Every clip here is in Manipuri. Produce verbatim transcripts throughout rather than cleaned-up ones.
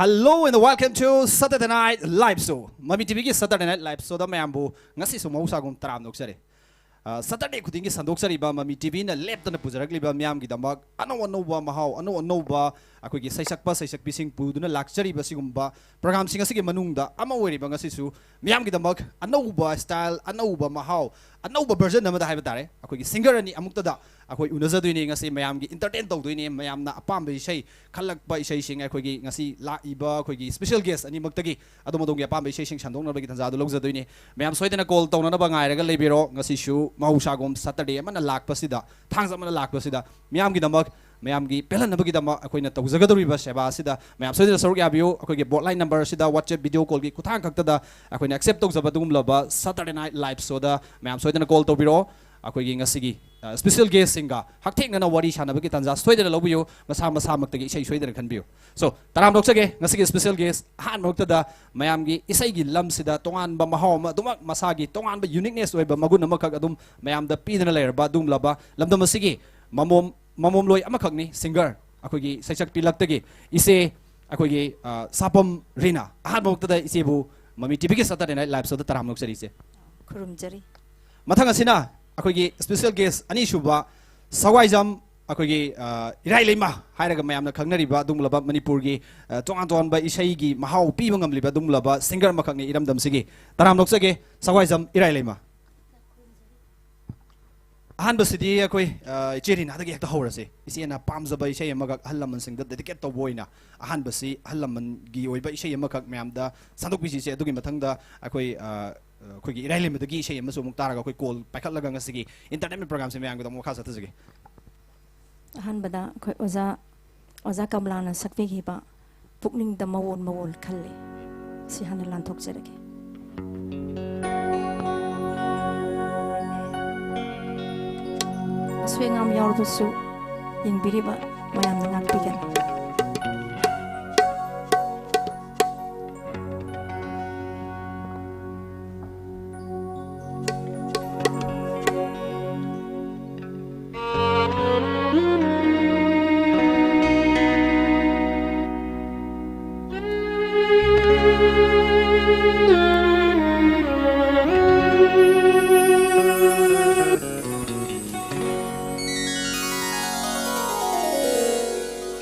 Hello and welcome to Saturday Night Live Show. ꯃꯃꯤ ꯇꯤꯚꯤꯒꯤ Saturday Night Live Showꯗ ꯃꯌꯥꯝꯕꯨ ꯉꯁꯤꯁꯨ ꯃꯍꯧꯁꯥꯒꯨꯝ ꯇꯔꯥꯝꯅ ꯑꯣꯛꯆꯔꯤ꯫ ꯑ, Saturday ꯈꯨꯗꯤꯡꯒꯤ ꯁꯟꯗꯣꯛꯆꯔꯤꯕ ꯃꯃꯤ ꯇꯤꯚꯤꯅ ꯂꯦꯞꯇꯅ ꯄꯨꯖꯔꯛꯂꯤꯕ ꯃꯤꯌꯥꯝꯒꯤꯗꯃꯛ ꯑꯅꯧ ꯑꯅꯧꯕ ꯃꯍꯥꯎ, ꯑꯅꯧ ꯑꯅꯧꯕ ꯑꯩꯈꯣꯏꯒꯤ ꯁꯩꯁꯛꯄ ꯁꯩꯁꯛꯄꯤꯁꯤꯡ ꯄꯨꯗꯨꯅ ꯂꯥꯛꯆꯔꯤꯕ ꯁꯤꯒꯨꯝꯕ ꯄ꯭ꯔꯣꯒ꯭ꯔꯥꯝꯁꯤꯡ ꯑꯁꯤꯒꯤ ꯃꯅꯨꯡꯗ ꯑꯃ ꯑꯣꯏꯔꯤꯕ ꯉꯁꯤꯁꯨ ꯃꯤꯌꯥꯝꯒꯤꯗꯃꯛ ꯑꯅꯧꯕ style, ꯑꯅꯧꯕ ꯃꯍꯥꯎ, ꯑꯅꯧꯕ version ꯑꯃꯗ ꯍꯥꯏꯕ ꯇꯥꯔꯦ, ꯑꯩꯈꯣꯏꯒꯤ singer ꯑꯅꯤ ꯑꯃꯨꯛꯇꯗ ꯑꯩꯈꯣꯏ ꯎꯅꯖꯗꯣꯏꯅꯤ꯫ ꯉꯁꯤ ꯃꯌꯥꯝꯒꯤ entertain ꯇꯧꯗꯣꯏꯅꯤ꯫ ꯃꯌꯥꯝꯅ ꯑꯄꯥꯝꯕ ꯏꯁꯩ ꯈꯜꯂꯛꯄ ꯏꯁꯩꯁꯤꯡ, ꯑꯩꯈꯣꯏꯒꯤ ꯉꯁꯤ ꯂꯥꯛꯏꯕ ꯑꯩꯈꯣꯏꯒꯤ special guest ꯑꯅꯤꯃꯛꯇꯒꯤ ꯑꯗꯣꯝ ꯑꯗꯣꯝꯒꯤ ꯑꯄꯥꯝꯕ ꯏꯁꯩꯁꯤꯡ ꯁꯟꯗꯣꯛꯅꯕꯒꯤ ꯇꯥꯟꯖꯥ ꯑꯗꯨ ꯂꯧꯖꯗꯣꯏꯅꯤ꯫ ꯃꯌꯥꯝ ꯁꯣꯏꯗꯅ call ꯇꯧꯅꯅꯕ ꯉꯥꯏꯔꯒ ꯂꯩꯕꯤꯔꯣ꯫ ꯉꯁꯤꯁꯨ ꯃꯍꯧꯁꯥꯒꯨꯝ Saturday ꯑꯃꯅ ꯂꯥꯛꯄꯁꯤꯗ, ꯊꯥꯡꯖ ꯑꯃꯅ ꯂꯥꯛꯄꯁꯤꯗ ꯃꯤꯌꯥꯝꯒꯤꯗꯃꯛ, ꯃꯌꯥꯝꯒꯤ ꯄꯦꯜꯍꯟꯅꯕꯒꯤꯗꯃꯛ ꯑꯩꯈꯣꯏꯅ ꯇꯧꯖꯒꯗꯧꯔꯤꯕ ꯁꯦꯕꯥ ꯑꯁꯤꯗ ꯃꯌꯥꯝ ꯁꯣꯏꯗꯅ ꯁꯔꯨꯛ ꯌꯥꯕꯤꯌꯨ꯫ ꯑꯩꯈꯣꯏꯒꯤ bot line number ꯑꯁꯤꯗ WhatsApp video callꯒꯤ ꯈꯨꯠꯊꯥꯡ ꯈꯛꯇꯗ ꯑꯩꯈꯣꯏꯅ accept ꯇꯧꯖꯕ ꯑꯗꯨꯒꯨꯝꯂꯕ Saturday Night Live Showꯗ ꯃꯌꯥꯝ ꯁꯣꯏꯗꯅ call ꯇꯧꯕꯤꯔꯛꯑꯣ꯫ ꯑꯩꯈꯣꯏꯒꯤ ꯉꯁꯤꯒꯤ, ꯑ, special guestꯁꯤꯡꯒ ꯍꯛꯊꯦꯡꯅꯅ ꯋꯥꯔꯤ ꯁꯥꯟꯅꯕꯒꯤ ꯇꯥꯟꯖꯥ ꯁꯣꯏꯗꯅ ꯂꯧꯕꯤꯌꯨ꯫ ꯃꯁꯥ ꯃꯁꯥꯃꯛꯇꯒꯤ ꯏꯁꯩ ꯁꯣꯏꯗꯅ ꯈꯟꯕꯤꯌꯨ꯫ So, ꯇꯔꯥꯝꯅ ꯑꯣꯛꯆꯒꯦ, ꯉꯁꯤꯒꯤ special guest ꯑꯍꯥꯟꯕ ꯃꯛꯇꯗ ꯃꯌꯥꯝꯒꯤ ꯏꯁꯩꯒꯤ ꯂꯝꯁꯤꯗ ꯇꯣꯉꯥꯟꯕ ꯃꯍꯥꯎ ꯑꯃ, ꯑꯗꯨꯃꯛ ꯃꯁꯥꯒꯤ ꯇꯣꯉꯥꯟꯕ uniqueness ꯑꯣꯏꯕ ꯃꯒꯨꯟ ꯑꯃꯈꯛ ꯑꯗꯨꯝ ꯃꯌꯥꯝꯗ ꯄꯤꯗꯨꯅ ꯂꯩꯔꯕ ꯑꯗꯨꯒꯨꯝꯂꯕ ꯂꯝꯗꯝ ꯑꯁꯤꯒꯤ ꯃꯃꯣꯝ, ꯃꯃꯣꯝꯂꯣꯏ ꯑꯃꯈꯛꯅꯤ, singer, ꯑꯩꯈꯣꯏꯒꯤ ꯁꯩꯁꯛꯄꯤ ꯂꯛꯇꯒꯤ ꯏꯆꯦ, ꯑꯩꯈꯣꯏꯒꯤ, ꯑ, ꯁꯥꯄꯝ ꯔꯤꯅꯥ꯫ ꯑꯍꯥꯟꯕ ꯃꯛꯇꯗ ꯏꯆꯦꯕꯨ ꯃꯃꯤ ꯇꯤꯚꯤꯒꯤ Saturday Night Live Showꯗ ꯇꯔꯥꯝꯅ ꯑꯣꯛꯆꯔꯤ, ꯏꯆꯦ꯫ ꯈꯨꯔꯨꯝꯖꯔꯤ꯫ ꯃꯊꯪ ꯑꯁꯤꯅ ꯑꯩꯈꯣꯏꯒꯤ special guest ꯑꯅꯤꯁꯨꯕ ꯁꯋꯥꯏꯖꯝ, ꯑꯩꯈꯣꯏꯒꯤ, ꯑ, ꯏꯔꯥꯏ ꯂꯩꯃ ꯍꯥꯏꯔꯒ ꯃꯌꯥꯝꯅ ꯈꯪꯅꯔꯤꯕ ꯑꯗꯨꯒꯨꯝꯂꯕ ꯃꯅꯤꯄꯨꯔꯒꯤ, ꯑ, ꯇꯣꯉꯥꯟ ꯇꯣꯉꯥꯟꯕ ꯏꯁꯩꯒꯤ ꯃꯍꯥꯎ ꯄꯤꯕ ꯉꯝꯂꯤꯕ ꯑꯗꯨꯒꯨꯝꯂꯕ singer ꯑꯃꯈꯛꯅꯤ ꯏꯔꯝꯗꯝꯁꯤꯒꯤ꯫ ꯇꯔꯥꯝꯅ ꯑꯣꯛꯆꯒꯦ, ꯁꯋꯥꯏꯖꯝ ꯏꯔꯥꯏ ꯂꯩꯃ꯫ ꯑꯍꯥꯟꯕꯁꯤꯗꯤ ꯑꯩꯈꯣꯏ, ꯑ, ꯏꯆꯦ ꯔꯤꯅꯥꯗꯒꯤ ꯍꯦꯛꯇ ꯍꯧꯔꯁꯤ꯫ ꯏꯆꯦꯅ ꯄꯥꯝꯖꯕ ꯏꯁꯩ ꯑꯃꯈꯛ ꯑꯍꯜ ꯂꯃꯟꯁꯤꯡꯗ dedicate ꯇꯧꯕ ꯑꯣꯏꯅ ꯑꯍꯥꯟꯕꯁꯤ ꯑꯍꯜ ꯂꯃꯟꯒꯤ ꯑꯣꯏꯕ ꯏꯁꯩ ꯑꯃꯈꯛ ꯃꯌꯥꯝꯗ ꯁꯟꯗꯣꯛꯄꯤꯁꯤ, ꯏꯆꯦ꯫ ꯑꯗꯨꯒꯤ ꯃꯊꯪꯗ ꯑꯩꯈꯣꯏ, ꯑ, ꯑꯩꯈꯣꯏꯒꯤ ꯏꯔꯥꯏ ꯂꯩꯃꯗꯒꯤ ꯏꯁꯩ ꯑꯃꯁꯨ ꯑꯃꯨꯛ ꯇꯥꯔꯒ ꯑꯩꯈꯣꯏ call ꯄꯥꯏꯈꯠꯂꯒ ꯉꯁꯤꯒꯤ entertainment programꯁꯦ ꯃꯌꯥꯝꯒꯤꯗꯃꯛ ꯃꯈꯥ ꯆꯠꯊꯖꯒꯦ꯫ ꯑꯍꯥꯟꯕꯗ ꯑꯩꯈꯣꯏ ꯑꯣꯖꯥ, ꯑꯣꯖꯥ ꯀꯃꯂꯥꯅ ꯁꯛꯄꯤꯈꯤꯕ ꯄꯨꯛꯅꯤꯡꯗ ꯃꯋꯣꯟ ꯃꯋꯣꯟ ꯈꯜꯂꯤ꯫ ꯁꯤ ꯍꯥꯟꯅ ꯂꯥꯟꯊꯣꯛꯆꯔꯒꯦ꯫ ꯑꯁꯣꯏ ꯑꯉꯥꯝ ꯌꯥꯎꯔꯕꯁꯨ ꯌꯦꯡꯕꯤꯔꯤꯕ ꯃꯌꯥꯝꯅ ꯉꯥꯛꯄꯤꯒꯅꯤ꯫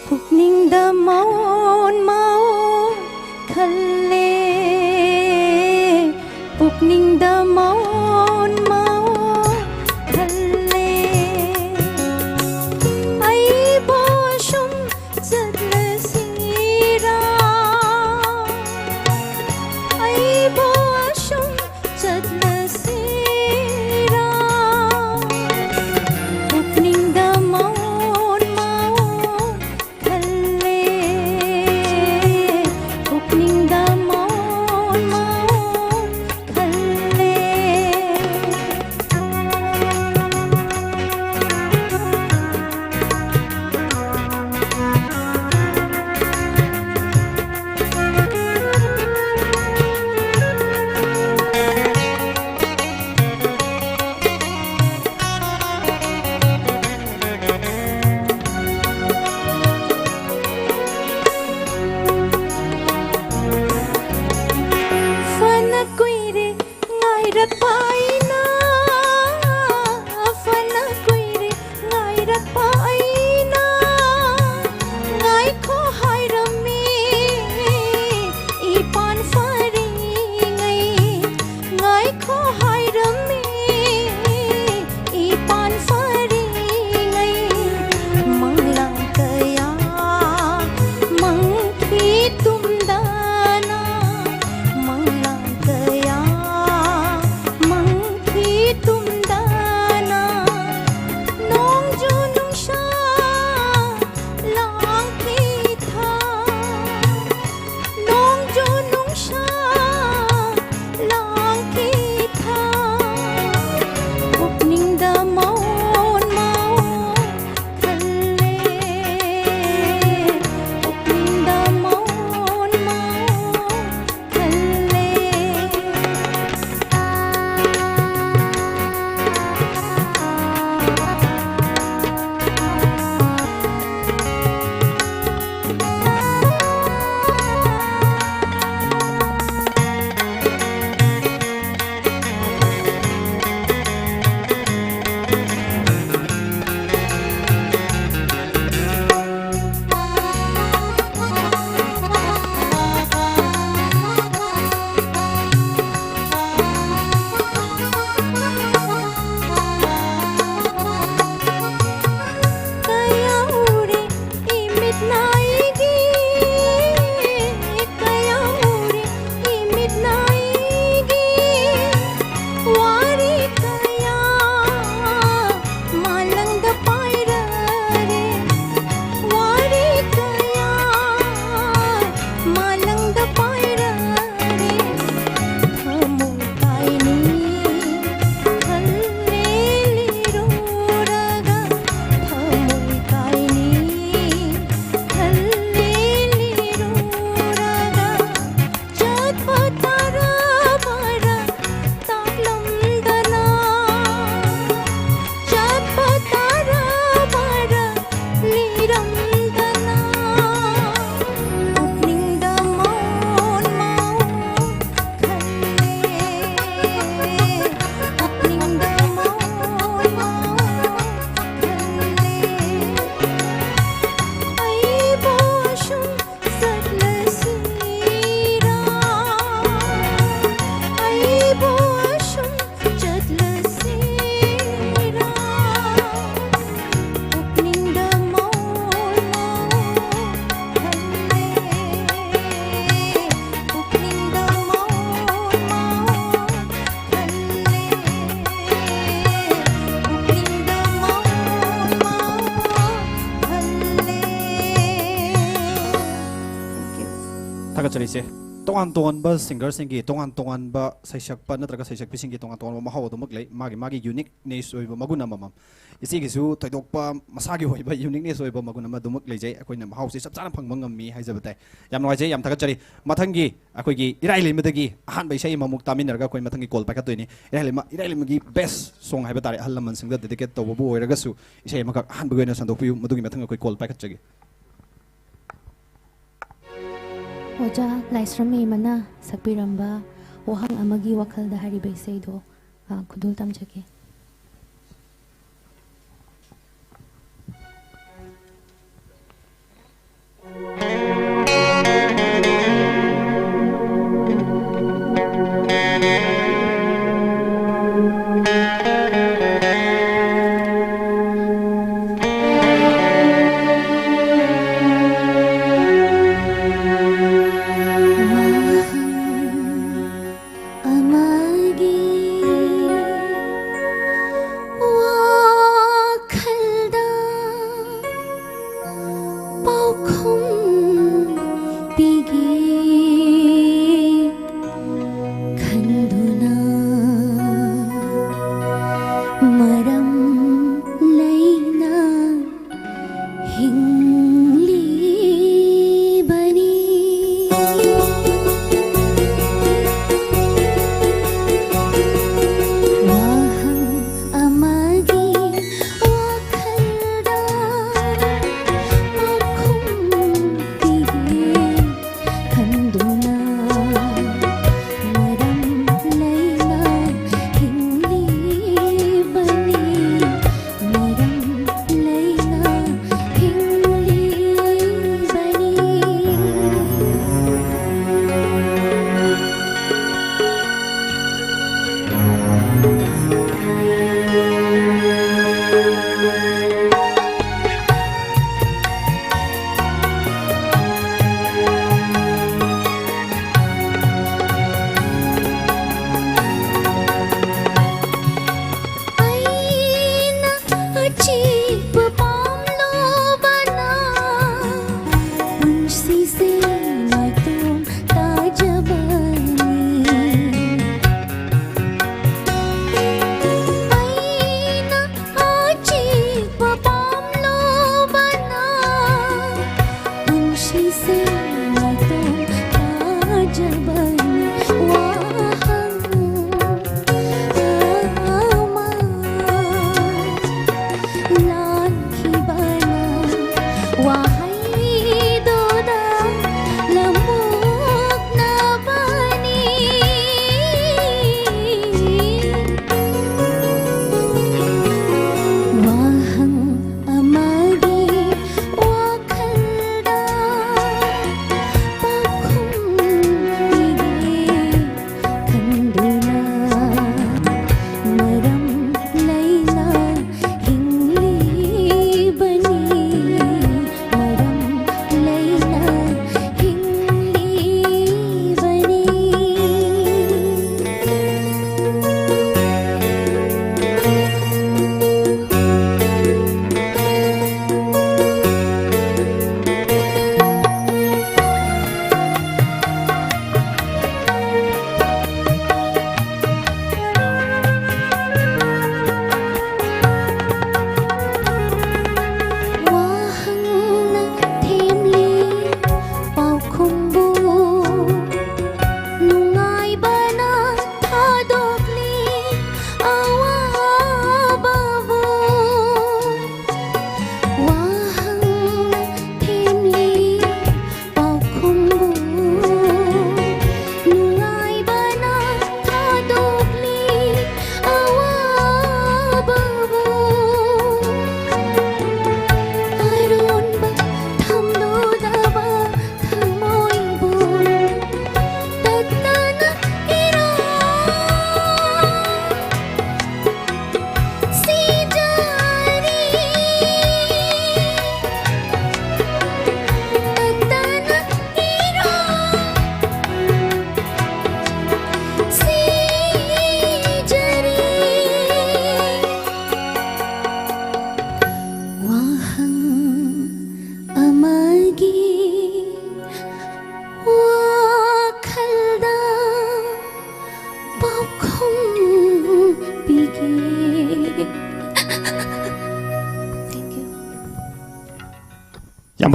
ꯄꯨꯛꯅꯤꯡꯗ ꯃꯥꯑꯣꯟ ꯃꯥꯑꯣꯟ ꯈꯜꯂꯦ, ꯄꯨꯛꯅꯤꯡꯗ ꯃꯥꯑꯣꯟ ꯃꯥꯑꯣꯟ ꯈꯜꯂꯦ꯫ ꯑꯩꯕꯨ ꯑꯁꯨꯝ ꯆꯠꯂꯁꯤꯔꯥ? ꯑꯩꯕꯨ ꯑꯁꯨꯝ ꯆꯠꯂꯁꯤꯔꯥ? ꯄꯨꯛꯅꯤꯡꯗ ꯃꯥꯑꯣꯟ ꯃꯥꯑꯣꯟ ꯈꯜꯂꯦ, ꯄꯨꯛꯅꯤꯡꯗ ꯅꯥꯏꯒꯤ ꯋꯥꯔꯤ ꯀꯌꯥ ꯃꯥꯂꯪꯗ ꯄꯥꯏꯔꯔꯦ, ꯋꯥꯔꯤ ꯀꯌꯥ ꯃꯥꯂꯪꯗ ꯄꯥꯏꯔꯔꯦ꯫ ꯊꯃꯣꯏ ꯀꯥꯏꯅꯤ ꯈꯜꯂꯦ ꯂꯤꯔꯨꯔꯒ, ꯊꯃꯣꯏ ꯀꯥꯏꯅꯤ ꯈꯜꯂꯦ ꯂꯤꯔꯨꯔꯒ꯫ ꯆꯠꯄ ꯇꯥꯔꯕꯔꯥ ꯇꯥꯛꯂꯝꯗꯅ, ꯆꯠꯄ ꯇꯥꯔꯕꯔꯥ ꯂꯤꯔꯝꯗꯅ꯫ ꯄꯨꯛꯅꯤꯡꯗ ꯃꯣꯟ ꯃꯣꯟ ꯈꯜꯂꯦ, ꯄꯨꯛꯅꯤꯡꯗ ꯃꯣꯟ ꯃꯣꯟ ꯈꯜꯂꯦ꯫ ꯑꯩꯕꯨ ꯑꯁꯨꯝ ꯆꯠꯂꯁꯤꯔꯥ? ꯑꯩꯕꯨ ꯑꯁꯨꯝ ꯆꯠꯂꯁꯤꯔꯥ? ꯄꯨꯛꯅꯤꯡꯗ ꯃꯣꯟ ꯃꯣꯟ ꯈꯜꯂꯦ, ꯄꯨꯛꯅꯤꯡꯗ ꯃꯣꯟ ꯃꯣꯟ ꯈꯜꯂꯦ, ꯄꯨꯛꯅꯤꯡꯗ ꯃꯣꯟ ꯃꯣꯟ ꯈꯜꯂꯦ꯫ Thank you. ꯊꯥꯒꯠꯆꯔꯤꯁꯦ꯫ ꯇꯣꯉꯥꯟ ꯇꯣꯉꯥꯟꯕ ꯁꯤꯡꯒꯔꯁꯤꯡꯒꯤ ꯇꯣꯉꯥꯟ ꯇꯣꯉꯥꯟꯕ ꯁꯩꯁꯛꯄ ꯅꯠꯇ꯭ꯔꯒ ꯁꯩꯁꯛꯄꯤꯁꯤꯡꯒꯤ ꯇꯣꯉꯥꯟ ꯇꯣꯉꯥꯟꯕ ꯃꯍꯥꯎ ꯑꯗꯨꯃꯛ ꯂꯩ, ꯃꯥꯒꯤ ꯃꯥꯒꯤ ꯌꯨꯅꯤꯛꯅꯦꯁ ꯑꯣꯏꯕ ꯃꯒꯨꯟ ꯑꯃꯃꯝ꯫ ꯏꯆꯦꯒꯤꯁꯨ ꯊꯣꯏꯗꯣꯛꯄ ꯃꯁꯥꯒꯤ ꯑꯣꯏꯕ ꯌꯨꯅꯤꯛꯅꯦꯁ ꯑꯣꯏꯕ ꯃꯒꯨꯟ ꯑꯃ ꯑꯗꯨꯃꯛ ꯂꯩꯖꯩ꯫ ꯑꯩꯈꯣꯏꯅ ꯃꯍꯥꯎꯁꯤ ꯆꯞ ꯆꯥꯅ ꯐꯪꯕ ꯉꯝꯃꯤ ꯍꯥꯏꯖꯕ ꯇꯥꯏ꯫ ꯌꯥꯝ ꯅꯨꯡꯉꯥꯏꯖꯩ, ꯌꯥꯝ ꯊꯥꯒꯠꯆꯔꯤ꯫ ꯃꯊꯪꯒꯤ ꯑꯩꯈꯣꯏꯒꯤ ꯏꯔꯥꯏ ꯂꯩꯃꯗꯒꯤ ꯑꯍꯥꯟꯕ ꯏꯁꯩ ꯑꯃꯃꯨꯛ ꯇꯥꯃꯤꯟꯅꯔꯒ ꯑꯩꯈꯣꯏ ꯃꯊꯪꯒꯤ ꯀꯣꯜ ꯄꯥꯏꯈꯠꯇꯣꯏꯅꯤ꯫ ꯏꯔꯥꯏ ꯂꯩꯃ, ꯏꯔꯥꯏ ꯂꯩꯃꯒꯤ ꯕꯦꯁ ꯁꯣꯡ ꯍꯥꯏꯕ ꯇꯥꯔꯦ, ꯑꯍꯜ ꯂꯃꯟꯁꯤꯡꯗ ꯗꯦꯗꯤꯀꯦꯠ ꯇꯧꯕꯕꯨ ꯑꯣꯏꯔꯒꯁꯨ ꯏꯁꯩ ꯑꯃꯈꯛ ꯑꯍꯥꯟꯕꯒꯤ ꯑꯣꯏꯅ ꯁꯟꯗꯣꯛꯄꯤꯌꯨ, ꯃꯗꯨꯒꯤ ꯃꯊꯪ ꯑꯩꯈꯣꯏ ꯀꯣꯜ ꯄꯥꯏꯈꯠꯆꯒꯦ꯫ ꯑꯣꯖꯥ ꯂꯥꯏꯁ꯭ꯔꯝ ꯃꯦꯝꯅ ꯁꯛꯄꯤꯔꯝꯕ ꯋꯥꯍꯪ ꯑꯃꯒꯤ ꯋꯥꯈꯜꯗ ꯍꯥꯏꯔꯤꯕ ꯏꯁꯩꯗꯣ, ꯑ, ꯈꯨꯗꯣꯜ ꯇꯝꯖꯒꯦ꯫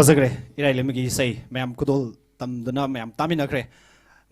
ꯐꯖꯈ꯭ꯔꯦ꯫ ꯏꯔꯥꯏ ꯂꯩꯃꯒꯤ ꯏꯁꯩ ꯃꯌꯥꯝ ꯈꯨꯗꯣꯜ ꯇꯝꯗꯨꯅ ꯃꯌꯥꯝ ꯇꯥꯃꯤꯟꯅꯈ꯭ꯔꯦ꯫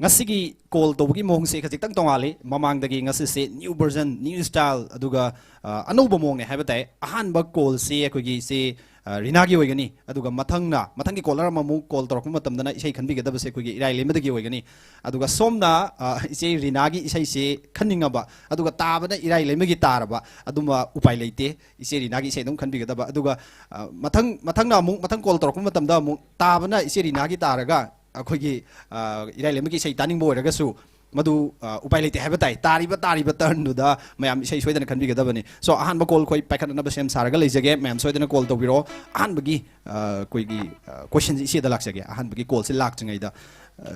ꯉꯁꯤꯒꯤ ꯀꯣꯜ ꯇꯧꯕꯒꯤ ꯃꯑꯣꯡꯁꯦ ꯈꯖꯤꯛꯇꯪ ꯇꯣꯉꯥꯜꯂꯤ꯫ ꯃꯃꯥꯡꯗꯒꯤ ꯉꯁꯤꯁꯦ ꯅ꯭ꯌꯨ ꯚꯔꯖꯟ, ꯅ꯭ꯌꯨ ꯁ꯭ꯇꯥꯏꯜ, ꯑꯗꯨꯒ ꯑ, ꯑꯅꯧꯕ ꯃꯑꯣꯡꯅꯦ ꯍꯥꯏꯕ ꯇꯥꯏ꯫ ꯑꯍꯥꯟꯕ ꯀꯣꯜꯁꯤ ꯑꯩꯈꯣꯏꯒꯤ ꯏꯆꯦ ꯑ, ꯔꯤꯅꯥꯒꯤ ꯑꯣꯏꯒꯅꯤ꯫ ꯑꯗꯨꯒ ꯃꯊꯪꯅ, ꯃꯊꯪꯒꯤ ꯀꯣꯂꯔ ꯑꯃꯃꯨꯛ ꯀꯣꯜ ꯇꯧꯔꯛꯄ ꯃꯇꯝꯗꯅ ꯏꯁꯩ ꯈꯟꯕꯤꯒꯗꯕꯁꯦ ꯑꯩꯈꯣꯏꯒꯤ ꯏꯔꯥꯏ ꯂꯩꯃꯗꯒꯤ ꯑꯣꯏꯒꯅꯤ꯫ ꯑꯗꯨꯒ ꯁꯣꯝꯅ ꯑ, ꯏꯆꯦ ꯔꯤꯅꯥꯒꯤ ꯏꯁꯩꯁꯦ ꯈꯟꯅꯤꯡꯉꯕ, ꯑꯗꯨꯒ ꯇꯥꯕꯅ ꯏꯔꯥꯏ ꯂꯩꯃꯒꯤ ꯇꯥꯔꯕ, ꯑꯗꯨꯝꯕ ꯎꯄꯥꯏ ꯂꯩꯇꯦ꯫ ꯏꯆꯦ ꯔꯤꯅꯥꯒꯤ ꯏꯁꯩ ꯑꯗꯨꯝ ꯈꯟꯕꯤꯒꯗꯕ꯫ ꯑꯗꯨꯒ ꯑ, ꯃꯊꯪ, ꯃꯊꯪꯅ ꯑꯃꯨꯛ, ꯃꯊꯪ ꯀꯣꯜ ꯇꯧꯔꯛꯄ ꯃꯇꯝꯗ ꯑꯃꯨꯛ ꯇꯥꯕꯅ ꯏꯆꯦ ꯔꯤꯅꯥꯒꯤ ꯇꯥꯔꯒ ꯑꯩꯈꯣꯏꯒꯤ ꯑ, ꯏꯔꯥꯏ ꯂꯩꯃꯒꯤ ꯏꯁꯩ ꯇꯥꯅꯤꯡꯕ ꯑꯣꯏꯔꯒꯁꯨ ꯃꯗꯨ ꯑ, ꯎꯄꯥꯏ ꯂꯩꯇꯦ ꯍꯥꯏꯕ ꯇꯥꯏ꯫ ꯇꯥꯔꯤꯕ, ꯇꯥꯔꯤꯕ ꯇꯔꯟꯗꯨꯗ ꯃꯌꯥꯝ ꯏꯁꯩ ꯁꯣꯏꯗꯅ ꯈꯟꯕꯤꯒꯗꯕꯅꯤ꯫ So, ꯑꯍꯥꯟꯕ ꯀꯣꯜ ꯑꯩꯈꯣꯏ ꯄꯥꯏꯈꯠꯅꯅꯕ ꯁꯦꯝ ꯁꯥꯔꯒ ꯂꯩꯖꯒꯦ꯫ ꯃꯌꯥꯝ ꯁꯣꯏꯗꯅ ꯀꯣꯜ ꯇꯧꯕꯤꯔꯛꯑꯣ꯫ ꯑꯍꯥꯟꯕꯒꯤ ꯑ, ꯑꯩꯈꯣꯏꯒꯤ ꯀꯣꯏꯁꯟꯁꯤ ꯏꯆꯦꯗ ꯂꯥꯛꯆꯒꯦ꯫ ꯑꯍꯥꯟꯕꯒꯤ ꯀꯣꯜꯁꯤ ꯂꯥꯛꯇ꯭ꯔꯤꯉꯩꯗ ꯑ,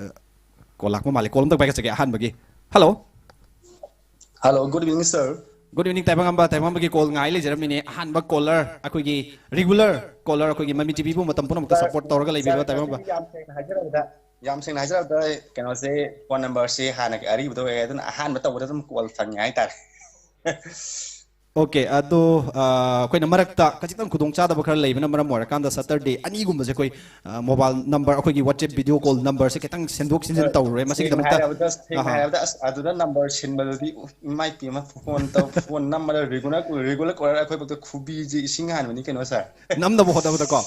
ꯀꯣꯜ ꯂꯥꯛꯄ ꯃꯥꯜꯂꯦ꯫ ꯀꯣꯜ ꯑꯝꯇ ꯄꯥꯏꯈꯠꯆꯒꯦ꯫ ꯑꯍꯥꯟꯕꯒꯤ, hello. Hello, good evening, sir. Good evening, ꯇꯥꯏꯕꯪꯉꯝꯕ꯫ ꯇꯥꯏꯕꯪꯉꯝꯕꯒꯤ ꯀꯣꯜ ꯉꯥꯏ ꯂꯩꯖꯔꯝꯃꯤꯅꯦ꯫ ꯑꯍꯥꯟꯕ ꯀꯣꯂꯔ, ꯑꯩꯈꯣꯏꯒꯤ ꯔꯤꯒꯨꯂꯔ ꯀꯣꯂꯔ, ꯑꯩꯈꯣꯏꯒꯤ ꯃꯃꯤ ꯇꯤꯚꯤꯕꯨ ꯃꯇꯝ ꯄꯨꯝꯅꯃꯛꯇ ꯁꯞꯄꯣꯔꯠ ꯇꯧꯔꯒ ꯂꯩꯕꯤꯕ ꯇꯥꯏꯕꯪꯉꯝꯕ꯫ ꯌꯥꯝ ꯁꯦꯡꯅ ꯍꯥꯏꯖꯔꯕꯗ, ꯌꯥꯝ ꯁꯦꯡꯅ ꯍꯥꯏꯖꯔꯕꯗ, ꯑꯩ ꯀꯩꯅꯣꯁꯦ, ꯐꯣꯟ ꯅꯝꯕꯔꯁꯦ ꯍꯥꯟꯅꯒꯤ ꯑꯔꯤꯕꯗ ꯑꯣꯏꯔꯦ, ꯑꯗꯨꯅ ꯑꯍꯥꯟꯕ ꯇꯧꯕꯗ ꯑꯗꯨꯝ ꯀꯣꯜ ꯐꯪꯉꯦ ꯍꯥꯏꯇꯥꯔꯦ꯫ ꯑꯣꯀꯦ, ꯑꯗꯣ ꯑ, ꯑꯩꯈꯣꯏꯅ ꯃꯔꯛꯇ ꯈꯖꯤꯛꯇꯪ ꯈꯨꯗꯣꯡꯆꯥꯗꯕ ꯈꯔ ꯂꯩꯕꯅ ꯃꯔꯝ ꯑꯣꯏꯔꯀꯥꯟꯗ ꯁꯇꯔꯗꯦ ꯑꯅꯤꯒꯨꯝꯕꯁꯦ ꯑꯩꯈꯣꯏ ꯃꯣꯕꯥꯏꯜ ꯅꯝꯕꯔ, ꯑꯩꯈꯣꯏꯒꯤ WhatsApp video call numberꯁꯦ ꯈꯤꯇꯪ ꯁꯦꯝꯗꯣꯛ ꯁꯦꯝꯖꯤꯟ ꯇꯧꯔꯨꯔꯦ꯫ ꯃꯁꯤꯒꯤꯗꯃꯛꯇ ꯍꯥꯏꯔꯕꯗ, ꯁꯦꯡꯅ ꯑꯍꯥ꯫ ꯍꯥꯏꯔꯕꯗ, ꯑꯁ, ꯑꯗꯨꯗ ꯅꯝꯕꯔ ꯁꯤꯟꯕꯗꯨꯗꯤ, ꯎ, ꯏꯃꯥꯏ ꯄꯦꯝꯃ, ꯐꯣꯟ ꯇꯧ, ꯐꯣꯟ ꯅꯝꯕꯗ ꯔꯤꯒꯨꯂꯔ, ꯔꯤꯒꯨꯂꯔ ꯀꯣꯂꯔ ꯑꯩꯈꯣꯏ ꯐꯥꯎꯗ ꯈꯨꯕꯤꯁꯦ ꯏꯁꯤꯡ ꯍꯥꯟꯕꯅꯤ ꯀꯩꯅꯣ, ꯁꯥꯔ꯫ ꯅꯝꯅꯕ ꯍꯣꯠꯅꯕꯗꯀꯣ꯫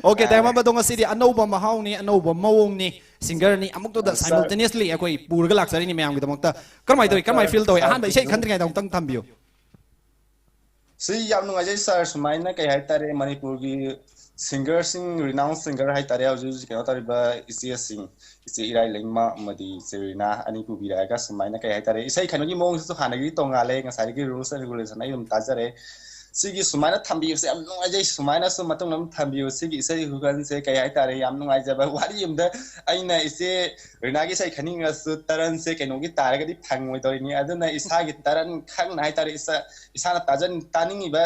ꯑꯣꯀꯦ, ꯇꯥꯏꯕꯪꯉꯝꯕ, ꯑꯗꯣ ꯉꯁꯤꯗꯤ ꯑꯅꯧꯕ ꯃꯍꯥꯎꯅꯤ, ꯑꯅꯧꯕ ꯃꯑꯣꯡꯅꯤ, ꯁꯤꯡꯒꯔꯅꯤ, ꯑꯃꯨꯛꯇꯗ ꯁꯥꯔ, simultaneously ꯑꯩꯈꯣꯏ ꯄꯨꯔꯒ ꯂꯥꯛꯆꯔꯤꯅꯤ ꯃꯌꯥꯝꯒꯤꯗꯃꯛꯇ꯫ ꯀꯔꯝꯍꯥꯏꯅ ꯇꯧꯏ? ꯀꯔꯝꯍꯥꯏꯅ ꯐꯤꯜ ꯇꯧꯏ? ꯁꯥꯔ, ꯑꯍꯥꯟꯕ ꯏꯁꯩ ꯀꯩꯅꯣ, ꯈꯟꯗ꯭ꯔꯤꯉꯩꯗ ꯑꯃꯨꯛꯇꯪ ꯊꯝꯕꯤꯌꯨ꯫ ꯁꯤ ꯌꯥꯝ ꯅꯨꯡꯉꯥꯏꯖꯩ, ꯁꯥꯔ꯫ ꯁꯨꯃꯥꯏꯅ, ꯀꯩ ꯍꯥꯏꯇꯥꯔꯦ, ꯃꯅꯤꯄꯨꯔꯒꯤ ꯁꯤꯡꯒꯔꯁꯤꯡ, ꯔꯤꯅꯥꯎꯟ ꯁꯤꯡꯒꯔ ꯍꯥꯏꯇꯥꯔꯦ, ꯍꯧꯖꯤꯛ ꯍꯧꯖꯤꯛ ꯀꯩꯅꯣ ꯇꯧꯔꯤꯕ ꯏꯆꯦꯁꯤꯡ, ꯏꯆꯦ ꯏꯔꯥꯏ ꯂꯩꯃ ꯑꯃꯗꯤ ꯏꯆꯦ ꯔꯤꯅꯥ ꯑꯅꯤ ꯄꯨꯕꯤꯔꯛꯑꯒ, ꯁꯨꯃꯥꯏꯅ, ꯀꯩ ꯍꯥꯏꯇꯥꯔꯦ, ꯏꯁꯩ ꯈꯟꯕꯒꯤ ꯃꯑꯣꯡꯁꯤꯁꯨ ꯍꯥꯟꯅꯒꯤ ꯇꯣꯡꯉꯥꯜꯂꯦ꯫ ꯉꯁꯥꯏꯗꯒꯤ rules and regulation ꯑꯩ ꯑꯗꯨꯝ ꯇꯥꯖꯔꯦ꯫ ꯁꯤꯒꯤ ꯁꯨꯃꯥꯏꯅ ꯊꯝꯕꯤꯕꯁꯦ ꯌꯥꯝ ꯅꯨꯡꯉꯥꯏꯖꯩ꯫ ꯁꯨꯃꯥꯏꯅꯁꯨ ꯃꯇꯨꯡꯗ ꯑꯗꯨꯝ ꯊꯝꯕꯤꯌꯨ꯫ ꯁꯤꯒꯤ ꯏꯁꯩ ꯈꯨꯈꯟꯁꯦ, ꯀꯩ ꯍꯥꯏꯇꯥꯔꯦ, ꯌꯥꯝ ꯅꯨꯡꯉꯥꯏꯖꯕ ꯋꯥꯔꯤ ꯑꯃꯗ, ꯑꯩꯅ ꯏꯆꯦ ꯔꯤꯅꯥꯒꯤ ꯏꯁꯩ ꯈꯟꯅꯤꯡꯉꯁꯨ ꯇꯔꯟꯁꯦ ꯀꯩꯅꯣꯒꯤ ꯇꯥꯔꯒꯗꯤ ꯐꯪꯉꯣꯏꯗꯧꯔꯤꯅꯤ꯫ ꯑꯗꯨꯅ ꯏꯁꯥꯒꯤ ꯇꯔꯟ ꯈꯪꯅ ꯍꯥꯏꯇꯥꯔꯦ, ꯏꯁꯥ, ꯏꯁꯥꯅ ꯇꯥꯖꯟ-, ꯇꯥꯅꯤꯡꯉꯤꯕ,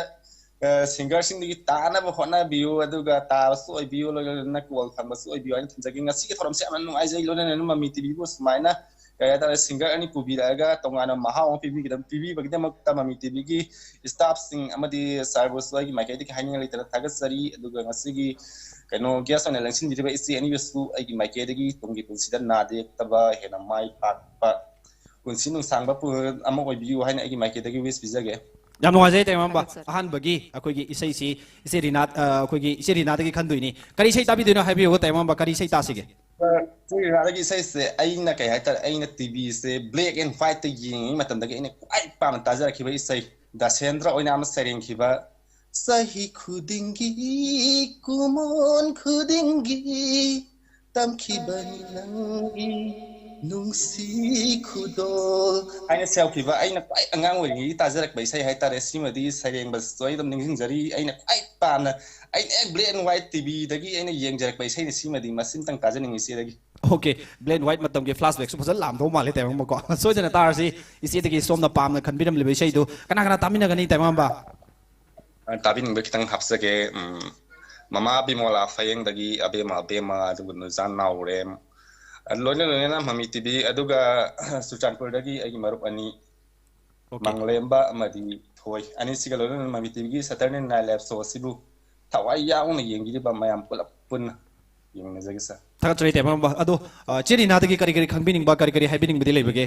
ꯑ, ꯁꯤꯡꯒꯔꯁꯤꯡꯗꯒꯤ ꯇꯥꯅꯕ ꯍꯣꯠꯅꯕꯤꯌꯨ, ꯑꯗꯨꯒ ꯇꯥꯕꯁꯨ ꯑꯣꯏꯕꯤꯌꯨ, ꯂꯣꯏꯅꯅ ꯀꯣꯜ ꯐꯪꯕꯁꯨ ꯑꯣꯏꯕꯤꯌꯨ ꯍꯥꯏꯅ ꯊꯝꯖꯒꯦ꯫ ꯉꯁꯤꯒꯤ ꯊꯧꯔꯝꯁꯦ ꯌꯥꯝꯅ ꯅꯨꯡꯉꯥꯏꯖꯩ, ꯂꯣꯏꯅꯅ ꯃꯃꯤ ꯇꯤꯚꯤꯕꯨ ꯁꯨꯃꯥꯏꯅ ꯀꯩ ꯍꯥꯏꯇꯥꯔꯦ, ꯁꯤꯡꯒꯔ ꯑꯅꯤ ꯄꯨꯕꯤꯔꯛꯑꯒ ꯇꯣꯉꯥꯟꯅ ꯃꯍꯥꯎ ꯑꯃ ꯄꯤꯕꯤꯒꯗꯕ, ꯄꯤꯕꯤꯕꯒꯤꯗꯃꯛꯇ ꯃꯃꯤ ꯇꯤꯚꯤꯒꯤ ꯁ꯭ꯇꯥꯐꯁꯤꯡ ꯑꯃꯗꯤ ꯁꯥꯔꯕꯨꯁꯨ ꯑꯩꯒꯤ ꯃꯥꯏꯀꯩꯗꯒꯤ ꯍꯥꯏꯅꯤꯡꯉꯥꯏ ꯂꯩꯇꯅ ꯊꯥꯒꯠꯆꯔꯤ꯫ ꯑꯗꯨꯒ ꯉꯁꯤꯒꯤ ꯀꯩꯅꯣ ꯒꯦꯁ ꯑꯣꯏꯅ ꯂꯦꯡꯁꯤꯟꯕꯤꯔꯤꯕ ꯏꯆꯦ ꯑꯅꯤꯕꯨꯁꯨ ꯑꯩꯒꯤ ꯃꯥꯏꯀꯩꯗꯒꯤ ꯇꯨꯡꯒꯤ ꯄꯨꯟꯁꯤꯗ ꯅꯥꯗ ꯌꯦꯛꯇꯕ, ꯍꯦꯟꯅ ꯃꯥꯏ ꯄꯥꯛꯄ, ꯄꯨꯟꯁꯤ ꯅꯨꯡꯁꯥꯡꯕ ꯄꯨ-, ꯑꯃ ꯑꯣꯏꯕꯤꯌꯨ ꯍꯥꯏꯅ ꯑꯩꯒꯤ ꯃꯥꯏꯀꯩꯗꯒꯤ ꯋꯤꯁ ꯄꯤꯖꯒꯦ꯫ ꯌꯥꯝ ꯅꯨꯡꯉꯥꯏꯖꯩ, ꯇꯥꯏꯃꯝꯕ꯫ ꯊꯥꯒꯠꯆꯔꯤ꯫ ꯑꯍꯥꯟꯕꯒꯤ ꯑꯩꯈꯣꯏꯒꯤ ꯏꯁꯩꯁꯤ ꯏꯆꯦ ꯔꯤꯅꯥ, ꯑ, ꯑꯩꯈꯣꯏꯒꯤ ꯏꯆꯦ ꯔꯤꯅꯥꯗꯒꯤ ꯈꯟꯗꯣꯏꯅꯤ꯫ ꯀꯔꯤ ꯏꯁꯩ ꯇꯥꯕꯤꯗꯣꯏꯅꯣ ꯍꯥꯏꯕꯤꯌꯨ, ꯇꯥꯏꯃꯝꯕ, ꯀꯔꯤ ꯏꯁꯩ ꯇꯥꯁꯤꯒꯦ? ꯑ, ꯏꯆꯦ ꯔꯤꯅꯥꯗꯒꯤ ꯏꯁꯩꯁꯦ ꯑꯩꯅ, ꯀꯩ ꯍꯥꯏꯇꯥꯔꯦ, ꯑꯩꯅ ꯇꯤꯚꯤꯁꯦ black and white ꯇ ꯌꯦꯡꯉꯤꯉꯩ ꯃꯇꯝꯗꯒꯤ ꯑꯩꯅ ꯈ꯭ꯋꯥꯏ ꯄꯥꯝꯅ ꯇꯥꯖꯔꯛꯈꯤꯕ ꯏꯁꯩ, ꯗꯥꯁꯦꯟꯗ꯭ꯔ ꯑꯣꯏꯅ ꯑꯃ ꯁꯩꯔꯦꯡꯈꯤꯕ, "ꯆꯍꯤ ꯈꯨꯗꯤꯡꯒꯤ ꯀꯨꯝꯑꯣꯟ ꯈꯨꯗꯤꯡꯒꯤ ꯇꯝꯈꯤꯕꯅꯤ ꯅꯪꯒꯤ ꯅꯨꯡꯁꯤ ꯈꯨꯗꯣꯜ" ꯍꯥꯏꯅ ꯁꯦꯝꯈꯤꯕ, ꯑꯩꯅ ꯈ꯭ꯋꯥꯏ ꯑꯉꯥꯡ ꯑꯣꯏꯔꯤꯉꯩꯒꯤ ꯇꯥꯖꯔꯛꯄ ꯏꯁꯩ ꯍꯥꯏꯇꯥꯔꯦ꯫ ꯁꯤꯃꯗꯤ ꯁꯩꯔꯦꯡꯕꯁꯨ ꯑꯩ ꯑꯗꯨꯝ ꯅꯤꯡꯁꯤꯡꯖꯔꯤ꯫ ꯑꯩꯅ ꯈ꯭ꯋꯥꯏ ꯄꯥꯝꯅ, ꯑꯩꯅ ꯍꯦꯛ black and white ꯇꯤꯚꯤꯗꯒꯤ ꯑꯩꯅ ꯌꯦꯡꯖꯔꯛꯄ ꯏꯁꯩꯅꯤ꯫ ꯁꯤꯃꯗꯤ ꯃꯁꯤꯝꯇꯪ ꯇꯥꯖꯅꯤꯡꯉꯤ ꯏꯆꯦꯗꯒꯤ꯫ ꯑꯣꯀꯦ, black and white ꯃꯇꯝꯒꯤ flashback ꯁꯨ ꯐꯖꯅ ꯂꯥꯛꯑꯝꯗꯧ ꯃꯥꯜꯂꯦ, ꯇꯥꯏꯃꯝꯕꯀꯣ꯫ ꯁꯣꯏꯗꯅ ꯇꯥꯔꯁꯤ꯫ ꯏꯆꯦꯗꯒꯤ ꯁꯣꯝꯅ ꯄꯥꯝꯅ ꯈꯟꯕꯤꯔꯝꯂꯤꯕ ꯏꯁꯩꯗꯨ ꯀꯅꯥ ꯀꯅꯥ ꯇꯥꯃꯤꯟꯅꯒꯅꯤ, ꯇꯥꯏꯃꯝꯕ? ꯑ, ꯇꯥꯕꯤꯅꯤꯡꯕ ꯈꯤꯇꯪ ꯍꯥꯞꯆꯒꯦ꯫ ꯎꯝ, ꯃꯃꯥ ꯕꯤꯃꯣꯂꯥ ꯐꯌꯦꯡꯗꯒꯤ ꯑꯕꯦꯝꯃ ꯑꯕꯦꯝꯃ, ꯑꯗꯨꯒ ꯅꯨꯖꯥꯟ ꯅꯥꯎꯔꯦꯝ, ꯑ, ꯂꯣꯏꯅ ꯂꯣꯏꯅꯅ ꯃꯃꯤ ꯇꯤꯚꯤ, ꯑꯗꯨꯒ ꯆꯨꯔꯆꯥꯟꯄꯨꯔꯗꯒꯤ ꯑꯩꯒꯤ ꯃꯔꯨꯞ ꯑꯅꯤ, ꯑꯣꯀꯦ꯫ ꯃꯪꯂꯦꯝꯕ ꯑꯃꯗꯤ ꯊꯣꯏ, ꯑꯅꯤꯁꯤꯒ ꯂꯣꯏꯅꯅ ꯃꯃꯤ ꯇꯤꯚꯤꯒꯤ Saturday Night Live Show ꯑꯁꯤꯕꯨ ꯊꯋꯥꯏ ꯌꯥꯎꯅ ꯌꯦꯡꯕꯤꯔꯤꯕ ꯃꯌꯥꯝ ꯄꯨꯂꯞ ꯄꯨꯟꯅ ꯌꯦꯡꯃꯤꯟꯅꯖꯒꯦ, ꯁꯥꯔ꯫ ꯊꯥꯒꯠꯆꯔꯤ, ꯇꯥꯏꯃꯝꯕ꯫ ꯑꯗꯣ, ꯑ, ꯆꯦ ꯔꯤꯅꯥꯗꯒꯤ ꯀꯔꯤ ꯀꯔꯤ ꯈꯪꯕꯤꯅꯤꯡꯕ, ꯀꯔꯤ ꯀꯔꯤ ꯍꯥꯏꯕꯤꯅꯤꯡꯕꯗꯤ ꯂꯩꯕꯒꯦ?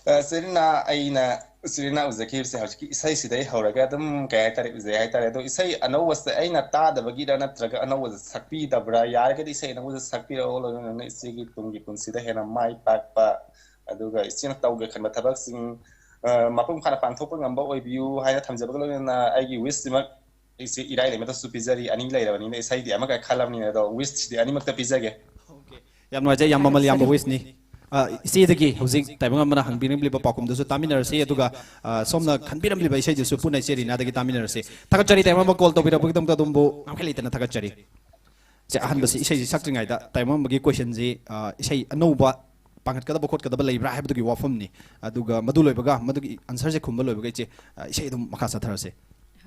ꯑ, ꯆꯦ ꯔꯤꯅꯥ, ꯑꯩꯅ ꯆꯦ ꯔꯤꯅꯥ ꯎꯖꯈꯤꯕꯁꯦ ꯍꯧꯖꯤꯛꯀꯤ ꯏꯁꯩꯁꯤꯗꯩ ꯍꯧꯔꯒ ꯑꯗꯨꯝ, ꯀꯩ ꯍꯥꯏꯇꯥꯔꯦ, ꯎꯖꯩ ꯍꯥꯏꯇꯥꯔꯦ꯫ ꯑꯗꯣ ꯏꯁꯩ ꯑꯅꯧꯕꯁꯦ ꯑꯩꯅ ꯇꯥꯗꯕꯒꯤꯔ ꯅꯠꯇ꯭ꯔꯒ ꯑꯅꯧꯕꯁꯦ ꯁꯛꯄꯤꯗꯕ꯭ꯔꯥ? ꯌꯥꯔꯒꯗꯤ ꯏꯁꯩ ꯑꯅꯧꯕꯁꯦ ꯁꯛꯄꯤꯔꯛꯑꯣ, ꯂꯣꯏꯅꯅ ꯏꯆꯦꯒꯤ ꯇꯨꯡꯒꯤ ꯄꯨꯟꯁꯤꯗ ꯍꯦꯟꯅ ꯃꯥꯏ ꯄꯥꯛꯄ, ꯑꯗꯨꯒ ꯏꯆꯦꯅ ꯇꯧꯒꯦ ꯈꯟꯕ ꯊꯕꯛꯁꯤꯡ, ꯑ, ꯃꯄꯨꯡ ꯐꯥꯅ ꯄꯥꯡꯊꯣꯛꯄ ꯉꯝꯕ ꯑꯣꯏꯕꯤꯌꯨ ꯍꯥꯏꯅ ꯊꯝꯖꯕꯒ ꯂꯣꯏꯅꯅ ꯑꯩꯒꯤ ꯋꯤꯁꯁꯤꯃꯛ ꯑꯩꯁꯦ ꯏꯔꯥꯏ ꯂꯩꯃꯗꯁꯨ ꯄꯤꯖꯔꯤ, ꯑꯅꯤ ꯂꯩꯔꯕꯅꯤꯅ, ꯏꯁꯩꯗꯤ ꯑꯃꯈꯛ ꯈꯜꯂꯕꯅꯤꯅ, ꯑꯗꯣ ꯋꯤꯁꯁꯤꯗꯤ ꯑꯅꯤꯃꯛꯇ ꯄꯤꯖꯒꯦ꯫ ꯑꯣꯀꯦ꯫ ꯌꯥꯝ ꯅꯨꯡꯉꯥꯏꯖꯩ, ꯌꯥꯝ ꯃꯃꯜ ꯌꯥꯝꯕ ꯊꯥꯒꯠꯆꯔꯤ꯫ ꯋꯤꯁꯅꯤ꯫ ꯑ, ꯏꯆꯦꯗꯒꯤ ꯍꯧꯖꯤꯛ ꯇꯥꯏꯕꯪ ꯑꯃꯅ ꯍꯪꯕꯤꯔꯝꯂꯤꯕ ꯄꯥꯎꯈꯨꯝꯗꯨꯁꯨ ꯇꯥꯃꯤꯟꯅꯔꯁꯤ, ꯑꯗꯨꯒ, ꯑ, ꯁꯣꯝꯅ ꯈꯟꯕꯤꯔꯝꯂꯤꯕ ꯏꯁꯩꯗꯨꯁꯨ ꯄꯨꯟꯅ ꯏꯆꯦ ꯔꯤꯅꯥꯗꯒꯤ ꯇꯥꯃꯤꯟꯅꯔꯁꯤ꯫ ꯊꯥꯒꯠꯆꯔꯤ, ꯇꯥꯏꯕꯪ ꯑꯃ ꯀꯣꯜ ꯇꯧꯕꯤꯔꯛꯄꯒꯤꯗꯃꯛꯇ ꯑꯗꯣꯝꯕꯨ ꯉꯝꯈꯩ ꯂꯩꯇꯅ ꯊꯥꯒꯠꯆꯔꯤ꯫ ꯁꯦ, ꯑꯍꯥꯟꯕꯁꯤ ꯏꯁꯩꯁꯤ ꯁꯛꯇ꯭ꯔꯤꯉꯩꯗ ꯇꯥꯏꯕꯪ ꯑꯃꯒꯤ ꯀꯣꯏꯁꯟꯁꯤ, ꯑ, ꯏꯁꯩ ꯑꯅꯧꯕ ꯄꯥꯡꯈꯠꯀꯗꯕ ꯈꯣꯠꯀꯗꯕ ꯂꯩꯕ꯭ꯔꯥ ꯍꯥꯏꯕꯗꯨꯒꯤ ꯋꯥꯐꯝꯅꯤ꯫ ꯑꯗꯨꯒ ꯃꯗꯨ ꯂꯣꯏꯕꯒ, ꯃꯗꯨꯒꯤ ꯑꯟꯁꯔꯁꯦ ꯈꯨꯝꯕ ꯂꯣꯏꯕꯒ ꯏꯆꯦ, ꯑ, ꯏꯁꯩ ꯑꯗꯨꯝ ꯃꯈꯥ ꯆꯠꯊꯔꯁꯦ꯫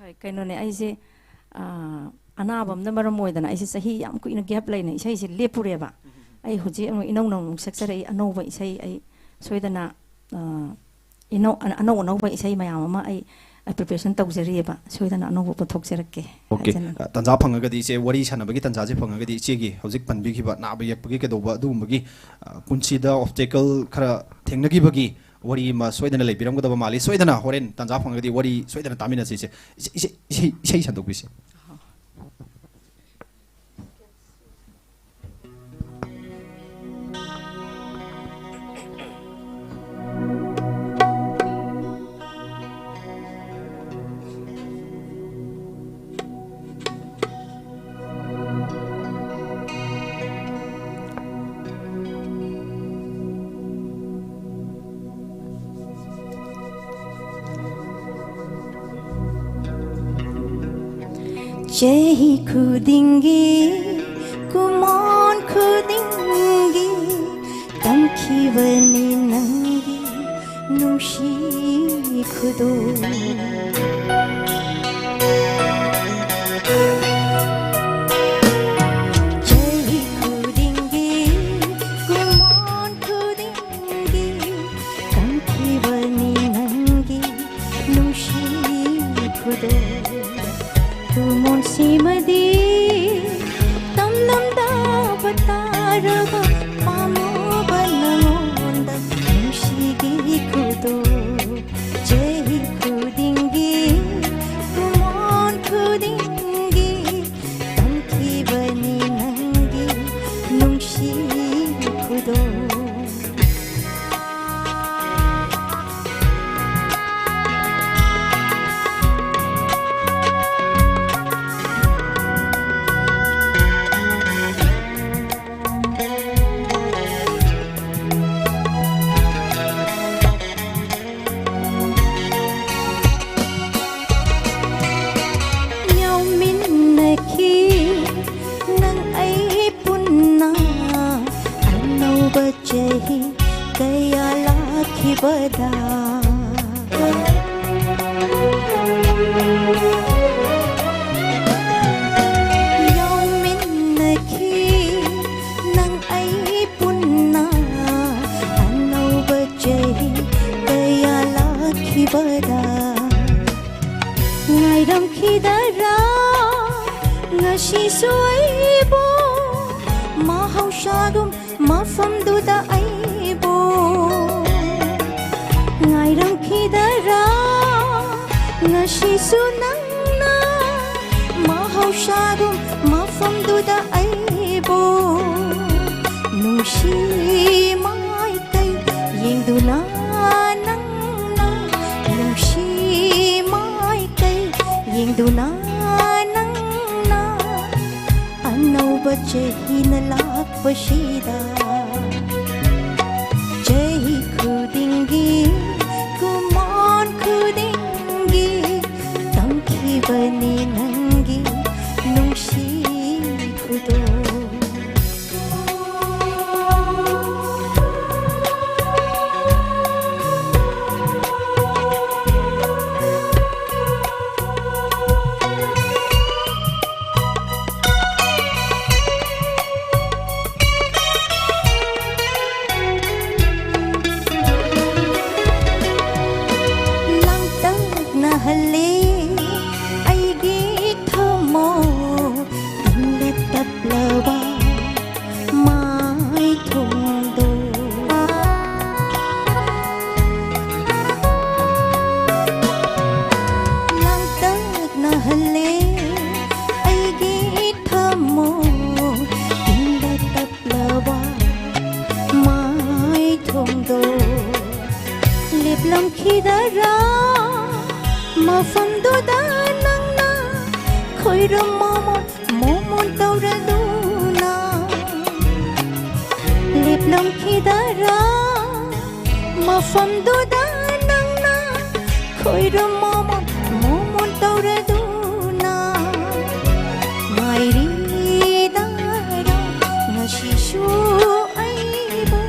ꯍꯣꯏ, ꯀꯩꯅꯣꯅꯦ, ꯑꯩꯁꯦ, ꯑ, ꯑꯅꯥꯕ ꯑꯃꯅ ꯃꯔꯝ ꯑꯣꯏꯗꯅ ꯑꯩꯁꯦ ꯆꯍꯤ ꯌꯥꯝ ꯀꯨꯏꯅ gap ꯂꯩꯅ ꯏꯁꯩꯁꯦ ꯂꯦꯞꯄꯨꯔꯦꯕ꯫ ꯑꯩ ꯍꯧꯖꯤꯛ ꯑꯃꯨꯛ ꯏꯅꯧ ꯅꯧꯅ ꯑꯃꯨꯛ ꯁꯛꯆꯔꯛꯏ, ꯑꯅꯧꯕ ꯏꯁꯩ ꯑꯩ ꯁꯣꯏꯗꯅ, ꯑ, ꯏꯅꯧ-, ꯑꯅꯧ ꯑꯅꯧꯕ ꯏꯁꯩ ꯃꯌꯥꯝ ꯑꯃ ꯑꯩ, ꯑ, preparation ꯇꯧꯖꯔꯤꯑꯕ, ꯁꯣꯏꯗꯅ ꯑꯅꯧꯕ ꯄꯨꯊꯣꯛꯆꯔꯛꯀꯦ꯫ OK꯫ ꯍꯥꯏꯖꯅꯤꯡꯉꯤ꯫ ꯑ, ꯇꯥꯟꯖꯥ ꯐꯪꯉꯒꯗꯤ ꯏꯆꯦ, ꯋꯥꯔꯤ ꯁꯥꯟꯅꯕꯒꯤ ꯇꯥꯟꯖꯥꯁꯦ ꯐꯪꯉꯒꯗꯤ ꯏꯆꯦꯒꯤ ꯍꯧꯖꯤꯛ ꯄꯟꯕꯤꯈꯤꯕ ꯅꯥꯕ ꯌꯦꯛꯄꯒꯤ ꯀꯩꯗꯧꯕ ꯑꯗꯨꯒꯨꯝꯕꯒꯤ, ꯑ, ꯄꯨꯟꯁꯤꯗ obstacle ꯈꯔ ꯊꯦꯡꯅꯈꯤꯕꯒꯤ ꯋꯥꯔꯤ ꯑꯃ ꯁꯣꯏꯗꯅ ꯂꯩꯕꯤꯔꯝꯒꯗꯕ ꯃꯥꯜꯂꯤ꯫ ꯁꯣꯏꯗꯅ ꯍꯣꯔꯦꯟ ꯇꯥꯟꯖꯥ ꯐꯪꯉꯒꯗꯤ ꯋꯥꯔꯤ ꯁꯣꯏꯗꯅ ꯇꯥꯃꯤꯟꯅꯁꯤ ꯏꯆꯦ꯫ ꯏꯁꯩ, ꯏꯁꯩ, ꯏꯁꯩ, ꯏꯁꯩ ꯁꯟꯗꯣꯛꯄꯤꯁꯤ꯫ ꯆꯍꯤ ꯈꯨꯗꯤꯡꯒꯤ, ꯀꯨꯝꯑꯣꯟ ꯈꯨꯗꯤꯡꯒꯤ, ꯇꯝꯈꯤꯕꯅꯤ ꯅꯪꯒꯤ ꯅꯨꯡꯁꯤ ꯈꯨꯗꯣꯜ꯫ ꯆꯍꯤ ꯈꯨꯗꯤꯡꯒꯤ, ꯀꯨꯝꯑꯣꯟ ꯈꯨꯗꯤꯡꯒꯤ, ꯇꯝꯈꯤꯕꯅꯤ ꯅꯪꯒꯤ ꯅꯨꯡꯁꯤ ꯈꯨꯗꯣꯜ꯫ ꯀꯨꯝꯑꯣꯟꯁꯤꯃꯗꯤ ꯇꯝꯂꯝꯗꯕ ꯇꯥꯔꯕ ꯄꯥꯝꯃꯨꯕ ꯅꯉꯣꯟꯗ ꯅꯨꯡꯁꯤꯒꯤ ꯈꯨꯗꯣꯜ꯫ ꯆꯍꯤ ꯈꯨꯗꯤꯡꯒꯤ, ꯀꯨꯝꯑꯣꯟ ꯈꯨꯗꯤꯡꯒꯤ, ꯇꯝꯈꯤꯕꯅꯤ ꯅꯪꯒꯤ ꯅꯨꯡꯁꯤ ꯈꯨꯗꯣꯜ꯫ ꯌꯥꯎꯃꯤꯟꯅꯈꯤ ꯅꯪ ꯑꯩ ꯄꯨꯟꯅ ꯑꯅꯧꯕ ꯆꯍꯤ ꯀꯌꯥ ꯂꯥꯛꯈꯤꯕꯗ꯫ ꯌꯥꯎꯃꯤꯟꯅꯈꯤ ꯅꯪ ꯑꯩ ꯗꯔꯥ ꯉꯁꯤꯁꯨ ꯑꯩꯕꯨ ꯃꯍꯧꯁꯥꯒꯨꯝ ꯃꯐꯝꯗꯨꯗ ꯑꯩꯕꯨ ꯉꯥꯏꯔꯝꯈꯤꯗꯔꯥ? ꯉꯁꯤꯁꯨ ꯅꯪꯅ ꯃꯍꯧꯁꯥꯒꯨꯝ ꯃꯐꯝꯗꯨꯗ ꯑꯩꯕꯨ ꯅꯨꯡꯁꯤ ꯃꯥꯏꯀꯩ ꯌꯦꯡꯗꯨꯅ, ꯅꯪꯅ ꯅꯨꯡꯁꯤ ꯃꯥꯏꯀꯩ ꯌꯦꯡꯗꯨꯅ, ꯅꯪꯅ ꯑꯅꯧꯕ ꯆꯍꯤꯅ ꯂꯥꯛꯄꯁꯤꯗ ꯆꯍꯤ ꯈꯨꯗꯤꯡꯒꯤ, ꯀꯨꯝꯑꯣꯟ ꯈꯨꯗꯤꯡꯒꯤ ꯇꯝꯈꯤꯕꯅꯤ ꯅꯪꯒꯤ ꯅꯨꯡꯁꯤ ꯈꯨꯗꯣꯜ꯫ ꯂꯥꯡꯇꯛꯅꯍꯜꯂꯦ ꯑꯩꯒꯤ ꯊꯃꯣꯏ, ꯏꯪꯅ ꯇꯞꯂꯕ ꯃꯥꯏꯊꯣꯡꯗꯣ꯫ ꯂꯥꯡꯇꯛꯅꯍꯜꯂꯦ ꯑꯩꯒꯤ ꯊꯃꯣꯏ, ꯏꯪꯅ ꯇꯞꯂꯕ ꯃꯥꯏꯊꯣꯡꯗꯣ꯫ ꯂꯦꯞꯂꯝꯈꯤꯗꯔꯥ ꯃꯐꯝꯗꯨꯗ ꯅꯪꯅ ꯈꯣꯏꯔꯝ ꯃꯃꯣꯟ ꯃꯣꯃꯣꯟ ꯇꯧꯔꯗꯨꯅ? ꯂꯦꯞꯂꯝꯈꯤꯗꯔꯥ ꯃꯐꯝꯗꯨꯗ ꯅꯪꯅ ꯈꯣꯏꯔꯝ ꯃꯃꯣꯟ ꯃꯣꯃꯣꯟ ꯇꯧꯔꯗꯨꯅ? ꯉꯥꯏꯔꯤꯗꯔꯥ ꯉꯁꯤꯁꯨ ꯑꯩꯕꯨ?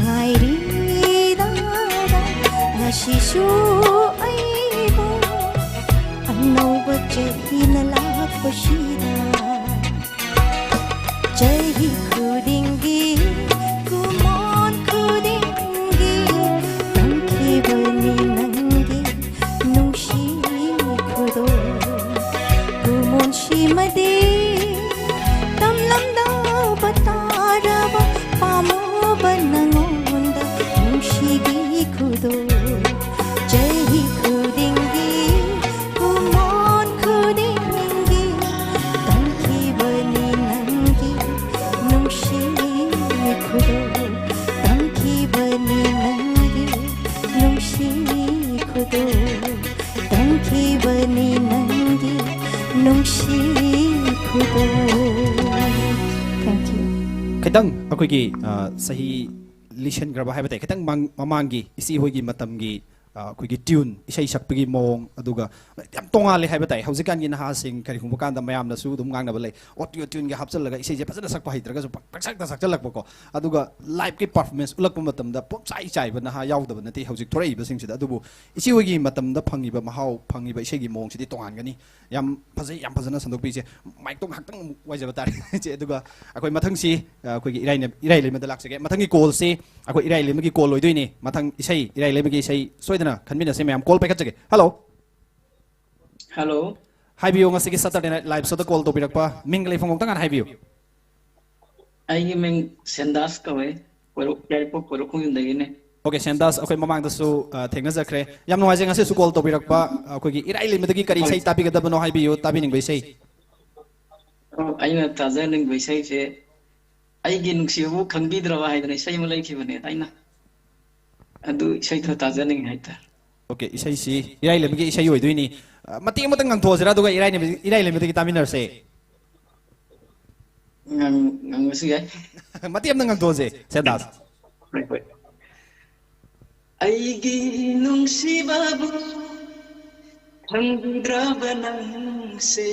ꯉꯥꯏꯔꯤꯗꯔꯥ ꯉꯁꯤꯁꯨ ꯑꯩꯕꯨ? ꯑꯅꯧꯕ ꯆꯍꯤꯅ ꯂꯥꯛꯄꯁꯤꯗ ꯆꯍꯤ ꯈꯨꯗꯤꯡꯒꯤ, ꯀꯨꯝꯑꯣꯟ ꯈꯨꯗꯤꯡꯒꯤ ꯇꯝꯈꯤꯕꯅꯤ ꯅꯪꯒꯤ ꯅꯨꯡꯁꯤ ꯈꯨꯗꯣꯜ꯫ ꯅꯉꯣꯟꯗ ꯅꯨꯡꯁꯤꯒꯤ ꯈꯨꯗꯣꯜ꯫ ꯆꯍꯤ ꯈꯨꯗꯤꯡꯒꯤ, ꯈꯨꯃꯣꯟ ꯈꯨꯗꯤꯡꯒꯤ ꯇꯝꯈꯤꯕꯅꯤ ꯅꯪꯒꯤ ꯅꯨꯡꯁꯤ ꯈꯨꯗꯣꯜ꯫ ꯇꯝꯈꯤꯕꯅꯤ ꯅꯪꯒꯤ ꯅꯨꯡꯁꯤ ꯈꯨꯗꯣꯜ꯫ ꯇꯝꯈꯤꯕꯅꯤ ꯅꯪꯒꯤ ꯅꯨꯡꯁꯤ ꯈꯨꯗꯣꯜ꯫ Thank you. ꯈꯤꯇꯪ ꯑꯩꯈꯣꯏꯒꯤ, ꯑ, ꯆꯍꯤ ꯂꯤꯁꯤꯟꯈ꯭ꯔꯕ ꯍꯥꯏꯕ ꯇꯥꯏ, ꯈꯤꯇꯪ ꯃꯥꯡ-, ꯃꯃꯥꯡꯒꯤ ꯏꯆꯦ ꯍꯣꯏꯒꯤ ꯃꯇꯝꯒꯤ, ꯑ, ꯑꯩꯈꯣꯏꯒꯤ tune, ꯏꯁꯩ ꯁꯛꯄꯒꯤ ꯃꯑꯣꯡ, ꯑꯗꯨꯒ ꯌꯥꯝ ꯇꯣꯉꯥꯜꯂꯦ ꯍꯥꯏꯕ ꯇꯥꯏ꯫ ꯍꯧꯖꯤꯛꯀꯥꯟꯒꯤ ꯅꯍꯥꯁꯤꯡ ꯀꯔꯤꯒꯨꯝꯕ ꯀꯥꯟꯗ ꯃꯌꯥꯝꯅꯁꯨ ꯑꯗꯨꯝ ꯉꯥꯡꯅꯕ ꯂꯩ, auto tuneꯒ ꯍꯥꯞꯆꯤꯜꯂꯒ ꯏꯁꯩꯁꯦ ꯐꯖꯅ ꯁꯛꯄ ꯍꯩꯇ꯭ꯔꯒꯁꯨ ꯄꯪ-, ꯄꯪꯁꯛꯇ ꯁꯛꯆꯜꯂꯛꯄꯀꯣ꯫ ꯑꯗꯨꯒ liveꯀꯤ performance ꯎꯠꯂꯛꯄ ꯃꯇꯝꯗ ꯄꯣꯞꯆꯥꯏ ꯆꯥꯏꯕ ꯅꯍꯥ ꯌꯥꯎꯗꯕ ꯅꯠꯇꯦ ꯍꯧꯖꯤꯛ ꯊꯣꯔꯛꯏꯕꯁꯤꯡꯁꯤꯗ꯫ ꯑꯗꯨꯕꯨ ꯏꯆꯦ ꯍꯣꯏꯒꯤ ꯃꯇꯝꯗ ꯐꯪꯉꯤꯕ ꯃꯍꯥꯎ, ꯐꯪꯉꯤꯕ ꯏꯁꯩꯒꯤ ꯃꯑꯣꯡꯁꯤꯗꯤ ꯇꯣꯉꯥꯟꯒꯅꯤ꯫ ꯌꯥꯝ ꯐꯖꯩ, ꯌꯥꯝ ꯐꯖꯅ ꯁꯟꯗꯣꯛꯄꯤꯁꯦ꯫ Micꯇꯣ ꯉꯥꯏꯍꯥꯛꯇꯪ ꯑꯃꯨꯛ ꯋꯥꯏꯖꯕ ꯇꯥꯔꯦ, ꯏꯆꯦ꯫ ꯑꯗꯨꯒ ꯑꯩꯈꯣꯏ ꯃꯊꯪꯁꯤ, ꯑ, ꯑꯩꯈꯣꯏꯒꯤ ꯏꯔꯥꯏꯅ-, ꯏꯔꯥꯏ ꯂꯩꯃꯗ ꯂꯥꯛꯆꯒꯦ꯫ ꯃꯊꯪꯒꯤ callꯁꯤ ꯑꯩꯈꯣꯏ ꯏꯔꯥꯏ ꯂꯩꯃꯒꯤ call ꯑꯣꯏꯗꯣꯏꯅꯤ꯫ ꯃꯊꯪ ꯏꯁꯩ, ꯏꯔꯥꯏ ꯂꯩꯃꯒꯤ ꯏꯁꯩ ꯁꯣꯏꯗꯅ ꯈꯟꯃꯤꯟꯅꯁꯦ ꯃꯌꯥꯝ꯫ Call ꯄꯥꯏꯈꯠꯆꯒꯦ꯫ Hello꯫ Hello꯫ ꯍꯥꯏꯕꯤꯌꯨ, ꯉꯁꯤꯒꯤ Saturday Night Live Showꯗ call ꯇꯧꯕꯤꯔꯛꯄ ꯃꯤꯡꯒ ꯂꯩꯐꯝ ꯑꯃꯨꯛꯇ ꯉꯥꯟꯅ ꯍꯥꯏꯕꯤꯌꯨ꯫ ꯑꯩꯒꯤ ꯃꯤꯡ ꯁꯦꯟꯗꯥꯁ ꯀꯧꯋꯦ꯫ ꯀꯣꯏꯔꯨ-, ꯌꯥꯏꯔꯤꯄꯣꯛ ꯀꯣꯏꯔꯨꯈꯣꯡꯖꯤꯟꯗꯒꯤꯅꯦ꯫ Okay, ꯁꯦꯟꯗꯥꯁ, ꯑꯩꯈꯣꯏ ꯃꯃꯥꯡꯗꯁꯨ, ꯑ, ꯊꯦꯡꯅꯖꯈ꯭ꯔꯦ꯫ ꯌꯥꯝ ꯅꯨꯡꯉꯥꯏꯖꯩ ꯉꯁꯤꯁꯨ call ꯇꯧꯕꯤꯔꯛꯄ꯫ ꯑꯩꯈꯣꯏꯒꯤ ꯏꯔꯥꯏ ꯂꯩꯃꯗꯒꯤ ꯀꯔꯤ ꯍꯣꯏ꯫ ꯏꯁꯩ ꯇꯥꯕꯤꯒꯗꯕꯅꯣ ꯍꯥꯏꯕꯤꯌꯨ, ꯇꯥꯕꯤꯅꯤꯡꯕ ꯏꯁꯩ꯫ ꯑꯣ, ꯑꯩꯅ ꯇꯥꯖꯅꯤꯡꯕ ꯏꯁꯩꯁꯦ "ꯑꯩꯒꯤ ꯅꯨꯡꯁꯤꯕꯕꯨ ꯈꯪꯕꯤꯗ꯭ꯔꯕ" ꯍꯥꯏꯗꯅ ꯏꯁꯩ ꯑꯃ ꯂꯩꯈꯤꯕꯅꯦ ꯊꯥꯏꯅ꯫ ꯑꯗꯨ ꯏꯁꯩꯗꯣ ꯇꯥꯖꯅꯤꯡꯉꯦ ꯍꯥꯏꯇꯥꯔꯦ꯫ Okay, ꯏꯁꯩꯁꯤ ꯏꯔꯥꯏ ꯂꯩꯃꯒꯤ ꯏꯁꯩ ꯑꯣꯏꯗꯣꯏꯅꯤ꯫ ꯑ, ꯃꯇꯦꯛ ꯑꯃꯇꯪ ꯉꯪꯊꯣꯛꯑꯁꯤꯔꯥ, ꯑꯗꯨꯒ ꯏꯔꯥꯏ ꯂꯩꯃ-, ꯏꯔꯥꯏ ꯂꯩꯃꯗꯒꯤ ꯇꯥꯃꯤꯟꯅꯔꯁꯦ꯫ ꯉꯪ-, ꯉꯪꯕꯁꯨ ꯌꯥꯏ꯫ ꯃꯇꯦꯛ ꯑꯃꯇꯪ ꯉꯪꯊꯣꯛꯑꯁꯦ, ꯁꯦꯟꯗꯥꯁ꯫ ꯍꯣꯏ, ꯍꯣꯏ꯫ ꯑꯩꯒꯤ ꯅꯨꯡꯁꯤꯕꯕꯨ ꯈꯪꯕꯤꯗ꯭ꯔꯕ ꯅꯪꯁꯦ,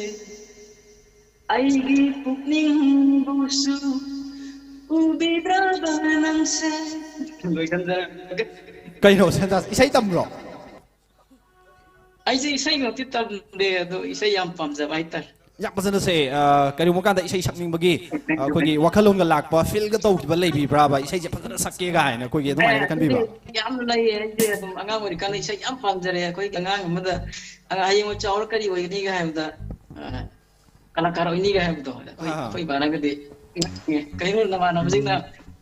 ꯑꯩꯒꯤ ꯄꯨꯛꯅꯤꯡꯕꯨꯁꯨ ꯎꯕꯤꯗ꯭ꯔꯕ ꯅꯪꯁꯦ꯫ ꯂꯣꯏꯁꯟꯖꯔꯒꯦ꯫ ꯀꯩꯅꯣ, ꯁꯦꯟꯗꯥꯁ, ꯏꯁꯩ ꯇꯝꯕ꯭ꯔꯣ? ꯑꯩꯁꯦ ꯏꯁꯩꯃꯛꯇꯤ ꯇꯝꯗꯦ, ꯑꯗꯣ ꯏꯁꯩ ꯌꯥꯝ ꯄꯥꯝꯖꯕ ꯍꯥꯏꯇꯥꯔꯦ꯫ ꯌꯥꯝ ꯐꯖꯅ ꯁꯦ, ꯑ, ꯀꯔꯤꯒꯨꯝꯕ ꯀꯥꯟꯗ ꯏꯁꯩ ꯁꯛꯅꯤꯡꯕꯒꯤ, ꯑ, ꯑꯩꯈꯣꯏꯒꯤ ꯋꯥꯈꯜꯂꯣꯟꯒ ꯂꯥꯛꯄ, feel-ꯒ ꯇꯧꯈꯤꯕ ꯂꯩꯕꯤꯕ꯭ꯔꯥꯕ? ꯏꯁꯩꯁꯦ ꯐꯖꯅ ꯁꯛꯀꯦ ꯀꯥꯏꯅ ꯑꯩꯈꯣꯏꯒꯤ ꯑꯗꯨꯃꯥꯏꯅꯒ ꯑꯦ, ꯈꯟꯕꯤꯕ꯭ꯔꯣ? ꯑꯗꯨꯗꯤ ꯌꯥꯝꯅ ꯂꯩꯌꯦ꯫ ꯑꯩꯁꯦ ꯑꯗꯨꯝ ꯑꯉꯥꯡ ꯑꯣꯏꯔꯤꯀꯥꯟꯗ ꯏꯁꯩ ꯌꯥꯝ ꯄꯥꯝꯖꯔꯛꯑꯦ꯫ ꯑꯩꯈꯣꯏꯒꯤ ꯑꯉꯥꯡ ꯑꯃꯗ, ꯑꯉꯥꯡ ꯍꯌꯦꯡꯋꯥꯏ ꯆꯥꯎꯔ ꯀꯔꯤ ꯑꯣꯏꯒꯅꯤꯒ ꯍꯥꯏꯕꯗ, ꯑ, ꯀꯂꯥꯀꯥꯔ ꯑꯣꯏꯅꯤꯒ ꯍꯥꯏꯕꯗꯣ, ꯑꯩꯈꯣꯏ, ꯑꯥ꯫ ꯑꯩꯈꯣꯏ ꯏꯃꯥꯅꯒꯗꯤ, ꯀꯩꯅꯣ ꯅꯃꯥꯟꯅꯕꯁꯤꯡꯅ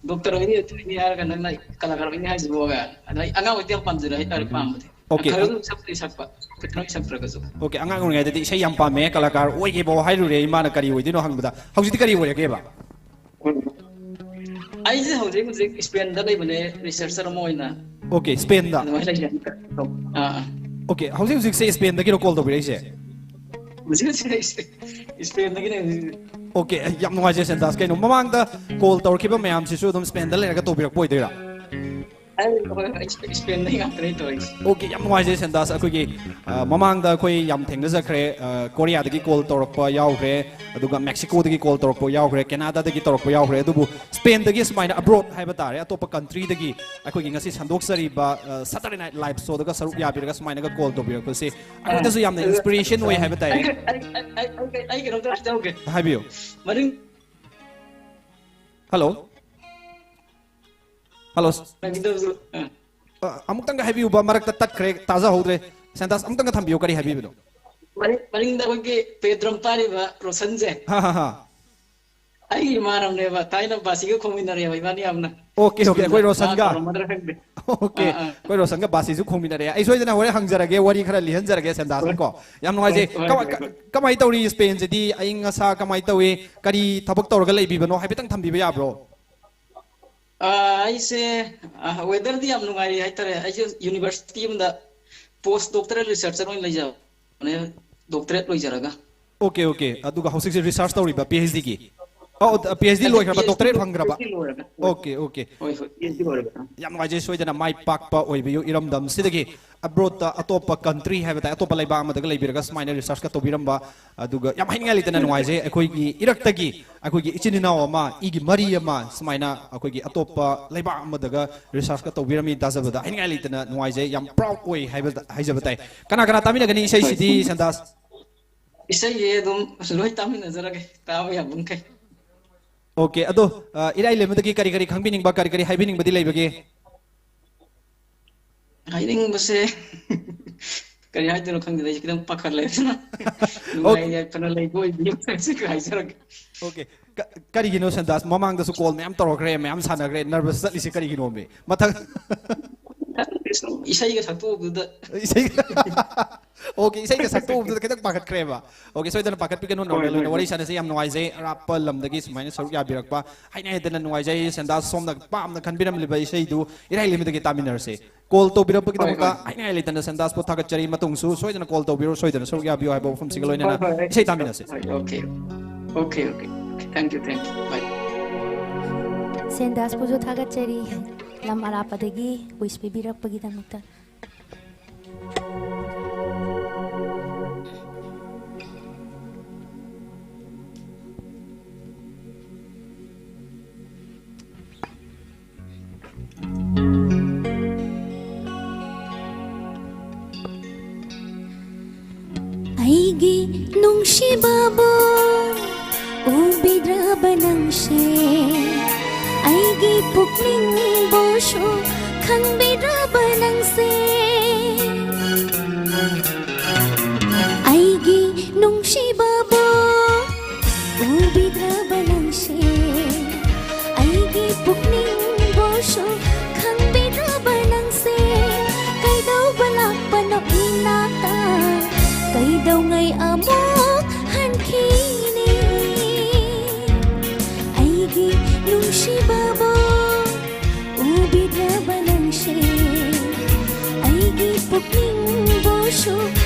ꯗꯣꯛꯇꯔ ꯑꯣꯏꯅꯤ, ꯑꯗꯨ ꯑꯣꯏꯅꯤ ꯍꯥꯏꯔꯒ ꯅꯪꯅ ꯀꯂꯥꯀꯥꯔ ꯑꯣꯏꯅꯤ ꯍꯥꯏꯁꯤꯕꯣ? ꯑꯗ ꯑꯩ ꯑꯉꯥꯡ ꯑꯣꯏꯗꯤ ꯌꯥꯝ ꯄꯥꯝꯖꯔꯦ ꯍꯥꯏꯇꯥꯔꯦ, ꯄꯥꯝꯕꯗꯤ꯫ Okay. ꯈꯔ ꯑꯗꯨꯝ ꯁꯛꯄꯗꯤ ꯁꯛꯄ, ꯐꯖꯅ ꯁꯛꯇ꯭ꯔꯒꯁꯨ꯫ Okay, ꯑꯉꯥꯡ ꯑꯣꯏꯔꯤꯉꯩꯗꯗꯤ ꯏꯁꯩ ꯌꯥꯝ ꯄꯥꯝꯃꯦ, ꯀꯂꯥꯀꯥꯔ ꯑꯣꯏꯒꯦꯕꯣ ꯍꯥꯏꯔꯨꯔꯦ ꯏꯃꯥꯅ ꯀꯔꯤ ꯑꯣꯏꯗꯣꯏꯅꯣ ꯍꯪꯕꯗ꯫ ꯍꯧꯖꯤꯛꯇꯤ ꯀꯔꯤ ꯑꯣꯏꯔꯒꯦꯕ? ꯑꯩꯁꯦ ꯍꯧꯖꯤꯛ ꯍꯧꯖꯤꯛ ꯏꯁꯄꯦꯟꯗ ꯂꯩꯕꯅꯦ, ꯔꯤꯁꯔꯆꯔ ꯑꯃ ꯑꯣꯏꯅ꯫ Okay, ꯏꯁꯄꯦꯟꯗ꯫ ꯑꯗꯨꯃꯥꯏꯅ ꯂꯩꯖꯩ꯫ ꯑꯥ, ꯑꯥ꯫ Okay, ꯍꯧꯖꯤꯛ ꯍꯧꯖꯤꯛꯁꯦ ꯏꯁꯄꯦꯟꯗꯒꯤꯔꯣ ꯀꯣꯜ ꯇꯧꯕꯤꯔꯛꯏꯁꯦ? ꯍꯧꯖꯤꯛ ꯍꯧꯖꯤꯛ ꯏꯁꯄꯦꯟꯗꯒꯤꯅꯦ ꯍꯧꯖꯤꯛ ꯍꯧꯖꯤꯛ꯫ Okay, ꯌꯥꯝ ꯅꯨꯡꯉꯥꯏꯖꯩ ꯁꯦꯟꯗꯥꯁ꯫ ꯀꯩꯅꯣ, ꯃꯃꯥꯡꯗ ꯀꯣꯜ ꯇꯧꯔꯛꯈꯤꯕ ꯃꯌꯥꯝꯁꯤꯁꯨ ꯑꯗꯨꯝ ꯏꯁꯄꯦꯟꯗ ꯂꯩꯔꯒ ꯇꯧꯕꯤꯔꯛꯄ ꯑꯣꯏꯗꯣꯏꯔꯥ? ꯑꯩ ꯍꯣꯏ ꯍꯣꯏ, ꯏꯁꯄꯦꯟꯗꯒꯤ ꯉꯥꯛꯇꯅꯦ ꯇꯧꯔꯛꯏꯁꯦ꯫ Okay, ꯌꯥꯝ ꯅꯨꯡꯉꯥꯏꯖꯩ ꯁꯦꯟꯗꯥꯁ꯫ ꯑꯩꯈꯣꯏꯒꯤ, ꯑ, ꯃꯃꯥꯡꯗ ꯑꯩꯈꯣꯏ ꯌꯥꯝ ꯊꯦꯡꯅꯖꯈ꯭ꯔꯦ, ꯑ, ꯀꯣꯔꯤꯌꯥꯗꯒꯤ ꯀꯣꯜ ꯇꯧꯔꯛꯄ ꯌꯥꯎꯈ꯭ꯔꯦ, ꯑꯗꯨꯒ ꯃꯦꯛꯁꯤꯀꯣꯗꯒꯤ ꯀꯣꯜ ꯇꯧꯔꯛꯄ ꯌꯥꯎꯈ꯭ꯔꯦ, ꯀꯦꯅꯥꯗꯥꯗꯒꯤ ꯇꯧꯔꯛꯄ ꯌꯥꯎꯈ꯭ꯔꯦ, ꯑꯗꯨꯕꯨ ꯏꯁꯄꯦꯟꯗꯒꯤ ꯁꯨꯃꯥꯏꯅ ꯑꯕ꯭ꯔꯣꯗ ꯍꯥꯏꯕ ꯇꯥꯔꯦ, ꯑꯇꯣꯞꯄ ꯀꯟꯇ꯭ꯔꯤꯗꯒꯤ ꯑꯩꯈꯣꯏꯒꯤ ꯉꯁꯤ ꯁꯟꯗꯣꯛꯆꯔꯤꯕ, ꯑ, Saturday Night Live Showꯗꯒ ꯁꯔꯨꯛ ꯌꯥꯕꯤꯔꯒ ꯁꯨꯃꯥꯏꯅꯒ ꯀꯣꯜ ꯇꯧꯕꯤꯔꯛꯄꯁꯦ ꯑꯩꯈꯣꯏꯗꯁꯨ ꯌꯥꯝꯅ inspiration ꯑꯣꯏ ꯍꯥꯏꯕ ꯇꯥꯏ꯫ ꯑꯩ ꯑꯩ- ꯑꯩ- ꯑꯩ- ꯑꯩ ꯀꯩꯅꯣꯝꯇ ꯍꯥꯏꯖꯍꯧꯒꯦ꯫ ꯍꯥꯏꯕꯤꯌꯨ꯫ ꯃꯅꯤꯡ Hello. Hello. ꯃꯅꯤꯡꯗꯁꯨ, ꯑ, ꯑ, ꯑꯃꯨꯛꯇꯪꯒ ꯍꯥꯏꯕꯤꯌꯨꯕ, ꯃꯔꯛꯇ ꯇꯠꯈ꯭ꯔꯦ, ꯇꯥꯖꯍꯧꯗ꯭ꯔꯦ꯫ ꯁꯦꯟꯗꯥꯁ, ꯑꯃꯨꯛꯇꯪꯒ ꯊꯝꯕꯤꯌꯨ, ꯀꯔꯤ ꯍꯥꯏꯕꯤꯕꯅꯣ? ꯃꯅꯤꯡ- ꯃꯅꯤꯡꯗ ꯑꯩꯈꯣꯏꯒꯤ ꯄꯦꯗ꯭ꯔꯝ ꯄꯥꯔꯤꯕ ꯔꯣꯁꯟꯁꯦ ꯍꯥ ꯍꯥ ꯍꯥ꯫ ꯑꯩꯒꯤ ꯏꯃꯥꯟꯅꯕꯅꯦꯕ, ꯊꯥꯏꯅ ꯕꯥꯁꯤꯒ ꯈꯣꯡꯃꯤꯟꯅꯔꯦꯕ ꯏꯕꯥꯅꯤ ꯌꯥꯝꯅ꯫ Okay, okay, ꯑꯩꯈꯣꯏ ꯃꯥ ꯔꯣꯁꯟꯒ꯫ ꯀꯧꯔꯝꯃꯗ꯭ꯔꯥ ꯈꯪꯗꯦ꯫ Okay, ꯑꯥ, ꯑꯥ꯫ ꯑꯩꯈꯣꯏ ꯔꯣꯁꯟꯒ ꯕꯥꯁꯤꯁꯨ ꯈꯣꯡꯃꯤꯟꯅꯔꯦ꯫ ꯑꯩ ꯁꯣꯏꯗꯅ ꯍꯣꯔꯦꯟ ꯍꯪꯖꯔꯒꯦ, ꯋꯥꯔꯤ ꯈꯔ ꯂꯤꯍꯟꯖꯔꯒꯦ ꯁꯦꯟꯗꯥꯁꯀꯤꯀꯣ꯫ ꯌꯥꯝ ꯅꯨꯡꯉꯥꯏꯖꯩ꯫ ꯍꯣꯏ, ꯍꯣꯏ, ꯀꯃꯥꯏ- ꯍꯣꯏ, ꯍꯣꯏ꯫ ꯀꯃꯥꯏꯅ ꯇꯧꯔꯤ ꯏꯁꯄꯦꯟꯁꯤꯗꯤ? ꯑꯏꯪ ꯑꯁꯥ ꯀꯃꯥꯏꯅ ꯇꯧꯏ? ꯀꯔꯤ ꯊꯕꯛ ꯇꯧꯔꯒ ꯂꯩꯕꯤꯕꯅꯣ ꯍꯥꯏꯐꯦꯠꯇꯪ ꯊꯝꯕꯤꯕ ꯌꯥꯕ꯭ꯔꯣ? ꯑꯥ, ꯑꯩꯁꯦ, ꯑꯥ, ꯋꯦꯗꯔꯗꯤ ꯌꯥꯝ ꯅꯨꯡꯉꯥꯏꯔꯤ ꯍꯥꯏꯇꯥꯔꯦ꯫ ꯑꯩꯁꯦ ꯌꯨꯅꯤꯚꯔꯁꯤꯇꯤ ꯑꯃꯗ ꯄꯣꯁ ꯗꯣꯛꯇꯔꯦꯠ ꯔꯤꯁꯔꯆꯔ ꯑꯣꯏꯅ ꯂꯩꯖꯕꯅꯦ, ꯗꯣꯛꯇꯔꯦꯠ ꯂꯣꯏꯖꯔꯒ꯫ Okay, okay, ꯑꯗꯨꯒ ꯍꯧꯖꯤꯛꯁꯦ ꯔꯤꯁꯔꯆ ꯇꯧꯔꯤꯕ, ꯄꯤ ꯑꯩꯆ ꯗꯤꯒꯤ? ꯑꯣ, ꯄꯤ ꯑꯩꯆ ꯗꯤ ꯑꯗꯨ ꯂꯣꯏꯈ꯭ꯔꯕ, ꯄꯤ ꯑꯩꯆ ꯗꯤ ꯗꯣꯛꯇꯔꯦꯠ ꯂꯣꯏ- ꯐꯪꯈ꯭ꯔꯕ? ꯄꯤ ꯑꯩꯆ ꯗꯤ ꯂꯣꯏꯔꯒ꯫ Okay, okay. ꯍꯣꯏ, ꯍꯣꯏ, ꯄꯤ ꯑꯩꯆ ꯗꯤ ꯂꯣꯏꯔꯒ꯫ ꯌꯥꯝ ꯅꯨꯡꯉꯥꯏꯖꯩ꯫ ꯁꯣꯏꯗꯅ ꯃꯥꯏ ꯄꯥꯛꯄ ꯑꯣꯏꯕꯤꯌꯨ ꯏꯔꯝꯗꯝꯁꯤꯗꯒꯤ꯫ ꯑꯕ꯭ꯔꯣꯗꯇ ꯑꯇꯣꯞꯄ ꯀꯟꯇ꯭ꯔꯤ ꯍꯥꯏꯕ ꯇꯥꯏ, ꯑꯇꯣꯞꯄ ꯂꯩꯕꯥꯛ ꯑꯃꯗꯒ ꯂꯩꯕꯤꯔꯒ ꯁꯨꯃꯥꯏꯅ ꯔꯤꯁꯔꯆꯀ ꯇꯧꯕꯤꯔꯝꯕ, ꯑꯗꯨꯒ ꯌꯥꯝ ꯍꯥꯏꯅꯤꯡꯉꯥꯏ ꯂꯩꯇꯅ ꯅꯨꯡꯉꯥꯏꯖꯩ꯫ ꯑꯩꯈꯣꯏꯒꯤ ꯏꯔꯛꯇꯒꯤ ꯑꯩꯈꯣꯏꯒꯤ ꯏꯆꯤꯟ ꯏꯅꯥꯎ ꯑꯃ, ꯏꯒꯤ ꯃꯔꯤ ꯑꯃ ꯁꯨꯃꯥꯏꯅ ꯑꯩꯈꯣꯏꯒꯤ ꯑꯇꯣꯞꯄ ꯂꯩꯕꯥꯛ ꯑꯃꯗꯒ ꯔꯤꯁꯔꯆꯀ ꯇꯧꯕꯤꯔꯝꯃꯤ ꯇꯥꯖꯕꯗ ꯍꯥꯏꯅꯤꯡꯉꯥꯏ ꯂꯩꯇꯅ ꯅꯨꯡꯉꯥꯏꯖꯩ, ꯌꯥꯝ ꯄ꯭ꯔꯥꯎꯗ ꯑꯣꯏ ꯍꯥꯏꯕ, ꯍꯥꯏꯖꯕ ꯇꯥꯏ꯫ ꯀꯅꯥ ꯀꯅꯥ ꯇꯥꯃꯤꯟꯅꯒꯅꯤ ꯏꯁꯩꯁꯤꯗꯤ, ꯁꯦꯟꯗꯥꯁ? ꯏꯁꯩꯁꯦ ꯑꯗꯨꯝ ꯂꯣꯏ ꯇꯥꯃꯤꯟꯅꯖꯔꯒꯦ, ꯇꯥꯕ ꯌꯥꯕ ꯃꯈꯩ꯫ Okay, ꯑꯗꯣ, ꯑ, ꯏꯔꯥꯏ ꯂꯩꯃꯗꯒꯤ ꯀꯔꯤ ꯀꯔꯤ ꯈꯪꯕꯤꯅꯤꯡꯕ, ꯀꯔꯤ ꯀꯔꯤ ꯍꯥꯏꯕꯤꯅꯤꯡꯕꯗꯤ ꯂꯩꯕꯒꯦ? ꯍꯥꯏꯅꯤꯡꯕꯁꯦ ꯀꯔꯤ ꯍꯥꯏꯗꯣꯏꯅꯣ ꯈꯪꯗꯦꯗ, ꯑꯩꯁꯦ ꯈꯤꯇꯪ ꯄꯥꯈꯠꯂꯦ꯫ ꯑꯗꯨꯅ ꯅꯨꯡꯉꯥꯏ ꯌꯥꯏꯐꯅ ꯂꯩꯕ ꯑꯣꯏꯕꯤꯌꯨ ꯍꯥꯏꯁꯤ ꯍꯥꯏꯖꯔꯒꯦ꯫ Okay. ꯀ- ꯀꯔꯤꯒꯤꯅꯣ ꯁꯦꯟꯗꯥꯁ? ꯃꯃꯥꯡꯗꯁꯨ ꯀꯣꯜ ꯃꯌꯥꯝ ꯇꯧꯔꯛꯈ꯭ꯔꯦ, ꯃꯌꯥꯝ ꯁꯥꯟꯅꯈ꯭ꯔꯦ, ꯅꯔꯚꯁ ꯆꯠꯂꯤꯁꯦ ꯀꯔꯤꯒꯤꯅꯣꯃꯤ? ꯃꯊꯪ ꯏꯁꯩꯒ ꯁꯛꯇꯣꯛꯎꯕꯗꯨꯗ ꯏꯁꯩ ꯑꯣꯀꯦ, ꯏꯁꯩꯒ ꯁꯛꯇꯣꯛꯎꯕꯗꯨꯗ ꯈꯤꯇꯪ ꯄꯥꯈꯠꯈ꯭ꯔꯦꯕ꯫ ꯑꯣꯀꯦ, ꯁꯣꯏꯗꯅ ꯄꯥꯈꯠꯄꯤꯒꯅꯨ, ꯍꯣꯏ ꯅꯣꯔꯃꯦꯜ ꯍꯣꯏ ꯑꯣꯏꯅ ꯋꯥꯔꯤ ꯍꯣꯏ ꯁꯥꯟꯅꯁꯦ꯫ ꯌꯥꯝ ꯅꯨꯡꯉꯥꯏꯖꯩ ꯑꯔꯥꯞꯄ ꯂꯝꯗꯒꯤ ꯁꯨꯃꯥꯏꯅ ꯁꯔꯨꯛ ꯌꯥꯕꯤꯔꯛꯄ꯫ ꯍꯥꯏꯅ ꯍꯥꯏꯗꯅ ꯅꯨꯡꯉꯥꯏꯖꯩ꯫ ꯁꯦꯟꯗꯥꯁ ꯁꯣꯝꯅ ꯄꯥꯝꯅ ꯈꯟꯕꯤꯔꯝꯂꯤꯕ ꯏꯁꯩꯗꯨ ꯏꯔꯥꯏ ꯂꯩꯃꯗꯒꯤ ꯇꯥꯃꯤꯟꯅꯔꯁꯦ꯫ ꯀꯣꯜ ꯍꯣꯏ ꯇꯧꯕꯤꯔꯛꯄꯒꯤꯗꯃꯛꯇ ꯍꯣꯏ ꯍꯥꯏꯅꯤꯡꯉꯥꯏ ꯂꯩꯇꯅ ꯁꯦꯟꯗꯥꯁꯄꯨ ꯊꯥꯒꯠꯆꯔꯤ꯫ ꯃꯇꯨꯡꯁꯨ ꯁꯣꯏꯗꯅ ꯀꯣꯜ ꯇꯧꯕꯤꯔꯣ, ꯁꯣꯏꯗꯅ ꯁꯔꯨꯛ ꯌꯥꯕꯤꯌꯨ ꯍꯥꯏꯕ ꯋꯥꯐꯝꯁꯤꯒ ꯍꯣꯏ ꯂꯣꯏꯅꯅ ꯍꯣꯏ ꯍꯣꯏ ꯏꯁꯩ ꯇꯥꯃꯤꯟꯅꯁꯦ꯫ ꯍꯣꯏ okay okay okay thank you thank you bye ꯁꯦꯟꯗꯥꯁꯄꯨꯁꯨ ꯊꯥꯒꯠꯆꯔꯤ, ꯂꯝ ꯑꯔꯥꯞꯄꯗꯒꯤ ꯋꯤꯁ ꯄꯤꯕꯤꯔꯛꯄꯒꯤꯗꯃꯛꯇ꯫ ꯑꯩꯒꯤ ꯅꯨꯡꯁꯤꯕꯕꯨ ꯎꯕꯤꯗ꯭ꯔꯕ ꯅꯪꯁꯦ, ꯑꯩꯒꯤ ꯄꯨꯛꯅꯤꯡꯕꯨꯁꯨ ꯈꯪꯕꯤꯗ꯭ꯔꯕ ꯅꯪꯁꯦ꯫ ꯑꯩꯒꯤ ꯅꯨꯡꯁꯤꯕꯕꯨ ꯎꯕꯤꯗ꯭ꯔꯕ ꯅꯪꯁꯦ, ꯑꯩꯒꯤ ꯄꯨꯛꯅꯤꯡꯕꯨꯁꯨ ꯈꯪꯕꯤꯗ꯭ꯔꯕ ꯅꯪꯁꯦ꯫ ꯀꯩꯗꯧꯕ ꯂꯥꯛꯄꯅꯣ ꯏꯅꯥꯛꯇ, ꯀꯩꯗꯧꯉꯩ ꯑꯃꯨꯛ ꯍꯟꯈꯤꯅꯤ? ꯑꯩꯒꯤ ꯅꯨꯡꯁꯤꯕꯕꯨ ꯎꯕꯤꯗ꯭ꯔꯕ ꯅꯪꯁꯦ, ꯑꯩꯒꯤ ꯄꯨꯛꯅꯤꯡꯕꯨꯁꯨ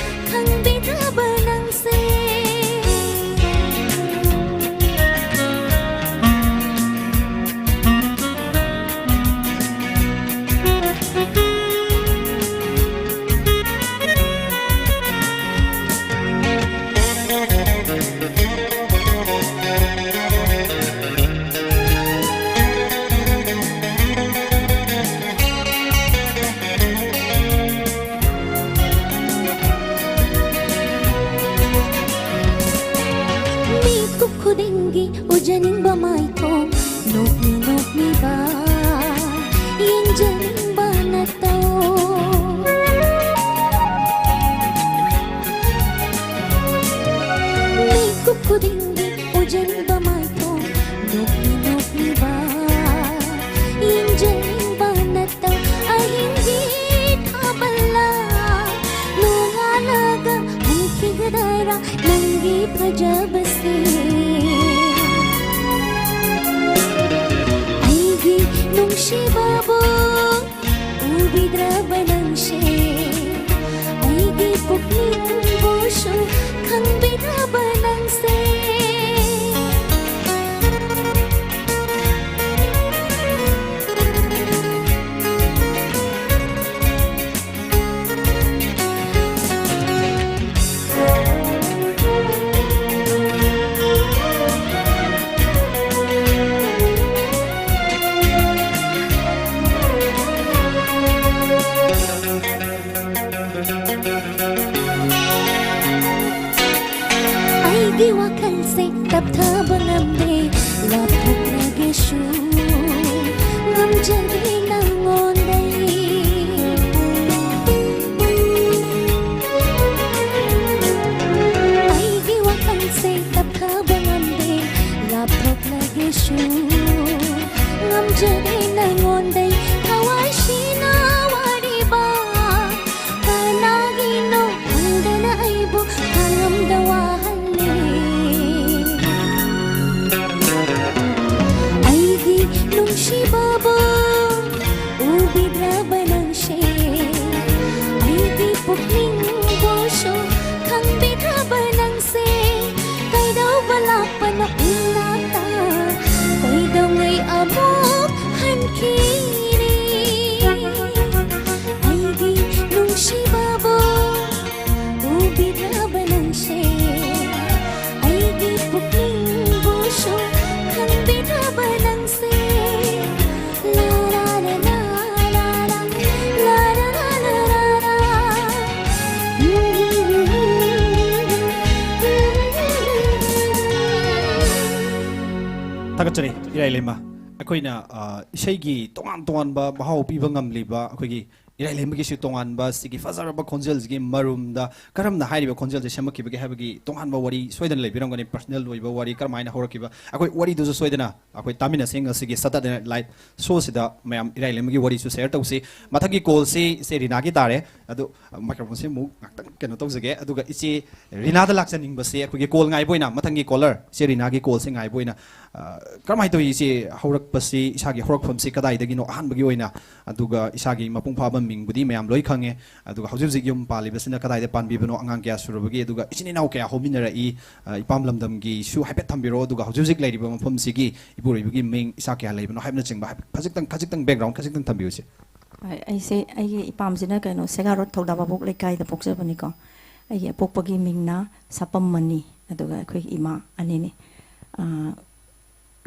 ꯈꯪꯕꯤꯗ꯭ꯔꯕ ꯅꯪꯁꯦ꯫ ꯅꯨꯡꯁꯤꯕꯕꯨ ꯎꯕꯤꯗ꯭ꯔꯕ ꯅꯪꯁꯦ, ꯑꯩꯒꯤ ꯄꯨꯛꯅꯤꯡꯕꯨꯁꯨ ꯈꯪꯕꯤꯗ꯭ꯔꯕ ꯅꯪꯁꯦ꯫ ꯑꯩꯒꯤ ꯋꯥꯈꯜꯁꯦ ꯇꯞꯊꯕ ꯉꯝꯗꯦ, ꯂꯥꯞꯊꯣꯛꯂꯒꯦꯁꯨ ꯉꯝꯖꯗꯦ ꯅꯪꯉꯣꯟꯗꯩ꯫ ꯑꯩꯒꯤ ꯋꯥꯈꯜꯁꯦ ꯇꯞꯊꯕ ꯉꯝꯗꯦ, ꯂꯥꯞꯊꯣꯛꯂꯒꯦꯁꯨ ꯉꯝꯖꯗꯦ ꯅꯪꯉꯣꯟꯗꯩ꯫ ꯊꯋꯥꯏꯁꯤꯅ ꯋꯥꯔꯤꯕ ꯀꯅꯥꯒꯤꯅꯣ ꯈꯪꯗꯅ ꯑꯩꯕꯨ ꯈꯥꯡꯉꯝꯗ ꯋꯥꯍꯜꯂꯦ꯫ ꯑꯩꯒꯤ ꯅꯨꯡꯁꯤꯕꯕꯨ ꯎꯕꯤꯗ꯭ꯔꯕ ꯅꯪꯁꯦ, ꯑꯩꯒꯤ ꯄꯨꯛꯅꯤꯡꯕꯨꯁꯨ ꯈꯪꯕꯤꯗ꯭ꯔꯕ ꯅꯪꯁꯦ꯫ ꯀꯩꯗꯧꯕ ꯂꯥꯛꯄꯅꯣ ꯏꯅꯥꯛꯇ, ꯀꯩꯗꯧꯉꯩ ꯑꯃꯨꯛ ꯍꯟꯈꯤꯅꯤ? ꯑꯩꯒꯤ ꯅꯨꯡꯁꯤꯕꯕꯨ ꯎꯕꯤꯗ꯭ꯔꯕ ꯅꯪꯁꯦ, ꯑꯩꯒꯤ ꯄꯨꯛꯅꯤꯡꯕꯨꯁꯨ ꯈꯪꯕꯤꯗ꯭ꯔꯕ ꯅꯪꯁꯦ꯫ ꯂꯥ, ꯂꯥ, ꯂꯥ, ꯂꯥ, ꯂꯥ, ꯂꯥ, ꯂꯥ, ꯂꯥ, ꯂꯥ, ꯂꯥ, ꯂꯥ, ꯂꯥ꯫ ꯊꯥꯒꯠꯆꯔꯤ ꯏꯔꯥꯏꯂꯩꯃ꯫ ꯑꯩꯈꯣꯏꯅ, ꯑ, ꯏꯁꯩꯒꯤ ꯇꯣꯉꯥꯟ ꯇꯣꯉꯥꯟꯕ ꯃꯍꯥꯎ ꯄꯤꯕ ꯉꯝꯂꯤꯕ ꯑꯩꯈꯣꯏꯒꯤ ꯏꯔꯥꯏꯂꯦꯝꯕꯒꯤꯁꯨ ꯇꯣꯉꯥꯟꯕ ꯁꯤꯒꯤ ꯐꯖꯔꯕ ꯈꯣꯟꯖꯦꯜꯁꯤꯒꯤ ꯃꯔꯨꯝꯗ ꯀꯔꯝꯅ ꯍꯥꯏꯔꯤꯕ ꯈꯣꯟꯖꯦꯜꯁꯦ ꯁꯦꯝꯃꯛꯈꯤꯕꯒꯦ ꯍꯥꯏꯕꯒꯤ ꯇꯣꯉꯥꯟꯕ ꯋꯥꯔꯤ ꯁꯣꯏꯗꯅ ꯂꯩꯕꯤꯔꯝꯒꯅꯤ, ꯄꯔꯁꯅꯦꯜ ꯑꯣꯏꯕ ꯋꯥꯔꯤ, ꯀꯔꯝꯍꯥꯏꯅ ꯍꯧꯔꯛꯈꯤꯕ, ꯑꯩꯈꯣꯏ ꯋꯥꯔꯤꯗꯨꯁꯨ ꯁꯣꯏꯗꯅ ꯑꯩꯈꯣꯏ ꯇꯥꯃꯤꯟꯅꯁꯤ ꯉꯁꯤꯒꯤ Saturday Night Live ꯁꯣꯁꯤꯗ꯫ ꯃꯌꯥꯝ ꯏꯔꯥꯏꯂꯦꯝꯕꯒꯤ ꯋꯥꯔꯤꯁꯨ ꯁꯦꯌꯔ ꯇꯧꯁꯤ꯫ ꯃꯊꯪꯒꯤ ꯀꯣꯜꯁꯤ ꯏꯆꯦ ꯔꯤꯅꯥꯒꯤ ꯇꯥꯔꯦ꯫ ꯑꯗꯨ ꯃꯥꯏꯀ꯭ꯔꯣꯐꯣꯟꯁꯦ ꯑꯃꯨꯛ ꯉꯥꯛꯇꯪ ꯀꯩꯅꯣ ꯇꯧꯖꯒꯦ, ꯑꯗꯨꯒ ꯏꯆꯦ ꯔꯤꯅꯥꯗ ꯂꯥꯛꯆꯅꯤꯡꯕꯁꯦ ꯑꯩꯈꯣꯏꯒꯤ ꯀꯣꯜ ꯉꯥꯏꯕ ꯑꯣꯏꯅ, ꯃꯊꯪꯒꯤ ꯀꯣꯂꯔ ꯏꯆꯦ ꯔꯤꯅꯥꯒꯤ ꯀꯣꯜꯁꯦ ꯉꯥꯏꯕ ꯑꯣꯏꯅ, ꯑ, ꯀꯔꯝꯍꯥꯏꯅ ꯇꯧꯏ ꯏꯆꯦ? ꯍꯧꯔꯛꯄꯁꯤ, ꯏꯁꯥꯒꯤ ꯍꯧꯔꯛꯐꯝꯁꯤ ꯀꯗꯥꯏꯗꯒꯤꯅꯣ ꯑꯍꯥꯟꯕꯒꯤ ꯑꯣꯏꯅ? ꯑꯗꯨꯒ ꯏꯁꯥꯒꯤ ꯃꯄꯨꯡ ꯐꯥꯕ ꯃꯤꯡꯕꯨꯗꯤ ꯃꯌꯥꯝ ꯂꯣꯏ ꯈꯪꯉꯦ, ꯑꯗꯨꯒ ꯍꯧꯖꯤꯛ ꯍꯧꯖꯤꯛ ꯌꯨꯝ ꯄꯥꯜꯂꯤꯕꯁꯤꯅ ꯀꯗꯥꯏꯗ ꯄꯥꯟꯕꯤꯕꯅꯣ, ꯑꯉꯥꯡ ꯀꯌꯥ ꯁꯨꯔꯕꯒꯦ, ꯑꯗꯨꯒ ꯏꯆꯤꯟ ꯏꯅꯥꯎ ꯀꯌꯥ ꯍꯧꯃꯤꯟꯅꯔꯛꯏ, ꯑ, ꯏꯄꯥꯝ ꯂꯝꯗꯝꯒꯤꯁꯨ ꯍꯥꯏꯐꯦꯠ ꯊꯝꯕꯤꯔꯛꯑꯣ, ꯑꯗꯨꯒ ꯍꯧꯖꯤꯛ ꯍꯧꯖꯤꯛ ꯂꯩꯔꯤꯕ ꯃꯐꯝꯁꯤꯒꯤ ꯏꯄꯨꯔꯣꯏꯕꯒꯤ ꯃꯤꯡ, ꯏꯆꯥ ꯀꯌꯥ ꯂꯩꯕꯅꯣ ꯍꯥꯏꯕꯅꯆꯤꯡꯕ ꯍꯥꯏꯐꯦꯠ ꯈꯖꯤꯛꯇꯪ, ꯈꯖꯤꯛꯇꯪ ꯕꯦꯛꯒ꯭ꯔꯥꯎꯟ ꯈꯖꯤꯛꯇꯪ ꯊꯝꯕꯤꯌꯨꯁꯦ꯫ ꯍꯣꯏ, ꯑꯩꯁꯦ, ꯑꯩꯒꯤ ꯏꯄꯥꯝꯁꯤꯅ ꯀꯩꯅꯣ, ꯁꯦꯒꯥꯔꯣꯠ ꯊꯧꯗꯥ ꯚꯥꯕꯣꯛ ꯂꯩꯀꯥꯏꯗ ꯄꯣꯛꯆꯕꯅꯤꯀꯣ꯫ ꯑꯩꯒꯤ ꯑꯄꯣꯛꯄꯒꯤ ꯃꯤꯡꯅ ꯁꯥꯄꯝꯃꯅꯤ, ꯑꯗꯨꯒ ꯑꯩꯈꯣꯏꯒꯤ ꯏꯃꯥ ꯑꯅꯤꯅꯤ꯫ ꯑ,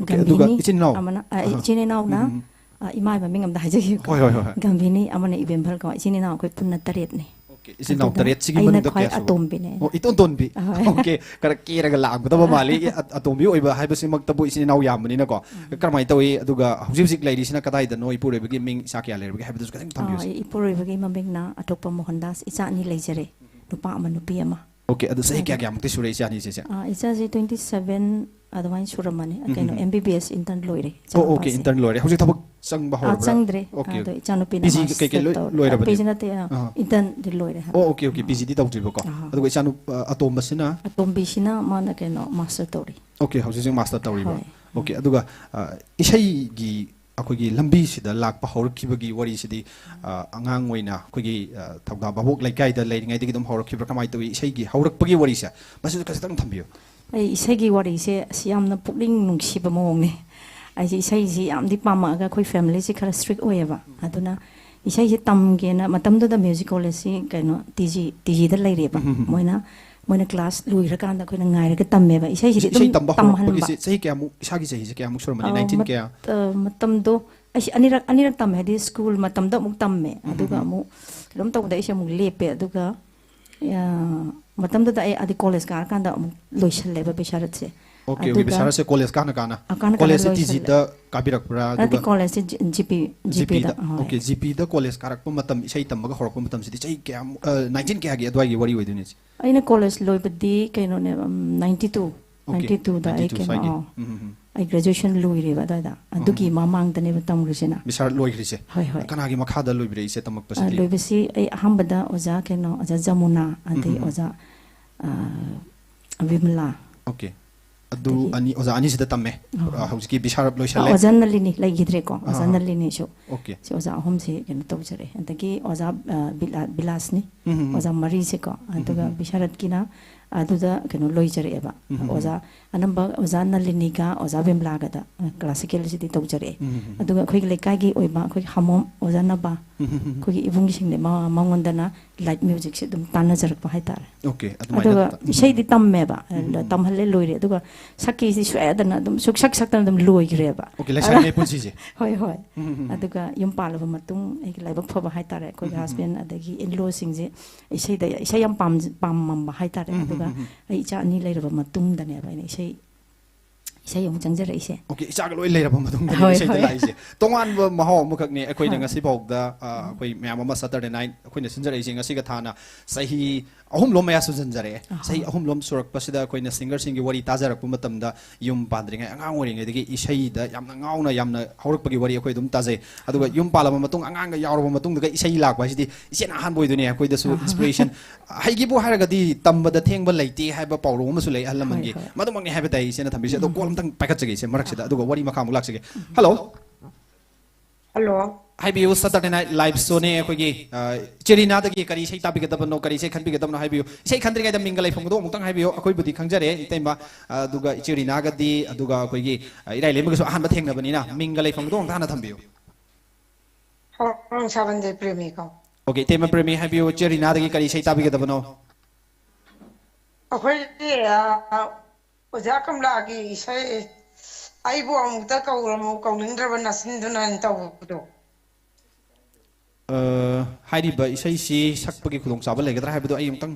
ꯑꯣꯀꯦ, ꯑꯗꯨꯒ ꯒꯝꯚꯤꯅꯤ ꯏꯆꯤꯟ ꯏꯅꯥꯎ? ꯑꯃꯅ, ꯑ, ꯑꯍꯥ꯫ ꯏꯆꯤꯟ ꯏꯅꯥꯎꯅ, ꯎꯝ, ꯎꯝ꯫ ꯑ, ꯏꯃꯥ ꯏꯕ ꯃꯤꯡ ꯑꯝꯗ ꯍꯥꯏꯖꯒꯦꯀꯣ꯫ ꯍꯣꯏ, ꯍꯣꯏ, ꯍꯣꯏ, ꯍꯣꯏ꯫ ꯒꯝꯚꯤꯅꯤ ꯑꯃꯅ ꯏꯕꯦꯝꯍꯜ ꯀꯣ꯫ ꯏꯆꯤꯟ ꯏꯅꯥꯎ ꯑꯩꯈꯣꯏ ꯄꯨꯟꯅ ꯇꯔꯦꯠꯅꯤ꯫ ꯑꯣꯀꯦ, ꯏꯆꯤꯟ ꯏꯅꯥꯎ ꯑꯗꯨꯗ ꯇꯔꯦꯠꯁꯤꯒꯤ ꯑꯩꯅ ꯃꯅꯨꯡꯗ ꯈ꯭ꯋꯥꯏ ꯀꯌꯥ ꯁꯨꯕ? ꯑꯇꯣꯝꯕꯤꯅꯦ꯫ ꯑꯣ, ꯏꯇꯣꯟ ꯇꯣꯟꯕꯤ꯫ ꯑꯍꯣꯏ꯫ ꯑꯣꯀꯦ, ꯈꯔ ꯀꯦꯔꯒ ꯂꯥꯛꯑꯝꯒꯗꯕ ꯃꯥꯜꯂꯤ꯫ ꯑ-, ꯑꯇꯣꯝꯕꯤ ꯑꯣꯏꯕ ꯍꯥꯏꯕꯁꯤꯃꯛꯇꯕꯨ ꯏꯆꯤꯟ ꯏꯅꯥꯎ ꯌꯥꯝꯕꯅꯤꯅꯀꯣ꯫ ꯎꯝ꯫ ꯀꯔꯝꯍꯥꯏꯅ ꯇꯧꯏ? ꯑꯗꯨꯒ ꯍꯧꯖꯤꯛ ꯍꯧꯖꯤꯛ ꯂꯩꯔꯤꯁꯤꯅ ꯀꯗꯥꯏꯗꯅꯣ? ꯏꯄꯨꯔꯣꯏꯕꯒꯤ ꯃꯤꯡ, ꯏꯆꯥ ꯀꯌꯥ ꯂꯩꯔꯕꯒꯦ ꯍꯥꯏꯕꯗꯨꯁꯨ ꯈꯤꯇꯪ ꯊꯝꯕꯤꯌꯨꯁꯦ꯫ ꯑ, ꯏꯄꯨꯔꯣꯏꯕꯒꯤ ꯃꯃꯤꯡꯅ ꯑꯇꯣꯞꯄ ꯃꯣꯍꯟꯗꯥꯁ, ꯏꯆꯥ ꯑꯅꯤ ꯂꯩꯖꯔꯦ, ꯅꯨꯄꯥ ꯑꯃ ꯅꯨꯄꯤ ꯑꯃ꯫ ꯑꯣꯀꯦ, ꯑꯗꯨ ꯆꯍꯤ ꯀꯌꯥ, ꯑꯗꯨꯒ ꯀꯌꯥꯃꯨꯛꯇꯤ ꯁꯨꯔꯦ ꯏꯆꯥ ꯑꯅꯤꯁꯤꯁꯦ? ꯑ, ꯏꯆꯥꯁꯦ twenty seven ꯑꯗꯨꯃꯥꯏꯅ ꯁꯨꯔꯝꯃꯅꯤ꯫ ꯎꯝ, ꯀꯩꯅꯣ, ꯎꯝ, ꯎꯝ꯫ M B B S intern ꯂꯣꯏꯔꯦ ꯑꯣ, ꯑꯣꯀꯦ, ꯏꯆꯥꯅꯨꯄꯥꯁꯦ꯫ Intern ꯂꯣꯏꯔꯦ꯫ ꯍꯧꯖꯤꯛ ꯊꯕꯛ ꯆꯪꯕ ꯑ, ꯍꯧꯔꯕ꯭ꯔꯥ? ꯆꯪꯗ꯭ꯔꯦ꯫ ꯑꯣꯀꯦ, ꯑꯗꯣ ꯑꯣꯀꯦ꯫ ꯏꯆꯥꯅꯨꯄꯤꯅ P G ꯀꯩꯀꯩ ꯃꯥꯁꯇꯔ ꯂꯣꯏ-, ꯇꯧꯔꯦ꯫ ꯂꯣꯏꯔꯕꯅꯤ? P G ꯅꯠꯇꯦ, ꯑ, ꯑꯍꯥ꯫ Intern ꯗꯤ ꯂꯣꯏꯔꯦ ꯍꯥꯏꯕ꯫ ꯑꯣ, ꯑꯣꯀꯦ, ꯑꯣꯀꯦ꯫ ꯑ꯫ P G ꯗꯤ ꯇꯧꯗ꯭ꯔꯤꯕꯀꯣ꯫ ꯑꯍꯥ꯫ ꯑꯗꯨꯒ ꯏꯆꯥꯅꯨ-, ꯑ, ꯑꯇꯣꯝꯕꯁꯤꯅ? ꯑꯇꯣꯝꯕꯤꯁꯤꯅ ꯃꯥꯅ ꯀꯩꯅꯣ, ꯃꯥꯁꯇꯔ ꯇꯧꯔꯤ꯫ ꯑꯣꯀꯦ, ꯍꯧꯖꯤꯛ ꯍꯧꯖꯤꯛ ꯃꯥꯁꯇꯔ ꯇꯧꯔꯤꯕ꯫ ꯍꯣꯏ꯫ ꯑꯣꯀꯦ, ꯎꯝ꯫ ꯑꯗꯨꯒ, ꯑ, ꯏꯁꯩꯒꯤ ꯑꯩꯈꯣꯏꯒꯤ ꯂꯝꯕꯤꯁꯤꯗ ꯂꯥꯛꯄ ꯍꯧꯔꯛꯈꯤꯕꯒꯤ ꯋꯥꯔꯤꯁꯤꯗꯤ, ꯑ, ꯑꯉꯥꯡ ꯑꯣꯏꯅ ꯑꯩꯈꯣꯏꯒꯤ, ꯑ, ꯊꯧꯗꯥ ꯚꯥꯕꯣꯛ ꯂꯩꯀꯥꯏꯗ ꯂꯩꯔꯤꯉꯩꯗꯒꯤ ꯑꯗꯨꯝ ꯍꯧꯔꯛꯈꯤꯕ꯭ꯔꯥ? ꯀꯃꯥꯏꯅ ꯇꯧꯏ? ꯏꯁꯩꯒꯤ ꯍꯧꯔꯛꯄꯒꯤ ꯋꯥꯔꯤꯁꯦ, ꯃꯁꯤꯁꯨ ꯈꯖꯤꯛꯇꯪ ꯊꯝꯕꯤꯌꯨ꯫ ꯑꯩ ꯏꯁꯩꯒꯤ ꯋꯥꯔꯤꯁꯦ ꯑꯁ ꯌꯥꯝꯅ ꯄꯨꯛꯅꯤꯡ ꯅꯨꯡꯁꯤꯕ ꯃꯑꯣꯡꯅꯤ꯫ ꯑꯩꯁꯦ ꯏꯁꯩꯁꯤ ꯌꯥꯝꯗꯤ ꯄꯥꯝꯃꯛꯑꯒ ꯑꯩꯈꯣꯏ family ꯁꯤ ꯈꯔ strict ꯑꯣꯏꯌꯦꯕ꯫ ꯑꯗꯨꯅ ꯏꯁꯩꯁꯦ ꯇꯝꯒꯦꯅ ꯃꯇꯝꯗꯨꯗ music college ꯁꯤ ꯀꯩꯅꯣ, T G, T G ꯗ ꯂꯩꯔꯦꯕ꯫ ꯎꯝ, ꯎꯝ, ꯎꯝ꯫ ꯃꯣꯏꯅ, ꯃꯣꯏꯅ class ꯂꯣꯏꯈ꯭ꯔꯀꯥꯟꯗ ꯑꯩꯈꯣꯏꯅ ꯉꯥꯏꯔꯒ ꯇꯝꯃꯦꯕ꯫ ꯏꯁꯩꯁꯤꯗꯤ ꯏꯁꯩ ꯑꯗꯨꯝ ꯇꯝꯕ ꯇꯝꯍꯟꯕ꯫ ꯍꯧꯔꯛꯄꯒꯤꯁꯦ ꯆꯍꯤ ꯀꯌꯥꯃꯨꯛ, ꯏꯁꯥꯒꯤ ꯆꯍꯤꯁꯦ ꯀꯌꯥꯃꯨꯛ ꯁꯨꯔꯝꯃꯅꯤ? ꯑ, Nineteen ꯃꯠ-, ꯀꯌꯥ? ꯑ, ꯃꯇꯝꯗꯣ ꯑꯩꯁꯦ ꯑꯅꯤꯔꯛ, ꯑꯅꯤꯔꯛ ꯇꯝꯃꯦ꯫ ꯍꯥꯏꯗꯤ school ꯃꯇꯝꯗ ꯑꯃꯨꯛ ꯇꯝꯃꯦ, ꯎꯝ, ꯎꯝ, ꯑꯗꯨꯒ ꯎꯝ꯫ ꯑꯃꯨꯛ ꯀꯩꯅꯣꯝ ꯇꯧꯕꯗ ꯑꯩꯁꯦ ꯑꯃꯨꯛ ꯂꯦꯞꯄꯦ꯫ ꯑꯗꯨꯒ, ꯑ, ꯃꯇꯝꯗꯨꯗ ꯑꯩ ꯑꯗꯤ college ꯀꯥꯔꯀꯥꯟꯗ ꯑꯃꯨꯛ ꯂꯣꯏꯁꯜꯂꯦꯕ ꯕꯤꯁꯥꯔꯠꯁꯦ꯫ ꯑꯣꯀꯦ, ꯑꯣꯀꯦ, ꯑꯗꯨꯒ ꯕꯤꯁꯥꯔꯠꯁꯦ ꯀꯣꯂꯦꯖ ꯀꯥꯟꯅ ꯀꯥꯟꯅ? ꯑ, ꯀꯥꯟꯅ ꯀꯥꯟꯅ ꯀꯣꯂꯦꯖꯁꯦ ꯂꯣꯏꯁꯜꯂꯦ꯫ ꯇꯤ ꯖꯤꯗ ꯀꯥꯕꯤꯔꯛꯄ꯭ꯔꯥ? ꯅꯠꯇꯦ, ꯑꯗꯨꯒ ꯀꯣꯂꯦꯖꯁꯦ ꯖꯤ-, ꯖꯤ ꯄꯤ, ꯖꯤ ꯄꯤꯗ꯫ ꯖꯤ ꯄꯤꯗ, ꯍꯣꯏ꯫ ꯑꯣꯀꯦ, ꯖꯤ ꯄꯤꯗ ꯀꯣꯂꯦꯖ ꯀꯥꯔꯛꯄ ꯃꯇꯝ, ꯏꯁꯩ ꯇꯝꯕꯒ ꯍꯧꯔꯛꯄ ꯃꯇꯝꯁꯤꯗꯤ ꯆꯍꯤ ꯀꯌꯥꯃꯨꯛ, ꯑ, ꯅꯥꯏꯟꯇꯤꯟ ꯀꯌꯥꯒꯤ ꯑꯗꯨꯋꯥꯏꯒꯤ ꯋꯥꯔꯤ ꯑꯣꯏꯗꯣꯏꯅꯣ ꯏꯆꯦ? ꯑꯩꯅ ꯀꯣꯂꯦꯖ ꯂꯣꯏꯕꯗꯤ ꯀꯩꯅꯣꯅꯦ, ꯎꯝ, ꯅꯥꯏꯟꯇꯤ ꯇꯨ, ꯑꯣꯀꯦ, ꯅꯥꯏꯟꯇꯤ ꯇꯨꯗ ꯑꯩ ꯅꯥꯏꯟꯇꯤ ꯇꯨ ꯀꯩꯅꯣ, ꯁ꯭ꯋꯥꯏꯒꯤ꯫ ꯑꯧ, ꯎꯝ, ꯎꯝ, ꯎꯝ꯫ ꯑꯩ ꯒ꯭ꯔꯦꯖꯨꯑꯦꯁꯟ ꯂꯣꯏꯔꯦꯕ ꯑꯗꯨꯋꯥꯏꯗ꯫ ꯑꯗꯨꯒꯤ ꯎꯝ꯫ ꯃꯃꯥꯡꯗꯅꯦꯕ ꯇꯝꯈ꯭ꯔꯤꯁꯤꯅ꯫ ꯕꯤꯁꯥꯔꯠ ꯂꯣꯏꯈ꯭ꯔꯤꯁꯦ? ꯍꯣꯏ, ꯍꯣꯏ꯫ ꯀꯅꯥꯒꯤ ꯃꯈꯥꯗ ꯂꯣꯏꯕꯤꯔꯛꯏꯁꯦ ꯑ, ꯇꯝꯃꯛꯄꯁꯤꯗꯤ? ꯂꯣꯏꯕꯁꯤ ꯑꯩ ꯑꯍꯥꯟꯕꯗ ꯑꯣꯖꯥ ꯀꯩꯅꯣ, ꯑꯣꯖꯥ ꯖꯃꯨꯅꯥ, ꯑꯗꯩ ꯎꯝ, ꯎꯝ, ꯎꯝ꯫ ꯑꯣꯖꯥ, ꯑ, ꯕꯤꯃꯂꯥ꯫ ꯑꯣꯀꯦ꯫ ꯑꯗꯨ ꯑꯗꯒꯤ ꯑꯅꯤ, ꯑꯣꯖꯥ ꯑꯅꯤꯁꯤꯗ ꯇꯝꯃꯦ꯫ ꯑꯍꯣꯏ꯫ ꯑ, ꯍꯧꯖꯤꯛꯀꯤ ꯕꯤꯁꯥꯔꯠ ꯑ, ꯂꯣꯏꯁꯜꯂꯦ꯫ ꯑꯣꯖꯥ ꯅꯂꯤꯅꯤ ꯂꯩꯈꯤꯗ꯭ꯔꯦꯀꯣ꯫ ꯑꯣꯖꯥ ꯑꯥ꯫ ꯅꯂꯤꯅꯤꯁꯨ꯫ ꯑꯣꯀꯦ꯫ ꯁꯤ ꯑꯣꯖꯥ ꯑꯍꯨꯝꯁꯤ ꯀꯩꯅꯣ ꯇꯧꯖꯔꯦ꯫ ꯑꯗꯒꯤ ꯑꯣꯖꯥ, ꯑ, ꯕꯤꯂꯥ-, ꯕꯤꯂꯥꯁꯅꯤ꯫ ꯎꯝ, ꯎꯝ, ꯎꯝ꯫ ꯑꯣꯖꯥ ꯃꯔꯤꯁꯦꯀꯣ꯫ ꯎꯝ, ꯎꯝ, ꯑꯗꯨꯒ ꯎꯝ꯫ ꯕꯤꯁꯥꯔꯠꯀꯤꯅ ꯑꯗꯨꯗ ꯀꯩꯅꯣ ꯂꯣꯏꯖꯔꯛꯑꯦꯕ꯫ ꯎꯝ, ꯎꯝ, ꯎꯝ꯫ ꯑꯣꯖꯥ ꯑꯅꯝꯕ ꯑꯣꯖꯥ ꯅꯂꯤꯅꯤꯒ ꯑꯣꯖꯥ ꯕꯤꯃꯂꯥꯒꯗ, ꯑ, ꯀ꯭ꯂꯥꯁꯤꯀꯦꯜꯁꯤꯗꯤ ꯇꯧꯖꯔꯛꯑꯦ꯫ ꯎꯝ, ꯎꯝ, ꯎꯝ꯫ ꯑꯗꯨꯒ ꯑꯩꯈꯣꯏꯒꯤ ꯂꯩꯀꯥꯏꯒꯤ ꯑꯣꯏꯕ ꯑꯩꯈꯣꯏꯒꯤ ꯍꯥꯃꯣꯝ ꯑꯣꯖꯥ ꯅꯕꯥ, ꯎꯝ, ꯎꯝ, ꯎꯝ, ꯎꯝ꯫ ꯑꯩꯈꯣꯏꯒꯤ ꯏꯕꯨꯡꯁꯤꯡꯅꯦ, ꯃ-, ꯃꯉꯣꯟꯗꯅ ꯂꯥꯏꯠ ꯃ꯭ꯌꯨꯖꯤꯛꯁꯦ ꯑꯗꯨꯝ ꯇꯥꯟꯅꯖꯔꯛꯄ ꯍꯥꯏꯇꯥꯔꯦ꯫ ꯑꯣꯀꯦ, ꯑꯗꯨꯃꯥꯏꯅ ꯑꯗꯨꯒ ꯇ-, ꯎꯝ, ꯏꯁꯩꯗꯤ ꯎꯝ꯫ ꯇꯝꯃꯦꯕ, ꯎꯝ, ꯎꯝ, ꯎꯝ꯫ ꯇꯝꯍꯜꯂꯦ, ꯂꯣꯏꯔꯦ꯫ ꯑꯗꯨꯒ ꯁꯛꯀꯦꯁꯤ ꯁꯣꯏꯗꯅ ꯑꯗꯨꯝ ꯁꯨꯛꯁꯛ ꯁꯛꯇꯅ ꯑꯗꯨꯝ ꯂꯣꯏꯈ꯭ꯔꯦꯕ꯫ ꯑꯣꯀꯦ, ꯂꯩꯁꯥꯔꯤꯉꯩ ꯄꯨꯟꯁꯤꯁꯦ꯫ ꯍꯣꯏ, ꯍꯣꯏ꯫ ꯎꯝ, ꯎꯝ, ꯎꯝ꯫ ꯑꯗꯨꯒ ꯌꯨꯝ ꯄꯥꯜꯂꯕ ꯃꯇꯨꯡ ꯑꯩꯒꯤ ꯂꯥꯏꯕꯛ ꯐꯕ ꯍꯥꯏꯇꯥꯔꯦ, ꯑꯩꯈꯣꯏꯒꯤ ꯎꯝ, ꯎꯝ, ꯎꯝ꯫ ꯍꯁꯕꯦꯟ ꯑꯗꯒꯤ ꯏꯟꯂꯣꯁꯤꯡꯁꯦ ꯏꯁꯩꯗ, ꯏꯁꯩ ꯌꯥꯝ ꯄꯥꯝ-, ꯄꯥꯝꯃꯝꯕ ꯍꯥꯏꯇꯥꯔꯦ꯫ ꯎꯝ, ꯎꯝ, ꯑꯗꯨꯒ ꯎꯝ, ꯎꯝ꯫ ꯑꯩ ꯏꯆꯥ ꯑꯅꯤ ꯂꯩꯔꯕ ꯃꯇꯨꯡꯗꯅꯦꯕ ꯑꯩꯅ ꯏꯁꯩ, ꯏꯁꯩ ꯑꯃꯨꯛ ꯆꯪꯖꯔꯛꯏꯁꯦ꯫ ꯑꯣꯀꯦ, ꯏꯆꯥꯒ ꯂꯣꯏ ꯂꯩꯔꯕ ꯃꯇꯨꯡꯗꯅꯦ ꯍꯣꯏ, ꯏꯁꯩꯗ ꯍꯣꯏ꯫ ꯂꯥꯛꯏꯁꯦ꯫ ꯇꯣꯉꯥꯟꯕ ꯃꯍꯥꯎ ꯑꯃꯈꯛꯅꯦ ꯑꯩꯈꯣꯏꯅ ꯍꯣꯏ꯫ ꯉꯁꯤꯐꯥꯎꯗ, ꯑ, ꯎꯝ꯫ ꯑꯩꯈꯣꯏ ꯃꯌꯥꯝ ꯑꯃ Saturday night ꯑꯩꯈꯣꯏꯅ ꯁꯤꯟꯖꯔꯛꯏꯁꯦ ꯉꯁꯤꯒ ꯊꯥꯅ ꯆꯍꯤ ꯑꯍꯨꯝꯂꯣꯝ ꯃꯌꯥ ꯁꯨꯖꯟꯖꯔꯛꯑꯦ꯫ ꯑꯍꯥ꯫ ꯆꯍꯤ ꯑꯍꯨꯝꯂꯣꯝ ꯁꯨꯔꯛꯄꯁꯤꯗ ꯑꯩꯈꯣꯏꯅ ꯁꯤꯡꯒꯔꯁꯤꯡꯒꯤ ꯋꯥꯔꯤ ꯇꯥꯖꯔꯛꯄ ꯃꯇꯝꯗ ꯌꯨꯝ ꯄꯥꯟꯗ꯭ꯔꯤꯉꯩ ꯑꯉꯥꯡ ꯑꯣꯏꯔꯤꯉꯩꯗꯒꯤ ꯏꯁꯩꯗ ꯌꯥꯝꯅ ꯉꯥꯎꯅ ꯌꯥꯝꯅ ꯍꯧꯔꯛꯄꯒꯤ ꯋꯥꯔꯤ ꯑꯩꯈꯣꯏ ꯑꯗꯨꯝ ꯇꯥꯖꯩ꯫ ꯑꯗꯨꯒ ꯑꯍꯥ꯫ ꯌꯨꯝ ꯄꯥꯜꯂꯕ ꯃꯇꯨꯡ ꯑꯉꯥꯡꯒ ꯌꯥꯎꯔꯕ ꯃꯇꯨꯡꯗꯒ ꯏꯁꯩ ꯂꯥꯛꯄ ꯍꯥꯏꯁꯤꯗꯤ ꯏꯆꯦꯅ ꯑꯍꯥꯟꯕ ꯑꯣꯏꯗꯣꯏꯅꯦ ꯑꯩꯈꯣꯏꯗꯁꯨ ꯑꯍꯥ꯫ Inspiration꯫ ꯍꯩꯒꯦꯕꯨ ꯍꯥꯏꯔꯒꯗꯤ ꯇꯝꯕꯗ ꯊꯦꯡꯕ ꯂꯩꯇꯦ ꯍꯥꯏꯕ ꯄꯥꯎꯔꯧ ꯑꯃꯁꯨ ꯂꯩ ꯑꯍꯜ ꯍꯣꯏ, ꯂꯃꯟꯒꯤ꯫ ꯍꯣꯏ꯫ ꯃꯗꯨꯃꯛꯅꯤ ꯍꯥꯏꯕ ꯇꯥꯏ ꯏꯆꯦꯅ ꯊꯝꯕꯤꯔꯤꯁꯦ꯫ ꯑꯗꯣ ꯎꯝ꯫ ꯀꯣꯜ ꯑꯝꯇꯪ ꯄꯥꯏꯈꯠꯆꯒꯦ ꯏꯆꯦ ꯃꯔꯛꯁꯤꯗ, ꯑꯍꯥ꯫ ꯑꯗꯨꯒ ꯋꯥꯔꯤ ꯃꯈꯥ ꯑꯃꯨꯛ ꯂꯥꯛꯆꯒꯦ꯫ ꯎꯝ꯫ ꯍꯜꯂꯣ꯫ ꯍꯜꯂꯣ꯫ ꯍꯥꯏꯕꯤꯌꯨ, Saturday Night Live Showꯅꯦ ꯑꯩꯈꯣꯏꯒꯤ, ꯑ, ꯏꯆꯦ ꯔꯤꯅꯥꯗꯒꯤ ꯀꯔꯤ ꯏꯁꯩ ꯇꯥꯕꯤꯒꯗꯕꯅꯣ, ꯀꯔꯤ ꯏꯁꯩ ꯈꯟꯕꯤꯒꯗꯕꯅꯣ ꯍꯥꯏꯕꯤꯌꯨ꯫ ꯏꯁꯩ ꯈꯟꯗ꯭ꯔꯤꯉꯩꯗ ꯃꯤꯡꯒ ꯂꯩꯐꯝꯒꯗꯣ ꯑꯃꯨꯛꯇꯪ ꯍꯥꯏꯕꯤꯌꯨ, ꯑꯩꯈꯣꯏꯕꯨꯗꯤ ꯈꯪꯖꯔꯦ ꯏꯇꯩꯃ, ꯑꯗꯨꯒ ꯏꯆꯦ ꯔꯤꯅꯥꯒꯗꯤ, ꯑꯗꯨꯒ ꯑꯩꯈꯣꯏꯒꯤ, ꯑ, ꯏꯔꯥꯏ ꯂꯩꯃꯒꯁꯨ ꯑꯍꯥꯟꯕ ꯊꯦꯡꯅꯕꯅꯤꯅ ꯃꯤꯡꯒ ꯂꯩꯐꯝꯒꯗꯣ ꯑꯃꯨꯛꯇ ꯍꯥꯟꯅ ꯊꯝꯕꯤꯌꯨ꯫ ꯊꯧꯔꯝ ꯁꯥꯕꯟꯗꯩ ꯄ꯭ꯔꯦꯃꯤꯀꯣ꯫ ꯑꯣꯀꯦ, ꯏꯇꯩꯃ ꯄ꯭ꯔꯦꯃꯤ ꯍꯥꯏꯕꯤꯌꯨ, ꯏꯆꯦ ꯔꯤꯅꯥꯗꯒꯤ ꯀꯔꯤ ꯏꯁꯩ ꯇꯥꯕꯤꯒꯗꯕꯅꯣ? ꯑꯩꯈꯣꯏꯒꯤ, ꯑ, ꯑꯣꯖꯥ ꯀꯝꯂꯥꯒꯤ ꯏꯁꯩ, "ꯑꯩꯕꯨ ꯑꯃꯨꯛꯇ ꯀꯧꯔꯝꯃꯨ, ꯀꯧꯅꯤꯡꯗ꯭ꯔꯕ ꯅꯁꯤꯟꯗꯨꯅ" ꯍꯥꯏꯅ ꯇꯧꯕꯗꯣ꯫ ꯑ, ꯍꯥꯏꯔꯤꯕ ꯏꯁꯩꯁꯤ ꯁꯛꯄꯒꯤ ꯈꯨꯗꯣꯡꯆꯥꯕ ꯂꯩꯒꯗ꯭ꯔꯥ ꯍꯥꯏꯕꯗꯣ ꯑꯩ ꯑꯃꯨꯛꯇꯪ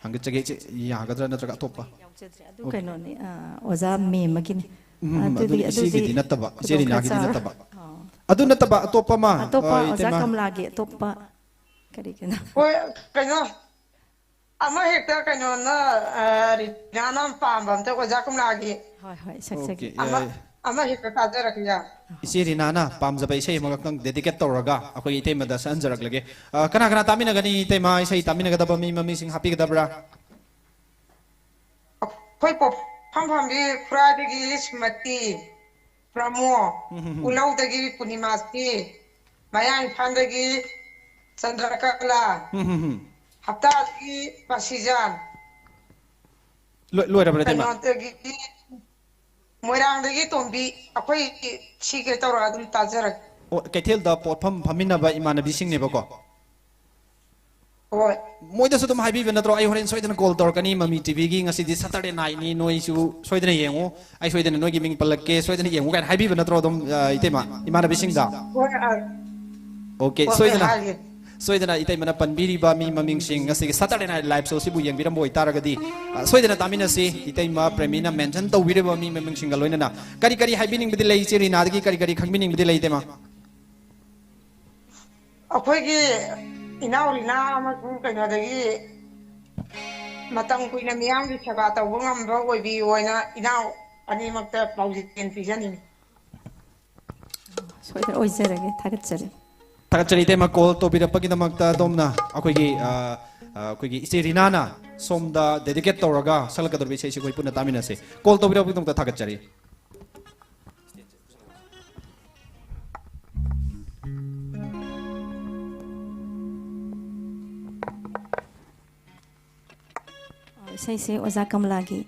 ꯍꯪꯒꯠꯆꯒꯦ, ꯏꯆꯦ, ꯌꯥꯒꯗ꯭ꯔꯥ ꯅꯠꯇ꯭ꯔꯒ ꯑꯇꯣꯞꯄ? ꯌꯥꯎꯖꯗ꯭ꯔꯦ꯫ ꯑꯗꯨ Okay. ꯀꯩꯅꯣꯅꯤ, ꯑ, ꯑꯣꯖꯥ ꯃꯦꯝ ꯑꯃꯒꯤꯅꯤ꯫ ꯎꯝ, ꯑꯗꯨꯗꯤ, ꯑꯗꯨꯗꯤ ꯑꯗꯨꯗꯤ ꯏꯆꯦꯒꯤꯗꯤ ꯅꯠꯇꯕ, ꯏꯆꯦ ꯈꯨꯗꯣꯡ ꯈꯔ ꯔꯤꯅꯥꯒꯤꯗꯤ ꯆꯥ-, ꯅꯠꯇꯕ꯫ ꯑꯣ꯫ ꯑꯗꯨ ꯅꯠꯇꯕ ꯑꯇꯣꯞꯄ ꯑꯃ, ꯑꯇꯣꯞꯄ ꯑ, ꯑꯣꯖꯥ ꯏꯇꯩꯃ꯫ ꯀꯃꯂꯥꯒꯤ ꯑꯇꯣꯞꯄ ꯀꯔꯤ ꯀꯩꯅꯣ? ꯍꯣꯏ, ꯀꯩꯅꯣ, ꯑꯃ ꯍꯦꯛꯇ ꯀꯩꯅꯣꯅ, ꯑ, ꯔꯤꯅꯥꯅ ꯄꯥꯝꯕ ꯑꯝꯇ ꯑꯣꯖꯥ ꯀꯃꯂꯥꯒꯤ꯫ ꯍꯣꯏ, ꯍꯣꯏ, ꯁꯛꯆꯒꯦ꯫ Okay, ꯑꯃ, ꯑ, ꯑꯃ ꯍꯦꯛꯇ ꯇꯥꯖꯔꯛꯀꯦ, ꯌꯥ꯫ ꯏꯆꯦ ꯔꯤꯅꯥꯅ ꯄꯥꯝꯖꯕ ꯏꯁꯩ ꯑꯃꯈꯛꯇꯪ dedicate ꯇꯧꯔꯒ ꯑꯩꯈꯣꯏꯒꯤ ꯏꯇꯩꯃꯗ ꯁꯛꯍꯟꯖꯔꯛꯂꯒꯦ꯫ ꯑ, ꯀꯅꯥ ꯀꯅꯥ ꯇꯥꯃꯤꯟꯅꯒꯅꯤ ꯏꯇꯩꯃ? ꯏꯁꯩ ꯇꯥꯃꯤꯟꯅꯒꯗꯕ ꯃꯤ ꯃꯃꯤꯡꯁꯤꯡ ꯍꯥꯞꯄꯤꯒꯗꯕ꯭ꯔꯥ? ꯑꯩꯈꯣꯏ ꯄꯣꯛꯐꯝ ꯐꯝꯕꯤ ꯈꯨꯔꯥꯏꯗꯒꯤ ꯁꯨꯃꯇꯤ, ꯄ꯭ꯔꯃꯣ, ꯎꯝ, ꯎꯝ, ꯎꯝ꯫ ꯎꯂꯧꯗꯒꯤ ꯄꯨꯔꯅꯤꯃꯥꯁꯤ, ꯃꯌꯥꯡ ꯏꯝꯐꯥꯜꯗꯒꯤ ꯆꯟꯗ꯭ꯔꯀꯂꯥ, ꯎꯝ, ꯎꯝ, ꯎꯝ꯫ ꯍꯞꯇꯥꯗꯒꯤ ꯄꯥꯁꯤꯖꯥꯟ, ꯂꯣꯏ-, ꯂꯣꯏꯔꯕ꯭ꯔꯥ, ꯏꯇꯩꯃ? ꯀꯩꯅꯣꯗꯒꯤ ꯃꯣꯏꯔꯥꯡꯗꯒꯤ ꯇꯣꯝꯕꯤ꯫ ꯑꯩꯈꯣꯏ ꯁꯤꯒꯦ ꯇꯧꯔꯒ ꯑꯗꯨꯝ ꯇꯥꯖꯔꯛꯀꯦ꯫ ꯑꯣ, ꯀꯩꯊꯦꯜꯗ ꯄꯣꯠꯐꯝ ꯐꯝꯃꯤꯟꯅꯕ ꯏꯃꯥꯟꯅꯕꯤꯁꯤꯡꯅꯦꯕꯀꯣ? ꯍꯣꯏ꯫ ꯃꯣꯏꯗꯁꯨ ꯑꯗꯨꯝ ꯍꯥꯏꯕꯤꯕ ꯅꯠꯇ꯭ꯔꯣ, "ꯑꯩ ꯍꯣꯔꯦꯟ ꯁꯣꯏꯗꯅ call ꯇꯧꯔꯛꯀꯅꯤ, ꯃꯃꯤ ꯇꯤꯚꯤꯒꯤ ꯉꯁꯤꯗꯤ Saturday nightꯅꯤ, ꯅꯣꯏꯁꯨ ꯁꯣꯏꯗꯅ ꯌꯦꯡꯉꯨ, ꯑꯩ ꯁꯣꯏꯗꯅ ꯅꯣꯏꯒꯤ ꯃꯤꯡ ꯄꯜꯂꯛꯀꯦ, ꯁꯣꯏꯗꯅ ꯌꯦꯡꯉꯨ" ꯀꯥꯏꯅ ꯍꯥꯏꯕꯤꯕ ꯅꯠꯇ꯭ꯔꯣ ꯑꯗꯨꯝ, ꯑ, ꯏꯇꯩꯃ, ꯏꯃꯥꯟꯅꯕꯤꯁꯤꯡꯗ? ꯍꯣꯏ, ꯑ, Okay, ꯍꯣꯏ, ꯍꯣꯏ, ꯁꯣꯏꯗꯅ, ꯍꯥꯏꯒꯦ꯫ ꯁꯣꯏꯗꯅ ꯏꯇꯩꯃꯅ ꯄꯟꯕꯤꯔꯤꯕ ꯃꯤ ꯃꯃꯤꯡꯁꯤꯡ ꯉꯁꯤꯒꯤ Saturday Night Live Showꯁꯤꯕꯨ ꯌꯦꯡꯕꯤꯔꯝꯕ ꯑꯣꯏꯇꯥꯔꯒꯗꯤ, ꯑ, ꯁꯣꯏꯗꯅ ꯇꯥꯃꯤꯟꯅꯁꯤ꯫ ꯏꯇꯩꯃ ꯄ꯭ꯔꯦꯃꯤꯅ mention ꯇꯧꯕꯤꯔꯤꯕ ꯃꯤ ꯃꯃꯤꯡꯁꯤꯡꯒ ꯂꯣꯏꯅꯅ ꯀꯔꯤ ꯀꯔꯤ ꯍꯥꯏꯕꯤꯅꯤꯡꯕꯗꯤ ꯂꯩ, ꯏꯆꯦ ꯔꯤꯅꯥꯗꯒꯤ ꯀꯔꯤ ꯀꯔꯤ ꯈꯪꯕꯤꯅꯤꯡꯕꯗꯤ ꯂꯩ, ꯏꯇꯩꯃ? ꯑꯩꯈꯣꯏꯒꯤ ꯏꯅꯥꯎ ꯔꯤꯅꯥ ꯑꯃꯁꯨꯡ ꯀꯩꯅꯣꯗꯒꯤ ꯃꯇꯝ ꯀꯨꯏꯅ ꯃꯤꯌꯥꯝꯒꯤ ꯁꯦꯕꯥ ꯇꯧꯕ ꯉꯝꯕ ꯑꯣꯏꯕꯤꯌꯨ ꯍꯥꯏꯅ ꯏꯅꯥꯎ ꯑꯅꯤꯃꯛꯇ ꯄꯥꯎꯖꯦꯜ ꯄꯤꯖꯅꯤꯡꯏ꯫ ꯁꯣꯏꯗꯅ ꯑꯣꯏꯖꯔꯒꯦ꯫ ꯊꯥꯒꯠꯆꯔꯤ꯫ ꯊꯥꯒꯠꯆꯔꯤ, ꯏꯇꯩꯃ, call ꯇꯧꯕꯤꯔꯛꯄꯒꯤꯗꯃꯛꯇ꯫ ꯑꯗꯣꯝꯅ ꯑꯩꯈꯣꯏꯒꯤ, ꯑ, ꯑ, ꯑꯩꯈꯣꯏꯒꯤ ꯏꯆꯦ ꯔꯤꯅꯥꯅ ꯁꯣꯝꯗ dedicate ꯇꯧꯔꯒ ꯁꯛꯂꯛꯀꯗꯧꯔꯤꯕ ꯏꯁꯩꯁꯤ ꯑꯩꯈꯣꯏ ꯄꯨꯟꯅ ꯇꯥꯃꯤꯟꯅꯁꯤ꯫ Call ꯇꯧꯕꯤꯔꯛꯄꯒꯤꯗꯃꯛꯇ ꯊꯥꯒꯠꯆꯔꯤ꯫ ꯏꯁꯩꯁꯦ ꯑꯣꯖꯥ ꯀꯃꯂꯥꯒꯤ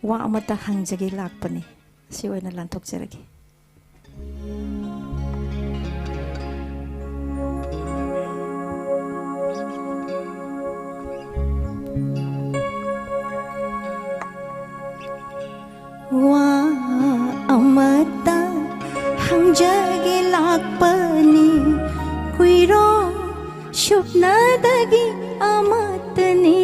"ꯋꯥ ꯑꯃꯇ ꯍꯪꯖꯒꯦ ꯂꯥꯛꯄꯅꯤ", ꯁꯤ ꯑꯣꯏꯅ ꯂꯥꯟꯊꯣꯛꯆꯔꯒꯦ꯫ ꯋꯥ ꯑꯃꯇ ꯍꯪꯖꯒꯦ ꯂꯥꯛꯄꯅꯤ, ꯀꯨꯏꯔꯣ ꯁꯨꯞꯅꯗꯒꯤ ꯑꯃꯠꯇꯅꯤ꯫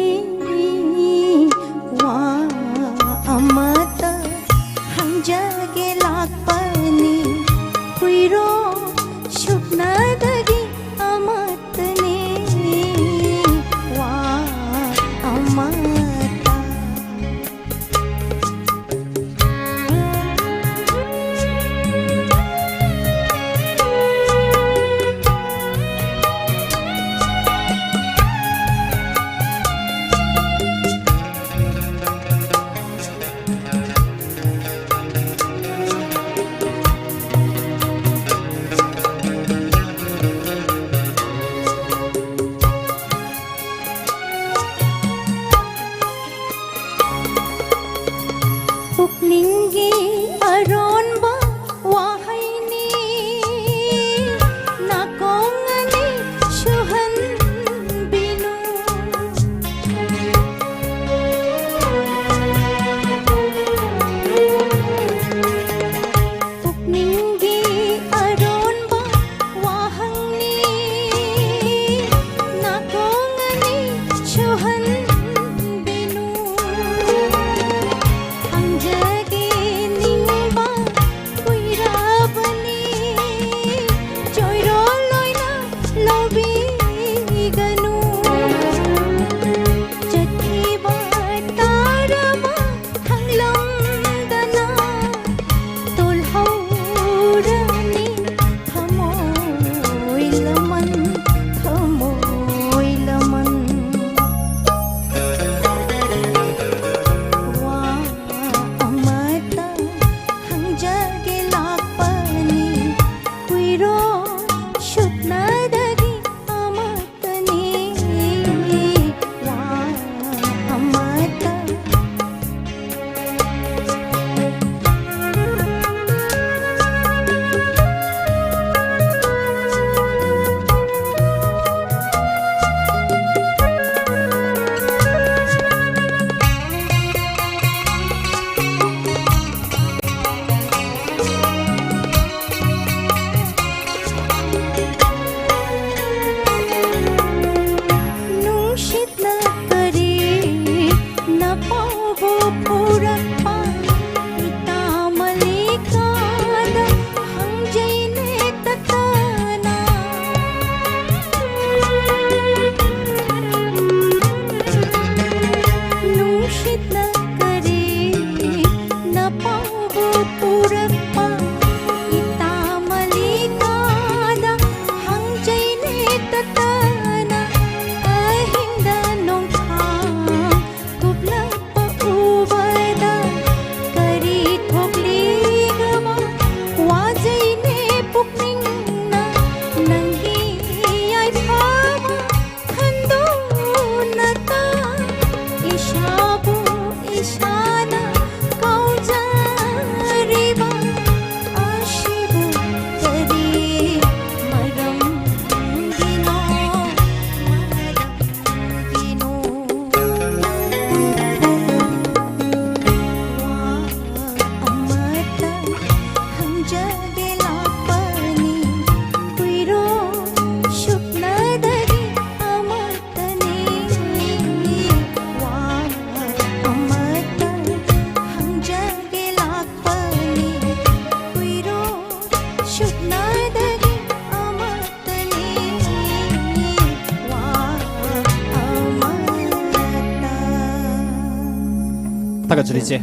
ꯊꯥꯒꯠꯆꯔꯤ ꯏꯆꯦ꯫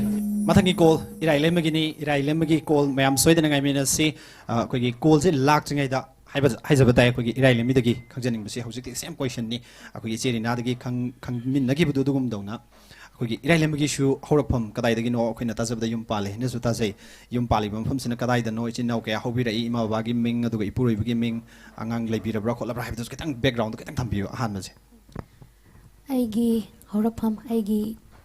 ꯃꯊꯪꯒꯤ ꯀꯣꯜ ꯏꯔꯥꯏꯂꯦꯝꯕꯒꯤꯅꯤ꯫ ꯏꯔꯥꯏꯂꯦꯝꯕꯒꯤ ꯀꯣꯜ ꯃꯌꯥꯝ ꯁꯣꯏꯗꯅ ꯉꯥꯏꯃꯤꯟꯅꯁꯤ꯫ ꯑ, ꯑꯩꯈꯣꯏꯒꯤ ꯀꯣꯜꯁꯦ ꯂꯥꯛꯇ꯭ꯔꯤꯉꯩꯗ ꯍꯥꯏꯕ-, ꯍꯥꯏꯖꯕ ꯇꯥꯏ, ꯑꯩꯈꯣꯏꯒꯤ ꯏꯔꯥꯏꯂꯦꯝꯕꯤꯗꯒꯤ ꯈꯪꯖꯅꯤꯡꯕꯁꯤ ꯍꯧꯖꯤꯛꯇꯤ ꯁꯦꯝ ꯀꯣꯏꯁꯟꯅꯤ꯫ ꯑꯩꯈꯣꯏꯒꯤ ꯏꯆꯦ ꯔꯤꯅꯥꯗꯒꯤ ꯈꯪ-, ꯈꯪꯃꯤꯟꯅꯈꯤꯕꯗꯨ ꯑꯗꯨꯒꯨꯝꯗꯧꯅ ꯑꯩꯈꯣꯏꯒꯤ ꯏꯔꯥꯏꯂꯦꯝꯕꯒꯤꯁꯨ ꯍꯧꯔꯛꯐꯝ ꯀꯗꯥꯏꯗꯒꯤꯅꯣ? ꯑꯩꯈꯣꯏꯅ ꯇꯥꯖꯕꯗ ꯌꯨꯝ ꯄꯥꯜꯂꯦ ꯍꯥꯏꯅꯁꯨ ꯇꯥꯖꯩ꯫ ꯌꯨꯝ ꯄꯥꯜꯂꯤꯕ ꯃꯐꯝꯁꯤꯅ ꯀꯗꯥꯏꯗꯅꯣ? ꯏꯆꯤꯟ ꯏꯅꯥꯎ ꯀꯌꯥ ꯍꯧꯕꯤꯔꯛꯏ? ꯏꯃꯥ ꯕꯕꯥꯒꯤ ꯃꯤꯡ, ꯑꯗꯨꯒ ꯏꯄꯨꯔꯣꯏꯕꯒꯤ ꯃꯤꯡ, ꯑꯉꯥꯡ ꯂꯩꯕꯤꯔꯕ꯭ꯔꯥ ꯈꯣꯠꯂꯕ꯭ꯔꯥ ꯍꯥꯏꯕꯗꯨꯁꯨ ꯈꯤꯇꯪ background ꯗꯣ ꯈꯤꯇꯪ ꯊꯝꯕꯤꯌꯨ ꯑꯍꯥꯟꯕꯁꯦ꯫ ꯑꯩꯒꯤ ꯍꯧꯔꯛꯐꯝ, ꯑꯩꯒꯤ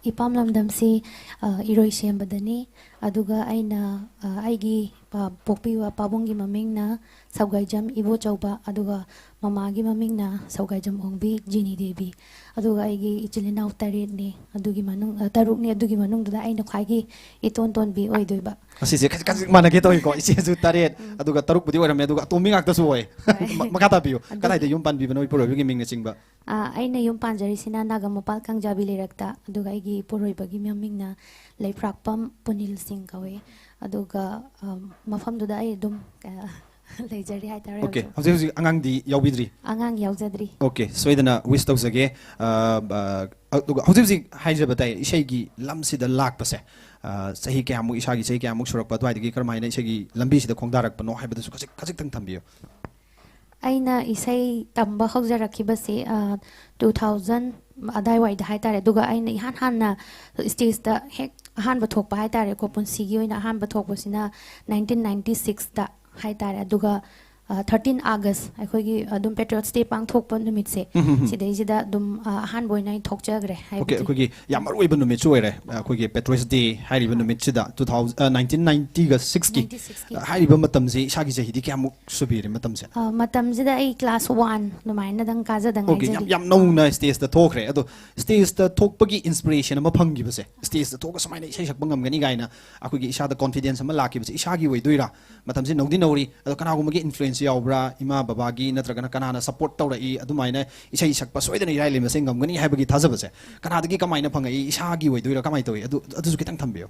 ꯏꯄꯥꯝ ꯂꯝꯗꯝꯁꯤ, ꯑ, ꯏꯔꯣꯏꯁꯦꯝꯕꯗꯅꯤ꯫ ꯑꯗꯨꯒ ꯑꯩꯅ, ꯑ, ꯑꯩꯒꯤ ꯄ-, ꯄꯣꯛꯄꯤꯕ ꯄꯥꯕꯨꯡꯒꯤ ꯃꯃꯤꯡꯅ ꯁꯧꯒꯥꯏꯖꯝ ꯏꯕꯣꯆꯧꯕ, ꯑꯗꯨꯒ ꯃꯃꯥꯒꯤ ꯃꯃꯤꯡꯅ ꯁꯧꯒꯥꯏꯖꯝ ꯑꯣꯡꯕꯤ ꯖꯤꯅꯤ ꯗꯦꯕꯤ꯫ ꯑꯗꯨꯒ ꯑꯩꯒꯤ ꯏꯆꯤꯜ ꯏꯅꯥꯎ ꯇꯔꯦꯠꯅꯤ꯫ ꯑꯗꯨꯒꯤ ꯃꯅꯨꯡ-, ꯑ, ꯇꯔꯨꯛꯅꯤ꯫ ꯑꯗꯨꯒꯤ ꯃꯅꯨꯡꯗꯨꯗ ꯑꯩꯅ ꯈ꯭ꯋꯥꯏꯒꯤ ꯏꯇꯣꯟ ꯇꯣꯟꯕꯤ ꯑꯣꯏꯗꯣꯏꯕ꯫ ꯑꯁꯤꯁꯦ ꯈꯖꯤꯛ ꯈꯖꯤꯛ ꯃꯥꯟꯅꯒꯦ ꯇꯧꯏꯀꯣ꯫ ꯏꯆꯦꯁꯨ ꯇꯔꯦꯠ, ꯎꯝ꯫ ꯑꯗꯨꯒ ꯇꯔꯨꯛꯄꯨꯗꯤ ꯑꯣꯏꯔꯝꯃꯦ, ꯑꯗꯨꯒ ꯑꯇꯣꯝꯕꯤ ꯉꯥꯛꯇꯁꯨ ꯑꯣꯏ꯫ ꯍꯣꯏ꯫ ꯃ-, ꯃꯈꯥ ꯇꯥꯕꯤꯌꯨ꯫ ꯑꯗꯨꯒꯤ ꯀꯗꯥꯏꯗ ꯌꯨꯝ ꯄꯥꯟꯕꯤꯕꯅꯣ, ꯏꯄꯨꯔꯣꯏꯕꯒꯤ ꯃꯤꯡꯅꯆꯤꯡꯕ? ꯑ, ꯑꯩꯅ ꯌꯨꯝ ꯄꯥꯟꯖꯔꯤꯁꯤꯅ ꯅꯥꯒꯥꯃꯄꯥꯜ ꯀꯥꯡꯖꯥꯕꯤ ꯂꯩꯔꯛꯇ, ꯑꯗꯨꯒ ꯑꯩꯒꯤ ꯏꯄꯨꯔꯣꯏꯕꯒꯤ ꯃꯃꯤꯡꯅ ꯂꯩꯐ꯭ꯔꯥꯛꯄꯝ ꯄꯨꯅꯤꯜ ꯁꯤꯡ ꯀꯧꯏ꯫ ꯑꯗꯨꯒ, ꯑ, ꯃꯐꯝꯗꯨꯗ ꯑꯩ ꯑꯗꯨꯝ, ꯑ, ꯂꯩꯖꯔꯤ ꯍꯥꯏꯇꯥꯔꯦ ꯑꯣꯀꯦ, ꯍꯧꯖꯤꯛ꯫ ꯍꯧꯖꯤꯛ ꯍꯧꯖꯤꯛ ꯑꯉꯥꯡꯗꯤ ꯌꯥꯎꯕꯤꯗ꯭ꯔꯤ? ꯑꯉꯥꯡ ꯌꯥꯎꯖꯗ꯭ꯔꯤ꯫ ꯑꯣꯀꯦ, ꯁꯣꯏꯗꯅ wish ꯇꯧꯖꯒꯦ꯫ ꯑ, ꯑ, ꯑꯗꯨꯒ ꯍꯧꯖꯤꯛ ꯍꯧꯖꯤꯛ ꯍꯥꯏꯖꯕ ꯇꯥꯏ, ꯏꯁꯩꯒꯤ ꯂꯝꯁꯤꯗ ꯂꯥꯛꯄꯁꯦ, ꯑ, ꯆꯍꯤ ꯀꯌꯥꯃꯨꯛ, ꯏꯁꯥꯒꯤ ꯆꯍꯤ ꯀꯌꯥꯃꯨꯛ ꯁꯨꯔꯛꯄ ꯑꯗꯨꯋꯥꯏꯗꯒꯤ ꯀꯔꯝꯍꯥꯏꯅ ꯏꯁꯩꯒꯤ ꯂꯝꯕꯤꯁꯤꯗ ꯈꯣꯡꯗꯥꯔꯛꯄꯅꯣ ꯍꯥꯏꯕꯗꯨꯁꯨ ꯈꯖꯤꯛ-, ꯈꯖꯤꯛꯇꯪ ꯊꯝꯕꯤꯌꯨ꯫ ꯑꯩꯅ ꯏꯁꯩ ꯇꯝꯕ ꯍꯧꯖꯔꯛꯈꯤꯕꯁꯦ, ꯑ, two thousand ꯑꯗꯥꯏꯋꯥꯏꯗ ꯍꯥꯏꯇꯥꯔꯦ꯫ ꯑꯗꯨꯒ ꯑꯩꯅ ꯏꯍꯥꯟ ꯍꯥꯟꯅ stage ꯇ ꯍꯦꯛ ꯑꯍꯥꯟꯕ ꯊꯣꯛꯄ ꯍꯥꯏꯇꯥꯔꯦꯀꯣ, ꯄꯨꯟꯁꯤꯒꯤ ꯑꯣꯏꯅ ꯑꯍꯥꯟꯕ ꯊꯣꯛꯄꯁꯤꯅ nineteen ninety six ꯇ ꯍꯥꯏꯇꯥꯔꯦ꯫ ꯑꯗꯨꯒ, ꯑ, thirteen August, ꯑꯩꯈꯣꯏꯒꯤ ꯑꯗꯨꯝ Patriots Day ꯄꯥꯡꯊꯣꯛꯄ ꯅꯨꯃꯤꯠꯁꯦ, ꯎꯝ, ꯎꯝ, ꯎꯝ꯫ ꯁꯤꯗꯩꯁꯤꯗ ꯑꯗꯨꯝ, ꯑ, ꯑꯍꯥꯟꯕ ꯑꯣꯏꯅ ꯑꯩ ꯊꯣꯛꯆꯈ꯭ꯔꯦ, ꯑꯣꯀꯦ, ꯍꯥꯏꯕꯗꯤ꯫ ꯑꯩꯈꯣꯏꯒꯤ ꯌꯥꯝ ꯃꯔꯨ ꯑꯣꯏꯕ ꯅꯨꯃꯤꯠꯁꯨ ꯑꯣꯏꯔꯦ, ꯑꯩꯈꯣꯏꯒꯤ Patriots Day ꯍꯥꯏꯔꯤꯕ ꯅꯨꯃꯤꯠꯁꯤꯗ, two thousand, ꯑ, nineteen ninety ꯒ six ꯀꯤ, ninety six ꯀꯤ꯫ ꯑ, ꯍꯥꯏꯔꯤꯕ ꯃꯇꯝꯁꯦ ꯏꯁꯥꯒꯤ ꯆꯍꯤꯗꯤ ꯀꯌꯥꯃꯨꯛ ꯁꯨꯕꯤꯔꯦ ꯃꯇꯝꯁꯦ? ꯑ, ꯃꯇꯝꯁꯤꯗ ꯑꯩ class one ꯑꯗꯨꯃꯥꯏꯅꯗꯪ ꯀꯥꯖꯗ ꯑꯣꯀꯦ, ꯌꯥꯝ, ꯉꯥꯏꯖꯔꯤ꯫ ꯌꯥꯝ ꯅꯧꯅ stage ꯇ ꯊꯣꯛꯈ꯭ꯔꯦ꯫ ꯑꯗꯣ stage ꯇ ꯊꯣꯛꯄꯒꯤ inspiration ꯑꯃ ꯐꯪꯈꯤꯕꯁꯦ, stage ꯇ ꯊꯣꯛꯑꯒ ꯁꯨꯃꯥꯏꯅ ꯏꯁꯩ ꯁꯛꯄ ꯉꯝꯒꯅꯤ ꯀꯥꯏꯅ ꯑꯩꯈꯣꯏꯒꯤ ꯏꯁꯥꯗ confidence ꯑꯃ ꯂꯥꯛꯈꯤꯕꯁꯦ, ꯏꯁꯥꯒꯤ ꯑꯣꯏꯗꯣꯏꯔꯥ? ꯃꯇꯝꯁꯦ ꯅꯧꯗꯤ ꯅꯧꯔꯤ, ꯑꯗꯣ ꯀꯅꯥꯒꯨꯝꯕꯒꯤ influence ꯌꯥꯎꯕ꯭ꯔꯥ? ꯏꯃꯥ ꯕꯕꯥꯒꯤ ꯅꯠꯇ꯭ꯔꯒꯅ ꯀꯅꯥꯅ support ꯇꯧꯔꯛꯏ? ꯑꯗꯨꯃꯥꯏꯅ ꯏꯁꯩ ꯁꯛꯄ ꯁꯣꯏꯗꯅ ꯏꯔꯥꯏ ꯂꯩꯃꯁꯦ ꯉꯝꯒꯅꯤ ꯍꯥꯏꯕꯒꯤ ꯊꯥꯖꯕꯁꯦ ꯀꯅꯥꯗꯒꯤ ꯀꯃꯥꯏꯅ ꯐꯪꯉꯛꯏ? ꯏꯁꯥꯒꯤ ꯑꯣꯏꯗꯣꯏꯔꯥ? ꯀꯃꯥꯏꯅ ꯇꯧꯏ? ꯑꯗꯨ, ꯑꯗꯨꯁꯨ ꯈꯤꯇꯪ ꯊꯝꯕꯤꯌꯨ꯫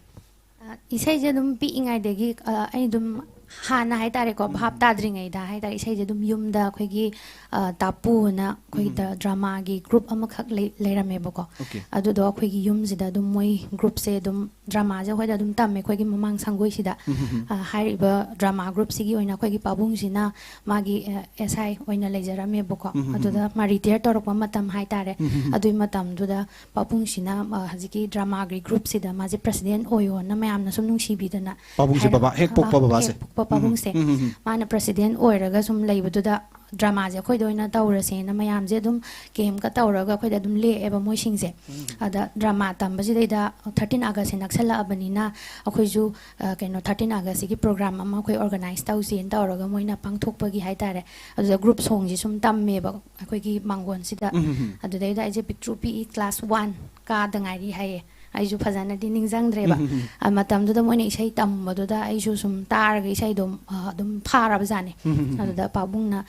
ꯑ, ꯏꯁꯩꯁꯦ ꯑꯗꯨꯝ ꯄꯤꯛꯏꯉꯩꯗꯒꯤ, ꯑ, ꯑꯩ ꯑꯗꯨꯝ ꯍꯥꯟꯅ ꯍꯥꯏꯇꯥꯔꯦꯀꯣ, ꯚꯥꯞ ꯇꯥꯗ꯭ꯔꯤꯉꯩꯗ ꯍꯥꯏꯇꯥꯔꯦ, ꯏꯁꯩꯁꯦ ꯑꯗꯨꯝ ꯌꯨꯝꯗ ꯑꯩꯈꯣꯏꯒꯤ, ꯑ, ꯇꯥꯄꯨꯅ ꯑꯩꯈꯣꯏꯒꯤ ꯗ-, dramaꯒꯤ group ꯑꯃꯈꯛ ꯂꯩ-, ꯂꯩꯔꯝꯃꯦꯕꯀꯣ꯫ ꯑꯣꯀꯦ꯫ ꯑꯗꯨꯗꯣ ꯑꯩꯈꯣꯏꯒꯤ ꯌꯨꯝꯁꯤꯗ ꯑꯗꯨꯝ ꯃꯣꯏ groupꯁꯦ ꯑꯗꯨꯝ dramaꯁꯦ ꯑꯩꯈꯣꯏꯗ ꯑꯗꯨꯝ ꯇꯝꯃꯦ, ꯑꯩꯈꯣꯏꯒꯤ ꯃꯃꯥꯡ ꯁꯪꯒꯣꯏꯁꯤꯗ꯫ ꯎꯝ, ꯍꯝ, ꯍꯝ꯫ ꯑ, ꯍꯥꯏꯔꯤꯕ drama groupꯁꯤꯒꯤ ꯑꯣꯏꯅ ꯑꯩꯈꯣꯏꯒꯤ ꯄꯥꯕꯨꯡꯁꯤꯅ ꯃꯥꯒꯤ, ꯑ, S I ꯑꯣꯏꯅ ꯂꯩꯖꯔꯝꯃꯦꯕꯀꯣ꯫ ꯎꯝ, ꯍꯝ, ꯍꯝ꯫ ꯑꯗꯨꯗ ꯃꯥ retire ꯇꯧꯔꯛꯄ ꯃꯇꯝ ꯍꯥꯏꯇꯥꯔꯦ꯫ ꯎꯝ, ꯍꯝ, ꯍꯝ꯫ ꯑꯗꯨꯒꯤ ꯃꯇꯝꯗꯨꯗ ꯄꯥꯕꯨꯡꯁꯤꯅ, ꯑ, ꯍꯧꯖꯤꯛꯀꯤ dramaꯒꯤ groupꯁꯤꯗ ꯃꯥꯁꯦ president ꯑꯣꯏꯌꯣꯅ ꯃꯌꯥꯝꯅ ꯁꯨꯝ ꯅꯨꯡꯁꯤꯕꯤꯗꯅ ꯄꯥꯕꯨꯡꯁꯦ ꯍꯥꯏꯔ-, ꯕꯕꯥ, ꯍꯦꯛ ꯄꯣꯛꯄ ꯑ, ꯕꯕꯥꯁꯦ? ꯍꯦꯛ ꯄꯣꯛꯄ ꯎꯝ, ꯄꯥꯕꯨꯡꯁꯦ꯫ ꯎꯝ, ꯎꯝ, ꯎꯝ꯫ ꯃꯥꯅ president ꯑꯣꯏꯔꯒ ꯁꯨꯝ ꯂꯩꯕꯗꯨꯗ dramaꯁꯦ ꯑꯩꯈꯣꯏꯗ ꯑꯣꯏꯅ ꯇꯧꯔꯁꯦꯅ ꯃꯌꯥꯝꯁꯦ ꯑꯗꯨꯝ campꯀ ꯇꯧꯔꯒ ꯑꯩꯈꯣꯏꯗ ꯑꯗꯨꯝ ꯂꯦꯛꯑꯦꯕ ꯃꯣꯏꯁꯤꯡꯁꯦ꯫ ꯎꯝ꯫ ꯑꯗ drama ꯇꯝꯕꯁꯤꯗꯩꯗ thirteen Augustꯁꯦ ꯅꯛꯁꯜꯂꯛꯑꯕꯅꯤꯅ ꯑꯩꯈꯣꯏꯁꯨ, ꯑ, ꯀꯩꯅꯣ, thirteen Augustꯁꯤꯒꯤ program ꯑꯃ ꯑꯩꯈꯣꯏ organize ꯇꯧꯁꯦꯅ ꯇꯧꯔꯒ ꯃꯣꯏꯅ ꯄꯥꯡꯊꯣꯛꯄꯒꯤ ꯍꯥꯏꯇꯥꯔꯦ꯫ ꯑꯗꯨꯗ group songꯁꯦ ꯁꯨꯝ ꯇꯝꯃꯦꯕ ꯑꯩꯈꯣꯏꯒꯤ ꯃꯥꯡꯒꯣꯟꯁꯤꯗ꯫ ꯎꯝ, ꯎꯝ, ꯎꯝ꯫ ꯑꯗꯨꯗꯩꯗ ꯑꯩꯁꯦ ꯄꯤꯛꯇ꯭ꯔꯨ ꯄꯤꯛꯏ, class one ꯀꯥꯗ ꯉꯥꯏꯔꯤ ꯍꯥꯏꯌꯦ꯫ ꯑꯩꯁꯨ ꯐꯖꯅꯗꯤ ꯅꯤꯡꯁꯤꯡꯗ꯭ꯔꯦꯕ꯫ ꯎꯝ, ꯎꯝ, ꯎꯝ꯫ ꯑ, ꯃꯇꯝꯗꯨꯗ ꯃꯣꯏꯅ ꯏꯁꯩ ꯇꯝꯕꯗꯨꯗ ꯑꯩꯁꯨ ꯁꯨꯝ ꯇꯥꯔꯒ ꯏꯁꯩꯗꯣ, ꯑ, ꯑꯗꯨꯝ ꯐꯥꯔꯕ ꯖꯥꯠꯅꯤ꯫ ꯎꯝ, ꯎꯝ, ꯎꯝ, ꯎꯝ꯫ ꯑꯗꯨꯗ ꯄꯥꯕꯨꯡꯅ,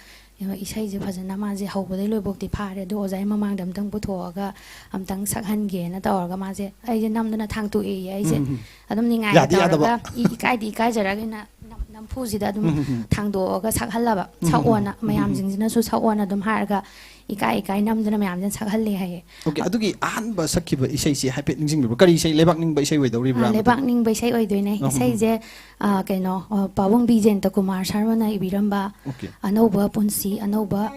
"ꯑ, ꯏꯁꯩꯁꯦ ꯐꯖꯅ ꯃꯥꯁꯦ ꯍꯧꯕꯗꯩ ꯂꯣꯏꯕꯧꯗꯤ ꯐꯥꯔꯦ, ꯑꯗꯣ ꯑꯣꯖꯥꯒꯤ ꯃꯃꯥꯡꯗ ꯑꯝꯇꯪ ꯄꯨꯊꯣꯛꯑꯒ ꯑꯝꯇꯪ ꯁꯛꯍꯟꯒꯦꯅ" ꯇꯧꯔꯒ ꯃꯥꯁꯦ, ꯑꯩꯁꯦ ꯅꯝꯗꯅ ꯊꯥꯡꯇꯣꯛꯑꯦꯌꯦ꯫ ꯑꯩꯁꯦ ꯎꯝ, ꯎꯝ, ꯎꯝ꯫ ꯑꯗꯨꯝ ꯅꯤꯡꯉꯥꯏ ꯌꯥꯗꯤ ꯌꯥꯗꯕ꯫ ꯇꯧꯔꯒ, ꯏ-, ꯏꯀꯥꯏꯗꯤ ꯏꯀꯥꯏꯖꯔꯒ ꯑꯩꯅ ꯅꯝ-, ꯅꯝꯐꯨꯁꯤꯗ ꯑꯗꯨꯝ ꯎꯝ, ꯎꯝ, ꯎꯝ꯫ ꯊꯥꯡꯗꯣꯛꯑꯒ ꯁꯛꯍꯜꯂꯕ꯫ ꯎꯝ, ꯎꯝ, ꯎꯝ꯫ "ꯁꯛꯑꯣꯅ", ꯎꯝ, ꯎꯝ, ꯎꯝ꯫ ꯃꯌꯥꯝꯁꯤꯡꯁꯤꯅꯁꯨ "ꯁꯛꯑꯣꯅ" ꯑꯗꯨꯝ ꯍꯥꯏꯔꯒ, ꯏꯀꯥꯏ ꯏꯀꯥꯏ ꯅꯝꯗꯅ ꯃꯌꯥꯝꯁꯤꯅ ꯁꯛꯍꯜꯂꯦ ꯍꯥꯏꯌꯦ꯫ ꯑꯣꯀꯦ, ꯑꯗꯨꯒꯤ ꯑꯍꯥꯟꯕ ꯁꯛꯈꯤꯕ ꯏꯁꯩꯁꯤ ꯍꯥꯏꯐꯦꯠ ꯅꯤꯡꯁꯤꯡꯕꯤꯕ꯭ꯔꯥ? ꯀꯔꯤ ꯏꯁꯩ? ꯂꯩꯕꯥꯛ ꯅꯤꯡꯕ ꯏꯁꯩ ꯑꯣꯏꯗꯧꯔꯤꯕ꯭ꯔꯥ ꯑꯥ, ꯃꯗꯨ? ꯂꯩꯕꯥꯛ ꯅꯤꯡꯕ ꯏꯁꯩ ꯑꯣꯏꯗꯣꯏꯅꯦ꯫ ꯑꯍꯨꯝ꯫ ꯏꯁꯩꯁꯦ, ꯑꯥ, ꯀꯩꯅꯣ, ꯑꯥ, ꯄꯥꯕꯨꯡ ꯕꯤꯖꯦꯟꯇ ꯀꯨꯃꯥꯔ ꯁꯔꯃꯅ ꯏꯕꯤꯔꯝꯕ ꯑꯣꯀꯦ꯫ "ꯑꯅꯧꯕ ꯄꯨꯟꯁꯤ, ꯑꯅꯧꯕ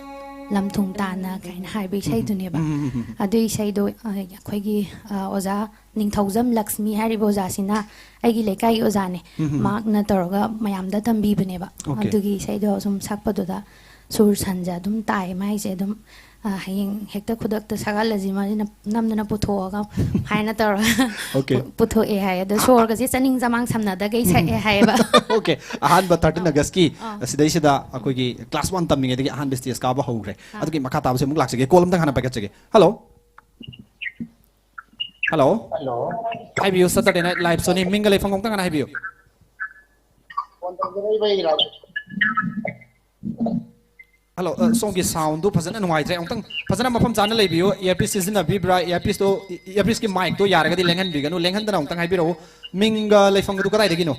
ꯂꯝꯊꯨꯡ ꯇꯥꯟꯅ" ꯀꯥꯏꯅ ꯍꯥꯏꯕ ꯎꯝ, ꯎꯝ, ꯏꯁꯩꯗꯨꯅꯦꯕ꯫ ꯎꯝ, ꯎꯝ, ꯎꯝ, ꯎꯝ꯫ ꯑꯗꯨꯏ ꯏꯁꯩꯗꯣ, ꯑꯥ, ꯑꯩꯈꯣꯏꯒꯤ, ꯑꯥ, ꯑꯣꯖꯥ ꯅꯤꯡꯊꯧꯖꯝ ꯂꯛꯁꯃꯤ ꯍꯥꯏꯔꯤꯕ ꯑꯣꯖꯥꯁꯤꯅ ꯑꯩꯒꯤ ꯂꯩꯀꯥꯏꯒꯤ ꯑꯣꯖꯥꯅꯦ꯫ ꯎꯝ, ꯎꯝ, ꯎꯝ꯫ ꯃꯍꯥꯛꯅ ꯇꯧꯔꯒ ꯃꯌꯥꯝꯗ ꯇꯝꯕꯤꯕꯅꯦꯕ꯫ ꯑꯣꯀꯦ꯫ ꯑꯗꯨꯒꯤ ꯏꯁꯩꯗꯣ ꯁꯨꯝ ꯁꯛꯄꯗꯨꯗ ꯁꯨꯔ ꯁꯟꯁꯦ ꯑꯗꯨꯝ ꯇꯥꯏ ꯃꯥꯏꯁꯦ ꯑꯗꯨꯝ꯫ ꯑ, ꯍꯌꯦꯡ ꯍꯦꯛꯇ ꯈꯨꯗꯛꯇ ꯁꯛꯍꯜꯂꯁꯤ, ꯃꯁꯤꯅ ꯅꯝꯗꯅ ꯄꯨꯊꯣꯛꯑꯒ ꯍꯥꯏꯅ ꯇꯧꯔꯒ ꯑꯣꯀꯦ꯫ ꯄꯨ-, ꯄꯨꯊꯣꯛꯑꯦ ꯍꯥꯏ꯫ ꯑꯗꯣ ꯁꯣꯔꯒꯁꯦ ꯆꯥꯅꯤꯡ ꯆꯃꯥꯡ ꯁꯝꯅꯗꯈꯩ ꯁꯛꯑꯦ ꯍꯥꯏꯌꯦꯕ꯫ ꯑꯣꯀꯦ꯫ ꯑꯍꯥꯟꯕ thirteen ꯑꯥ꯫ Augustꯀꯤ ꯑꯥ꯫ ꯁꯤꯗꯩꯁꯤꯗ ꯑꯩꯈꯣꯏꯒꯤ class one ꯇꯝꯃꯤꯉꯩꯗꯒꯤ ꯑꯍꯥꯟꯕ stage ꯀꯥꯕ ꯍꯧꯈ꯭ꯔꯦ꯫ ꯑꯥ꯫ ꯑꯗꯨꯒꯤ ꯃꯈꯥ ꯇꯥꯕꯁꯦ ꯑꯃꯨꯛ ꯂꯥꯛꯆꯒꯦ꯫ Call ꯑꯝꯇꯪ ꯍꯥꯟꯅ ꯄꯥꯏꯈꯠꯆꯒꯦ꯫ Hello? Hello? Hello? ꯍꯥꯏꯕꯤꯌꯨ, Saturday Night Live Show ꯅꯤ꯫ ꯃꯤꯡꯒ ꯂꯩꯐꯝꯒ ꯑꯃꯨꯛꯇꯪ ꯍꯥꯟꯅ ꯍꯥꯏꯕꯤꯌꯨ꯫ ꯐꯣꯟ ꯇꯧꯖꯔꯛꯏꯕ ꯑꯩ ꯔꯥꯖꯦꯁ꯫ Hello, ꯑ, ꯁꯣꯝꯒꯤ soundꯗꯨ ꯐꯖꯅ ꯅꯨꯡꯉꯥꯏꯇ꯭ꯔꯦ꯫ ꯑꯃꯨꯛꯇꯪ ꯐꯖꯅ ꯃꯐꯝ ꯆꯥꯅ ꯂꯩꯕꯤꯌꯨ꯫ Earpiece ꯁꯤꯖꯤꯟꯅꯕꯤꯕ꯭ꯔꯥ? Earpieceꯇꯣ, earpieceꯀꯤ micꯇꯣ ꯌꯥꯔꯒꯗꯤ ꯂꯦꯡꯍꯟꯕꯤꯒꯅꯨ꯫ ꯂꯦꯡꯍꯟꯗꯅ ꯑꯃꯨꯛꯇꯪ ꯍꯥꯏꯕꯤꯔꯛꯎ꯫ ꯃꯤꯡꯒ ꯂꯩꯐꯝꯒꯗꯨ ꯀꯗꯥꯏꯗꯒꯤꯅꯣ?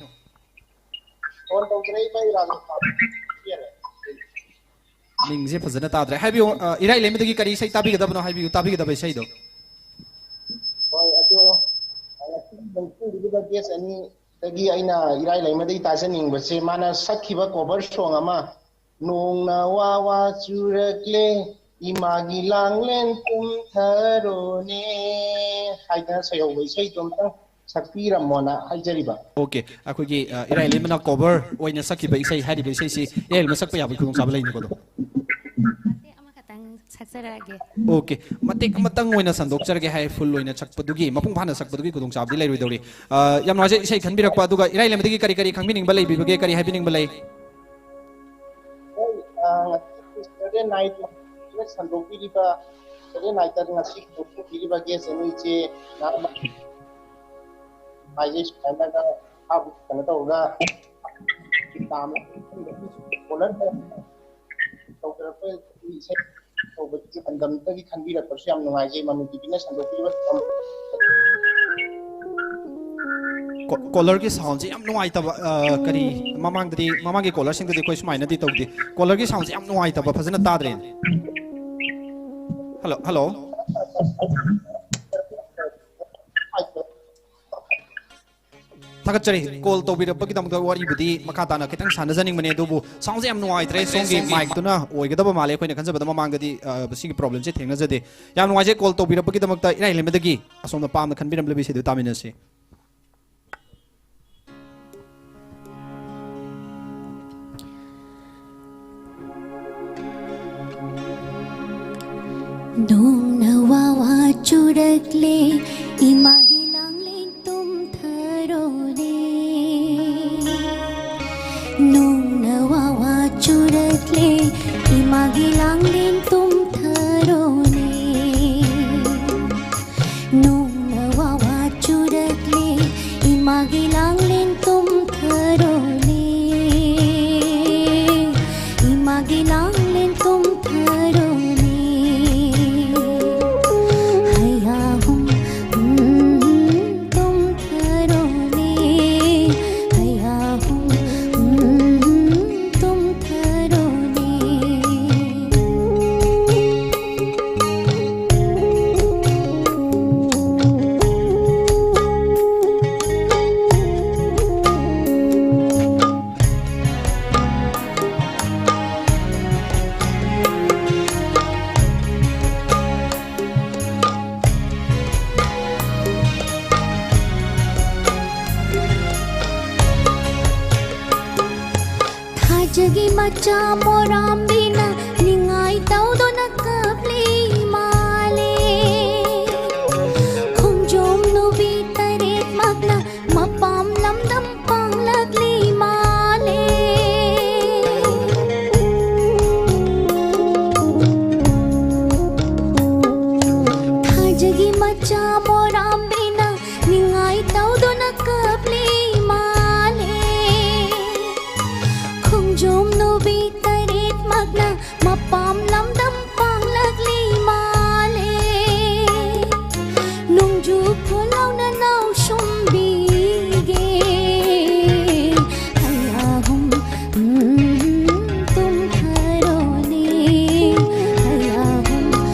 ꯐꯣꯟ ꯇꯧꯖꯔꯛꯏꯕ ꯏꯔꯥꯡ ꯃꯤꯡꯁꯦ ꯐꯖꯅ ꯇꯥꯗ꯭ꯔꯦ꯫ ꯍꯥꯏꯕꯤꯌꯨ, ꯑ, ꯏꯔꯥꯏ ꯂꯩꯃꯗꯒꯤ ꯀꯔꯤ ꯏꯁꯩ ꯇꯥꯕꯤꯒꯗꯕꯅꯣ? ꯍꯥꯏꯕꯤꯌꯨ, ꯇꯥꯕꯤꯒꯗꯕ ꯏꯁꯩꯗꯣ꯫ ꯍꯣꯏ, ꯑꯗꯣ ꯉꯁꯤꯒꯤ ꯂꯧꯁꯤꯟꯕꯤꯔꯤꯕ ꯒꯦꯁ ꯑꯅꯤꯗꯒꯤ ꯑꯩꯅ ꯏꯔꯥꯏ ꯂꯩꯃꯗꯒꯤ ꯇꯥꯖꯅꯤꯡꯕꯁꯦ, ꯃꯥꯅ ꯁꯛꯈꯤꯕ ꯀꯣꯚꯔ ꯁꯣꯡ ꯑꯃ, "ꯅꯣꯡꯅ ꯋꯥ ꯋꯥ ꯆꯨꯔꯛꯂꯦ, ꯏꯃꯥꯒꯤ ꯂꯥꯡꯂꯦꯟ ꯀꯨꯝꯊꯔꯣꯅꯦ" ꯍꯥꯏꯗꯅ ꯁꯩꯍꯧꯕ ꯏꯁꯩꯗꯣ ꯑꯝꯇꯪ ꯁꯛꯄꯤꯔꯝꯃꯣꯅ ꯍꯥꯏꯖꯔꯤꯕ꯫ ꯑꯣꯀꯦ, ꯑꯩꯈꯣꯏꯒꯤ, ꯑ, ꯏꯔꯥꯏ ꯂꯩꯃꯅ ꯀꯣꯚꯔ ꯑꯣꯏꯅ ꯁꯛꯈꯤꯕ ꯏꯁꯩ, ꯍꯥꯏꯔꯤꯕ ꯏꯁꯩꯁꯤ ꯏꯔꯥꯏ ꯂꯩꯃ ꯁꯛꯄ ꯌꯥꯕꯒꯤ ꯈꯨꯗꯣꯡꯆꯥꯕ ꯂꯩꯅꯤꯀꯣ ꯑꯗꯣ? ꯃꯇꯦꯛ ꯑꯃꯈꯛꯇꯪ ꯁꯛꯆꯔꯛꯑꯒꯦ꯫ ꯑꯣꯀꯦ, ꯃꯇꯦꯛ ꯑꯃꯇꯪ ꯑꯣꯏꯅ ꯁꯟꯗꯣꯛꯆꯔꯒꯦ ꯍꯥꯏ, ꯐꯨꯜ ꯑꯣꯏꯅ ꯁꯛꯄꯗꯨꯒꯤ, ꯃꯄꯨꯡ ꯐꯥꯅ ꯁꯛꯄꯗꯨꯒꯤ ꯈꯨꯗꯣꯡꯆꯥꯕꯗꯤ ꯂꯩꯔꯣꯏꯗꯧꯔꯤ꯫ ꯑ, ꯌꯥꯝ ꯅꯨꯡꯉꯥꯏꯖꯩ ꯏꯁꯩ ꯈꯟꯕꯤꯔꯛꯄ꯫ ꯑꯗꯨꯒ ꯏꯔꯥꯏ ꯂꯩꯃꯗꯒꯤ ꯀꯔꯤ ꯀꯔꯤ ꯈꯪꯕꯤꯅꯤꯡꯕ ꯂꯩꯕꯤꯕꯒꯦ? ꯀꯔꯤ ꯍꯥꯏꯕꯤꯅꯤꯡꯕ ꯂꯩ? ꯍꯣꯏ, ꯑ, ꯉꯁꯤ ꯁꯦꯇꯔꯗꯦ ꯅꯥꯏꯠ ꯁꯟꯗꯣꯛꯄꯤꯔꯤꯕ, ꯁꯦꯇꯔꯗꯦ ꯅꯥꯏꯠꯇ ꯉꯁꯤ ꯁꯟꯗꯣꯛꯄꯤꯔꯤꯕ ꯒꯦꯁ ꯑꯅꯤꯁꯦ ꯌꯥꯝꯅ ꯅꯨꯡꯉꯥꯏꯖꯩ꯫ ꯁꯨꯃꯥꯏꯅꯒ ꯍꯥꯞ ꯀꯩꯅꯣ ꯇꯧꯔꯒ ꯀꯣꯂꯔ ꯇꯧꯖꯔꯛꯄ ꯏꯁꯩ ꯇꯧꯕꯒꯤ ꯄꯥꯟꯗꯝꯗꯒꯤ ꯈꯟꯕꯤꯔꯛꯄꯁꯨ ꯌꯥꯝ ꯅꯨꯡꯉꯥꯏꯖꯩ꯫ ꯃꯃꯤ ꯇꯤꯚꯤꯅ ꯁꯟꯗꯣꯛꯄꯤꯕ ꯀꯣ-, ꯀꯣꯂꯔꯒꯤ ꯁꯥꯎꯟꯁꯦ ꯌꯥꯝ ꯅꯨꯡꯉꯥꯏꯇꯕ, ꯑ, ꯀꯔꯤ, ꯃꯃꯥꯡꯗꯗꯤ, ꯃꯃꯥꯡꯒꯤ ꯀꯣꯂꯔꯁꯤꯡꯗꯗꯤ ꯑꯩꯈꯣꯏ ꯁꯨꯃꯥꯏꯅꯗꯤ ꯇꯧꯗꯦ꯫ ꯀꯣꯂꯔꯒꯤ ꯁꯥꯎꯟꯁꯦ ꯌꯥꯝ ꯅꯨꯡꯉꯥꯏꯇꯕ, ꯐꯖꯅ ꯇꯥꯗ꯭ꯔꯦꯅꯦ꯫ Hello, hello. ꯊꯥꯒꯠꯆꯔꯤ꯫ ꯀꯣꯜ ꯇꯧꯕꯤꯔꯛꯄꯒꯤꯗꯃꯛꯇ ꯋꯥꯔꯤꯕꯨꯗꯤ ꯃꯈꯥ ꯇꯥꯅ ꯈꯤꯇꯪ ꯁꯥꯟꯅꯖꯅꯤꯡꯕꯅꯦ, ꯑꯗꯨꯕꯨ ꯁꯥꯎꯟꯁꯦ ꯌꯥꯝ ꯅꯨꯡꯉꯥꯏꯇ꯭ꯔꯦ꯫ ꯁꯣꯝꯒꯤ ꯃꯥꯏꯛꯇꯨꯅ ꯑꯣꯏꯒꯗꯕ ꯃꯥꯜꯂꯦ꯫ ꯑꯩꯈꯣꯏꯅ ꯈꯟꯖꯕꯗ ꯃꯃꯥꯡꯗꯗꯤ, ꯑ, ꯁꯤꯒꯤ ꯄ꯭ꯔꯣꯕ꯭ꯂꯦꯝꯁꯦ ꯊꯦꯡꯅꯖꯗꯦ꯫ ꯌꯥꯝ ꯅꯨꯡꯉꯥꯏꯖꯩ ꯀꯣꯜ ꯇꯧꯕꯤꯔꯛꯄꯒꯤꯗꯃꯛꯇ꯫ ꯏꯔꯥꯏ ꯂꯩꯃꯗꯒꯤ ꯑꯁꯣꯝꯅ ꯄꯥꯝꯅ ꯈꯟꯕꯤꯔꯝꯂꯤꯕ ꯏꯁꯩꯗꯨ ꯇꯥꯃꯤꯟꯅꯁꯤ꯫ ꯅꯣꯡꯅ ꯋꯥ ꯋꯥ ꯆꯨꯔꯛꯂꯦ, ꯏꯃꯥꯒꯤ ꯂꯥꯡꯂꯦꯟ ꯇꯨꯝꯊꯔꯣꯅꯦ꯫ ꯅꯣꯡꯅ ꯋꯥ ꯋꯥ ꯆꯨꯔꯛꯂꯦ, ꯏꯃꯥꯒꯤ ꯂꯥꯡꯂꯦꯟ ꯇꯨꯝꯊꯔꯣꯅꯦ꯫ ꯅꯣꯡꯅ ꯋꯥ ꯋꯥ ꯆꯨꯔꯛꯂꯦ, ꯏꯃꯥꯒꯤ ꯂꯥꯡꯂꯦꯟ ꯇꯨꯝꯊꯔꯣꯅꯦ꯫ ꯏꯃꯥꯒꯤ ꯂꯥꯡꯂꯦꯟ ꯇꯨꯝꯊꯔꯣꯅꯦ꯫ ꯍꯩꯌꯥ ꯍꯨꯝ, ꯎꯝ, ꯇꯨꯝꯊꯔꯣꯅꯦ꯫ ꯍꯩꯌꯥ ꯍꯨꯝ, ꯎꯝ, ꯆꯥꯃꯣꯔꯥꯝꯕꯤꯅ ꯅꯤꯡꯉꯥꯏ ꯇꯧꯗꯨꯅ ꯀꯞꯂꯤ ꯃꯥꯂꯦ꯫ ꯈꯣꯡꯖꯣꯝ ꯅꯨꯕꯤ ꯇꯔꯦꯠꯃꯛꯅ ꯃꯄꯥꯝ ꯂꯝꯗꯝ ꯄꯥꯡꯂꯛꯂꯤ ꯃꯥꯂꯦ꯫ ꯊꯥꯖꯒꯤ ꯃꯆꯥ ꯃꯣꯔꯥꯝꯕꯤꯅ ꯅꯤꯡꯉꯥꯏ ꯇꯧꯗꯨꯅ ꯀꯞꯂꯤ ꯃꯥꯂꯦ꯫ ꯈꯣꯡꯖꯣꯝ ꯅꯨꯕꯤ ꯇꯔꯦꯠꯃꯛꯅ ꯃꯄꯥꯝ ꯂꯝꯗꯝ ꯄꯥꯡꯂꯛꯂꯤ ꯃꯥꯂꯦ꯫ ꯅꯣꯡꯖꯨ ꯈꯨꯂꯥꯎꯅ ꯅꯥꯎꯁꯨꯝꯕꯤꯒꯦ꯫ ꯍꯩꯌꯥꯍꯨꯝ, ꯎꯝ, ꯇꯨꯝꯊꯔꯣꯅꯦ꯫ ꯍꯩꯌꯥꯍꯨꯝ,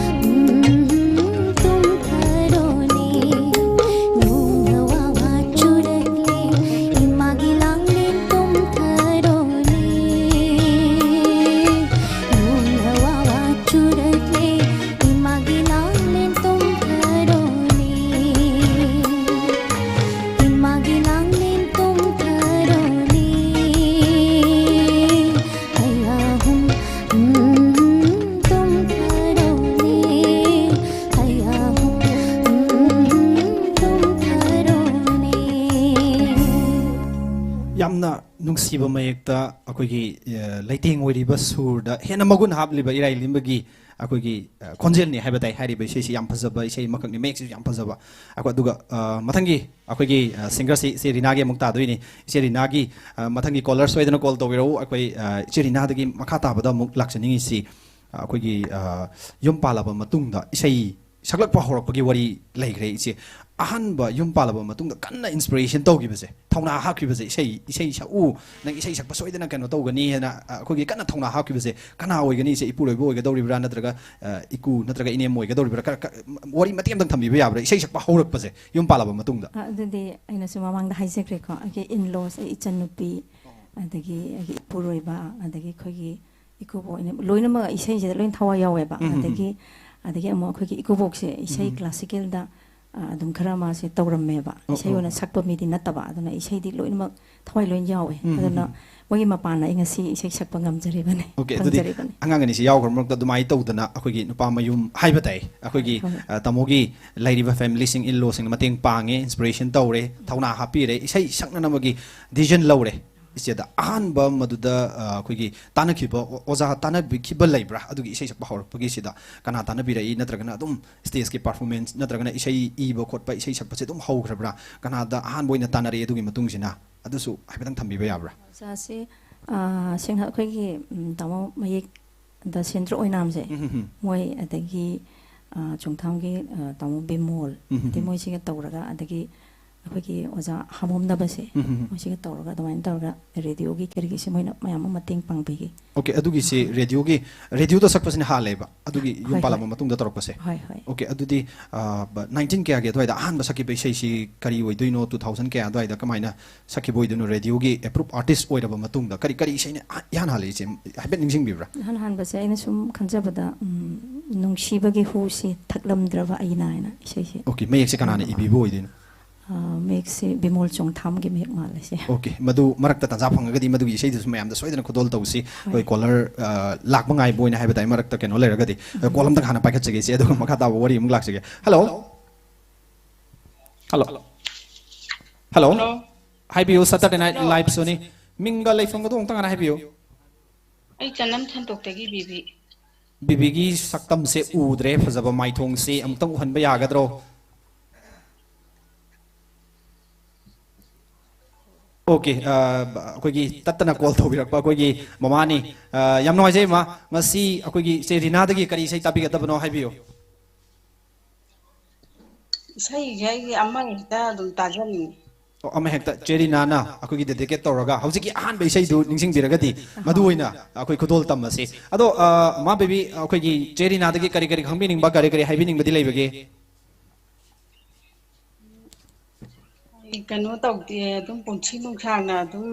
ꯎꯝ, ꯇꯨꯝꯊꯔꯣꯅꯦ꯫ ꯅꯣꯡꯅ ꯋꯥ ꯋꯥ ꯆꯨꯔꯛꯂꯦ, ꯏꯃꯥꯒꯤ ꯂꯥꯡꯂꯦꯟ ꯇꯨꯝꯊꯔꯣꯅꯦ꯫ ꯅꯣꯡꯅ ꯋꯥ ꯋꯥ ꯆꯨꯔꯛꯂꯦ, ꯏꯃꯥꯒꯤ ꯂꯥꯡꯂꯦꯟ ꯇꯨꯝꯊꯔꯣꯅꯦ꯫ ꯏꯃꯥꯒꯤ ꯂꯥꯡꯂꯦꯟ ꯇꯨꯝꯊꯔꯣꯅꯦ꯫ ꯍꯩꯌꯥꯍꯨꯝ, ꯎꯝ, ꯇꯨꯝꯊꯔꯣꯅꯦ꯫ ꯍꯩꯌꯥꯍꯨꯝ, ꯎꯝ, ꯇꯨꯝꯊꯔꯣꯅꯦ꯫ ꯌꯥꯝꯅ ꯅꯨꯡꯁꯤꯕ ꯃꯌꯦꯛꯇ ꯑꯩꯈꯣꯏꯒꯤ, ꯑ, ꯂꯩꯇꯦꯡ ꯑꯣꯏꯔꯤꯕ ꯁꯨꯔꯗ ꯍꯦꯟꯅ ꯃꯒꯨꯟ ꯍꯥꯞꯂꯤꯕ ꯏꯔꯥꯏ ꯂꯤꯝꯕꯒꯤ ꯑꯩꯈꯣꯏꯒꯤ, ꯑ, ꯈꯣꯟꯖꯦꯜꯅꯤ ꯍꯥꯏꯕ ꯇꯥꯏ꯫ ꯍꯥꯏꯔꯤꯕ ꯏꯁꯩꯁꯤ ꯌꯥꯝ ꯐꯖꯕ ꯏꯁꯩ ꯑꯃꯈꯛꯅꯤ, ꯃꯌꯦꯛꯁꯤꯁꯨ ꯌꯥꯝ ꯐꯖꯕ꯫ ꯑꯩꯈꯣꯏ ꯑꯗꯨꯒ, ꯑ, ꯃꯊꯪꯒꯤ ꯑꯩꯈꯣꯏꯒꯤ, ꯑ, ꯁꯤꯡꯒꯔꯁꯤ ꯏꯆꯦ ꯔꯤꯅꯥꯒꯤ ꯑꯃꯨꯛ ꯇꯥꯗꯣꯏꯅꯤ꯫ ꯏꯆꯦ ꯔꯤꯅꯥꯒꯤ, ꯑ, ꯃꯊꯪꯒꯤ ꯀꯣꯂꯔ ꯁꯣꯏꯗꯅ ꯀꯣꯜ ꯇꯧꯕꯤꯔꯛꯎ꯫ ꯑꯩꯈꯣꯏ, ꯑ, ꯏꯆꯦ ꯔꯤꯅꯥꯗꯒꯤ ꯃꯈꯥ ꯇꯥꯕꯗ ꯑꯃꯨꯛ ꯂꯥꯛꯆꯅꯤꯡꯉꯤꯁꯤ, ꯑ, ꯑꯩꯈꯣꯏꯒꯤ, ꯑ, ꯌꯨꯝ ꯄꯥꯜꯂꯕ ꯃꯇꯨꯡꯗ ꯏꯁꯩ ꯁꯛꯂꯛꯄ ꯍꯧꯔꯛꯄꯒꯤ ꯋꯥꯔꯤ ꯂꯩꯈ꯭ꯔꯦ ꯏꯆꯦ꯫ ꯑꯍꯥꯟꯕ ꯌꯨꯝ ꯄꯥꯜꯂꯕ ꯃꯇꯨꯡꯗ ꯀꯟꯅ ꯏꯟꯁꯄꯤꯔꯦꯁꯟ ꯇꯧꯈꯤꯕꯁꯦ, ꯊꯧꯅꯥ ꯍꯥꯞꯈꯤꯕꯁꯦ, "ꯏꯁꯩ, ꯏꯁꯩ ꯁꯛꯎ, ꯅꯪ ꯏꯁꯩ ꯁꯛꯄ ꯁꯣꯏꯗꯅ ꯀꯩꯅꯣ ꯇꯧꯒꯅꯤ" ꯍꯥꯏꯅ, ꯑ, ꯑꯩꯈꯣꯏꯒꯤ ꯀꯟꯅ ꯊꯧꯅꯥ ꯍꯥꯞꯈꯤꯕꯁꯦ ꯀꯅꯥ ꯑꯣꯏꯒꯅꯤ ꯏꯆꯦ? ꯏꯄꯨꯔꯣꯏꯕ ꯑꯣꯏꯒꯗꯧꯔꯤꯕ꯭ꯔꯥ, ꯅꯠꯇ꯭ꯔꯒ, ꯑ, ꯏꯀꯨ ꯅꯠꯇ꯭ꯔꯒ ꯏꯅꯦꯝ ꯑꯣꯏꯒꯗꯧꯔꯤꯕ꯭ꯔꯥ? ꯀ-, ꯀ-, ꯋꯥꯔꯤ ꯃꯇꯦꯛ ꯑꯃꯇꯪ ꯊꯝꯕꯤꯕ ꯌꯥꯕ꯭ꯔꯥ, ꯏꯁꯩ ꯁꯛꯄ ꯍꯧꯔꯛꯄꯁꯦ ꯌꯨꯝ ꯄꯥꯜꯂꯕ ꯃꯇꯨꯡꯗ? ꯑ, ꯑꯗꯨꯗꯤ ꯑꯩꯅꯁꯨ ꯃꯃꯥꯡꯗ ꯍꯥꯏꯖꯈ꯭ꯔꯦꯀꯣ, ꯑꯩꯒꯤ ꯏꯟꯂꯣꯁ, ꯑꯩ ꯏꯆꯟꯅꯨꯄꯤ, ꯑꯗꯒꯤ ꯑꯩꯒꯤ ꯏꯄꯨꯔꯣꯏꯕ, ꯑꯗꯒꯤ ꯑꯩꯈꯣꯏꯒꯤ ꯏꯀꯨꯕꯣꯛ, ꯏꯅꯦ-, ꯂꯣꯏꯅꯃꯛ ꯏꯁꯩꯁꯤꯗ ꯂꯣꯏ ꯊꯋꯥꯏ ꯌꯥꯎꯋꯦꯕ꯫ ꯎꯝ, ꯎꯝ, ꯎꯝ꯫ ꯑꯗꯒꯤ, ꯑꯗꯒꯤ ꯑꯃꯨꯛ ꯑꯩꯈꯣꯏꯒꯤ ꯏꯀꯨꯕꯣꯛꯁꯦ ꯏꯁꯩ ꯎꯝ, ꯎꯝ꯫ ꯀ꯭ꯂꯥꯁꯤꯀꯦꯜꯗ ꯑ, ꯑꯗꯨꯝ ꯈꯔ ꯃꯥꯁꯦ ꯇꯧꯔꯝꯃꯦꯕ꯫ ꯑꯣ, ꯏꯁꯩ ꯑꯣ, ꯑꯣꯏꯅ ꯑꯣ꯫ ꯁꯛꯄ ꯃꯤꯗꯤ ꯅꯠꯇꯕ, ꯑꯗꯨꯅ ꯏꯁꯩꯗꯤ ꯂꯣꯏꯅꯃꯛ ꯊꯋꯥꯏ ꯂꯣꯏ ꯌꯥꯎꯋꯦ꯫ ꯎꯝ, ꯎꯝ, ꯑꯗꯨꯅ ꯎꯝ꯫ ꯃꯣꯏꯒꯤ ꯃꯄꯥꯟꯅ ꯑꯩ ꯉꯁꯤ ꯏꯁꯩ ꯁꯛꯄ ꯉꯝꯖꯔꯤꯕꯅꯦ, ꯑꯣꯀꯦ, ꯑꯗꯨꯗꯤ ꯐꯪꯖꯔꯤꯕꯅꯦ꯫ ꯑꯉꯥꯡ ꯑꯅꯤꯁꯤ ꯌꯥꯎꯈ꯭ꯔ ꯃꯔꯛꯇ ꯑꯗꯨꯃꯥꯏꯅ ꯇꯧꯗꯅ ꯑꯩꯈꯣꯏꯒꯤ ꯅꯨꯄꯥ ꯃꯌꯨꯝ ꯍꯥꯏꯕ ꯇꯥꯏ, ꯑꯩꯈꯣꯏꯒꯤ, ꯍꯣꯏ꯫ ꯑ, ꯇꯥꯃꯣꯒꯤ ꯂꯩꯔꯤꯕ ꯐꯦꯃꯤꯂꯤꯁꯤꯡ, ꯏꯟ ꯂꯣꯁꯤꯡꯅ ꯃꯇꯦꯡ ꯄꯥꯡꯉꯦ, ꯏꯟꯁꯄꯤꯔꯦꯁꯟ ꯇꯧꯔꯦ, ꯊꯧꯅꯥ ꯍꯥꯞꯄꯤꯔꯦ, ꯏꯁꯩ ꯁꯛꯅꯅꯕꯒꯤ ꯗꯤꯁꯤꯖꯟ ꯂꯧꯔꯦ꯫ ꯏꯆꯦꯗ ꯑꯍꯥꯟꯕ ꯃꯗꯨꯗ, ꯑ, ꯑꯩꯈꯣꯏꯒꯤ ꯇꯥꯟꯅꯈꯤꯕ, ꯑꯣ-, ꯑꯣꯖꯥ ꯇꯥꯟꯅꯕꯤꯈꯤꯕ ꯂꯩꯕ꯭ꯔꯥ? ꯑꯗꯨꯒꯤ ꯏꯁꯩ ꯁꯛꯄ ꯍꯧꯔꯛꯄꯒꯤꯁꯤꯗ ꯀꯅꯥ ꯇꯥꯟꯅꯕꯤꯔꯛꯏ? ꯅꯠꯇ꯭ꯔꯒꯅ ꯑꯗꯨꯝ ꯁ꯭ꯇꯦꯖꯀꯤ ꯄꯔꯐꯣꯔꯃꯦꯟꯁ ꯅꯠꯇ꯭ꯔꯒꯅ ꯏꯁꯩ ꯏꯕ ꯈꯣꯠꯄ, ꯏꯁꯩ ꯁꯛꯄꯁꯦ ꯑꯗꯨꯝ ꯍꯧꯈ꯭ꯔꯕ꯭ꯔꯥ? ꯀꯅꯥꯗ ꯑꯍꯥꯟꯕ ꯑꯣꯏꯅ ꯇꯥꯟꯅꯔꯛꯏ? ꯑꯗꯨꯒꯤ ꯃꯇꯨꯡꯁꯤꯅ ꯑꯗꯨꯁꯨ ꯍꯥꯏꯐꯦꯠꯇꯪ ꯊꯝꯕꯤꯕ ꯌꯥꯕ꯭ꯔꯥ? ꯑꯣꯖꯥꯁꯦ, ꯑ, ꯁꯦꯡꯅ ꯑꯩꯈꯣꯏꯒꯤ, ꯎꯝ, ꯇꯥꯃꯣ ꯃꯌꯦꯛ ꯗ ꯁꯦꯟꯗ꯭ꯔ ꯑꯣꯏꯅꯥꯝꯁꯦ, ꯎꯝ, ꯍꯝ, ꯍꯝ꯫ ꯃꯣꯏ ꯑꯗꯒꯤ, ꯑ, ꯆꯣꯡꯊꯥꯝꯒꯤ, ꯑ, ꯇꯥꯃꯣ ꯕꯤꯃꯣꯜ, ꯎꯝ, ꯍꯝ, ꯑꯗꯩ ꯍꯝ꯫ ꯃꯣꯏꯁꯤꯒ ꯇꯧꯔꯒ, ꯑꯗꯒꯤ ꯑꯩꯈꯣꯏꯒꯤ ꯑꯣꯖꯥ ꯍꯥꯃꯣꯝꯅꯕꯁꯦ, ꯎꯝ, ꯍꯝ, ꯍꯝ꯫ ꯃꯣꯏꯁꯤꯒ ꯇꯧꯔꯒ, ꯑꯗꯨꯃꯥꯏꯅ ꯇꯧꯔꯒ ꯔꯦꯗꯤꯑꯣꯒꯤ ꯀꯔꯤꯒꯤꯁꯦ ꯃꯣꯏꯅ ꯃꯌꯥꯝ ꯑꯃ ꯃꯇꯦꯡ ꯄꯥꯡꯕꯤꯈꯤ꯫ ꯑꯣꯀꯦ, ꯑꯗꯨꯒꯤꯁꯦ ꯑꯍꯣꯏ꯫ ꯔꯦꯗꯤꯑꯣꯒꯤ, ꯔꯦꯗꯤꯑꯣꯗ ꯁꯛꯄꯁꯤꯅ ꯍꯥꯜꯂꯦꯕ, ꯑꯗꯨꯒꯤ ꯌꯨꯝ ꯍꯣꯏ, ꯄꯥꯜꯂꯕ ꯍꯣꯏ꯫ ꯃꯇꯨꯡꯗ ꯇꯧꯔꯛꯄꯁꯦ? ꯍꯣꯏ, ꯍꯣꯏ꯫ ꯑꯣꯀꯦ, ꯑꯗꯨꯗꯤ, ꯑ, ꯕ-, ꯅꯥꯏꯟꯇꯤꯟ ꯀꯌꯥꯒꯤ ꯑꯗꯨꯋꯥꯏꯗ ꯑꯍꯥꯟꯕ ꯁꯛꯈꯤꯕ ꯏꯁꯩꯁꯤ ꯀꯔꯤ ꯑꯣꯏꯗꯣꯏꯅꯣ? ꯇꯨ ꯊꯥꯎꯖꯟ ꯀꯌꯥ ꯑꯗꯨꯋꯥꯏꯗ ꯀꯃꯥꯏꯅ ꯁꯛꯈꯤꯕ ꯑꯣꯏꯗꯣꯏꯅꯣ? ꯔꯦꯗꯤꯑꯣꯒꯤ ꯑꯦꯄ꯭ꯔꯨꯞ ꯑꯥꯔꯇꯤꯁ ꯑꯣꯏꯔꯕ ꯃꯇꯨꯡꯗ ꯀꯔꯤ, ꯀꯔꯤ ꯏꯁꯩꯅ ꯑꯍ-, ꯏꯍꯥꯟ ꯍꯥꯜꯂꯤ, ꯏꯆꯦ? ꯍꯥꯏꯐꯦꯠ ꯅꯤꯡꯁꯤꯡꯕꯤꯕ꯭ꯔꯥ? ꯏꯍꯥꯟ ꯍꯥꯟꯕꯁꯦ ꯑꯩꯅ ꯁꯨꯝ ꯈꯟꯖꯕꯗ, ꯎꯝ, "ꯅꯨꯡꯁꯤꯕꯒꯤ ꯍꯨꯁꯤ ꯊꯛꯂꯝꯗ꯭ꯔꯕ ꯑꯩꯅ" ꯍꯥꯏꯅ ꯏꯁꯩꯁꯦ꯫ ꯑꯣꯀꯦ, ꯃꯌꯦꯛꯁꯦ ꯀꯅꯥꯅ ꯎꯝ꯫ ꯏꯕꯤꯕ ꯑꯣꯏꯗꯣꯏꯅꯣ? ꯑ, ꯃꯌꯦꯛꯁꯦ ꯕꯤꯃꯣꯜ ꯆꯣꯡꯊꯥꯝꯒꯤ ꯃꯌꯦꯛ ꯃꯥꯜꯂꯦ, ꯁꯦ꯫ ꯑꯣꯀꯦ, ꯃꯗꯨ ꯃꯔꯛꯇ ꯇꯥꯟꯖꯥ ꯐꯪꯉꯒꯗꯤ ꯃꯗꯨꯒꯤ ꯏꯁꯩꯗꯨꯁꯨ ꯃꯌꯥꯝꯗ ꯁꯣꯏꯗꯅ ꯈꯨꯗꯣꯜ ꯇꯧꯁꯤ꯫ ꯍꯣꯏ꯫ ꯑꯩꯈꯣꯏ ꯀꯣꯂꯔ, ꯑ, ꯂꯥꯛꯄ ꯉꯥꯏꯕ ꯑꯣꯏꯅ ꯍꯥꯏꯕ ꯇꯥꯏ, ꯃꯔꯛꯇ ꯀꯩꯅꯣ ꯂꯩꯔꯒꯗꯤ꯫ ꯑ, ꯎꯝ꯫ ꯀꯣꯜ ꯑꯝꯇꯪ ꯍꯥꯟꯅ ꯄꯥꯏꯈꯠꯆꯒꯦ, ꯏꯆꯦ, ꯑꯗꯨꯒ ꯃꯈꯥ ꯇꯥꯕ ꯋꯥꯔꯤ ꯑꯃꯨꯛ ꯂꯥꯛꯆꯒꯦ꯫ ꯍꯜꯂꯣ? ꯍꯜꯂꯣ? ꯍꯜꯂꯣ? ꯍꯜꯂꯣ? ꯍꯥꯏꯕꯤꯌꯨ, Saturday Night ꯍꯜꯂꯣ? Live ꯁꯣꯅꯤ꯫ ꯃꯤꯡꯒ ꯂꯩꯐꯝꯒꯗꯣ ꯑꯃꯨꯛꯇꯪ ꯍꯥꯟꯅ ꯍꯥꯏꯕꯤꯌꯨ꯫ ꯑꯩ ꯆꯅꯝ ꯁꯟꯇꯣꯛꯇꯒꯤ ꯕꯤꯕꯤ꯫ ꯕꯤꯕꯤꯒꯤ ꯁꯛꯇꯝꯁꯦ ꯎꯗ꯭ꯔꯦ, ꯐꯖꯕ ꯃꯥꯏꯊꯣꯡꯁꯦ ꯑꯃꯨꯛꯇꯪ ꯎꯍꯟꯕ ꯌꯥꯒꯗ꯭ꯔꯣ? ꯑꯣꯀꯦ, ꯑ, ꯑꯩꯈꯣꯏꯒꯤ ꯇꯠꯇꯅ ꯀꯣꯜ ꯇꯧꯕꯤꯔꯛꯄ ꯑꯩꯈꯣꯏꯒꯤ ꯃꯃꯥꯅꯤ꯫ ꯑ, ꯌꯥꯝ ꯅꯨꯡꯉꯥꯏꯖꯩ, ꯏꯃꯥ꯫ ꯉꯁꯤ ꯑꯩꯈꯣꯏꯒꯤ ꯏꯆꯦ ꯔꯤꯅꯥꯗꯒꯤ ꯀꯔꯤ ꯏꯁꯩ ꯇꯥꯕꯤꯒꯗꯕꯅꯣ ꯍꯥꯏꯕꯤꯌꯨ꯫ ꯏꯁꯩꯁꯦ ꯑꯩꯒꯤ ꯑꯃ ꯍꯦꯛꯇ ꯑꯗꯨꯝ ꯇꯥꯖꯅꯤꯡꯉꯤ꯫ ꯑꯣ, ꯑꯃ ꯍꯦꯛꯇ ꯆꯦ ꯔꯤꯅꯥꯅ ꯑꯩꯈꯣꯏꯒꯤ ꯗꯦꯗꯤꯀꯦꯠ ꯇꯧꯔꯒ ꯍꯧꯖꯤꯛꯀꯤ ꯑꯍꯥꯟꯕ ꯏꯁꯩꯗꯨ ꯅꯤꯡꯁꯤꯡꯕꯤꯔꯒꯗꯤ ꯃꯗꯨ ꯑꯣꯏꯅ ꯑꯩꯈꯣꯏ ꯈꯨꯗꯣꯜ ꯇꯝꯃꯁꯤ꯫ ꯑꯗꯣ, ꯑ, ꯃꯥ ꯕꯦꯕꯤ, ꯑꯩꯈꯣꯏꯒꯤ ꯆꯦ ꯔꯤꯅꯥꯗꯒꯤ ꯀꯔꯤ ꯀꯔꯤ ꯈꯪꯕꯤꯅꯤꯡꯕ, ꯀꯔꯤ ꯀꯔꯤ ꯍꯥꯏꯕꯤꯅꯤꯡꯕꯗꯤ ꯂꯩꯕꯒꯦ? ꯑꯩ ꯀꯩꯅꯣ ꯇꯧꯗꯦ, ꯑꯗꯨꯝ ꯄꯨꯟꯁꯤ ꯅꯨꯡꯁꯥꯡꯅ ꯑꯗꯨꯝ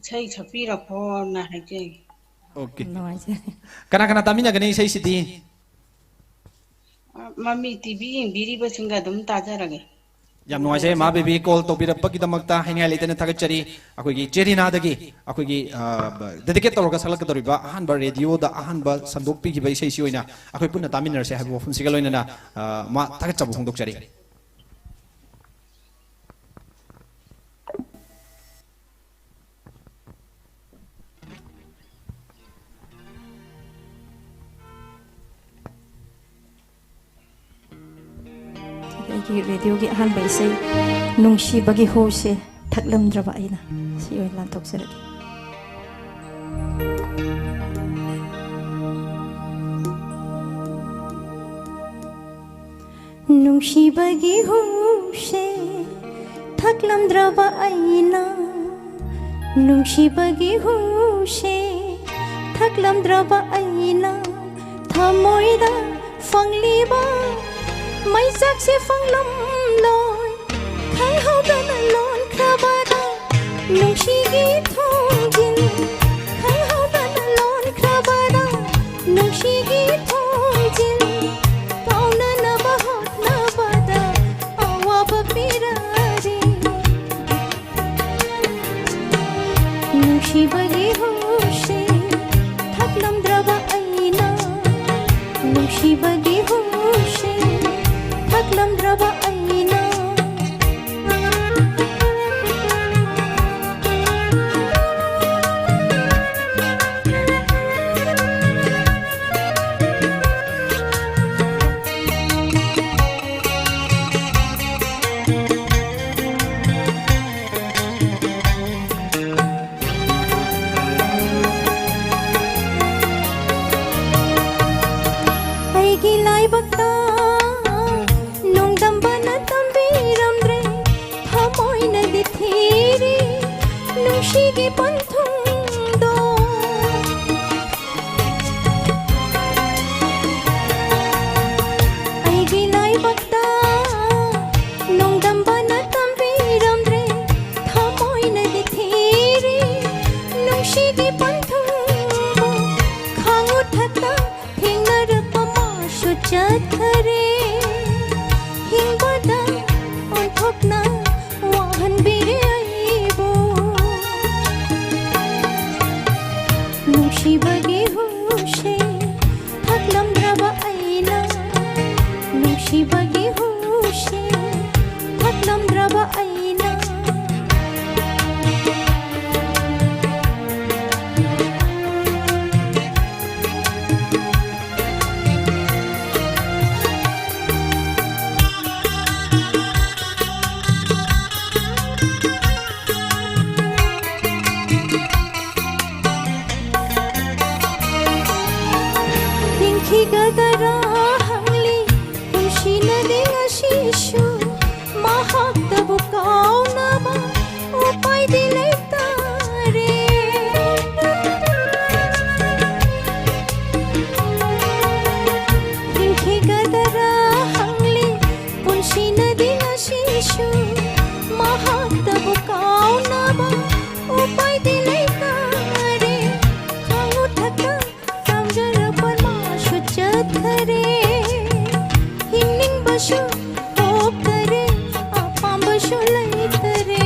ꯏꯁꯩ ꯁꯛꯄꯤꯔꯛꯈꯣꯅ ꯍꯥꯏꯖꯩ꯫ ꯑꯣꯀꯦ꯫ ꯅꯨꯡꯉꯥꯏꯖꯔꯦ꯫ ꯀꯅꯥ ꯀꯅꯥ ꯇꯥꯃꯤꯟꯅꯒꯅꯤ ꯏꯁꯩꯁꯤꯗꯤ? ꯃꯃꯤ ꯇꯤꯚꯤ ꯌꯦꯡꯕꯤꯔꯤꯕꯁꯤꯡꯒ ꯑꯗꯨꯝ ꯇꯥꯖꯔꯒꯦ꯫ ꯌꯥꯝ ꯅꯨꯡꯉꯥꯏꯖꯩ, ꯃꯥ ꯕꯦꯕꯤ ꯀꯣꯜ ꯇꯧꯕꯤꯔꯛꯄꯒꯤꯗꯃꯛꯇ ꯍꯥꯏꯅꯤꯡꯉꯥꯏ ꯂꯩꯇꯅ ꯊꯥꯒꯠꯆꯔꯤ꯫ ꯑꯩꯈꯣꯏꯒꯤ ꯆꯦꯔꯤꯅꯥꯗꯒꯤ ꯑꯩꯈꯣꯏꯒꯤ, ꯑ, ꯗꯦꯗꯤꯀꯦꯠ ꯇꯧꯔꯒ ꯁꯛꯂꯛꯀꯗꯧꯔꯤꯕ ꯑꯍꯥꯟꯕ ꯔꯦꯗꯤꯑꯣꯗ ꯑꯍꯥꯟꯕ ꯁꯟꯗꯣꯛꯄꯤꯈꯤꯕ ꯏꯁꯩꯁꯤ ꯑꯣꯏꯅ ꯑꯩꯈꯣꯏ ꯄꯨꯟꯅ ꯇꯥꯃꯤꯟꯅꯔꯁꯦ ꯍꯥꯏꯕ ꯋꯥꯐꯝꯁꯤꯒ ꯂꯣꯏꯅꯅ, ꯑ, ꯃꯥ ꯊꯥꯒꯠꯆꯕ ꯐꯣꯡꯗꯣꯛꯆꯔꯤ꯫ ꯑꯩꯒꯤ ꯔꯦꯗꯤꯑꯣꯒꯤ ꯑꯍꯥꯟꯕ ꯏꯁꯩ ꯅꯨꯡꯁꯤꯕꯒꯤ ꯍꯨꯁꯦ ꯊꯛꯂꯝꯗ꯭ꯔꯕ ꯑꯩꯅ, ꯁꯤ ꯑꯣꯏꯅ ꯂꯥꯟꯊꯣꯛꯆꯔꯒꯦ꯫ ꯅꯨꯡꯁꯤꯕꯒꯤ ꯍꯨꯁꯦ ꯊꯛꯂꯝꯗ꯭ꯔꯕ ꯑꯩꯅ, ꯅꯨꯡꯁꯤꯕꯒꯤ ꯍꯨꯁꯦ ꯊꯛꯂꯝꯗ꯭ꯔꯕ ꯑꯩꯅ, ꯊꯃꯣꯏꯗ ꯐꯪꯂꯤꯕ ꯃꯩꯆꯥꯛꯁꯦ ꯐꯪꯂꯝꯂꯣꯏ꯫ ꯈꯪꯍꯧꯗꯅ ꯂꯣꯟꯈ꯭ꯔꯕꯗ ꯅꯨꯡꯁꯤꯒꯤ ꯊꯣꯡꯖꯤꯟ, ꯈꯪꯍꯧꯗꯅ ꯂꯣꯟꯈ꯭ꯔꯕꯗ ꯅꯨꯡꯁꯤꯒꯤ ꯊꯣꯡꯖꯤꯟ, ꯄꯥꯎꯅꯅꯕ ꯍꯣꯠꯅꯕꯗ ꯑꯋꯥꯕ ꯄꯤꯔꯔꯦ꯫ ꯅꯨꯡꯁꯤꯕꯒꯤ ꯍꯨꯁꯦ ꯊꯛꯂꯝꯗ꯭ꯔꯕ ꯑꯩꯅ, ꯅꯨꯡꯁꯤꯕꯒꯤ ꯍꯨꯁꯦ ꯊꯛꯂꯝꯗ꯭ꯔꯕ ꯑꯩꯅ꯫ ꯑꯩꯒꯤ ꯂꯥꯏꯕꯛꯇ ꯅꯣꯡꯗꯝꯕꯅ ꯇꯝꯕꯤꯔꯝꯗ꯭ꯔꯦ, ꯊꯃꯣꯏꯅꯗꯤ ꯊꯤꯔꯤ ꯅꯨꯡꯁꯤꯒꯤ ꯄꯟꯊꯨꯡꯗꯣ꯫ ꯑꯩꯒꯤ ꯂꯥꯏꯕꯛꯇ ꯅꯣꯡꯗꯝꯕꯅ ꯇꯝꯕꯤꯔꯝꯗ꯭ꯔꯦ, ꯊꯃꯣꯏꯅꯗꯤ ꯊꯤꯔꯤ ꯅꯨꯡꯁꯤꯒꯤ ꯄꯟꯊꯨꯡꯕꯨ꯫ ꯈꯥꯉꯨ ꯊꯛꯇ ꯊꯦꯡꯅꯔꯛꯄ ꯃꯥꯁꯨ ꯆꯠꯈꯔꯦ꯫ ꯍꯤꯡꯕꯗ ꯑꯣꯟꯊꯣꯛꯅ ꯋꯥꯍꯟꯕꯤꯔꯦ ꯑꯩꯕꯨ꯫ ꯅꯨꯡꯁꯤꯕꯒꯤ ꯍꯨꯁꯦ ꯊꯛꯂꯝꯗ꯭ꯔꯕ ꯑꯩꯅ, ꯅꯨꯡꯁꯤꯕꯒꯤ ꯍꯨꯁꯦ ꯊꯛꯂꯝꯗ꯭ꯔꯕ ꯑꯩꯅ꯫ ꯍꯤꯡꯈꯤꯒꯗꯔꯥ ꯍꯪꯂꯤ ꯄꯨꯟꯁꯤꯅꯗꯤ ꯉꯁꯤꯁꯨ, ꯃꯍꯥꯛꯇꯕꯨ ꯀꯥꯎꯅꯕ ꯎꯄꯥꯏꯗꯤ ꯂꯩꯇꯔꯦ꯫ ꯍꯤꯡꯈꯤꯒꯗꯔꯥ ꯍꯪꯂꯤ ꯄꯨꯟꯁꯤꯅꯗꯤ ꯉꯁꯤꯁꯨ, ꯃꯍꯥꯛꯇꯕꯨ ꯀꯥꯎꯅꯕ ꯎꯄꯥꯏꯗꯤ ꯂꯩꯇꯔꯦ꯫ ꯈꯥꯡꯉꯨ ꯊꯛꯇ ꯇꯝꯖꯔꯛꯄ ꯃꯥꯁꯨ ꯆꯠꯈꯔꯦ꯫ ꯍꯤꯡꯅꯤꯡꯕꯁꯨ ꯄꯣꯛꯇꯔꯦ, ꯑꯄꯥꯝꯕꯁꯨ ꯂꯩꯇꯔꯦ꯫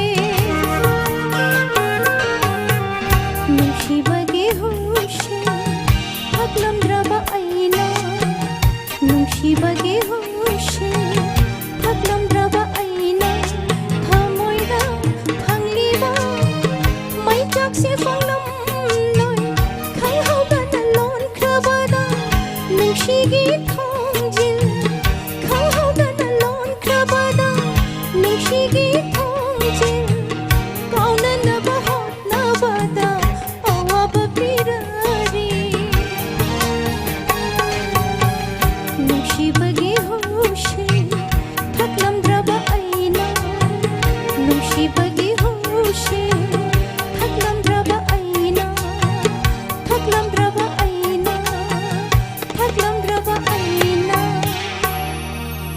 ꯅꯨꯡꯁꯤꯕꯒꯤ ꯍꯨꯁꯦ ꯊꯛꯂꯝꯗ꯭ꯔꯕ ꯑꯩꯅ, ꯅꯨꯡꯁꯤꯕꯒꯤ ꯍꯨꯁꯦ ꯊꯛꯂꯝꯗ꯭ꯔꯕ ꯑꯩꯅ, ꯊꯃꯣꯏꯗ ꯐꯪꯂꯤꯕ ꯃꯩꯆꯥꯛꯁꯦ ꯐꯪꯂꯝꯂꯣꯏ꯫ ꯈꯪꯍꯧꯗꯅ ꯂꯣꯟꯈ꯭ꯔꯕꯗ ꯅꯨꯡꯁꯤꯒꯤ ꯊꯣꯡꯖꯤꯜ, ꯈꯪꯍꯧꯗꯅ ꯂꯣꯟꯈ꯭ꯔꯕꯗ ꯅꯨꯡꯁꯤꯒꯤ ꯊꯣꯡꯖꯤꯜ, ꯀꯥꯎꯅꯅꯕ ꯍꯣꯠꯅꯕꯗ ꯑꯋꯥꯕ ꯄꯤꯔꯔꯤ꯫ ꯅꯨꯡꯁꯤꯕꯒꯤ ꯍꯨꯁꯦ ꯊꯛꯂꯝꯗ꯭ꯔꯕ ꯑꯩꯅ, ꯅꯨꯡꯁꯤꯕꯒꯤ ꯍꯨꯁꯦ ꯊꯛꯂꯝꯗ꯭ꯔꯕ ꯑꯩꯅ, ꯊꯛꯂꯝꯗ꯭ꯔꯕ ꯑꯩꯅ, ꯊꯛꯂꯝꯗ꯭ꯔꯕ ꯑꯩꯅ꯫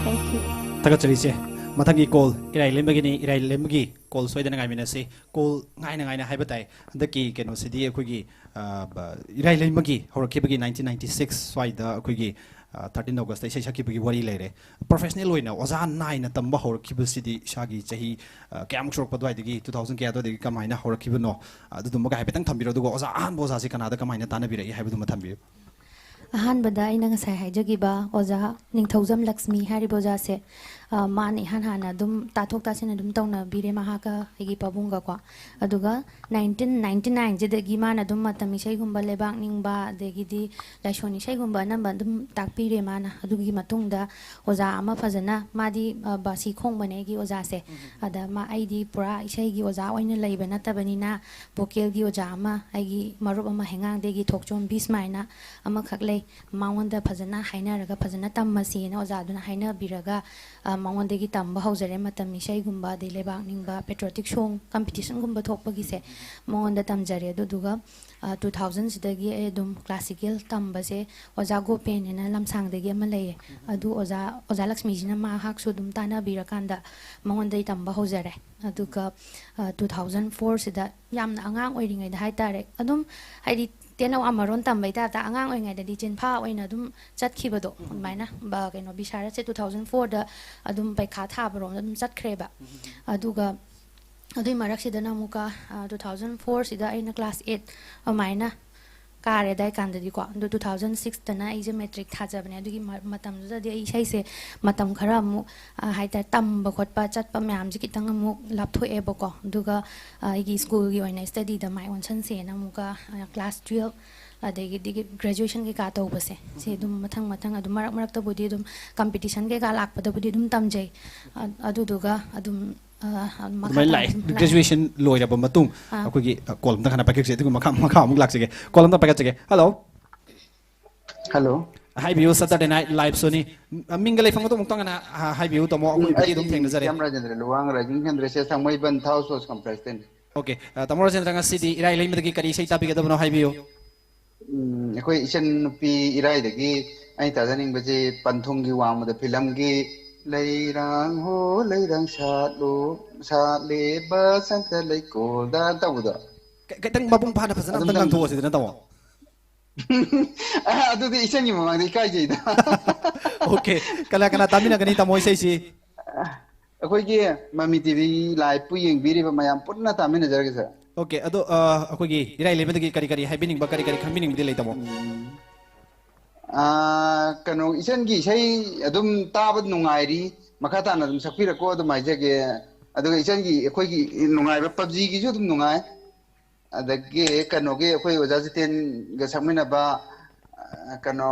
Thank you. ꯊꯥꯒꯠꯆꯔꯤ ꯏꯆꯦ꯫ ꯃꯊꯪꯒꯤ ꯀꯣꯜ ꯏꯔꯥꯏ ꯂꯩꯃꯒꯤꯅꯤ, ꯏꯔꯥꯏ ꯂꯩꯃꯒꯤ ꯀꯣꯜ ꯁꯣꯏꯗꯅ ꯉꯥꯏꯃꯤꯟꯅꯁꯤ꯫ ꯀꯣꯜ ꯉꯥꯏꯅ ꯉꯥꯏꯅ ꯍꯥꯏꯕ ꯇꯥꯏ꯫ ꯍꯟꯗꯛꯀꯤ ꯀꯩꯅꯣꯁꯤꯗꯤ ꯑꯩꯈꯣꯏꯒꯤ, ꯑ, ꯕ-, ꯏꯔꯥꯏ ꯂꯩꯃꯒꯤ ꯍꯧꯔꯛꯈꯤꯕꯒꯤ nineteen ninety six ꯁ꯭ꯋꯥꯏꯗ ꯑꯩꯈꯣꯏꯒꯤ, ꯊꯥꯔꯇꯤꯟ ꯑꯣꯒꯁꯇ ꯏꯁꯩ ꯁꯛꯈꯤꯕꯒꯤ ꯋꯥꯔꯤ ꯂꯩꯔꯦ꯫ ꯄ꯭ꯔꯣꯐꯦꯁꯅꯦꯜ ꯑꯣꯏꯅ ꯑꯣꯖꯥ ꯅꯥꯏꯅ ꯇꯝꯕ ꯍꯧꯔꯛꯈꯤꯕꯁꯤꯗꯤ ꯏꯁꯥꯒꯤ ꯆꯍꯤ, ꯑ, ꯀꯌꯥꯃꯨꯛ ꯁꯨꯔꯛꯄ ꯑꯗꯨꯋꯥꯏꯗꯒꯤ, ꯇꯨ ꯊꯥꯎꯖꯟ ꯀꯌꯥ ꯑꯗꯨꯋꯥꯏꯗꯒꯤ ꯀꯃꯥꯏꯅ ꯍꯧꯔꯛꯈꯤꯕꯅꯣ? ꯑꯗꯨꯗꯨꯃꯒ ꯍꯥꯏꯐꯦꯠꯇꯪ ꯊꯝꯕꯤꯔꯣ, ꯑꯗꯨꯒ ꯑꯣꯖꯥ, ꯑꯍꯥꯟꯕ ꯑꯣꯖꯥꯁꯦ ꯀꯅꯥꯗ ꯀꯃꯥꯏꯅ ꯇꯥꯟꯅꯕꯤꯔꯛꯏ ꯍꯥꯏꯕꯗꯨꯃ ꯊꯝꯕꯤꯌꯨ꯫ ꯑꯍꯥꯟꯕꯗ ꯑꯩꯅ ꯉꯁꯥꯏ ꯍꯥꯏꯖꯈꯤꯕ ꯑꯣꯖꯥ ꯅꯤꯡꯊꯧꯖꯝ ꯂꯛꯁꯃꯤ ꯍꯥꯏꯔꯤꯕ ꯑꯣꯖꯥꯁꯦ, ꯑ, ꯃꯥꯅ ꯏꯍꯥꯟ ꯍꯥꯟꯅ ꯑꯗꯨꯝ ꯇꯥꯊꯣꯛ ꯇꯥꯁꯤꯟ ꯑꯗꯨꯝ ꯇꯧꯅꯕꯤꯔꯦ ꯃꯍꯥꯛꯀ ꯑꯩꯒꯤ ꯄꯥꯕꯨꯡꯒꯀꯣ꯫ ꯑꯗꯨꯒ ꯅꯥꯏꯟꯇꯤꯟ ꯅꯥꯏꯟꯇꯤ ꯅꯥꯏꯟꯁꯤꯗꯒꯤ ꯃꯥꯅ ꯑꯗꯨꯝ ꯃꯇꯝ ꯏꯁꯩꯒꯨꯝꯕ, ꯂꯩꯕꯥꯛ ꯅꯤꯡꯕ, ꯑꯗꯒꯤꯗꯤ ꯂꯥꯏꯁꯣꯟ ꯏꯁꯩꯒꯨꯝꯕ ꯑꯅꯝꯕ ꯑꯗꯨꯝ ꯇꯥꯛꯄꯤꯔꯦ ꯃꯥꯅ꯫ ꯑꯗꯨꯒꯤ ꯃꯇꯨꯡꯗ ꯑꯣꯖꯥ ꯑꯃ ꯐꯖꯅ, ꯃꯥꯗꯤ, ꯑ, ꯕꯥꯁꯤ ꯈꯣꯡꯕꯅꯦ ꯑꯩꯒꯤ ꯑꯣꯖꯥꯁꯦ꯫ ꯑꯗ ꯃꯥ, ꯑꯩꯗꯤ ꯄꯨꯔꯥ ꯏꯁꯩꯒꯤ ꯑꯣꯖꯥ ꯑꯣꯏꯅ ꯂꯩꯕ ꯅꯠꯇꯕꯅꯤꯅ, ꯚꯣꯀꯦꯜꯒꯤ ꯑꯣꯖꯥ ꯑꯃ, ꯑꯩꯒꯤ ꯃꯔꯨꯞ ꯑꯃ ꯍꯩꯉꯥꯡꯗꯒꯤ ꯊꯣꯛꯆꯣꯝꯕꯤ ꯁꯨꯃꯥꯏꯅ ꯑꯃꯈꯛ ꯂꯩ꯫ ꯃꯉꯣꯟꯗ ꯐꯖꯅ ꯍꯥꯏꯅꯔꯒ, ꯐꯖꯅ ꯇꯝꯃꯁꯤꯅ ꯑꯣꯖꯥꯗꯨꯅ ꯍꯥꯏꯅꯕꯤꯔꯒ, ꯑ, ꯃꯉꯣꯟꯗꯒꯤ ꯇꯝꯕ ꯍꯧꯖꯔꯦ ꯃꯇꯝ ꯏꯁꯩꯒꯨꯝꯕ, ꯑꯗꯩ ꯂꯩꯕꯥꯛ ꯅꯤꯡꯕ, ꯄꯦꯇ꯭ꯔꯣꯇꯤꯛ ꯁꯣꯡ ꯀꯝꯄꯤꯇꯤꯁꯟꯒꯨꯝꯕ ꯊꯣꯛꯄꯒꯤꯁꯦ ꯃꯉꯣꯟꯗ ꯇꯝꯖꯔꯦ꯫ ꯑꯗꯨꯗꯨꯒ, ꯑ, ꯇꯨ ꯊꯥꯎꯖꯟꯁꯤꯗꯒꯤ ꯑꯩ ꯑꯗꯨꯝ ꯀ꯭ꯂꯥꯁꯤꯀꯦꯜ ꯇꯝꯕꯁꯦ ꯑꯣꯖꯥ ꯒꯣꯄꯦꯟꯅ ꯂꯝꯁꯥꯡꯗꯒꯤ ꯑꯃ ꯂꯩꯌꯦ꯫ ꯑꯗꯨ ꯑꯣꯖꯥ, ꯑꯣꯖꯥ ꯂꯛꯁꯃꯤꯁꯤꯅ ꯃꯍꯥꯛꯁꯨ ꯑꯗꯨꯝ ꯇꯥꯟꯅꯕꯤꯔꯀꯥꯟꯗ ꯃꯉꯣꯟꯗꯒꯤ ꯇꯝꯕ ꯍꯧꯖꯔꯦ꯫ ꯑꯗꯨꯒ, ꯑ, ꯇꯨ ꯊꯥꯎꯖꯟ ꯐꯣꯔꯁꯤꯗ, ꯌꯥꯝꯅ ꯑꯉꯥꯡ ꯑꯣꯏꯔꯤꯉꯩꯗ ꯍꯥꯏꯇꯥꯔꯦ, ꯑꯗꯨꯝ, ꯍꯥꯏꯗꯤ, ꯇꯦꯅꯧ ꯑꯃꯔꯣꯟ ꯇꯝꯕꯩ ꯇꯥꯏꯞꯇ ꯑꯉꯥꯡ ꯑꯣꯏꯔꯤꯉꯩꯗꯗꯤ ꯆꯤꯟꯐꯥ ꯑꯣꯏꯅ ꯑꯗꯨꯝ ꯆꯠꯈꯤꯕꯗꯣ, ꯑꯗꯨꯃꯥꯏꯅ, ꯕ-, ꯀꯩꯅꯣ, ꯕꯤꯁꯥꯔꯠꯁꯦ ꯇꯨ ꯊꯥꯎꯖꯟ ꯐꯣꯔꯗ ꯑꯗꯨꯝ ꯄꯩꯈꯥ ꯊꯥꯕꯔꯣꯝꯗ ꯑꯗꯨꯝ ꯆꯠꯈ꯭ꯔꯦꯕ꯫ ꯑꯗꯨꯒ ꯑꯗꯨꯏ ꯃꯔꯛꯁꯤꯗꯅ ꯑꯃꯨꯛꯀ, ꯑ, ꯇꯨ ꯊꯥꯎꯖꯟ ꯐꯣꯔꯁꯤꯗ ꯑꯩꯅ ꯀ꯭ꯂꯥꯁ ꯑꯩꯠ ꯑꯗꯨꯃꯥꯏꯅ ꯀꯥꯔꯦ ꯑꯗꯥꯏ ꯀꯥꯟꯗꯗꯤꯀꯣ꯫ ꯑꯗꯣ ꯇꯨ ꯊꯥꯎꯖꯟ ꯁꯤꯛꯁꯇꯅ ꯑꯩꯁꯦ ꯃꯦꯇ꯭ꯔꯤꯛ ꯊꯥꯖꯕꯅꯦ꯫ ꯑꯗꯨꯒꯤ ꯃ-, ꯃꯇꯝꯗꯨꯗꯗꯤ ꯑꯩ ꯏꯁꯩꯁꯦ ꯃꯇꯝ ꯈꯔ ꯑꯃꯨꯛ, ꯑ, ꯍꯥꯏꯇꯥꯔꯦ, ꯇꯝꯕ ꯈꯣꯠꯄ ꯆꯠꯄ ꯃꯌꯥꯝꯁꯦ ꯈꯤꯇꯪ ꯑꯃꯨꯛ ꯂꯥꯞꯊꯣꯛꯑꯦꯕꯀꯣ꯫ ꯑꯗꯨꯒ, ꯑ, ꯑꯩꯒꯤ ꯁ꯭ꯀꯨꯜꯒꯤ ꯑꯣꯏꯅ ꯁ꯭ꯇꯗꯤꯗ ꯃꯥꯏ ꯑꯣꯟꯁꯟꯁꯦꯅ ꯑꯃꯨꯛꯀ, ꯑ, ꯀ꯭ꯂꯥꯁ ꯇꯨꯌꯦꯜꯞ ꯑꯗꯒꯤꯗꯤ ꯒ꯭ꯔꯦꯖꯨꯑꯦꯁꯟ ꯀꯩꯀꯥ ꯇꯧꯕꯁꯦ, ꯁꯤ ꯑꯗꯨꯝ ꯃꯊꯪ ꯃꯊꯪ ꯑꯗꯨꯝ, ꯃꯔꯛ ꯃꯔꯛꯇꯕꯨꯗꯤ ꯑꯗꯨꯝ ꯀꯝꯄꯤꯇꯤꯁꯟ ꯀꯩꯀꯥ ꯂꯥꯛꯄꯗꯕꯨꯗꯤ ꯑꯗꯨꯝ ꯇꯝꯖꯩ꯫ ꯑ-, ꯑꯗꯨꯗꯨꯒ ꯑꯗꯨꯝ, ꯑ, ꯃꯈꯥ ꯑꯗꯨꯃꯥꯏꯅ ꯇꯥꯅ ꯂꯥꯛꯑꯦ꯫ ꯑꯗꯨꯝ ꯂꯥꯛꯑꯦ꯫ ꯒ꯭ꯔꯦꯖꯨꯑꯦꯁꯟ ꯂꯣꯏꯔꯕ ꯃꯇꯨꯡ ꯑꯥ꯫ ꯑꯩꯈꯣꯏꯒꯤ, ꯑ, ꯀꯣꯜ ꯑꯝꯇ ꯍꯥꯟꯅ ꯄꯥꯏꯈꯠꯆꯒꯦ, ꯑꯗꯨꯒ ꯃꯈꯥ, ꯃꯈꯥ ꯑꯃꯨꯛ ꯂꯥꯛꯆꯒꯦ꯫ ꯀꯣꯜ ꯑꯝꯇ ꯄꯥꯏꯈꯠꯆꯒꯦ꯫ ꯍꯜꯂꯣ꯫ ꯍꯜꯂꯣ꯫ ꯍꯥꯏꯕꯤꯌꯨ, ꯁꯇꯔꯗꯦ ꯅꯥꯏꯠ ꯂꯥꯏꯚ ꯁꯣꯅꯤ꯫ ꯃꯤꯡꯒ ꯂꯩꯐꯝꯒꯗꯣ ꯑꯃꯨꯛꯇꯪ ꯍꯥꯟꯅ ꯍꯥ-, ꯍꯥꯏꯕꯤꯌꯨ, ꯇꯥꯃꯣ, ꯎꯝ, ꯑꯩꯈꯣꯏꯕꯨꯗꯤ ꯑꯗꯨꯝ ꯑꯩ ꯊꯦꯡꯅꯖꯔꯦ꯫ ꯁ꯭ꯌꯥꯝ ꯔꯥꯖꯦꯟꯗ꯭ꯔ ꯂꯨꯋꯥꯡ, ꯔꯥꯏꯖꯤꯡ ꯁꯦꯟꯗ꯭ꯔꯁꯦ ꯊꯥꯡꯃꯩꯕꯟ ꯊꯥꯎ ꯁꯣꯁ ꯀꯝꯄ꯭ꯂꯦꯛꯁꯇꯩꯅꯤ꯫ ꯑꯣꯀꯦ, ꯑ, ꯇꯥꯃꯣ ꯔꯥꯖꯦꯟꯗ꯭ꯔ, ꯉꯁꯤꯗꯤ ꯏꯔꯥꯏ ꯂꯩꯃꯗꯒꯤ ꯀꯔꯤ ꯏꯁꯩ ꯇꯥꯕꯤꯒꯗꯕꯅꯣ ꯍꯥꯏꯕꯤꯌꯨ꯫ ꯎꯝ, ꯑꯩꯈꯣꯏ ꯏꯆꯟ ꯅꯨꯄꯤ ꯏꯔꯥꯏꯗꯒꯤ ꯑꯩ ꯇꯥꯖꯅꯤꯡꯕꯁꯤ ꯄꯟꯊꯨꯡꯒꯤ ꯋꯥꯡꯃꯗ ꯐꯤꯂꯝꯒꯤ "ꯂꯩꯔꯥꯡ ꯍꯣ ꯂꯩꯔꯥꯡ ꯁꯥꯠꯂꯣ, ꯁꯥꯠꯂꯦ ꯕꯁꯟꯇ ꯂꯩꯀꯣꯜꯗ" ꯇꯧꯕꯗꯣ꯫ ꯈ-, ꯈꯤꯇꯪ ꯃꯄꯨꯡ ꯐꯥꯅ ꯐꯖꯅ ꯑꯗꯨꯝ ꯑꯝꯇꯪ ꯇꯝ-, ꯉꯥꯡꯊꯣꯛꯑꯣ ꯁꯤꯗꯅ, ꯇꯥꯃꯣ꯫ ꯑ, ꯑꯗꯨꯗꯤ ꯏꯆꯟꯒꯤ ꯃꯃꯥꯡꯗ ꯏꯀꯥꯏꯖꯩꯗ꯫ ꯑꯣꯀꯦ, ꯀꯅꯥ ꯀꯅꯥ ꯇꯥꯃꯤꯟꯅꯒꯅꯤ ꯇꯥꯃꯣ ꯏꯁꯩꯁꯤ? ꯑꯩꯈꯣꯏꯒꯤ ꯃꯃꯤ ꯇꯤꯚꯤ ꯂꯥꯏꯞꯄꯨ ꯌꯦꯡꯕꯤꯔꯤꯕ ꯃꯌꯥꯝ ꯄꯨꯟꯅ ꯇꯥꯃꯤꯟꯅꯖꯔꯒꯦ, ꯁꯥꯔ꯫ ꯑꯣꯀꯦ, ꯑꯗꯣ, ꯑ, ꯑꯩꯈꯣꯏꯒꯤ ꯏꯔꯥꯏ ꯂꯩꯃꯗꯒꯤ ꯀꯔꯤ ꯀꯔꯤ ꯍꯥꯏꯕꯤꯅꯤꯡꯕ, ꯀꯔꯤ ꯀꯔꯤ ꯈꯪꯕꯤꯅꯤꯡꯕꯗꯤ ꯂꯩ, ꯇꯥꯃꯣ? ꯎꯝ꯫ ꯑ, ꯀꯩꯅꯣ, ꯏꯆꯟꯒꯤ ꯏꯁꯩ ꯑꯗꯨꯝ ꯇꯥꯕ ꯅꯨꯡꯉꯥꯏꯔꯤ, ꯃꯈꯥ ꯇꯥꯅ ꯑꯗꯨꯝ ꯁꯛꯄꯤꯔꯛꯀꯣ ꯑꯗꯨꯝ ꯍꯥꯏꯖꯒꯦ꯫ ꯑꯗꯨꯒ ꯏꯆꯟꯒꯤ, ꯑꯩꯈꯣꯏꯒꯤ ꯅꯨꯡꯉꯥꯏꯕ ꯄꯞꯖꯤꯒꯤꯁꯨ ꯑꯗꯨꯝ ꯅꯨꯡꯉꯥꯏ, ꯑꯗꯒꯤ ꯀꯩꯅꯣꯒꯤ ꯑꯩꯈꯣꯏ ꯑꯣꯖꯥ ꯖꯤꯇꯦꯟꯒ ꯁꯛꯃꯤꯟꯅꯕ, ꯑ, ꯀꯩꯅꯣ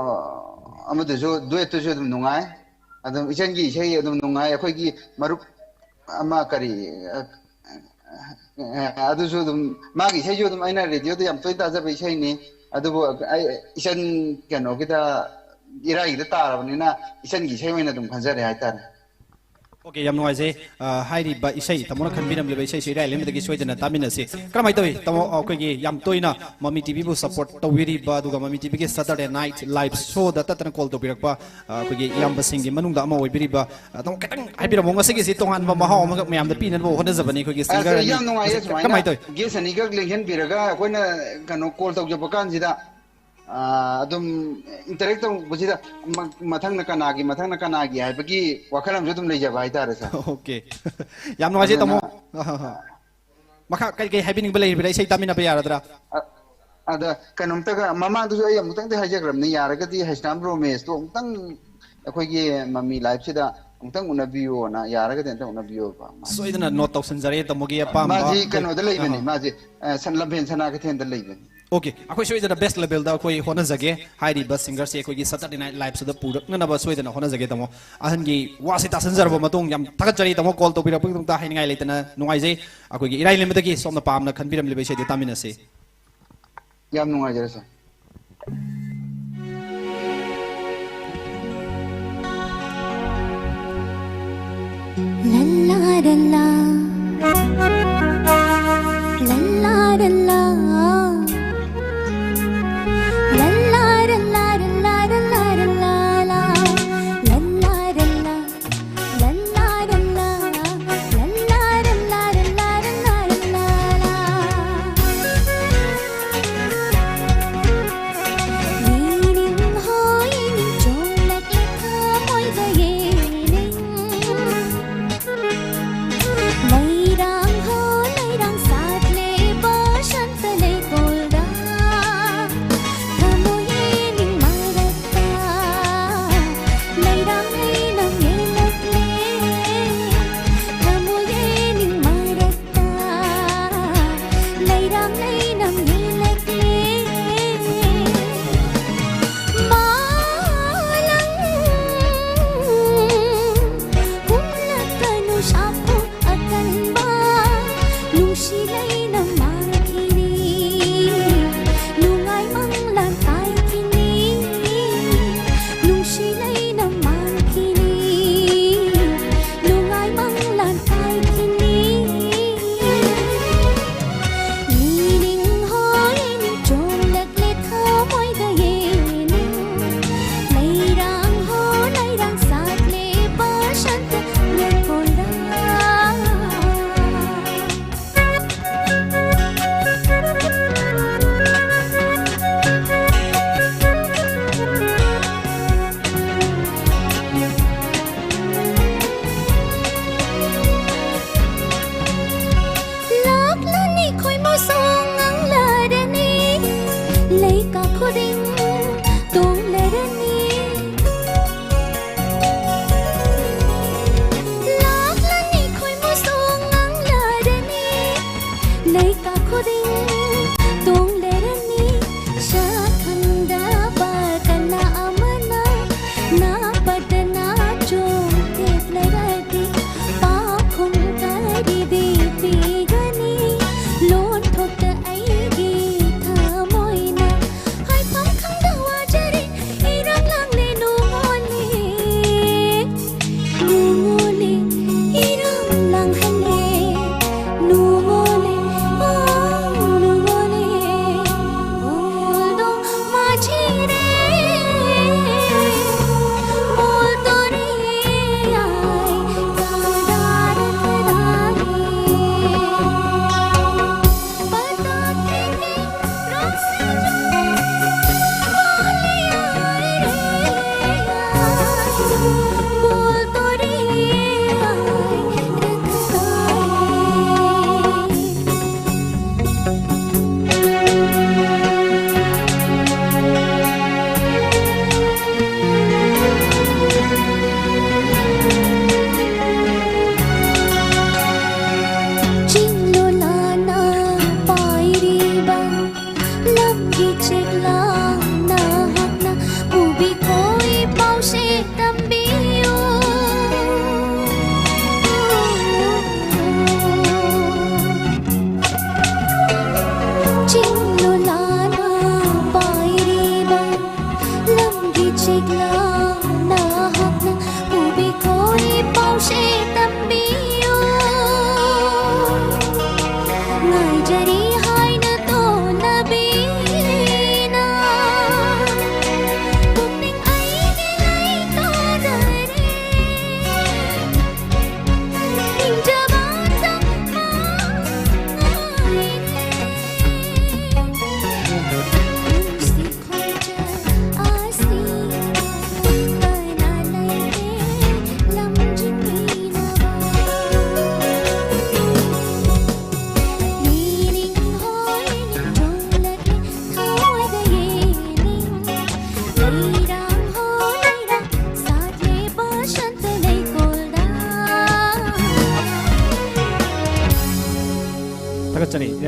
ꯑꯃꯗꯨꯁꯨ, ꯗꯨꯋꯦꯠꯇꯨꯁꯨ ꯑꯗꯨꯝ ꯅꯨꯡꯉꯥꯏ꯫ ꯑꯗꯨꯝ ꯏꯆꯟꯒꯤ ꯏꯁꯩ ꯑꯗꯨꯝ ꯅꯨꯡꯉꯥꯏ꯫ ꯑꯩꯈꯣꯏꯒꯤ ꯃꯔꯨꯞ ꯑꯃ ꯀꯔꯤ, ꯑ, ꯑ, ꯑꯗꯨꯁꯨ ꯑꯗꯨꯝ, ꯃꯥꯒꯤ ꯏꯁꯩꯁꯨ ꯑꯗꯨꯝ ꯑꯩꯅ ꯔꯦꯗꯤꯑꯣꯗ ꯌꯥꯝ ꯇꯣꯏꯅ ꯇꯥꯖꯕ ꯏꯁꯩꯅꯤ꯫ ꯑꯗꯨꯕꯨ ꯑꯩ ꯏꯆꯟ ꯀꯩꯅꯣꯒꯤꯗ, ꯏꯔꯥꯏꯒꯤꯗ ꯇꯥꯔꯕꯅꯤꯅ ꯏꯆꯟꯒꯤ ꯏꯁꯩ ꯑꯣꯏꯅ ꯑꯗꯨꯝ ꯈꯟꯖꯔꯦ ꯍꯥꯏꯇꯥꯔꯦ꯫ ꯑꯣꯀꯦ, ꯌꯥꯝ ꯅꯨꯡꯉꯥꯏꯖꯩ꯫ ꯑ, ꯍꯥꯏꯔꯤꯕ ꯏꯁꯩ, ꯇꯥꯃꯣꯅ ꯈꯟꯕꯤꯔꯝꯂꯤꯕ ꯏꯁꯩꯁꯤ ꯏꯔꯥꯏ ꯂꯩꯃꯗꯒꯤ ꯁꯣꯏꯗꯅ ꯇꯥꯃꯤꯟꯅꯁꯤ꯫ ꯀꯔꯝꯍꯥꯏꯅ ꯇꯧꯏ, ꯇꯥꯃꯣ? ꯑꯩꯈꯣꯏꯒꯤ ꯌꯥꯝ ꯇꯣꯏꯅ ꯃꯃꯤ ꯇꯤꯚꯤꯕꯨ ꯁꯞꯄꯣꯔꯠ ꯇꯧꯕꯤꯔꯤꯕ, ꯑꯗꯨꯒ ꯃꯃꯤ ꯇꯤꯚꯤꯒꯤ ꯁꯦꯇꯔꯗꯦ ꯅꯥꯏꯠ ꯂꯥꯏꯚ ꯁꯣꯗ ꯇꯠꯇꯅ ꯀꯣꯜ ꯇꯧꯕꯤꯔꯛꯄ, ꯑ, ꯑꯩꯈꯣꯏꯒꯤ ꯏꯌꯥꯝꯕꯁꯤꯡꯒꯤ ꯃꯅꯨꯡꯗ ꯑꯃ ꯑꯣꯏꯕꯤꯔꯤꯕ, ꯑ, ꯇꯥꯃꯣ, ꯈꯤꯇꯪ ꯍꯥꯏꯕꯤꯔꯝꯃꯣ꯫ ꯉꯁꯤꯒꯤꯁꯤ ꯇꯣꯉꯥꯟꯕ ꯃꯍꯥꯎ ꯑꯃꯈꯛ ꯃꯌꯥꯝꯗ ꯄꯤꯅꯅꯕ ꯍꯣꯠꯅꯖꯕꯅꯤ ꯑꯩꯈꯣꯏꯒꯤ ꯑ, ꯁꯤꯡꯒꯔ ꯑꯅꯤ꯫ ꯌꯥꯝ ꯅꯨꯡꯉꯥꯏꯌꯦ ꯃꯁꯤ ꯁꯨꯃꯥꯏꯅ ꯀꯃꯥꯏꯅ ꯇꯧꯏ? ꯒꯦꯁ ꯑꯅꯤꯈꯛ ꯂꯦꯡꯁꯤꯟꯕꯤꯔꯒ ꯑꯩꯈꯣꯏꯅ ꯀꯩꯅꯣ ꯀꯣꯜ ꯇꯧꯖꯕ ꯀꯥꯟꯁꯤꯗ, ꯑ, ꯑꯗꯨꯝ ꯏꯟꯇꯔꯦꯛ ꯇꯧꯕꯁꯤꯗ ꯃ-, ꯃꯊꯪꯅ ꯀꯅꯥꯒꯤ, ꯃꯊꯪꯅ ꯀꯅꯥꯒꯤ ꯍꯥꯏꯕꯒꯤ ꯋꯥꯈꯜ ꯑꯃꯁꯨ ꯑꯗꯨꯝ ꯂꯩꯖꯕ ꯍꯥꯏꯇꯥꯔꯦ, ꯁꯥꯔ꯫ ꯑꯣꯀꯦ꯫ ꯌꯥꯝ ꯅꯨꯡꯉꯥꯏꯖꯩ, ꯑꯗꯨꯅ, ꯇꯥꯃꯣ꯫ ꯑ, ꯍ, ꯍ꯫ ꯃꯈꯥ ꯀꯔꯤ ꯀꯔꯤ ꯍꯥꯏꯕꯤꯅꯤꯡꯕ ꯂꯩꯔꯤꯕ꯭ꯔꯥ? ꯏꯁꯩ ꯇꯥꯃꯤꯟꯅꯕ ꯌꯥꯔꯗ꯭ꯔꯥ? ꯑ-, ꯑꯗ ꯀꯩꯅꯣꯝꯇꯒ, ꯃꯃꯥꯡꯗꯁꯨ ꯑꯩ ꯑꯃꯨꯛꯇꯪꯗꯤ ꯍꯥꯏꯖꯈ꯭ꯔꯕꯅꯤ, ꯌꯥꯔꯒꯗꯤ ꯍꯩꯁꯅꯥꯝ ꯔꯣꯃꯦꯁꯇꯣ ꯑꯃꯨꯛꯇꯪ ꯑꯩꯈꯣꯏꯒꯤ ꯃꯃꯤ ꯂꯥꯏꯐꯁꯤꯗ ꯑꯃꯨꯛꯇꯪ ꯎꯅꯕꯤꯌꯣꯅ, ꯌꯥꯔꯒꯗꯤ ꯑꯃꯨꯛꯇꯪ ꯎꯅꯕꯤꯌꯣꯕ꯫ ꯁꯣꯏꯗꯅ ꯅꯣꯠ ꯇꯧꯁꯟꯖꯔꯦ ꯇꯥꯃꯣꯒꯤ ꯑꯄꯥꯝꯕ꯫ ꯃꯥꯁꯤ ꯀꯩꯅꯣꯗ ꯑ, ꯂꯩꯕꯅꯤ, ꯑ꯫ ꯃꯥꯁꯤ, ꯑ, ꯁꯟ-, ꯂꯝꯐꯦꯟ ꯁꯅꯥ ꯀꯩꯊꯦꯜꯗ ꯂꯩꯕꯅꯤ꯫ ꯑꯣꯀꯦ, ꯑꯩꯈꯣꯏ ꯁꯣꯏꯗꯅ ꯕꯦꯁ ꯂꯦꯚꯦꯜꯗ ꯑꯩꯈꯣꯏ ꯍꯣꯠꯅꯖꯒꯦ꯫ ꯍꯥꯏꯔꯤꯕ ꯁꯤꯡꯒꯔꯁꯦ ꯑꯩꯈꯣꯏꯒꯤ ꯁꯦꯇꯔꯗꯦ ꯅꯥꯏꯠ ꯂꯥꯏꯞꯁꯤꯗ ꯄꯨꯔꯛꯅꯅꯕ ꯁꯣꯏꯗꯅ ꯍꯣꯠꯅꯖꯒꯦ, ꯇꯥꯃꯣ꯫ ꯑꯍꯟꯒꯤ ꯋꯥꯁꯤ ꯇꯥꯁꯟꯖꯔꯕ ꯃꯇꯨꯡ, ꯌꯥꯝ ꯊꯥꯒꯠꯆꯔꯤ, ꯇꯥꯃꯣ, ꯀꯣꯜ ꯇꯧꯕꯤꯔꯛꯄꯒꯤꯗꯃꯛꯇ꯫ ꯍꯥꯏꯅꯤꯡꯉꯥꯏ ꯂꯩꯇꯅ ꯅꯨꯡꯉꯥꯏꯖꯩ꯫ ꯑꯩꯈꯣꯏꯒꯤ ꯏꯔꯥꯏ ꯂꯩꯃꯗꯒꯤ ꯁꯣꯝꯅ ꯄꯥꯝꯅ ꯈꯟꯕꯤꯔꯝꯂꯤꯕ ꯏꯁꯩꯗꯨ ꯇꯥꯃꯤꯟꯅꯁꯤ꯫ ꯌꯥꯝ ꯅꯨꯡꯉꯥꯏꯖꯔꯦ, ꯁꯥꯔ꯫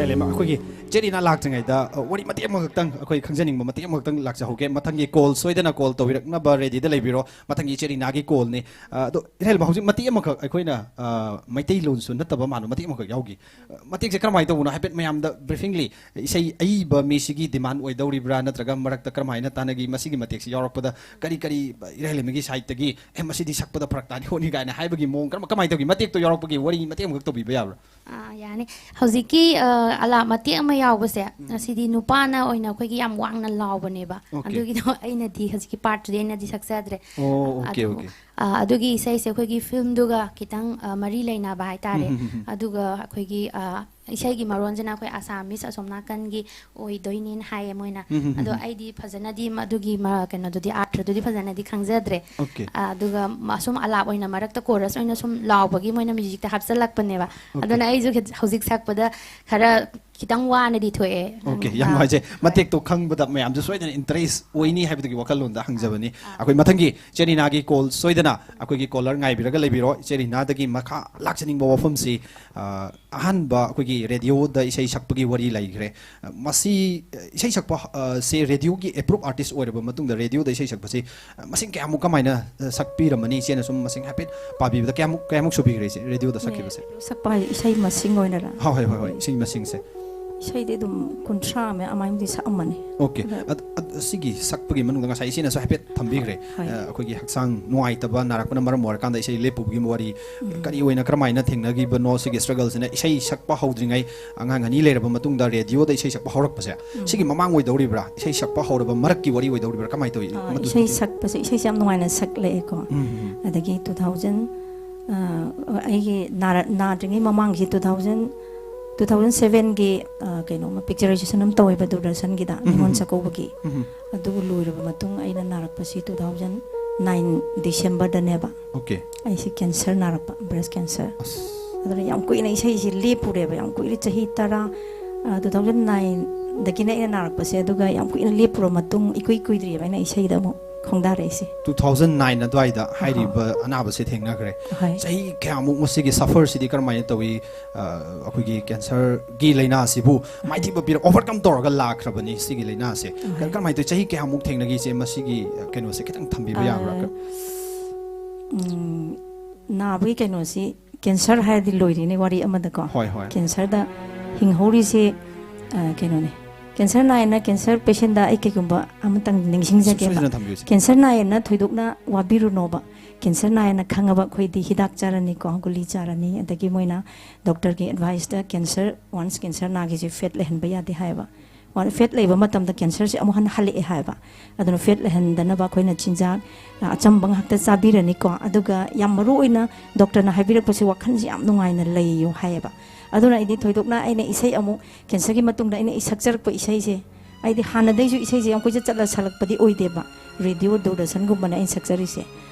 ꯏꯔꯩꯂꯩꯃ, ꯑꯩꯈꯣꯏꯒꯤ ꯆꯦ ꯔꯤꯅꯥ ꯂꯥꯛꯇ꯭ꯔꯤꯉꯩꯗ, ꯑ, ꯋꯥꯔꯤ ꯃꯇꯦꯛ ꯑꯃꯈꯛꯇꯪ, ꯑꯩꯈꯣꯏ ꯈꯪꯖꯅꯤꯡꯕ ꯃꯇꯦꯛ ꯑꯃꯈꯛꯇꯪ ꯂꯥꯛꯆꯍꯧꯒꯦ꯫ ꯃꯊꯪꯒꯤ ꯀꯣꯜ ꯁꯣꯏꯗꯅ ꯀꯣꯜ ꯇꯧꯕꯤꯔꯛꯅꯕ ꯔꯦꯗꯤꯗ ꯂꯩꯕꯤꯔꯣ꯫ ꯃꯊꯪꯒꯤ ꯆꯦ ꯔꯤꯅꯥꯒꯤ ꯀꯣꯜꯅꯤ꯫ ꯑ, ꯑꯗꯣ ꯏꯔꯩꯂꯩꯃ, ꯍꯧꯖꯤꯛ ꯃꯇꯦꯛ ꯑꯃꯈꯛ ꯑꯩꯈꯣꯏꯅ, ꯑ, ꯃꯩꯇꯩꯂꯣꯟꯁꯨ ꯅꯠꯇꯕ ꯃꯥꯟꯕ ꯃꯇꯦꯛ ꯑꯃꯈꯛ ꯌꯥꯎꯈꯤ꯫ ꯑ, ꯃꯇꯦꯛꯁꯦ ꯀꯔꯝꯍꯥꯏꯅ ꯇꯧꯕꯅꯣ? ꯍꯥꯏꯐꯦꯠ ꯃꯌꯥꯝꯗ ꯕ꯭ꯔꯤꯐꯤꯡꯂꯤ, ꯏꯁꯩ ꯑꯏꯕ ꯃꯤꯁꯤꯒꯤ ꯗꯤꯃꯥꯟ ꯑꯣꯏꯗꯧꯔꯤꯕ꯭ꯔꯥ, ꯅꯠꯇ꯭ꯔꯒ ꯃꯔꯛꯇ ꯀꯔꯝꯍꯥꯏꯅ ꯇꯥꯟꯅꯈꯤ? ꯃꯁꯤꯒꯤ ꯃꯇꯦꯛꯁꯤ ꯌꯥꯎꯔꯛꯄꯗ ꯀꯔꯤ ꯀꯔꯤ, ꯑ, ꯏꯔꯩꯂꯩꯃꯒꯤ ꯁꯥꯏꯠꯇꯒꯤ, "ꯑꯦ, ꯃꯁꯤꯗꯤ ꯁꯛꯄꯗ ꯐꯔꯛ ꯇꯥꯅꯤ ꯈꯣꯠꯅꯤ" ꯀꯥꯏꯅ ꯍꯥꯏꯕꯒꯤ ꯃꯑꯣꯡ ꯀꯔꯝ-, ꯀꯃꯥꯏꯅ ꯇꯧꯒꯦ? ꯃꯇꯦꯛꯇꯣ ꯌꯥꯎꯔꯛꯄꯒꯤ ꯋꯥꯔꯤ ꯃꯇꯦꯛ ꯑꯃꯈꯛ ꯇꯧꯕꯤꯕ ꯌꯥꯕ꯭ꯔꯥ? ꯑꯥ, ꯌꯥꯅꯤ꯫ ꯍꯧꯖꯤꯛꯀꯤ, ꯑ, ꯑꯂꯥꯞ ꯃꯇꯦꯛ ꯑꯃ ꯌꯥꯎꯕꯁꯦ, ꯎꯝ꯫ ꯑꯁꯤꯗꯤ ꯅꯨꯄꯥꯅ ꯑꯣꯏꯅ ꯑꯩꯈꯣꯏꯒꯤ ꯌꯥꯝ ꯋꯥꯡꯅ ꯂꯥꯎꯕꯅꯦꯕ꯫ Okay꯫ ꯑꯗꯨꯒꯤꯗꯣ ꯑꯩꯅꯗꯤ ꯍꯧꯖꯤꯛꯀꯤ ꯄꯥꯔꯠꯇꯨꯗꯤ ꯑꯩꯅꯗꯤ ꯁꯛꯆꯗ꯭ꯔꯦ꯫ ꯑꯣ, okay, ꯑꯗꯨꯕꯨ, okay꯫ ꯑ, ꯑꯗꯨꯒꯤ ꯏꯁꯩꯁꯦ ꯑꯩꯈꯣꯏꯒꯤ ꯐꯤꯜꯝꯗꯨꯒ ꯈꯤꯇꯪ, ꯑ, ꯃꯔꯤ ꯂꯩꯅꯕ ꯍꯥꯏꯇꯥꯔꯦ꯫ ꯎꯝ, ꯎꯝ, ꯎꯝ, ꯎꯝ꯫ ꯑꯗꯨꯒ ꯑꯩꯈꯣꯏꯒꯤ, ꯑ, ꯏꯁꯩꯒꯤ ꯃꯔꯣꯟꯁꯤꯅ ꯑꯩꯈꯣꯏ ꯑꯁꯥꯃꯤꯁ ꯑꯁꯣꯝ ꯅꯥꯀꯟꯒꯤ ꯑꯣꯏꯗꯣꯏꯅꯦꯅ ꯍꯥꯏꯌꯦ ꯃꯣꯏꯅ꯫ ꯎꯝ, ꯎꯝ, ꯎꯝ, ꯑꯗꯣ ꯎꯝ꯫ ꯑꯩꯗꯤ ꯐꯖꯅꯗꯤ ꯃꯗꯨꯒꯤ ꯃ-, ꯀꯩꯅꯣꯗꯨꯗꯤ, ꯑꯥꯔꯊꯗꯨꯗꯤ ꯐꯖꯅꯗꯤ ꯈꯪꯖꯗ꯭ꯔꯦ꯫ Okay꯫ ꯑ, ꯑꯗꯨꯒ ꯃ-, ꯁꯨꯝ ꯑꯂꯥꯞ ꯑꯣꯏꯅ ꯃꯔꯛꯇ ꯀꯣꯔꯁ ꯑꯣꯏꯅ ꯁꯨꯝ ꯂꯥꯎꯕꯒꯤ ꯃꯣꯏꯅ ꯃ꯭ꯌꯨꯖꯤꯛꯇ ꯍꯥꯞꯆꯜꯂꯛꯄꯅꯦꯕ꯫ Okay꯫ ꯑꯗꯨꯅ ꯑꯩꯁꯨ ꯈꯤ-, ꯍꯧꯖꯤꯛ ꯁꯛꯄꯗ ꯈꯔ ꯈꯤꯇꯪ ꯋꯥꯅꯗꯤ ꯊꯣꯛꯑꯦ꯫ Okay, ꯌꯥꯝ ꯑꯥ, ꯅꯨꯡꯉꯥꯏꯖꯩ꯫ ꯍꯣꯏ꯫ ꯃꯇꯦꯛꯇꯣ ꯈꯪꯕꯗ ꯃꯌꯥꯝꯁꯨ ꯁꯣꯏꯗꯅ ꯏꯟꯇꯔꯦꯁ ꯑꯣꯏꯅꯤ ꯍꯥꯏꯕꯗꯨꯒꯤ ꯋꯥꯈꯜꯂꯣꯟꯗ ꯍꯪꯖꯕꯅꯤ꯫ ꯑꯥ꯫ ꯑꯩꯈꯣꯏ ꯃꯊꯪꯒꯤ ꯆꯦ ꯔꯤꯅꯥꯒꯤ ꯀꯣꯜ ꯁꯣꯏꯗꯅ ꯑꯩꯈꯣꯏꯒꯤ ꯀꯣꯂꯔ ꯉꯥꯏꯕꯤꯔꯒ ꯂꯩꯕꯤꯔꯣ꯫ ꯆꯦ ꯔꯤꯅꯥꯗꯒꯤ ꯃꯈꯥ ꯂꯥꯛꯆꯅꯤꯡꯕ ꯋꯥꯐꯝꯁꯤ, ꯑ, ꯑꯍꯥꯟꯕ ꯑꯩꯈꯣꯏꯒꯤ ꯔꯦꯗꯤꯑꯣꯗ ꯏꯁꯩ ꯁꯛꯄꯒꯤ ꯋꯥꯔꯤ ꯂꯩꯈ꯭ꯔꯦ꯫ ꯑ, ꯃꯁꯤ, ꯑ, ꯏꯁꯩ ꯁꯛꯄ, ꯑ, ꯁꯦ ꯔꯦꯗꯤꯑꯣꯒꯤ ꯑꯦꯄ꯭ꯔꯨꯞ ꯑꯥꯔꯇꯤꯁ ꯑꯣꯏꯔꯕ ꯃꯇꯨꯡꯗ ꯔꯦꯗꯤꯑꯣꯗ ꯏꯁꯩ ꯁꯛꯄꯁꯤ, ꯑ, ꯃꯁꯤꯡ ꯀꯌꯥꯃꯨꯛ ꯀꯃꯥꯏꯅ, ꯑ, ꯁꯛꯄꯤꯔꯝꯃꯅꯤ? ꯏꯆꯦꯅ ꯁꯨꯝ ꯃꯁꯤꯡ ꯍꯥꯏꯐꯦꯠ ꯄꯥꯕꯤꯕꯗ ꯀꯌꯥꯃꯨꯛ, ꯀꯌꯥꯃꯨꯛ ꯁꯨꯕꯤꯈ꯭ꯔꯦ ꯏꯆꯦ ꯔꯦꯗꯤꯑꯣꯗ ꯁꯛꯈꯤꯕꯁꯦ? ꯁꯛꯄ ꯍꯥꯏꯁꯦ ꯏꯁꯩ ꯃꯁꯤꯡ ꯑꯣꯏꯅꯔꯥ? ꯍꯣꯏ, ꯍꯣꯏ, ꯍꯣꯏ, ꯍꯣꯏ, ꯏꯁꯩ ꯃꯁꯤꯡꯁꯦ꯫ ꯏꯁꯩꯗꯤ ꯑꯗꯨꯝ ꯀꯨꯟꯊ꯭ꯔꯥ ꯃꯌꯥ ꯑꯃꯥꯏꯃꯨꯛꯇꯤ ꯁꯛꯑꯝꯃꯅꯤ꯫ Okay꯫ ꯑꯗ ꯑꯗ, ꯑꯗ, ꯁꯤꯒꯤ ꯁꯛꯄꯒꯤ ꯃꯅꯨꯡꯗ ꯉꯁꯥꯏ ꯏꯆꯦꯅꯁꯨ ꯍꯥꯏꯐꯦꯠ ꯊꯝꯕꯤꯈ꯭ꯔꯦ꯫ ꯍꯣꯏ꯫ ꯑ, ꯑꯩꯈꯣꯏꯒꯤ ꯍꯛꯆꯥꯡ ꯅꯨꯡꯉꯥꯏꯇꯕ, ꯅꯥꯔꯛꯄꯅ ꯃꯔꯝ ꯑꯣꯏꯔꯀꯥꯟꯗ ꯏꯁꯩ ꯂꯦꯞꯄꯨꯕꯒꯤ ꯋꯥꯔꯤ, ꯎꯝ꯫ ꯀꯔꯤ ꯑꯣꯏꯅ, ꯀꯔꯝꯍꯥꯏꯅ ꯊꯦꯡꯅꯈꯤꯕꯅꯣ ꯁꯤꯒꯤ ꯁ꯭ꯇ꯭ꯔꯒꯜꯁꯤꯅ? ꯏꯁꯩ ꯁꯛꯄ ꯍꯧꯗ꯭ꯔꯤꯉꯩ, ꯑꯉꯥꯡ ꯑꯅꯤ ꯂꯩꯔꯕ ꯃꯇꯨꯡꯗ ꯔꯦꯗꯤꯑꯣꯗ ꯏꯁꯩ ꯁꯛꯄ ꯍꯧꯔꯛꯄꯁꯦ, ꯎꯝ꯫ ꯁꯤꯒꯤ ꯃꯃꯥꯡ ꯑꯣꯏꯗꯧꯔꯤꯕ꯭ꯔꯥ? ꯏꯁꯩ ꯁꯛꯄ ꯍꯧꯔꯕ ꯃꯔꯛꯀꯤ ꯋꯥꯔꯤ ꯑꯣꯏꯗꯧꯔꯤꯕ꯭ꯔꯥ? ꯀꯃꯥꯏꯅ ꯇꯧꯏ? ꯑ, ꯃꯗꯨ ꯏꯁꯩ ꯃꯗꯨ ꯁꯛꯄꯁꯦ, ꯏꯁꯩꯁꯦ ꯌꯥꯝ ꯅꯨꯡꯉꯥꯏꯅ ꯁꯛꯂꯛꯑꯦꯀꯣ꯫ ꯎꯝ, ꯎꯝ, ꯎꯝ꯫ ꯑꯗꯒꯤ two thousand, ꯑ, ꯑꯩꯒꯤ ꯅꯥꯔ-, ꯅꯥꯗ꯭ꯔꯤꯉꯩ ꯃꯃꯥꯡꯁꯤ two thousand, two thousand sevenꯒꯤ, ꯑ, ꯀꯩꯅꯣꯃ ꯄꯤꯛꯆꯔꯥꯏꯖꯦꯁꯟ ꯑꯃ ꯇꯧꯋꯦꯕ ꯗꯨꯔꯗꯔꯁꯟꯒꯤꯗ, ꯎꯝ, ꯎꯝ, ꯅꯤꯉꯣꯜ ꯎꯝ꯫ ꯆꯥꯛꯀꯧꯕꯒꯤ꯫ ꯎꯝ, ꯎꯝ꯫ ꯑꯗꯨ ꯂꯣꯏꯔꯕ ꯃꯇꯨꯡ ꯑꯩꯅ ꯅꯥꯔꯛꯄꯁꯤ two thousand nine Decemberꯗꯅꯦꯕ꯫ Okay꯫ ꯑꯩꯁꯦ ꯀꯦꯟꯁꯔ ꯅꯥꯔꯛꯄ, ꯕ꯭ꯔꯦꯁ ꯀꯦꯟꯁꯔ꯫ ꯑꯁ꯫ ꯑꯗꯨꯅ ꯌꯥꯝ ꯀꯨꯏꯅ ꯏꯁꯩꯁꯤ ꯂꯦꯞꯄꯨꯔꯦꯕ, ꯌꯥꯝ ꯀꯨꯏꯔꯦ, ꯆꯍꯤ ꯇꯔꯥ, ꯑ, two thousand nineꯗꯒꯤꯅ ꯑꯩꯅ ꯅꯥꯔꯛꯄꯁꯦ, ꯑꯗꯨꯒ ꯌꯥꯝ ꯀꯨꯏꯅ ꯂꯦꯞꯄꯨꯔ ꯃꯇꯨꯡ, ꯏꯀꯨꯏ ꯀꯨꯏꯗ꯭ꯔꯤꯑꯕ ꯑꯩꯅ ꯏꯁꯩꯗ ꯑꯃꯨꯛ ꯈꯣꯡꯗꯥꯔꯛꯏꯁꯦ꯫ ꯇꯨ ꯊꯥꯎꯖꯟ ꯅꯥꯏꯟ ꯑꯗꯨꯋꯥꯏꯗ ꯍꯥꯏꯔꯤꯕ ꯑꯅꯥꯕꯁꯦ ꯊꯦꯡꯅꯈ꯭ꯔꯦ꯫ ꯍꯣꯏ꯫ ꯆꯍꯤ ꯀꯌꯥꯃꯨꯛ ꯃꯁꯤꯒꯤ ꯁꯐꯔꯁꯤꯗꯤ ꯀꯔꯝꯍꯥꯏꯅ ꯇꯧꯏ? ꯑ, ꯑꯩꯈꯣꯏꯒꯤ ꯀꯦꯟꯁꯔꯒꯤ ꯂꯥꯏꯅꯥꯁꯤꯕꯨ ꯃꯥꯏꯊꯤꯕ ꯄꯤꯔ ꯑꯣꯚꯔꯀꯝ ꯇꯧꯔꯒ ꯂꯥꯛꯈ꯭ꯔꯕꯅꯤ ꯁꯤꯒꯤ ꯂꯥꯏꯅꯥꯁꯦ꯫ ꯍꯣꯏ꯫ ꯀꯔꯝꯍꯥꯏꯅ ꯇꯧꯏ? ꯆꯍꯤ ꯀꯌꯥꯃꯨꯛ ꯊꯦꯡꯅꯈꯤꯁꯦ? ꯃꯁꯤꯒꯤ ꯀꯩꯅꯣꯁꯦ ꯈꯤꯇꯪ ꯊꯝꯕꯤꯕ ꯌꯥꯕ꯭ꯔꯥ? ꯑ, ꯎꯝ, ꯅꯥꯕꯒꯤ ꯀꯩꯅꯣꯁꯤ, ꯀꯦꯟꯁꯔ ꯍꯥꯏꯔꯗꯤ ꯂꯣꯏꯔꯦꯅꯦ ꯋꯥꯔꯤ ꯑꯃꯗꯀꯣ꯫ ꯍꯣꯏ, ꯍꯣꯏ꯫ ꯀꯦꯟꯁꯔꯗ ꯍꯤꯡꯍꯧꯔꯤꯁꯦ, ꯑ, ꯀꯩꯅꯣꯅꯦ꯫ ꯀꯦꯟꯁꯔ ꯅꯥꯏꯅ ꯀꯦꯟꯁꯔ ꯄꯦꯁꯦꯟꯗ ꯑꯩ ꯀꯩꯒꯨꯝꯕ ꯑꯃꯇꯪ ꯅꯤꯡꯁꯤꯡꯖꯒꯦꯕ꯫ ꯁꯣꯏꯗꯅ ꯊꯝꯕꯤꯌꯨꯁꯦ꯫ ꯀꯦꯟꯁꯔ ꯅꯥꯏꯌꯦꯅ ꯊꯣꯏꯗꯣꯛꯅ ꯋꯥꯕꯤꯔꯨꯅꯣꯕ꯫ ꯀꯦꯟꯁꯔ ꯅꯥꯏꯌꯦꯅ ꯈꯪꯉꯕ ꯑꯩꯈꯣꯏꯗꯤ ꯍꯤꯗꯥꯛ ꯆꯥꯔꯅꯤꯀꯣ, ꯒꯨꯂꯤ ꯆꯥꯔꯅꯤ, ꯑꯗꯒꯤ ꯃꯣꯏꯅ ꯗꯣꯛꯇꯔꯒꯤ ꯑꯦꯗꯚꯥꯏꯁꯇ ꯀꯦꯟꯁꯔ, ꯋꯥꯟꯁ ꯀꯦꯟꯁꯔ ꯅꯥꯈꯤꯁꯦ ꯐꯦꯠ ꯂꯩꯍꯟꯕ ꯌꯥꯗꯦ ꯍꯥꯏꯌꯦꯕ꯫ ꯋꯥꯟ-, ꯐꯦꯠ ꯂꯩꯕ ꯃꯇꯝꯗ ꯀꯦꯟꯁꯔꯁꯦ ꯑꯃꯨꯛ ꯍꯟꯅ ꯍꯜꯂꯛꯑꯦ ꯍꯥꯏꯌꯦꯕ꯫ ꯑꯗꯨꯅ ꯐꯦꯠ ꯂꯩꯍꯟꯗꯅꯕ ꯑꯩꯈꯣꯏꯅ ꯆꯤꯟꯖꯥꯛ, ꯑ, ꯑꯆꯝꯕ ꯉꯥꯛꯇ ꯆꯥꯕꯤꯔꯅꯤꯀꯣ꯫ ꯑꯗꯨꯒ ꯌꯥꯝ ꯃꯔꯨ ꯑꯣꯏꯅ ꯗꯣꯛꯇꯔꯅ ꯍꯥꯏꯕꯤꯔꯛꯄꯁꯦ ꯋꯥꯈꯜꯁꯦ ꯌꯥꯝ ꯅꯨꯡꯉꯥꯏꯅ ꯂꯩꯌꯨ ꯍꯥꯏꯌꯦꯕ꯫ ꯑꯗꯨꯅ ꯑꯩꯗꯤ ꯊꯣꯏꯗꯣꯛꯅ ꯑꯩꯅ ꯏꯁꯩ ꯑꯃꯨꯛ ꯀꯦꯟꯁꯔꯒꯤ ꯃꯇꯨꯡꯗ ꯑꯩꯅ ꯏꯁꯩ ꯁꯛꯆꯔꯛꯄ ꯏꯁꯩꯁꯦ, ꯑꯩꯗꯤ ꯍꯥꯟꯅꯗꯩꯁꯨ ꯏꯁꯩꯁꯦ ꯌꯥꯝ ꯀꯣꯏꯆꯠ ꯆꯠꯂ ꯁꯛꯂꯛꯄꯗꯤ ꯑꯣꯏꯗꯦꯕ, ꯔꯦꯗꯤꯑꯣ ꯗꯨꯔꯗꯔꯁꯟꯒꯨꯝꯕꯅ ꯑꯩꯅ ꯁꯛꯆꯔꯤꯁꯦ꯫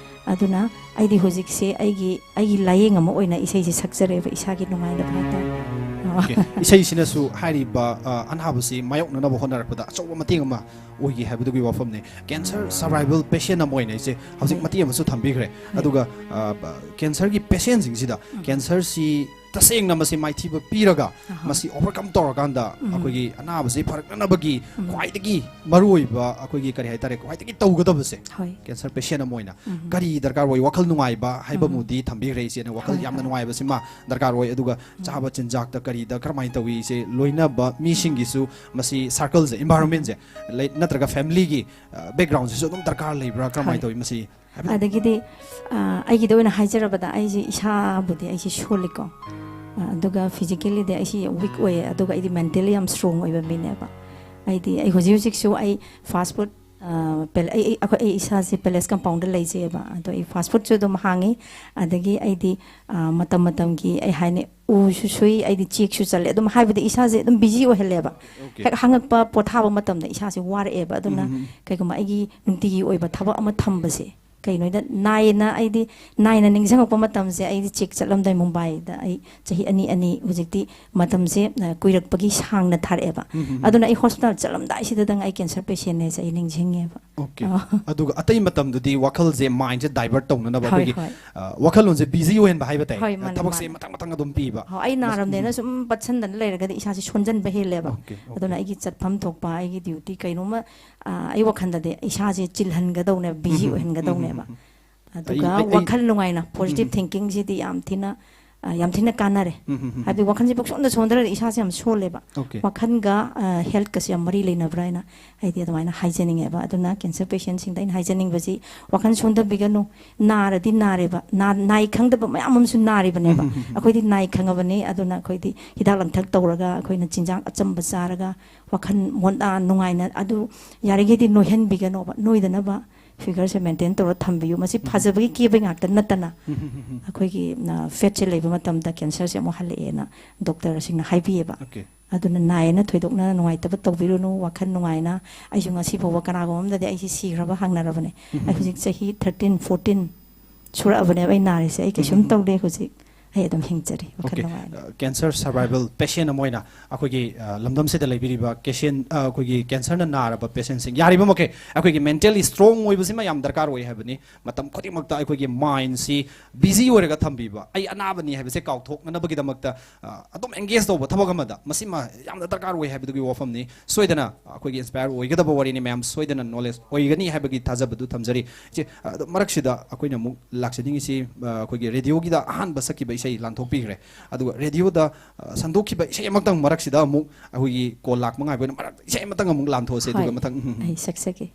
ꯑꯗꯨꯅ ꯑꯩꯗꯤ ꯍꯧꯖꯤꯛꯁꯦ ꯑꯩꯒꯤ, ꯑꯩꯒꯤ ꯂꯥꯏꯌꯦꯡ ꯑꯃ ꯑꯣꯏꯅ ꯏꯁꯩꯁꯦ ꯁꯛꯆꯔꯦꯕ, ꯏꯁꯥꯒꯤ ꯅꯨꯡꯉꯥꯏꯅꯕ ꯍꯥꯏꯇꯥꯔꯦ꯫ ꯑꯣꯀꯦ꯫ ꯏꯁꯩꯁꯤꯅꯁꯨ ꯍꯥꯏꯔꯤꯕ, ꯑ, ꯑꯅꯥꯕꯁꯤ ꯃꯥꯌꯣꯛꯅꯅꯕ ꯍꯣꯠꯅꯔꯛꯄꯗ ꯑꯆꯧꯕ ꯃꯇꯦꯡ ꯑꯃ ꯑꯣꯏꯒꯦ ꯍꯥꯏꯕꯗꯨꯒꯤ ꯋꯥꯐꯝꯅꯤ꯫ ꯀꯦꯟꯁꯔ ꯁꯔꯚꯥꯏꯚꯦꯜ ꯄꯦꯁꯦꯟ ꯑꯃ ꯑꯣꯏꯅ ꯏꯆꯦ ꯍꯧꯖꯤꯛ ꯍꯣꯏ꯫ ꯃꯇꯦꯛ ꯑꯃꯁꯨ ꯊꯝꯕꯤꯈ꯭ꯔꯦ꯫ ꯍꯣꯏ꯫ ꯑꯗꯨꯒ, ꯑ, ꯕ-, ꯀꯦꯟꯁꯔꯒꯤ ꯄꯦꯁꯦꯟꯁꯤꯡꯁꯤꯗ ꯀꯦꯟꯁꯔꯁꯤ ꯇꯁꯦꯡꯅ ꯃꯁꯤ ꯃꯥꯏꯊꯤꯕ ꯄꯤꯔꯒ, ꯑꯍꯥ꯫ ꯃꯁꯤ ꯑꯣꯚꯔꯀꯝ ꯇꯧꯔꯀꯥꯟꯗ, ꯎꯝ꯫ ꯑꯩꯈꯣꯏꯒꯤ ꯑꯅꯥꯕꯁꯤ ꯐꯔꯛꯅꯅꯕꯒꯤ ꯎꯝ꯫ ꯈ꯭ꯋꯥꯏꯗꯒꯤ ꯃꯔꯨꯑꯣꯏꯕ, ꯑꯩꯈꯣꯏꯒꯤ ꯀꯔꯤ ꯍꯥꯏꯇꯥꯔꯦ, ꯈ꯭ꯋꯥꯏꯗꯒꯤ ꯇꯧꯒꯗꯕꯁꯦ, ꯍꯣꯏ꯫ ꯀꯦꯟꯁꯔ ꯄꯦꯁꯦꯟ ꯑꯃ ꯑꯣꯏꯅ ꯎꯝ꯫ ꯀꯔꯤ ꯗꯔꯀꯥꯔ ꯑꯣꯏ? ꯋꯥꯈꯜ ꯅꯨꯡꯉꯥꯏꯕ ꯍꯥꯏꯕ ꯎꯝ꯫ ꯑꯃꯗꯤ ꯊꯝꯕꯤꯈ꯭ꯔꯦ ꯏꯆꯦꯅ, ꯋꯥꯈꯜ ꯍꯣꯏ, ꯌꯥꯝꯅ ꯍꯣꯏ꯫ ꯅꯨꯡꯉꯥꯏꯕꯁꯤꯃ ꯗꯔꯀꯥꯔ ꯑꯣꯏ꯫ ꯑꯗꯨꯒ ꯆꯥꯕ ꯆꯤꯟꯖꯥꯛꯇ ꯀꯔꯤꯗ ꯀꯔꯝꯍꯥꯏꯅ ꯇꯧꯏ ꯏꯆꯦ? ꯂꯣꯏꯅꯕ ꯃꯤꯁꯤꯡꯒꯤꯁꯨ ꯃꯁꯤ ꯁꯥꯔꯀꯜꯁꯦ, ꯏꯟꯚꯥꯏꯔꯣꯟꯃꯦꯟꯁꯦ, ꯂꯩ-, ꯅꯠꯇ꯭ꯔꯒ ꯐꯦꯃꯤꯂꯤꯒꯤ, ꯑ, ꯕꯦꯛꯒ꯭ꯔꯥꯎꯟꯁꯤꯁꯨ ꯑꯗꯨꯝ ꯗꯔꯀꯥꯔ ꯂꯩꯕ꯭ꯔꯥ? ꯀꯔꯝꯍꯥꯏꯅ ꯍꯣꯏ꯫ ꯇꯧꯏ ꯃꯁꯤ? ꯍꯥꯏꯕꯗꯤ ꯑꯗꯒꯤꯗꯤ, ꯑ, ꯑꯩꯒꯤꯗ ꯑꯣꯏꯅ ꯍꯥꯏꯖꯔꯕꯗ, ꯑꯩꯁꯦ ꯏꯁꯥꯕꯨꯗꯤ ꯑꯩꯁꯦ ꯁꯣꯜꯂꯤꯀꯣ꯫ ꯑ, ꯑꯗꯨꯒ ꯐꯤꯖꯤꯀꯦꯜꯂꯤꯗꯤ ꯑꯩꯁꯦ ꯋꯤꯛ ꯑꯣꯏꯌꯦ, ꯑꯗꯨꯒ ꯑꯩꯗꯤ ꯃꯦꯟꯇꯦꯜꯂꯤ ꯌꯥꯝ ꯁ꯭ꯇꯔꯣꯡ ꯑꯣꯏꯕ ꯃꯤꯅꯦꯕ꯫ ꯑꯩꯗꯤ, ꯑꯩ ꯍꯧꯖꯤꯛ ꯍꯧꯖꯤꯛꯁꯨ ꯑꯩ ꯐꯥꯁ ꯐꯨꯗ, ꯑ, ꯄꯦꯜ-, ꯑꯩ, ꯑꯩ, ꯑꯩꯈꯣꯏ, ꯑꯩ ꯏꯁꯥꯁꯦ ꯄꯦꯂꯦꯁ ꯀꯝꯄꯥꯎꯟꯗ ꯂꯩꯖꯩꯑꯕ꯫ ꯑꯗꯣ ꯑꯩ ꯐꯥꯁ ꯐꯨꯗꯁꯨ ꯑꯗꯨꯝ ꯍꯥꯡꯉꯤ, ꯑꯗꯒꯤ ꯑꯩꯗꯤ, ꯑ, ꯃꯇꯝ ꯃꯇꯝꯒꯤ ꯑꯩ ꯍꯥꯏꯅꯤ, ꯎꯁꯨ ꯁꯨꯏ, ꯑꯩꯗꯤ ꯆꯦꯛꯁꯨ ꯆꯠꯂꯦ, ꯑꯗꯨꯝ ꯍꯥꯏꯕꯗꯤ ꯏꯁꯥꯁꯦ ꯑꯗꯨꯝ ꯕꯤꯖꯤ ꯑꯣꯏꯍꯜꯂꯦꯕ꯫ ꯑꯣꯀꯦ꯫ ꯍꯦꯛ ꯍꯥꯡꯉꯛꯄ ꯄꯣꯊꯥꯕ ꯃꯇꯝꯗ ꯏꯁꯥꯁꯦ ꯋꯥꯔꯛꯑꯦꯕ꯫ ꯑꯗꯨꯅ ꯎꯝ꯫ ꯀꯩꯒꯨꯝꯕ ꯑꯩꯒꯤ ꯅꯨꯡꯇꯤꯒꯤ ꯑꯣꯏꯕ ꯊꯕꯛ ꯑꯃ ꯊꯝꯕꯁꯦ, ꯀꯩꯅꯣꯗ ꯅꯥꯏꯅ ꯑꯩꯗꯤ ꯅꯥꯏꯅ ꯅꯤꯡꯁꯤꯡꯉꯛꯄ ꯃꯇꯝꯁꯦ ꯑꯩꯗꯤ ꯆꯦꯛ ꯆꯠꯂꯝꯗꯥꯏ ꯃꯨꯝꯕꯥꯏꯗ ꯑꯩ ꯆꯍꯤ ꯑꯅꯤ ꯑꯅꯤ ꯍꯧꯖꯤꯛꯇꯤ ꯃꯇꯝꯁꯦ, ꯑ, ꯀꯨꯏꯔꯛꯄꯒꯤ ꯁꯥꯡꯅ ꯊꯥꯔꯛꯑꯦꯕ꯫ ꯎꯝ, ꯎꯝ, ꯎꯝ꯫ ꯑꯗꯨꯅ ꯑꯩ ꯍꯣꯁꯄꯤꯇꯥꯜ ꯆꯠꯂꯝꯗꯥꯏꯁꯤꯗꯗꯪ ꯑꯩ ꯀꯦꯟꯁꯔ ꯄꯦꯁꯦꯟꯅꯦꯁꯦ ꯑꯩ ꯅꯤꯡꯁꯤꯡꯉꯦꯕ꯫ ꯑꯣꯀꯦ꯫ ꯑ꯫ ꯑꯗꯨꯒ ꯑꯇꯩ ꯃꯇꯝꯗꯗꯤ ꯋꯥꯈꯜꯁꯦ, ꯃꯥꯏꯟꯁꯦ ꯗꯥꯏꯚꯔꯠ ꯇꯧꯅꯅꯕ ꯍꯣꯏ, ꯑꯩꯈꯣꯏꯒꯤ, ꯍꯣꯏ꯫ ꯑ, ꯋꯥꯈꯜꯂꯣꯟꯁꯦ ꯕꯤꯖꯤ ꯑꯣꯏꯍꯟꯕ ꯍꯥꯏꯕ ꯇꯥꯏ꯫ ꯍꯣꯏ, ꯃꯥꯅꯦ, ꯊꯕꯛꯁꯦ ꯃꯥꯅꯦ꯫ ꯃꯊꯪ ꯃꯊꯪ ꯑꯗꯨꯝ ꯄꯤꯕ꯫ ꯍꯣꯏ, ꯑꯩ ꯃꯁ-, ꯅꯥꯔꯝꯅꯦꯅ ꯎꯝ꯫ ꯁꯨꯝ ꯄꯠꯁꯟꯗꯅ ꯂꯩꯔꯒꯗꯤ ꯏꯁꯥꯁꯦ ꯁꯣꯟꯖꯟꯕ ꯍꯦꯜꯂꯦꯕ꯫ Okay, okay. ꯑꯗꯨꯅ ꯑꯩꯒꯤ ꯆꯠꯐꯝ ꯊꯣꯛꯄ ꯑꯩꯒꯤ ꯗ꯭ꯌꯨꯇꯤ ꯀꯩꯅꯣꯝꯃ, ꯑ, ꯑꯩ ꯋꯥꯈꯜꯗꯗꯤ ꯏꯁꯥꯁꯦ ꯆꯤꯜꯍꯟꯒꯗꯧꯅꯦꯕ, ꯕꯤꯖꯤ ꯎꯝ, ꯎꯝ, ꯑꯣꯏꯍꯟꯒꯗꯧꯅꯦꯕ꯫ ꯎꯝ, ꯎꯝ꯫ ꯑꯗꯨꯒ ꯑꯩ, ꯑꯩ, ꯑꯩ, ꯋꯥꯈꯜ ꯅꯨꯡꯉꯥꯏꯅ, ꯄꯣꯖꯤꯇꯤꯚ ꯎꯝ꯫ ꯊꯤꯡꯀꯤꯡꯁꯤꯗꯤ ꯌꯥꯝ ꯊꯤꯅ, ꯑ, ꯌꯥꯝ ꯊꯤꯅ ꯀꯥꯟꯅꯔꯦ꯫ ꯎꯝ, ꯎꯝ, ꯎꯝ, ꯎꯝ꯫ ꯍꯥꯏꯕꯗꯤ ꯋꯥꯈꯜꯁꯦ ꯄꯨꯡꯁꯣꯟꯗ ꯁꯣꯟꯊꯔꯗꯤ ꯏꯁꯥꯁꯦ ꯌꯥꯝ ꯁꯣꯜꯂꯦꯕ꯫ ꯑꯣꯀꯦ꯫ ꯋꯥꯈꯜꯒ, ꯑ, ꯍꯦꯜꯠꯀꯁꯦ ꯌꯥꯝ ꯃꯔꯤ ꯂꯩꯅꯕ꯭ꯔꯥ ꯍꯥꯏꯅ ꯑꯩꯗꯤ ꯑꯗꯨꯃꯥꯏꯅ ꯍꯥꯏꯖꯅꯤꯡꯉꯦꯕ꯫ ꯑꯗꯨꯅ ꯀꯦꯟꯁꯔ ꯄꯦꯁꯦꯟꯁꯤꯡꯗ ꯑꯩꯅ ꯍꯥꯏꯖꯅꯤꯡꯕꯁꯤ, ꯋꯥꯈꯜ ꯁꯣꯟꯊꯕꯤꯒꯅꯨ꯫ ꯅꯥꯔꯗꯤ ꯅꯥꯔꯦꯕ꯫ ꯅꯥ-, ꯅꯥꯏ ꯈꯪꯗꯕ ꯃꯌꯥꯝ ꯑꯃꯁꯨ ꯅꯥꯔꯤꯕꯅꯦꯕ꯫ ꯎꯝ, ꯎꯝ, ꯎꯝ, ꯎꯝ꯫ ꯑꯩꯈꯣꯏꯗꯤ ꯅꯥꯏ ꯈꯪꯉꯕꯅꯤ꯫ ꯑꯗꯨꯅ ꯑꯩꯈꯣꯏꯗꯤ ꯍꯤꯗꯥꯛ ꯂꯥꯡꯊꯛ ꯇꯧꯔꯒ, ꯑꯩꯈꯣꯏꯅ ꯆꯤꯟꯖꯥꯛ ꯑꯆꯝꯕ ꯆꯥꯔꯒ, ꯋꯥꯈꯜ ꯃꯣꯟꯗꯥ ꯅꯨꯡꯉꯥꯏꯅ, ꯑꯗꯨ ꯌꯥꯔꯤꯈꯩꯗꯤ ꯅꯣꯏꯍꯟꯕꯤꯒꯅꯣꯕ꯫ ꯅꯣꯏꯗꯅꯕ ꯐꯤꯒꯔꯁꯦ ꯃꯦꯟꯇꯦꯟ ꯇꯧꯔ ꯊꯝꯕꯤꯌꯨ꯫ ꯃꯁꯤ ꯎꯝ꯫ ꯐꯖꯕꯒꯤ ꯀꯦꯕꯩ ꯉꯥꯛꯇ ꯅꯠꯇꯅ ꯎꯝ, ꯎꯝ, ꯎꯝ, ꯎꯝ꯫ ꯑꯩꯈꯣꯏꯒꯤ, ꯑ, ꯐꯦꯠꯁꯦ ꯂꯩꯕ ꯃꯇꯝꯗ ꯀꯦꯟꯁꯔꯁꯦ ꯑꯃꯨꯛ ꯍꯜꯂꯛꯑꯦꯅ ꯗꯣꯛꯇꯔꯁꯤꯡꯅ ꯍꯥꯏꯕꯤꯌꯦꯕ꯫ ꯑꯣꯀꯦ꯫ ꯑꯗꯨꯅ ꯅꯥꯏꯌꯦꯅ ꯊꯣꯏꯗꯣꯛꯅ ꯅꯨꯡꯉꯥꯏꯇꯕ ꯇꯧꯕꯤꯔꯨꯅꯨ, ꯋꯥꯈꯜ ꯅꯨꯡꯉꯥꯏꯅ꯫ ꯑꯩꯁꯨ ꯉꯁꯤ ꯐꯥꯎꯕ ꯀꯅꯥꯒꯨꯝꯕ ꯑꯃꯗꯗꯤ ꯑꯩꯁꯦ ꯁꯤꯈ꯭ꯔꯕ ꯍꯪꯅꯔꯕꯅꯦ꯫ ꯎꯝ, ꯎꯝ, ꯑꯩ ꯎꯝ꯫ ꯍꯧꯖꯤꯛ ꯆꯍꯤ ꯊꯥꯔꯇꯤꯟ, ꯐꯣꯔꯇꯤꯟ ꯁꯨꯔꯛꯑꯕꯅꯦꯕ ꯑꯩ ꯅꯥꯔꯤꯁꯦ꯫ ꯑꯩ ꯀꯩꯁꯨꯝ ꯎꯝ, ꯎꯝ, ꯎꯝ꯫ ꯇꯧꯗꯦ ꯍꯧꯖꯤꯛ꯫ ꯑꯩ ꯑꯗꯨꯝ ꯍꯤꯡꯖꯔꯤ ꯋꯥꯈꯜ ꯑꯣꯀꯦ꯫ ꯅꯨꯡꯉꯥꯏꯅ꯫ ꯑ, ꯀꯦꯟꯁꯔ ꯁꯔꯚꯥꯏꯚꯦꯜ ꯄꯦꯁꯦꯟ ꯑꯃ ꯑꯣꯏꯅ ꯑꯩꯈꯣꯏꯒꯤ, ꯑ, ꯂꯝꯗꯝꯁꯤꯗ ꯂꯩꯕꯤꯔꯤꯕ ꯀꯦꯁꯦꯟ-, ꯑ, ꯑꯩꯈꯣꯏꯒꯤ ꯀꯦꯟꯁꯔꯅ ꯅꯥꯔꯕ ꯄꯦꯁꯦꯟꯁꯤꯡ ꯌꯥꯔꯤꯕ ꯃꯈꯩ ꯑꯩꯈꯣꯏꯒꯤ ꯃꯦꯟꯇꯦꯜꯂꯤ ꯁ꯭ꯇ꯭ꯔꯣꯡ ꯑꯣꯏꯕꯁꯤꯃ ꯌꯥꯝ ꯗꯔꯀꯥꯔ ꯑꯣꯏ ꯍꯥꯏꯕꯅꯤ꯫ ꯃꯇꯝ ꯈꯨꯗꯤꯡꯃꯛꯇ ꯑꯩꯈꯣꯏꯒꯤ ꯃꯥꯏꯟꯁꯤ ꯕꯤꯖꯤ ꯑꯣꯏꯔꯒ ꯊꯝꯕꯤꯕ, ꯑꯩ ꯑꯅꯥꯕꯅꯤ ꯍꯥꯏꯕꯁꯦ ꯀꯥꯎꯊꯣꯛꯅꯅꯕꯒꯤꯗꯃꯛꯇ, ꯑ, ꯑꯗꯨꯝ ꯑꯦꯡꯒꯦꯖ ꯇꯧꯕ ꯊꯕꯛ ꯑꯃꯗ, ꯃꯁꯤꯃ ꯌꯥꯝꯅ ꯗꯔꯀꯥꯔ ꯑꯣꯏ ꯍꯥꯏꯕꯗꯨꯒꯤ ꯋꯥꯐꯝꯅꯤ꯫ ꯁꯣꯏꯗꯅ ꯑꯩꯈꯣꯏꯒꯤ ꯏꯟꯁꯄꯥꯌꯔ ꯑꯣꯏꯒꯗꯕ ꯋꯥꯔꯤꯅꯤ ꯃꯌꯥꯝ, ꯁꯣꯏꯗꯅ ꯅꯣꯂꯦꯖ ꯑꯣꯏꯒꯅꯤ ꯍꯥꯏꯕꯒꯤ ꯊꯥꯖꯕꯗꯨ ꯊꯝꯖꯔꯤ꯫ ꯏꯆꯦ, ꯑꯗꯣ ꯃꯔꯛꯁꯤꯗ ꯑꯩꯈꯣꯏꯅ ꯑꯃꯨꯛ ꯂꯥꯛꯆꯅꯤꯡꯉꯤꯁꯤ, ꯑ, ꯑꯩꯈꯣꯏꯒꯤ ꯔꯦꯗꯤꯑꯣꯒꯤꯗ ꯑꯍꯥꯟꯕ ꯁꯛꯈꯤꯕ ꯏꯁꯩ ꯂꯥꯟꯊꯣꯛꯄꯤꯈ꯭ꯔꯦ꯫ ꯑꯗꯨꯒ ꯔꯦꯗꯤꯑꯣꯗ, ꯑ, ꯁꯟꯗꯣꯛꯈꯤꯕ ꯏꯁꯩ ꯑꯃꯇꯪ ꯃꯔꯛꯁꯤꯗ ꯑꯃꯨꯛ ꯑꯩꯈꯣꯏꯒꯤ ꯀꯣꯜ ꯂꯥꯛꯄ ꯉꯥꯏꯕ ꯑꯣꯏꯅ ꯃꯔꯛ ꯏꯁꯩ ꯑꯃꯇꯪ ꯑꯃꯨꯛ ꯂꯥꯟꯊꯣꯛꯑꯁꯦ, ꯑꯗꯨꯒ ꯍꯣꯏ, ꯃꯊꯪ, ꯎꯝ, ꯎꯝ, ꯎꯝ꯫ ꯑꯩ ꯁꯛꯆꯒꯦ꯫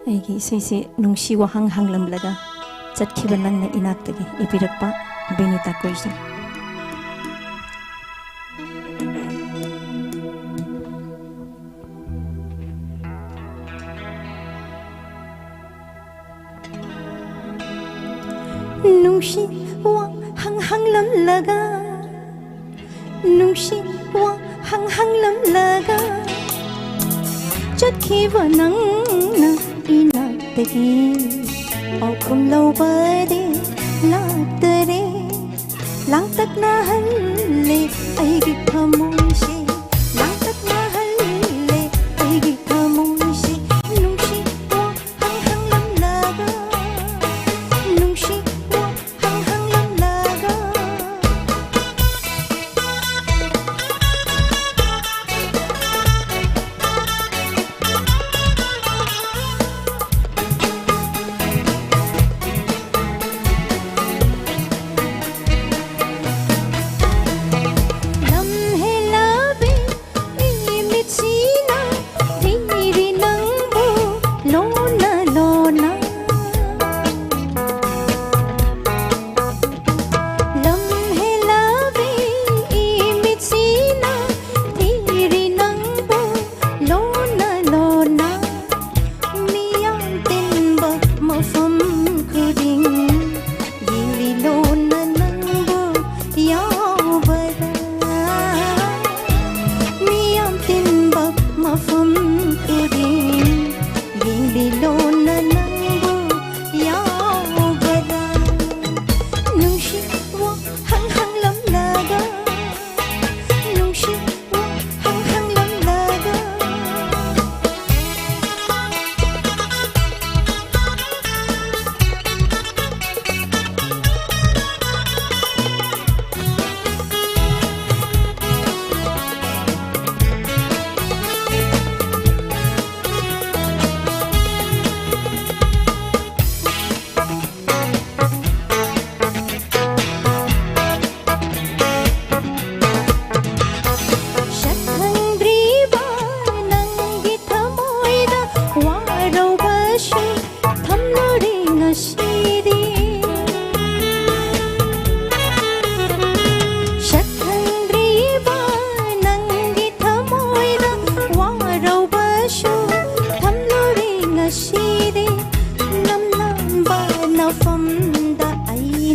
ꯑꯩꯒꯤ ꯏꯁꯩꯁꯦ ꯅꯨꯡꯁꯤ ꯋꯥꯍꯪ ꯍꯪꯂꯝꯂꯒ ꯆꯠꯈꯤꯕ ꯅꯪꯅ ꯏꯅꯥꯛꯇꯒꯤ ꯏꯕꯤꯔꯛꯄ ꯕꯤꯅꯤꯇꯥ ꯀꯣꯏꯖꯝ꯫ ꯅꯨꯡꯁꯤ ꯋꯥ ꯍꯪ ꯍꯪꯂꯝꯂꯒ, ꯅꯨꯡꯁꯤ ꯋꯥ ꯍꯪ ꯍꯪꯂꯝꯂꯒ, ꯆꯠꯈꯤꯕ ꯅꯪꯅ ꯏꯅꯥꯛꯇꯒꯤ ꯄꯥꯎꯈꯨꯝ ꯂꯧꯕꯗꯤ ꯂꯥꯛꯇꯔꯦ꯫ ꯂꯥꯡꯇꯛꯅꯍꯜꯂꯦ ꯑꯩꯒꯤ ꯊꯃꯣꯏꯁꯦ, ꯂꯥꯡꯇꯛꯅꯍꯜꯂꯦ ꯑꯩꯒꯤ ꯊꯃꯣꯏꯁꯦ꯫ ꯅꯨꯡꯁꯤ ꯋꯥ ꯍꯪ ꯍꯪꯂꯝꯂꯒ, ꯅꯨꯡꯁꯤ ꯋꯥ ꯍꯪ ꯍꯪꯂꯝꯂꯒ꯫ ꯂꯝ ꯍꯦꯜꯂꯕꯤ ꯏꯃꯤꯠꯁꯤꯅ ꯊꯤꯔꯤ ꯅꯪꯕꯨ ꯂꯣꯟꯅ ꯂꯣꯟꯅ꯫ ꯂꯝ ꯍꯦꯜꯂꯕꯤ ꯏꯃꯤꯠꯁꯤꯅ ꯊꯤꯔꯤ ꯅꯪꯕꯨ ꯂꯣꯟꯅ ꯂꯣꯟꯅ꯫ ꯃꯤꯌꯥꯝ ꯇꯤꯟꯕ ꯃꯐꯝ ꯈꯨꯗꯤꯡ ꯌꯦꯡꯂꯤ ꯂꯣꯟꯅ ꯅꯪꯕꯨ ꯌꯥꯎꯕꯗ꯫ ꯃꯤꯌꯥꯝ ꯇꯤꯟꯕ ꯃꯐꯝ ꯈꯨꯗꯤꯡ ꯌꯦꯡꯂꯤ ꯂꯣꯟꯅ ꯅꯪꯕꯨ ꯌꯥꯎꯕꯗ꯫ ꯅꯨꯡꯁꯤ ꯋꯥ ꯍꯪ ꯍꯪꯂꯝꯂꯒ, ꯅꯨꯡꯁꯤ ꯋꯥ ꯍꯪ ꯍꯪꯂꯝꯂꯒ꯫ ꯁꯛ ꯈꯪꯗ꯭ꯔꯤꯕ ꯅꯪꯒꯤ ꯊꯃꯣꯏꯗ ꯋꯥꯔꯧꯕꯁꯨ ꯊꯝꯂꯨꯔꯦ ꯉꯁꯤꯗꯤ꯫ ꯁꯛ ꯈꯪꯗ꯭ꯔꯤꯕ ꯅꯪꯒꯤ ꯊꯃꯣꯏꯗ ꯋꯥꯔꯧꯕꯁꯨ ꯊꯝꯂꯨꯔꯦ ꯉꯁꯤꯗꯤ꯫ ꯂꯝꯂꯝꯕ ꯅꯐꯝꯗ ꯑꯩ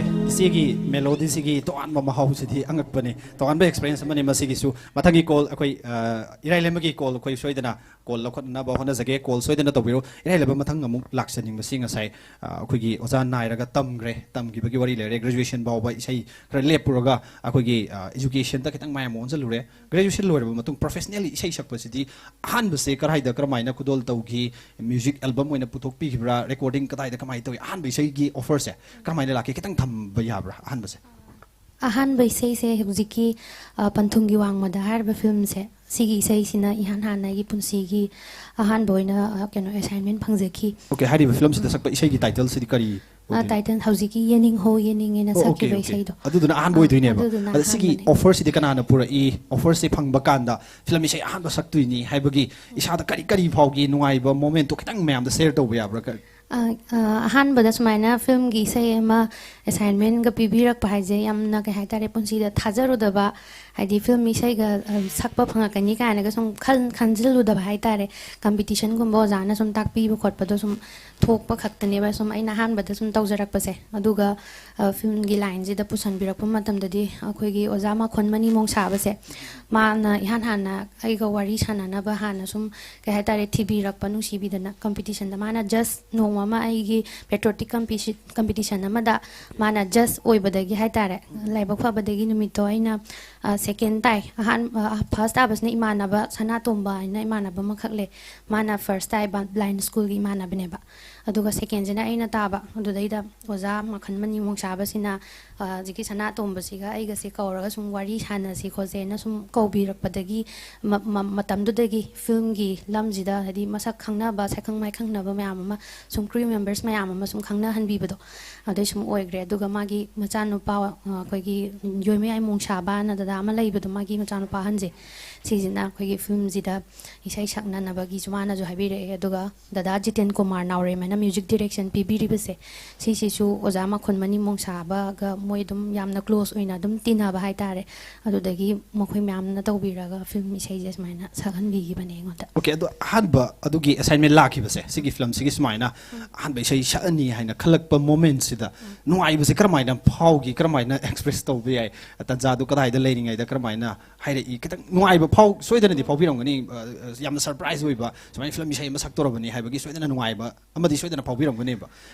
ꯏꯆꯦ, ꯏꯆꯦꯒꯤ ꯃꯦꯂꯣꯗꯤꯁꯤꯒꯤ ꯇꯣꯉꯥꯟꯕ ꯃꯍꯥꯎꯁꯤꯗꯤ ꯑꯉꯛꯄꯅꯤ꯫ ꯇꯣꯉꯥꯟꯕ ꯑꯦꯛꯁꯄꯤꯔꯤꯌꯦꯟꯁ ꯑꯃꯅꯤ꯫ ꯃꯁꯤꯒꯤꯁꯨ ꯃꯊꯪꯒꯤ ꯀꯣꯜ ꯑꯩꯈꯣꯏ, ꯑ, ꯏꯔꯥꯏꯂꯦꯝꯕꯒꯤ ꯀꯣꯜ ꯑꯩꯈꯣꯏ ꯁꯣꯏꯗꯅ ꯀꯣꯜ ꯂꯧꯈꯠꯅꯕ ꯍꯣꯠꯅꯖꯒꯦ꯫ ꯀꯣꯜ ꯁꯣꯏꯗꯅ ꯇꯧꯕꯤꯔꯣ꯫ ꯏꯔꯥꯏꯂꯦꯝꯕ ꯃꯊꯪ ꯑꯃꯨꯛ ꯂꯥꯛꯆꯅꯤꯡꯕꯁꯤ ꯉꯁꯥꯏ, ꯑ, ꯑꯩꯈꯣꯏꯒꯤ ꯑꯣꯖꯥ ꯅꯥꯏꯔꯒ ꯇꯝꯈ꯭ꯔꯦ, ꯇꯝꯈꯤꯕꯒꯤ ꯋꯥꯔꯤ ꯂꯩꯔꯦ꯫ ꯒ꯭ꯔꯦꯖꯨꯑꯦꯁꯟ ꯐꯥꯎꯕ ꯏꯁꯩ ꯈꯔ ꯂꯦꯞꯄꯨꯔꯒ ꯑꯩꯈꯣꯏꯒꯤ, ꯑ, ꯑꯦꯖꯨꯀꯦꯁꯟꯗ ꯈꯤꯇꯪ ꯃꯥꯏ ꯑꯃ ꯑꯣꯟꯁꯤꯜꯂꯨꯔꯦ꯫ ꯒ꯭ꯔꯦꯖꯨꯑꯦꯁꯟ ꯂꯣꯏꯔꯕ ꯃꯇꯨꯡ ꯄ꯭ꯔꯣꯐꯦꯁꯅꯦꯜꯂꯤ ꯏꯁꯩ ꯁꯛꯄꯁꯤꯗꯤ ꯑꯍꯥꯟꯕꯁꯦ ꯀꯔꯥꯏꯗ ꯀꯔꯝꯍꯥꯏꯅ ꯈꯨꯗꯣꯜ ꯇꯧꯈꯤ? ꯃ꯭ꯌꯨꯖꯤꯛ ꯑꯦꯜꯕꯝ ꯑꯣꯏꯅ ꯄꯨꯊꯣꯛꯄꯤꯈꯤꯕ꯭ꯔꯥ? ꯔꯦꯀꯣꯔꯗꯤꯡ ꯀꯗꯥꯏꯗ ꯀꯃꯥꯏꯅ ꯇꯧꯏ? ꯑꯍꯥꯟꯕ ꯏꯁꯩꯒꯤ ꯑꯣꯐꯔꯁꯦ ꯀꯔꯝꯍꯥꯏꯅ ꯂꯥꯛꯀꯦ? ꯈꯤꯇꯪ ꯊꯝꯕ ꯌꯥꯕ꯭ꯔꯥ ꯑꯍꯥꯟꯕꯁꯦ? ꯑꯍꯥꯟꯕ ꯏꯁꯩꯁꯦ ꯍꯧꯖꯤꯛꯀꯤ, ꯑ, ꯄꯟꯊꯨꯡꯒꯤ ꯋꯥꯡꯃꯗ ꯍꯥꯏꯔꯤꯕ ꯐꯤꯂꯝꯁꯦ, ꯁꯤꯒꯤ ꯏꯁꯩꯁꯤꯅ ꯏꯍꯥꯟ ꯍꯥꯟꯅ ꯑꯩꯒꯤ ꯄꯨꯟꯁꯤꯒꯤ ꯑꯍꯥꯟꯕ ꯑꯣꯏꯅ, ꯑ, ꯀꯩꯅꯣ, ꯑꯦꯁꯥꯏꯟꯃꯦꯟ ꯐꯪꯖꯈꯤ꯫ ꯑꯣꯀꯦ, ꯍꯥꯏꯔꯤꯕ ꯐꯤꯂꯝꯁꯤꯗ ꯁꯛꯄ ꯏꯁꯩꯒꯤ ꯇꯥꯏꯇꯜꯁꯤꯗꯤ ꯀꯔꯤ ꯑ, ꯑꯣꯏꯗꯣꯏꯅꯣ? ꯇꯥꯏꯇꯜ ꯍꯧꯖꯤꯛꯀꯤ "ꯌꯦꯅꯤꯡꯍꯣ ꯌꯦꯅꯤꯡꯉꯦꯅ" ꯑꯣ, ꯑꯣꯀꯦ, ꯁꯛꯈꯤꯕ ꯑꯣꯀꯦ꯫ ꯏꯁꯩꯗꯣ꯫ ꯑꯗꯨꯗꯨꯅ ꯑꯍꯥꯟꯕ ꯑ, ꯑꯣꯏꯗꯣꯏꯅꯦꯕ꯫ ꯑꯗꯨꯗꯨꯅ ꯑꯗ ꯁꯤꯒꯤ ꯑꯍꯥꯟꯕꯅꯦ꯫ ꯑꯣꯐꯔꯁꯤꯗꯤ ꯀꯅꯥꯅ ꯄꯨꯔꯛꯏ? ꯑꯣꯐꯔꯁꯦ ꯐꯪꯕ ꯀꯥꯟꯗ ꯐꯤꯂꯝ ꯏꯁꯩ ꯑꯍꯥꯟꯕ ꯁꯛꯇꯣꯏꯅꯤ ꯍꯥꯏꯕꯒꯤ ꯏꯁꯥꯗ ꯀꯔꯤ ꯀꯔꯤ ꯐꯥꯎꯒꯤ ꯅꯨꯡꯉꯥꯏꯕ ꯃꯣꯃꯦꯟꯠꯇꯣ ꯈꯤꯇꯪ ꯃꯌꯥꯝꯗ ꯁꯦꯌꯔ ꯇꯧꯕ ꯌꯥꯕ꯭ꯔꯥ? ꯀ- ꯑ, ꯑ, ꯑꯍꯥꯟꯕꯗ ꯁꯨꯃꯥꯏꯅ ꯐꯤꯂꯝꯒꯤ ꯏꯁꯩ ꯑꯃ ꯑꯦꯁꯥꯏꯟꯃꯦꯟꯒ ꯄꯤꯕꯤꯔꯛꯄ ꯍꯥꯏꯁꯦ ꯌꯥꯝꯅ, ꯀꯩ ꯍꯥꯏꯇꯥꯔꯦ, ꯄꯨꯟꯁꯤꯗ ꯊꯥꯖꯔꯨꯗꯕ, ꯍꯥꯏꯗꯤ ꯐꯤꯂꯝ ꯏꯁꯩꯒ ꯑ, ꯁꯛꯄ ꯐꯪꯉꯛꯀꯅꯤ ꯀꯥꯏꯅꯒ ꯁꯨꯝ ꯈꯟ ꯈꯟꯖꯤꯜꯂꯨꯗꯕ ꯍꯥꯏꯇꯥꯔꯦ꯫ ꯀꯝꯄꯤꯇꯤꯁꯟꯒꯨꯝꯕ ꯑꯣꯖꯥꯅ ꯁꯨꯝ ꯇꯥꯛꯄꯤꯕ ꯈꯣꯠꯄꯗꯣ ꯁꯨꯝ ꯊꯣꯛꯄ ꯈꯛꯇꯅꯦꯕ ꯁꯨꯝ ꯑꯩꯅ ꯑꯍꯥꯟꯕꯗ ꯁꯨꯝ ꯇꯧꯖꯔꯛꯄꯁꯦ꯫ ꯑꯗꯨꯒ ꯑ, ꯐꯤꯂꯝꯒꯤ ꯂꯥꯏꯟꯁꯤꯗ ꯄꯨꯁꯟꯕꯤꯔꯛꯄ ꯃꯇꯝꯗꯗꯤ ꯑꯩꯈꯣꯏꯒꯤ ꯑꯣꯖꯥ ꯃꯈꯣꯟꯃꯅꯤ ꯃꯣꯡꯁꯥꯕꯁꯦ, ꯃꯥꯅ ꯏꯍꯥꯟ ꯍꯥꯟꯅ ꯑꯩꯒ ꯋꯥꯔꯤ ꯁꯥꯟꯅꯅꯕ ꯍꯥꯟꯅ ꯁꯨꯝ ꯀꯩ ꯍꯥꯏꯇꯥꯔꯦ, ꯊꯤꯕꯤꯔꯛꯄ ꯅꯨꯡꯁꯤꯕꯤꯗꯅ꯫ ꯀꯝꯄꯤꯇꯤꯁꯟꯗ ꯃꯥꯅ ꯖꯁ ꯅꯣꯡꯃ ꯑꯃ ꯑꯩꯒꯤ ꯄꯦꯇ꯭ꯔꯣꯇꯤꯛ ꯀꯝꯄꯤꯇꯤꯁꯟ ꯑꯃꯗ ꯃꯥꯅ ꯖꯁ ꯑꯣꯏꯕꯗꯒꯤ ꯍꯥꯏꯇꯥꯔꯦ, ꯂꯥꯏꯕꯛ ꯐꯕꯗꯒꯤ ꯅꯨꯃꯤꯠꯇꯣ ꯑꯩꯅ ꯁꯦꯀꯦꯟ ꯇꯥꯏ꯫ ꯑꯍꯥꯟ ꯐꯥꯔꯁ ꯇꯥꯕꯁꯤꯅ ꯏꯃꯥꯟꯅꯕ ꯁꯅꯥꯇꯣꯝꯕ ꯍꯥꯏꯅ ꯏꯃꯥꯟꯅꯕ ꯑꯃꯈꯛ ꯂꯩ, ꯃꯥꯅ ꯐꯥꯔꯁ ꯇꯥꯏ꯫ ꯕ꯭ꯂꯥꯏꯟ ꯁ꯭ꯀꯨꯜꯒꯤ ꯏꯃꯥꯟꯅꯕꯅꯦꯕ꯫ ꯑꯗꯨꯒ ꯁꯦꯀꯦꯟꯁꯤꯅ ꯑꯩꯅ ꯇꯥꯕ꯫ ꯑꯗꯨꯗꯩꯗ ꯑꯣꯖꯥ ꯃꯈꯟ ꯃꯅꯤ ꯃꯣꯡꯁꯥꯕꯁꯤꯅ ꯑ, ꯍꯧꯖꯤꯛꯀꯤ ꯁꯅꯥꯇꯣꯝꯕꯁꯤꯒ ꯑꯩꯒꯁꯦ ꯀꯧꯔꯒ ꯁꯨꯝ ꯋꯥꯔꯤ ꯁꯥꯟꯅꯁꯤ ꯈꯣꯠꯁꯦꯅ ꯁꯨꯝ ꯀꯧꯕꯤꯔꯛꯄꯗꯒꯤ ꯃ- ꯃ- ꯃꯇꯝꯗꯨꯗꯒꯤ ꯐꯤꯂꯝꯒꯤ ꯂꯝꯁꯤꯗ ꯍꯥꯏꯗꯤ ꯃꯁꯛ ꯈꯪꯅꯕ, ꯁꯛꯈꯪ ꯃꯥꯏꯈꯪꯅꯕ ꯃꯌꯥꯝ ꯑꯃ, ꯁꯨꯝ ꯀ꯭ꯔꯤꯌꯨ ꯃꯦꯝꯕꯔꯁ ꯃꯌꯥꯝ ꯑꯃ ꯁꯨꯝ ꯈꯪꯅꯍꯟꯕꯤꯕꯗꯣ, ꯑꯗꯩ ꯁꯨꯝ ꯑꯣꯏꯈ꯭ꯔꯦ꯫ ꯑꯗꯨꯒ ꯃꯥꯒꯤ ꯃꯆꯥꯅꯨꯄꯥ, ꯑ, ꯑꯩꯈꯣꯏꯒꯤ ꯌꯣꯏꯃꯌꯥꯏ ꯃꯣꯡꯁꯥꯕꯅ ꯗꯗꯥ ꯑꯃ ꯂꯩꯕꯗꯣ, ꯃꯥꯒꯤ ꯃꯆꯥꯅꯨꯄꯥ ꯑꯍꯟꯁꯦ, ꯁꯤꯁꯤꯅ ꯑꯩꯈꯣꯏꯒꯤ ꯐꯤꯂꯝꯁꯤꯗ ꯏꯁꯩ ꯁꯛꯅꯅꯕꯒꯤꯁꯨ ꯃꯥꯅꯁꯨ ꯍꯥꯏꯕꯤꯔꯛꯑꯦ꯫ ꯑꯗꯨꯒ ꯗꯗꯥ ꯖꯤꯇꯦꯟ ꯀꯨꯃꯥꯔ ꯅꯥꯎꯔꯦꯝ ꯍꯥꯏꯅ ꯃ꯭ꯌꯨꯖꯤꯛ ꯗꯤꯔꯦꯛꯁꯟ ꯄꯤꯕꯤꯔꯤꯕꯁꯦ, ꯁꯤꯁꯤꯁꯨ ꯑꯣꯖꯥ ꯃꯈꯨꯟ ꯃꯅꯤ ꯃꯣꯡꯁꯥꯕꯒ ꯃꯣꯏ ꯑꯗꯨꯝ ꯌꯥꯝꯅ ꯀ꯭ꯂꯣꯁ ꯑꯣꯏꯅ ꯑꯗꯨꯝ ꯇꯤꯟꯅꯕ ꯍꯥꯏꯇꯥꯔꯦ꯫ ꯑꯗꯨꯗꯒꯤ ꯃꯈꯣꯏ ꯃꯌꯥꯝꯅ ꯇꯧꯕꯤꯔꯒ ꯐꯤꯂꯝ ꯏꯁꯩꯁꯦ ꯁꯨꯃꯥꯏꯅ ꯁꯛꯍꯟꯕꯤꯈꯤꯕꯅꯦ ꯑꯩꯉꯣꯟꯗ꯫ ꯑꯣꯀꯦ, ꯑꯗꯣ ꯑꯍꯥꯟꯕ ꯑꯗꯨꯒꯤ ꯑꯦꯁꯥꯏꯟꯃꯦꯟ ꯂꯥꯛꯈꯤꯕꯁꯦ, ꯁꯤꯒꯤ ꯐꯤꯂꯝꯁꯤꯒꯤ ꯁꯨꯃꯥꯏꯅ ꯑꯍꯥꯟꯕ ꯏꯁꯩ ꯁꯛꯑꯅꯤ ꯍꯥꯏꯅ ꯈꯜꯂꯛꯄ ꯃꯣꯃꯦꯟꯁꯤꯗ ꯅꯨꯡꯉꯥꯏꯕꯁꯦ ꯀꯔꯝꯍꯥꯏꯅ ꯐꯥꯎꯈꯤ? ꯀꯔꯝꯍꯥꯏꯅ ꯑꯦꯛꯁꯄ꯭ꯔꯦꯁ ꯇꯧꯕ ꯌꯥꯏ? ꯇꯥꯟꯖꯥꯗꯨ ꯀꯗꯥꯏꯗ ꯂꯩꯔꯤꯉꯩꯗ ꯀꯔꯝꯍꯥꯏꯅ ꯍꯥꯏꯔꯛꯏ? ꯈꯤꯇꯪ ꯅꯨꯡꯉꯥꯏꯕ ꯐꯥꯎ ꯁꯣꯏꯗꯅꯗꯤ ꯐꯥꯎꯕꯤꯔꯝꯒꯅꯤ꯫ ꯑ, ꯑ, ꯌꯥꯝꯅ ꯁꯔꯄ꯭ꯔꯥꯏꯁ ꯑꯣꯏꯕ, ꯁꯨꯃꯥꯏꯅ ꯐꯤꯂꯝ ꯏꯁꯩ ꯑꯃ ꯁꯛꯇꯧꯔꯕꯅꯤ ꯍꯥꯏꯕꯒꯤ ꯁꯣꯏꯗꯅ ꯅꯨꯡꯉꯥꯏꯕ ꯑꯃꯗꯤ ꯁꯣꯏꯗꯅ ꯐꯥꯎꯕꯤꯔꯝꯒꯅꯦꯕ꯫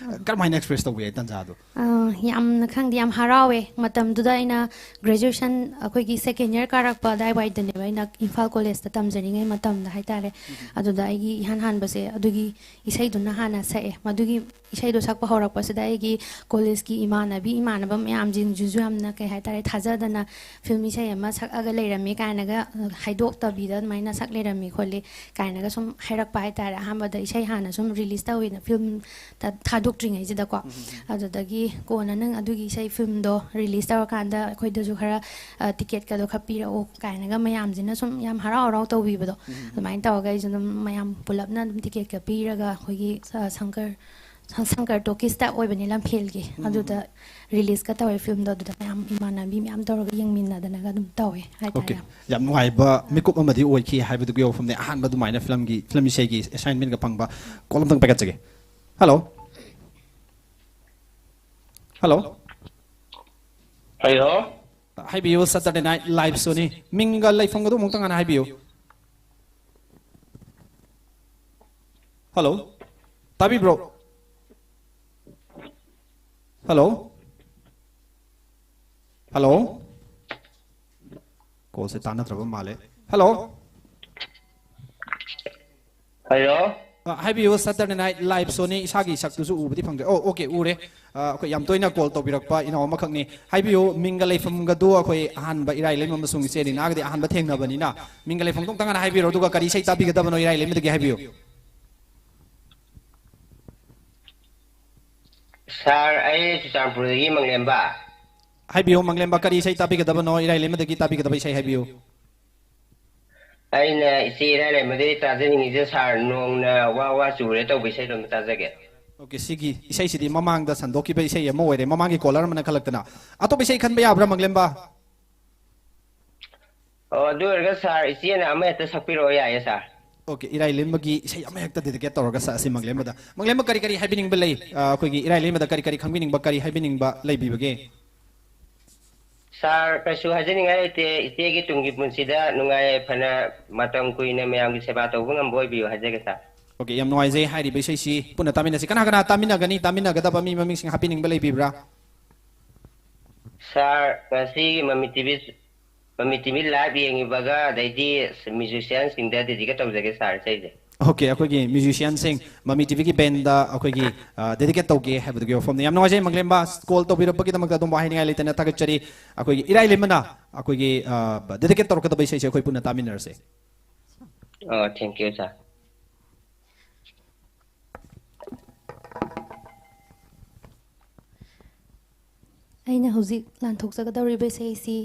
ꯀꯔꯝꯍꯥꯏꯅ ꯑꯦꯛꯁꯄ꯭ꯔꯦꯁ ꯇꯧꯕ ꯌꯥꯏ ꯇꯥꯟꯖꯥꯗꯣ? ꯑ, ꯌꯥꯝꯅ ꯈꯪꯗꯦ, ꯌꯥꯝ ꯍꯔꯥꯎꯋꯦ꯫ ꯃꯇꯝꯗꯨꯗ ꯑꯩꯅ ꯒ꯭ꯔꯦꯖꯨꯑꯦꯁꯟ ꯑꯩꯈꯣꯏꯒꯤ ꯁꯦꯀꯦꯟ ꯏꯌꯔ ꯀꯥꯔꯛꯄ ꯑꯗꯥꯏꯋꯥꯏꯗꯅꯦꯕ, ꯑꯩꯅ ꯏꯝꯐꯥꯜ ꯀꯣꯂꯦꯖꯇ ꯇꯝꯖꯔꯤꯉꯩ ꯃꯇꯝꯗ ꯍꯥꯏꯇꯥꯔꯦ꯫ ꯑꯗꯨꯗ ꯑꯩꯒꯤ ꯏꯍꯥꯟ ꯍꯥꯟꯕꯁꯦ ꯑꯗꯨꯒꯤ ꯏꯁꯩꯗꯨꯅ ꯍꯥꯟꯅ ꯁꯛꯑꯦ꯫ ꯃꯗꯨꯒꯤ ꯏꯁꯩꯗꯣ ꯁꯛꯄ ꯍꯧꯔꯛꯄꯁꯤꯗ ꯑꯩꯒꯤ ꯀꯣꯂꯦꯖꯀꯤ ꯏꯃꯥꯟꯅꯕꯤ ꯏꯃꯥꯟꯅꯕ ꯃꯌꯥꯝꯁꯤꯡꯁꯤꯁꯨ ꯌꯥꯝꯅ, ꯀꯩ ꯍꯥꯏꯇꯥꯔꯦ, ꯊꯥꯖꯗꯅ ꯐꯤꯂꯝ ꯏꯁꯩ ꯑꯃ ꯁꯛꯑꯒ ꯂꯩꯔꯝꯃꯤ ꯀꯥꯏꯅꯒ, ꯑ, ꯍꯥꯏꯗꯣꯛꯇꯕꯤꯗ ꯑꯗꯨꯃꯥꯏꯅ ꯁꯛ ꯂꯩꯔꯝꯃꯤ ꯈꯣꯠꯂꯤ ꯀꯥꯏꯅꯒ ꯁꯨꯝ ꯍꯥꯏꯔꯛꯄ ꯍꯥꯏꯇꯥꯔꯦ꯫ ꯑꯍꯥꯟꯕꯗ ꯏꯁꯩ ꯍꯥꯟꯅ ꯁꯨꯝ ꯔꯤꯂꯤꯁ ꯇꯧꯋꯤꯅ ꯐꯤꯂꯝ ꯊꯥ-, ꯊꯥꯗꯣꯛꯇ꯭ꯔꯤꯉꯩꯁꯤꯗꯀꯣ꯫ ꯑꯗꯨꯗꯒꯤ ꯀꯣꯟꯅ ꯅꯪ ꯑꯗꯨꯒꯤ ꯏꯁꯩ ꯐꯤꯂꯝꯗꯣ ꯔꯤꯂꯤꯁ ꯇꯧꯔꯀꯥꯟꯗ ꯑꯩꯈꯣꯏꯗꯁꯨ ꯈꯔ, ꯑ, ꯇꯤꯀꯦꯠꯀꯗꯣ ꯈꯔ ꯄꯤꯔꯛꯑꯣ ꯀꯥꯏꯅꯒ ꯃꯌꯥꯝꯁꯤꯅ ꯁꯨꯝ ꯌꯥꯝ ꯍꯔꯥꯎ ꯍꯔꯥꯎ ꯇꯧꯕꯤꯕꯗꯣ, ꯑꯗꯨꯃꯥꯏꯅ ꯇꯧꯔꯒ ꯑꯩꯁꯨ ꯑꯗꯨꯝ ꯃꯌꯥꯝ ꯄꯨꯂꯞꯅ ꯑꯗꯨꯝ ꯇꯤꯀꯦꯠꯀ ꯄꯤꯔꯒ ꯑꯩꯈꯣꯏꯒꯤ, ꯑ, ꯁꯪꯀꯔ ꯁꯪꯀꯔ ꯇꯣꯀꯤꯁꯇ ꯑꯣꯏꯕꯅꯤ, ꯂꯝꯐꯦꯜꯒꯤ꯫ ꯑꯗꯨꯗ ꯔꯤꯂꯤꯁꯀ ꯇꯧꯋꯦ ꯐꯤꯂꯝꯗꯣ꯫ ꯑꯗꯨꯗ ꯃꯌꯥꯝ ꯏꯃꯥꯟꯅꯕꯤ ꯃꯌꯥꯝ ꯇꯧꯔꯒ ꯌꯦꯡꯃꯤꯟꯅꯗꯅꯒ ꯑꯗꯨꯝ ꯇꯧꯋꯦ ꯍꯥꯏꯇꯥꯔꯦ꯫ ꯑꯣꯀꯦ꯫ ꯌꯥꯝ ꯅꯨꯡꯉꯥꯏꯕ ꯃꯤꯀꯨꯞ ꯑꯃꯗꯤ ꯑꯣꯏꯈꯤ ꯍꯥꯏꯕꯗꯨꯒꯤ ꯋꯥꯐꯝꯅꯤ꯫ ꯑꯍꯥꯟꯕ ꯑꯗꯨꯃꯥꯏꯅ ꯐꯤꯂꯝꯒꯤ, ꯐꯤꯂꯝ ꯏꯁꯩꯒꯤ ꯑꯦꯁꯥꯏꯟꯃꯦꯟꯒ ꯐꯪꯕ꯫ ꯀꯣꯜ ꯑꯝꯇꯪ ꯄꯥꯏꯈꯠꯆꯒꯦ꯫ ꯍꯜꯂꯣ꯫ ꯍꯜꯂꯣ꯫ ꯍꯜꯂꯣ꯫ ꯍꯥꯏꯕꯤꯌꯨ, ꯁꯦꯇꯔꯗꯦ ꯅꯥꯏꯠ ꯂꯥꯏꯚ ꯁꯣꯅꯤ꯫ ꯃꯤꯡꯒ ꯂꯩꯐꯝꯒꯗꯣ ꯑꯃꯨꯛꯇꯪ ꯍꯥꯟꯅ ꯍꯥꯏꯕꯤꯌꯨ꯫ ꯍꯜꯂꯣ꯫ ꯇꯥꯕꯤꯕ꯭ꯔꯣ? ꯍꯜꯂꯣ꯫ ꯍꯜꯂꯣ꯫ ꯀꯣꯜꯁꯦ ꯇꯥꯟꯅꯗ꯭ꯔꯕ ꯃꯥꯜꯂꯦ꯫ ꯍꯜꯂꯣ꯫ ꯍꯜꯂꯣ꯫ ꯑ, ꯍꯥꯏꯕꯤꯌꯨ, ꯁꯦꯇꯔꯗꯦ ꯅꯥꯏꯠ ꯂꯥꯏꯚ ꯁꯣꯅꯤ꯫ ꯏꯁꯥꯒꯤ ꯁꯛꯇꯨꯁꯨ ꯎꯕꯗꯤ ꯐꯪꯗ꯭ꯔꯦ꯫ ꯑꯣ, ꯑꯣꯀꯦ, ꯎꯔꯦ꯫ ꯑ, ꯑꯩꯈꯣꯏ ꯌꯥꯝ ꯇꯣꯏꯅ ꯀꯣꯜ ꯇꯧꯕꯤꯔꯛꯄ ꯏꯅꯥꯎ ꯑꯃꯈꯛꯅꯤ꯫ ꯍꯥꯏꯕꯤꯌꯨ, ꯃꯤꯡꯒ ꯂꯩꯐꯝꯒꯗꯨ ꯑꯩꯈꯣꯏ ꯑꯍꯥꯟꯕ ꯏꯔꯥꯏ ꯂꯩꯃ ꯑꯃꯁꯨꯡ ꯏꯆꯦ ꯔꯤꯅꯥꯒꯗꯤ ꯑꯍꯥꯟꯕ ꯊꯦꯡꯅꯕꯅꯤꯅ, ꯃꯤꯡꯒ ꯂꯩꯐꯝꯗꯣ ꯑꯝꯇꯪ ꯍꯥꯟꯅ ꯍꯥꯏꯕꯤꯔꯣ, ꯑꯗꯨꯒ ꯀꯔꯤ ꯏꯁꯩ ꯇꯥꯕꯤꯒꯗꯕꯅꯣ ꯏꯔꯥꯏ ꯂꯩꯃꯗꯒꯤ ꯍꯥꯏꯕꯤꯌꯨ꯫ ꯁꯥꯔ, ꯑꯩ ꯆꯨꯔꯆꯥꯟꯄꯨꯔꯗꯒꯤ ꯃꯪꯂꯦꯝꯕ꯫ ꯍꯥꯏꯕꯤꯌꯨ, ꯃꯪꯂꯦꯝꯕ, ꯀꯔꯤ ꯏꯁꯩ ꯇꯥꯕꯤꯒꯗꯕꯅꯣ? ꯏꯔꯥꯏ ꯂꯩꯃꯗꯒꯤ ꯇꯥꯕꯤꯒꯗꯕ ꯏꯁꯩ ꯍꯥꯏꯕꯤꯌꯨ꯫ ꯑꯩꯅ ꯏꯆꯦ ꯏꯔꯥꯏ ꯂꯩꯃꯗꯒꯤ ꯇꯥꯖꯅꯤꯡꯉꯤꯁꯦ ꯁꯥꯔ, "ꯅꯣꯡꯅ ꯋꯥ ꯋꯥ ꯆꯨꯔꯦ" ꯇꯧꯕ ꯏꯁꯩꯗꯣ ꯑꯝꯇ ꯇꯥꯖꯒꯦ꯫ ꯑꯣꯀꯦ, ꯁꯤꯒꯤ ꯏꯁꯩꯁꯤꯗꯤ ꯃꯃꯥꯡꯗ ꯁꯟꯗꯣꯛꯈꯤꯕ ꯏꯁꯩ ꯑꯃ ꯑꯣꯏꯔꯦ, ꯃꯃꯥꯡꯒꯤ ꯀꯣꯂꯔ ꯑꯃꯅ ꯈꯜꯂꯛꯇꯅ꯫ ꯑꯇꯣꯞꯄ ꯏꯁꯩ ꯈꯟꯕ ꯌꯥꯕ꯭ꯔꯥ, ꯃꯪꯂꯦꯝꯕ? ꯑꯣ, ꯑꯗꯨ ꯑꯣꯏꯔꯒ ꯁꯥꯔ, ꯏꯆꯦꯅ ꯑꯃ ꯍꯦꯛꯇ ꯁꯛꯄꯤꯔꯛꯑꯣ, ꯌꯥꯏꯌꯦ ꯁꯥꯔ꯫ ꯑꯣꯀꯦ, ꯏꯔꯥꯏ ꯂꯩꯃꯒꯤ ꯏꯁꯩ ꯑꯃ ꯍꯦꯛꯇ ꯗꯦꯗꯤꯀꯦꯠ ꯇꯧꯔꯒ ꯁꯛꯑꯁꯤ ꯃꯪꯂꯦꯝꯕꯗ꯫ ꯃꯪꯂꯦꯝꯕ, ꯀꯔꯤ ꯀꯔꯤ ꯍꯥꯏꯕꯤꯅꯤꯡꯕ ꯂꯩ? ꯑ, ꯑꯩꯈꯣꯏꯒꯤ ꯏꯔꯥꯏ ꯂꯩꯃꯗ ꯀꯔꯤ ꯀꯔꯤ ꯈꯪꯕꯤꯅꯤꯡꯕ, ꯀꯔꯤ ꯍꯥꯏꯕꯤꯅꯤꯡꯕ ꯂꯩꯕꯤꯕꯒꯦ? ꯁꯥꯔ, ꯀꯩꯁꯨ ꯍꯥꯏꯖꯅꯤꯡꯉꯥꯏ ꯂꯩꯇꯦ꯫ ꯏꯆꯦꯒꯤ ꯇꯨꯡꯒꯤ ꯄꯨꯟꯁꯤꯗ ꯅꯨꯡꯉꯥꯏ ꯌꯥꯏꯐꯅ ꯃꯇꯝ ꯀꯨꯏꯅ ꯃꯌꯥꯝꯒꯤ ꯁꯦꯕꯥ ꯇꯧꯕ ꯉꯝꯕ ꯑꯣꯏꯕꯤꯌꯨ ꯍꯥꯏꯖꯒꯦ ꯁꯥꯔ꯫ ꯑꯣꯀꯦ, ꯌꯥꯝ ꯅꯨꯡꯉꯥꯏꯖꯩ꯫ ꯍꯥꯏꯔꯤꯕ ꯏꯁꯩꯁꯤ ꯄꯨꯟꯅ ꯇꯥꯃꯤꯟꯅꯁꯤ꯫ ꯀꯅꯥ ꯀꯅꯥ ꯇꯥꯃꯤꯟꯅꯒꯅꯤ? ꯇꯥꯃꯤꯟꯅꯒꯗꯕ ꯃꯤ ꯃꯃꯤꯡꯁꯤꯡ ꯍꯥꯞꯄꯤꯅꯤꯡꯕ ꯂꯩꯕꯤꯕ꯭ꯔꯥ? ꯁꯥꯔ, ꯉꯁꯤꯒꯤ ꯃꯃꯤ ꯇꯤꯚꯤ, ꯃꯃꯤ ꯇꯤꯚꯤ ꯂꯥꯏꯚ ꯌꯦꯡꯉꯤꯕꯒ ꯑꯗꯩꯗꯤ ꯃ꯭ꯌꯨꯖꯤꯁꯤꯌꯥꯟꯁꯤꯡꯗ ꯗꯦꯗꯤꯀꯦꯠ ꯇꯧꯖꯒꯦ ꯁꯥꯔ ꯏꯁꯩꯁꯦ꯫ ꯑꯣꯀꯦ, ꯑꯩꯈꯣꯏꯒꯤ ꯃ꯭ꯌꯨꯖꯤꯁꯤꯌꯥꯟꯁꯤꯡ, ꯃꯃꯤ ꯇꯤꯚꯤꯒꯤ ꯕꯦꯟꯗ ꯑꯩꯈꯣꯏꯒꯤ, ꯑ, ꯗꯦꯗꯤꯀꯦꯠ ꯇꯧꯒꯦ ꯍꯥꯏꯕꯗꯨꯒꯤ ꯋꯥꯐꯝꯅꯤ꯫ ꯌꯥꯝ ꯅꯨꯡꯉꯥꯏꯖꯩ ꯃꯪꯂꯦꯝꯕ, ꯀꯣꯜ ꯇꯧꯕꯤꯔꯛꯄꯒꯤꯗꯃꯛꯇ ꯑꯗꯣꯝꯕꯨ ꯍꯥꯏꯅꯤꯡꯉꯥꯏ ꯂꯩꯇꯅ ꯊꯥꯒꯠꯆꯔꯤ꯫ ꯑꯩꯈꯣꯏꯒꯤ ꯏꯔꯥꯏ ꯂꯩꯃꯅ ꯑꯩꯈꯣꯏꯒꯤ, ꯑ, ꯗꯦꯗꯤꯀꯦꯠ ꯇꯧꯔꯛꯀꯗꯕ ꯏꯁꯩꯁꯦ ꯑꯩꯈꯣꯏ ꯄꯨꯟꯅ ꯇꯥꯃꯤꯟꯅꯔꯁꯦ꯫ ꯑꯣ, thank you ꯁꯥꯔ꯫ ꯑꯩꯅ ꯍꯧꯖꯤꯛ ꯂꯥꯟꯊꯣꯛꯆꯒꯗꯧꯔꯤꯕ ꯏꯁꯩꯁꯤ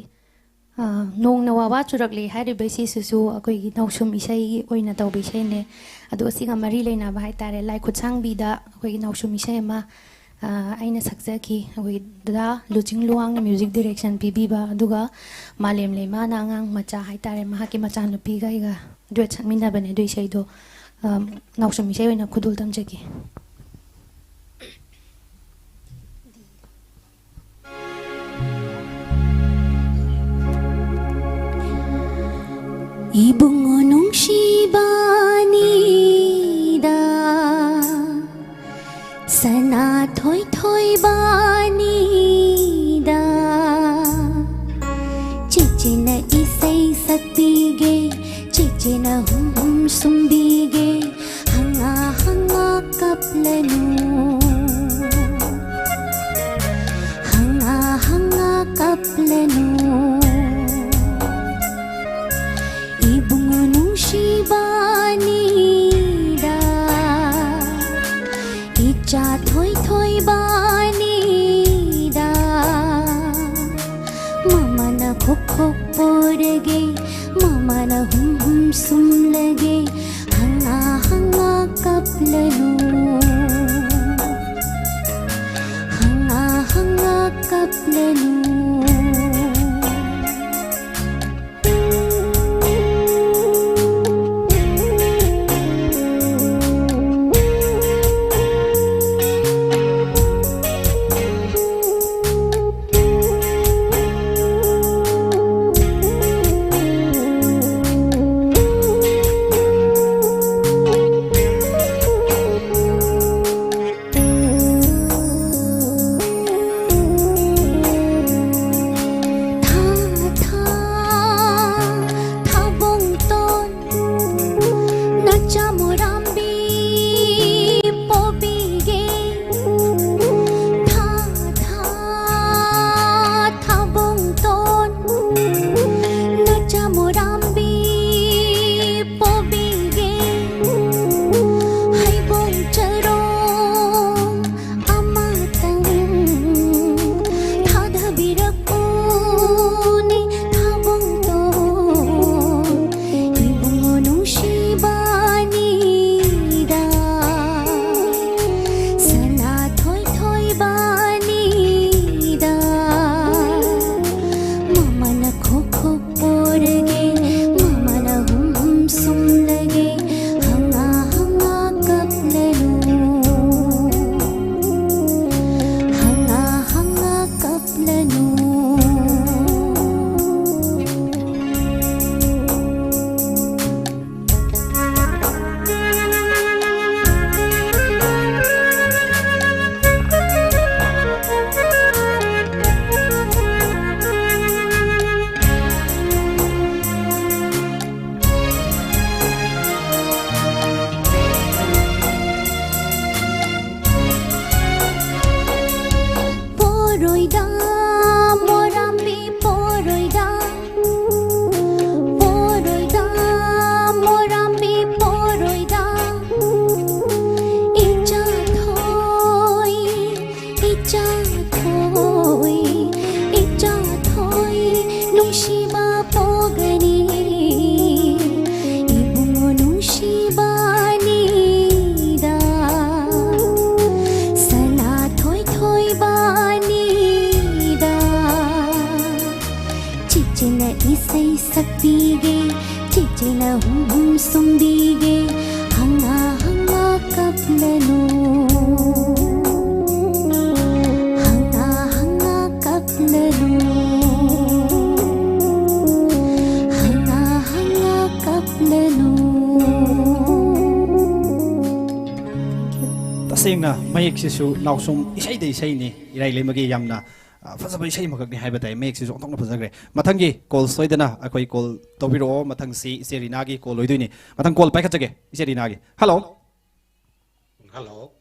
ꯑ, ꯅꯣꯡꯅ ꯋꯥꯋꯥ ꯆꯨꯔꯛꯂꯦ ꯍꯥꯏꯔꯤꯕ ꯏꯁꯩꯁꯤꯁꯨ ꯑꯩꯈꯣꯏꯒꯤ ꯅꯥꯎꯁꯨꯝ ꯏꯁꯩꯒꯤ ꯑꯣꯏꯅ ꯇꯧꯕ ꯏꯁꯩꯅꯦ꯫ ꯑꯗꯣ ꯑꯁꯤꯒ ꯃꯔꯤ ꯂꯩꯅꯕ ꯍꯥꯏꯇꯥꯔꯦ, ꯂꯥꯏ ꯈꯨꯠꯁꯥꯡꯕꯤꯗ ꯑꯩꯈꯣꯏꯒꯤ ꯅꯥꯎꯁꯨꯝ ꯏꯁꯩ ꯑꯃ, ꯑ, ꯑꯩꯅ ꯁꯛꯆꯈꯤ꯫ ꯑꯩꯈꯣꯏꯒꯤ ꯗꯗꯥ ꯂꯨꯆꯤꯡ ꯂꯨꯋꯥꯡꯅ music direction ꯄꯤꯕꯤꯕ, ꯑꯗꯨꯒ ꯃꯥꯂꯦꯝ ꯂꯩꯃꯥꯅ ꯑꯉꯥꯡ ꯃꯆꯥ ꯍꯥꯏꯇꯥꯔꯦ, ꯃꯍꯥꯛꯀꯤ ꯃꯆꯥꯅꯨꯄꯤꯒ ꯑꯩꯒ duet ꯁꯛꯃꯤꯟꯅꯕꯅꯦ ꯑꯗꯨ ꯏꯁꯩꯗꯣ꯫ ꯑ, ꯅꯥꯎꯁꯨꯝ ꯏꯁꯩ ꯑꯣꯏꯅ ꯈꯨꯗꯣꯜ ꯇꯝꯖꯒꯦ꯫ ꯏꯕꯨꯡꯉꯣ ꯅꯨꯡꯁꯤꯕꯥꯅꯤꯗ, ꯁꯅꯥꯊꯣꯏ ꯊꯣꯏꯕꯥꯅꯤꯗ, ꯆꯦꯆꯦꯅ ꯏꯁꯩ ꯁꯛꯄꯤꯒꯦ, ꯆꯦꯆꯦꯅ ꯍꯨꯝ ꯍꯨꯝ ꯁꯨꯝꯕꯤꯒꯦ, ꯍꯪꯉꯥ ꯍꯪꯉꯥ ꯀꯞꯂꯅꯨ, ꯍꯪꯉꯥ ꯍꯪꯉꯥ ꯀꯞꯂꯅꯨ꯫ ꯏꯕꯨꯡꯉꯣ ꯅꯨꯡꯁꯤꯕꯥꯅꯤꯗ, ꯏꯆꯥ ꯊꯣꯏ ꯊꯣꯏꯕꯥꯅꯤꯗ, ꯃꯃꯥꯅ ꯈꯣꯛ ꯈꯣꯛ ꯄꯣꯔꯒꯦ, ꯃꯃꯥꯅ ꯍꯨꯝ ꯍꯨꯝ ꯁꯨꯝꯂꯒꯦ, ꯍꯪꯉꯥ ꯍꯪꯉꯥ ꯀꯞꯂꯅꯨ, ꯍꯪꯉꯥ ꯍꯪꯉꯥ ꯀꯞꯂꯅꯨ꯫ ꯃꯌꯦꯛꯁꯤꯁꯨ ꯅꯥꯎꯁꯨꯝ ꯏꯁꯩꯗ ꯏꯁꯩꯅꯤ, ꯏꯔꯥꯏ ꯂꯩꯃꯒꯤ ꯌꯥꯝꯅ, ꯑ, ꯐꯖꯕ ꯏꯁꯩ ꯑꯃꯈꯛꯅꯤ ꯍꯥꯏꯕ ꯇꯥꯏ꯫ ꯃꯌꯦꯛꯁꯤꯁꯨ ꯑꯣꯟꯊꯣꯛꯅ ꯐꯖꯈ꯭ꯔꯦ꯫ ꯃꯊꯪꯒꯤ ꯀꯣꯜ ꯁꯣꯏꯗꯅ ꯑꯩꯈꯣꯏ ꯀꯣꯜ ꯇꯧꯕꯤꯔꯛꯑꯣ꯫ ꯃꯊꯪꯁꯤ ꯏꯆꯦ ꯔꯤꯅꯥꯒꯤ ꯀꯣꯜ ꯑꯣꯏꯗꯣꯏꯅꯤ꯫ ꯃꯊꯪ ꯀꯣꯜ ꯄꯥꯏꯈꯠꯆꯒꯦ, ꯏꯆꯦ ꯔꯤꯅꯥꯒꯤ꯫ ꯍꯜꯂꯣ꯫ ꯍꯜꯂꯣ꯫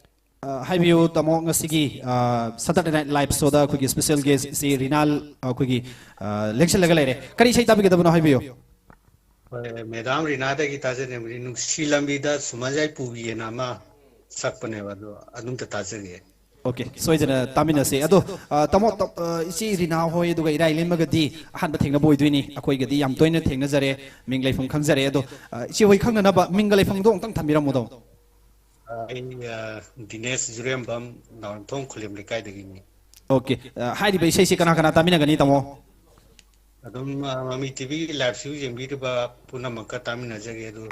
ꯑ, ꯍꯥꯏꯕꯤꯌꯨ ꯇꯥꯃꯣ, ꯉꯁꯤꯒꯤ, ꯑ, Saturday Night Live Showꯗ ꯑꯩꯈꯣꯏꯒꯤ special guest ꯏꯆꯦ ꯔꯤꯅꯥ, ꯑ, ꯑꯩꯈꯣꯏꯒꯤ, ꯑ, ꯂꯦꯡꯁꯤꯜꯂꯒ ꯂꯩꯔꯦ꯫ ꯀꯔꯤ ꯏꯁꯩ ꯇꯥꯕꯤꯒꯗꯕꯅꯣ ꯍꯥꯏꯕꯤꯌꯨ꯫ ꯍꯣꯏ, ꯃꯦꯗꯥꯝ ꯔꯤꯅꯥꯗꯒꯤ ꯇꯥꯖꯅꯤꯡꯕꯅꯤ, ꯅꯨꯡꯁꯤ ꯂꯝꯕꯤꯗ ꯁꯨꯃꯟ ꯌꯥꯏꯄꯨꯕꯤꯑꯅ ꯑꯃ ꯁꯛꯄꯅꯦꯕ, ꯑꯗꯣ ꯑꯗꯨꯝꯇ ꯇꯥꯖꯒꯦ꯫ ꯑꯣꯀꯦ, ꯁꯣꯏꯗꯅ ꯇꯥꯃꯤꯟꯅꯁꯦ꯫ ꯑꯗꯣ, ꯑ, ꯇꯥꯃꯣ, ꯇ-, ꯑ, ꯏꯆꯦ ꯔꯤꯅꯥ ꯍꯣꯏ ꯑꯗꯨꯒ ꯏꯔꯥꯏ ꯂꯩꯃꯒꯗꯤ ꯑꯍꯥꯟꯕ ꯊꯦꯡꯅꯕ ꯑꯣꯏꯗꯣꯏꯅꯤ꯫ ꯑꯩꯈꯣꯏꯒꯗꯤ ꯌꯥꯝ ꯇꯣꯏꯅ ꯊꯦꯡꯅꯖꯔꯦ, ꯃꯤꯡ ꯂꯩꯐꯝ ꯈꯪꯖꯔꯦ꯫ ꯑꯗꯣ, ꯑ, ꯏꯆꯦ ꯍꯣꯏ ꯈꯪꯅꯅꯕ ꯃꯤꯡꯒ ꯂꯩꯐꯝꯗꯣ ꯑꯃꯨꯛꯇꯪ ꯊꯝꯕꯤꯔꯝꯃꯨꯗꯣ꯫ ꯑ, ꯑꯩ, ꯑ, ꯗꯤꯅꯦꯁ ꯖꯨꯔꯦꯝꯕꯝ, ꯅꯥꯎꯔꯦꯝꯊꯣꯡ ꯈꯨꯂꯦꯝ ꯂꯩꯀꯥꯏꯗꯒꯤꯅꯤ꯫ ꯑꯣꯀꯦ, ꯑ, ꯍꯥꯏꯔꯤꯕ ꯏꯁꯩꯁꯤ ꯀꯅꯥ ꯀꯅꯥ ꯇꯥꯃꯤꯟꯅꯒꯅꯤ, ꯇꯥꯃꯣ? ꯑꯗꯨꯝ, ꯑ, ꯃꯃꯤ ꯇꯤꯚꯤꯒꯤ ꯂꯥꯏꯚꯁꯨ ꯌꯦꯡꯕꯤꯔꯤꯕ ꯄꯨꯝꯅꯃꯛꯀ ꯇꯥꯃꯤꯟꯅꯖꯒꯦ꯫ ꯑꯗꯨ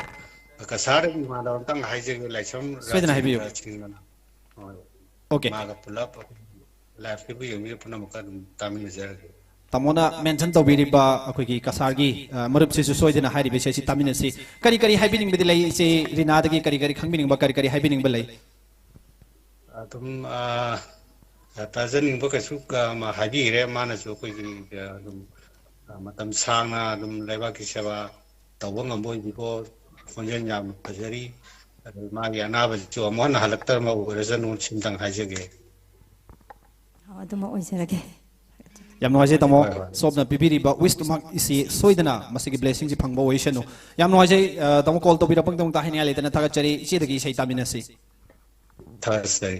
ꯀꯁꯥꯔꯗꯒꯤ ꯏꯃꯥꯟꯅꯕ ꯑꯝꯇꯪ ꯍꯥꯏꯖꯒꯦ, ꯂꯥꯏꯁ꯭ꯔꯝ ꯁꯣꯏꯗꯅ ꯍꯥꯏꯕꯤꯌꯨ꯫ ꯔꯥꯖꯦꯟꯗ꯭ꯔ ꯁꯤꯡꯅ꯫ ꯍꯣꯏ꯫ ꯑꯣꯀꯦ꯫ ꯃꯥꯒ ꯄꯨꯂꯞ ꯂꯥꯏꯚꯁꯤꯕꯨ ꯌꯦꯡꯕꯤꯔꯤꯕ ꯄꯨꯝꯅꯃꯛꯀ ꯑꯗꯨꯝ ꯇꯥꯃꯤꯟꯅꯖꯔꯒꯦ꯫ ꯇꯥꯃꯣꯅ ꯃꯦꯟꯁꯟ ꯇꯧꯕꯤꯔꯤꯕ ꯑꯩꯈꯣꯏꯒꯤ ꯀꯁꯥꯔꯒꯤ, ꯑ, ꯃꯔꯨꯞꯁꯤꯁꯨ ꯁꯣꯏꯗꯅ ꯍꯥꯏꯔꯤꯕ ꯏꯁꯩꯁꯤ ꯇꯥꯃꯤꯟꯅꯁꯤ꯫ ꯀꯔꯤ ꯀꯔꯤ ꯍꯥꯏꯕꯤꯅꯤꯡꯕꯗꯤ ꯂꯩ? ꯏꯆꯦ ꯔꯤꯅꯥꯗꯒꯤ ꯀꯔꯤ ꯀꯔꯤ ꯈꯪꯕꯤꯅꯤꯡꯕ, ꯀꯔꯤ ꯀꯔꯤ ꯍꯥꯏꯕꯤꯅꯤꯡꯕ ꯂꯩ? ꯑꯗꯨꯝ, ꯑ, ꯇꯥꯖꯅꯤꯡꯕ ꯀꯩꯁꯨ, ꯑ, ꯃꯥ ꯍꯥꯏꯕꯤꯈ꯭ꯔꯦ꯫ ꯃꯥꯅꯁꯨ ꯑꯩꯈꯣꯏꯒꯤ, ꯑ, ꯑꯗꯨꯝ, ꯑ, ꯃꯇꯝ ꯁꯥꯡꯅ ꯑꯗꯨꯝ ꯂꯩꯕꯥꯛꯀꯤ ꯁꯦꯕꯥ ꯇꯧꯕ ꯉꯝꯕ ꯑꯣꯏꯕꯤꯀꯣ꯫ ꯈꯣꯟꯖꯦꯜ ꯌꯥꯝꯅ ꯐꯖꯔꯤ꯫ ꯑꯗꯨ ꯃꯥꯒꯤ ꯑꯅꯥꯕꯁꯤꯁꯨ ꯑꯃꯨꯛ ꯍꯟꯅ ꯍꯜꯂꯛꯇꯕ ꯑꯣꯏꯔꯁꯅꯨ, ꯁꯤꯝꯇꯪ ꯍꯥꯏꯖꯒꯦ꯫ ꯑꯣ, ꯑꯗꯨꯃꯛ ꯑꯣꯏꯖꯔꯒꯦ꯫ ꯌꯥꯝ ꯅꯨꯡꯉꯥꯏꯖꯩ, ꯇꯥꯃꯣ꯫ ꯍꯣꯏ, ꯍꯣꯏ꯫ ꯁꯣꯝꯅ ꯄꯤꯕꯤꯔꯤꯕ ꯋꯤꯁꯇꯨꯃꯛ ꯏꯆꯦ ꯁꯣꯏꯗꯅ ꯃꯁꯤꯒꯤ ꯕ꯭ꯂꯦꯁꯤꯡꯁꯤ ꯐꯪꯕ ꯑꯣꯏꯁꯅꯨ꯫ ꯌꯥꯝ ꯅꯨꯡꯉꯥꯏꯖꯩ, ꯑ, ꯇꯥꯃꯣ, ꯀꯣꯜ ꯇꯧꯕꯤꯔꯛꯄꯒꯤꯗꯃꯛꯇ ꯍꯥꯏꯅꯤꯡꯉꯥꯏ ꯂꯩꯇꯅ ꯊꯥꯒꯠꯆꯔꯤ꯫ ꯏꯆꯦꯗꯒꯤ ꯏꯁꯩ ꯇꯥꯃꯤꯟꯅꯁꯤ꯫ ꯊꯥꯒꯠꯆꯔꯤ꯫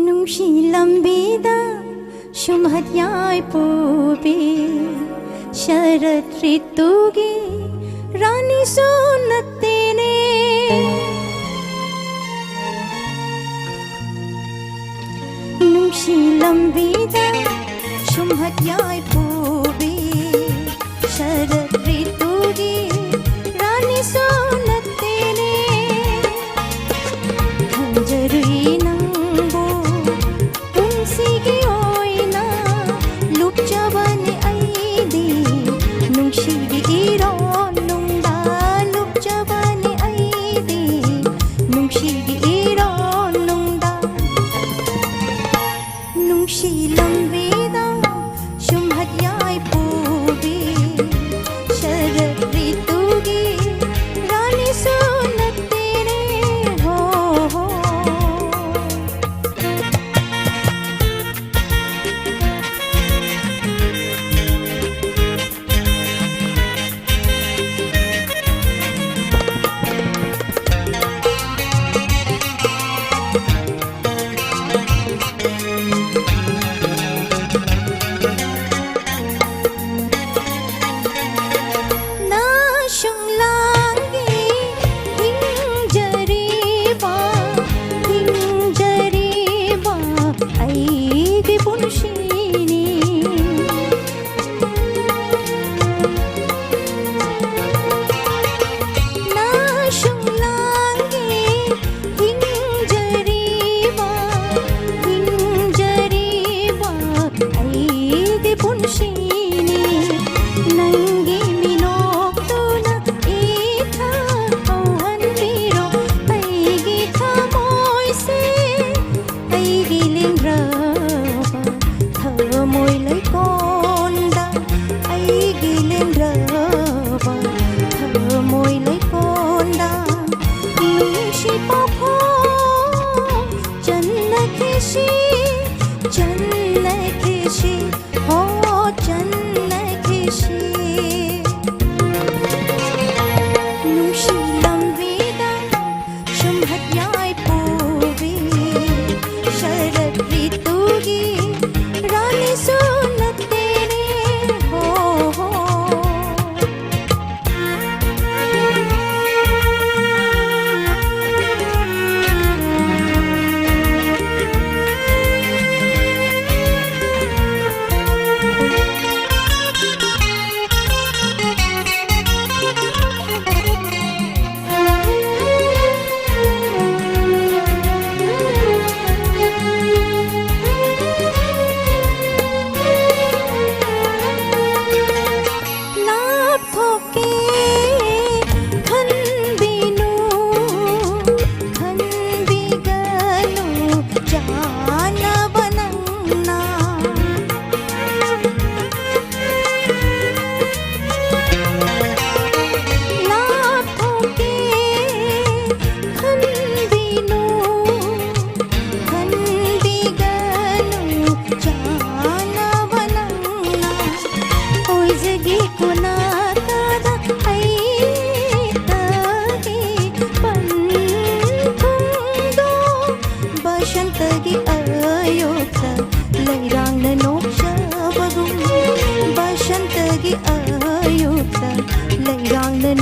ꯅꯨꯡꯁꯤ ꯂꯝꯕꯤꯗ ꯁꯨꯝꯍꯠ ꯌꯥꯏꯄꯨꯕꯤ, ꯁꯔꯠ ꯔꯤꯇꯨꯒꯤ ꯔꯥꯅꯤꯁꯨ ꯅꯠꯇꯦꯅꯦ꯫ ꯅꯨꯡꯁꯤ ꯂꯝꯕꯤꯗ ꯁꯨꯝꯍꯠ ꯌꯥꯏꯄꯨꯕꯤ, ꯁꯔꯠ ꯔꯤꯇꯨꯒꯤ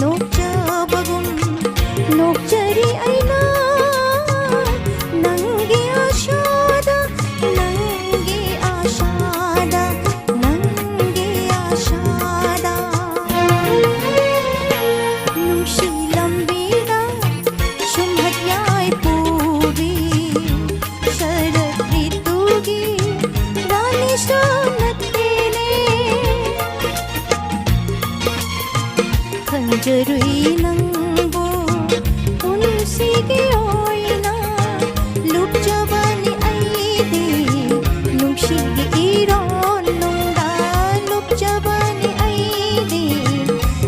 ꯅꯣꯛꯆꯕꯒꯨꯝ ꯅꯣꯛꯆꯔꯤ ꯑꯩꯅ ꯅꯪꯒꯤ ꯑꯥꯁꯥꯗ, ꯅꯪꯒꯤ ꯑꯥꯁꯥꯗ, ꯅꯪꯒꯤ ꯑꯥꯁꯥꯗ꯫ ꯅꯨꯡꯁꯤ ꯂꯝꯕꯤꯗ ꯁꯨꯝꯍꯠ ꯌꯥꯏꯐꯨꯕꯤ, ꯁꯔꯠ ꯔꯤꯇꯨꯒꯤ ꯔꯥꯅꯤꯁꯨ ꯅꯠꯇꯦꯅꯦ꯫ ꯈꯟꯖꯔꯨꯏ ꯅꯪꯕꯨ ꯄꯨꯟꯁꯤꯒꯤ ꯑꯣꯏꯅ ꯂꯨꯞꯆꯕꯅꯤ ꯑꯩꯗꯤ, ꯅꯨꯡꯁꯤꯒꯤ ꯏꯔꯣꯟꯅꯨꯡꯗ ꯂꯨꯞꯆꯕꯅꯤ ꯑꯩꯗꯤ,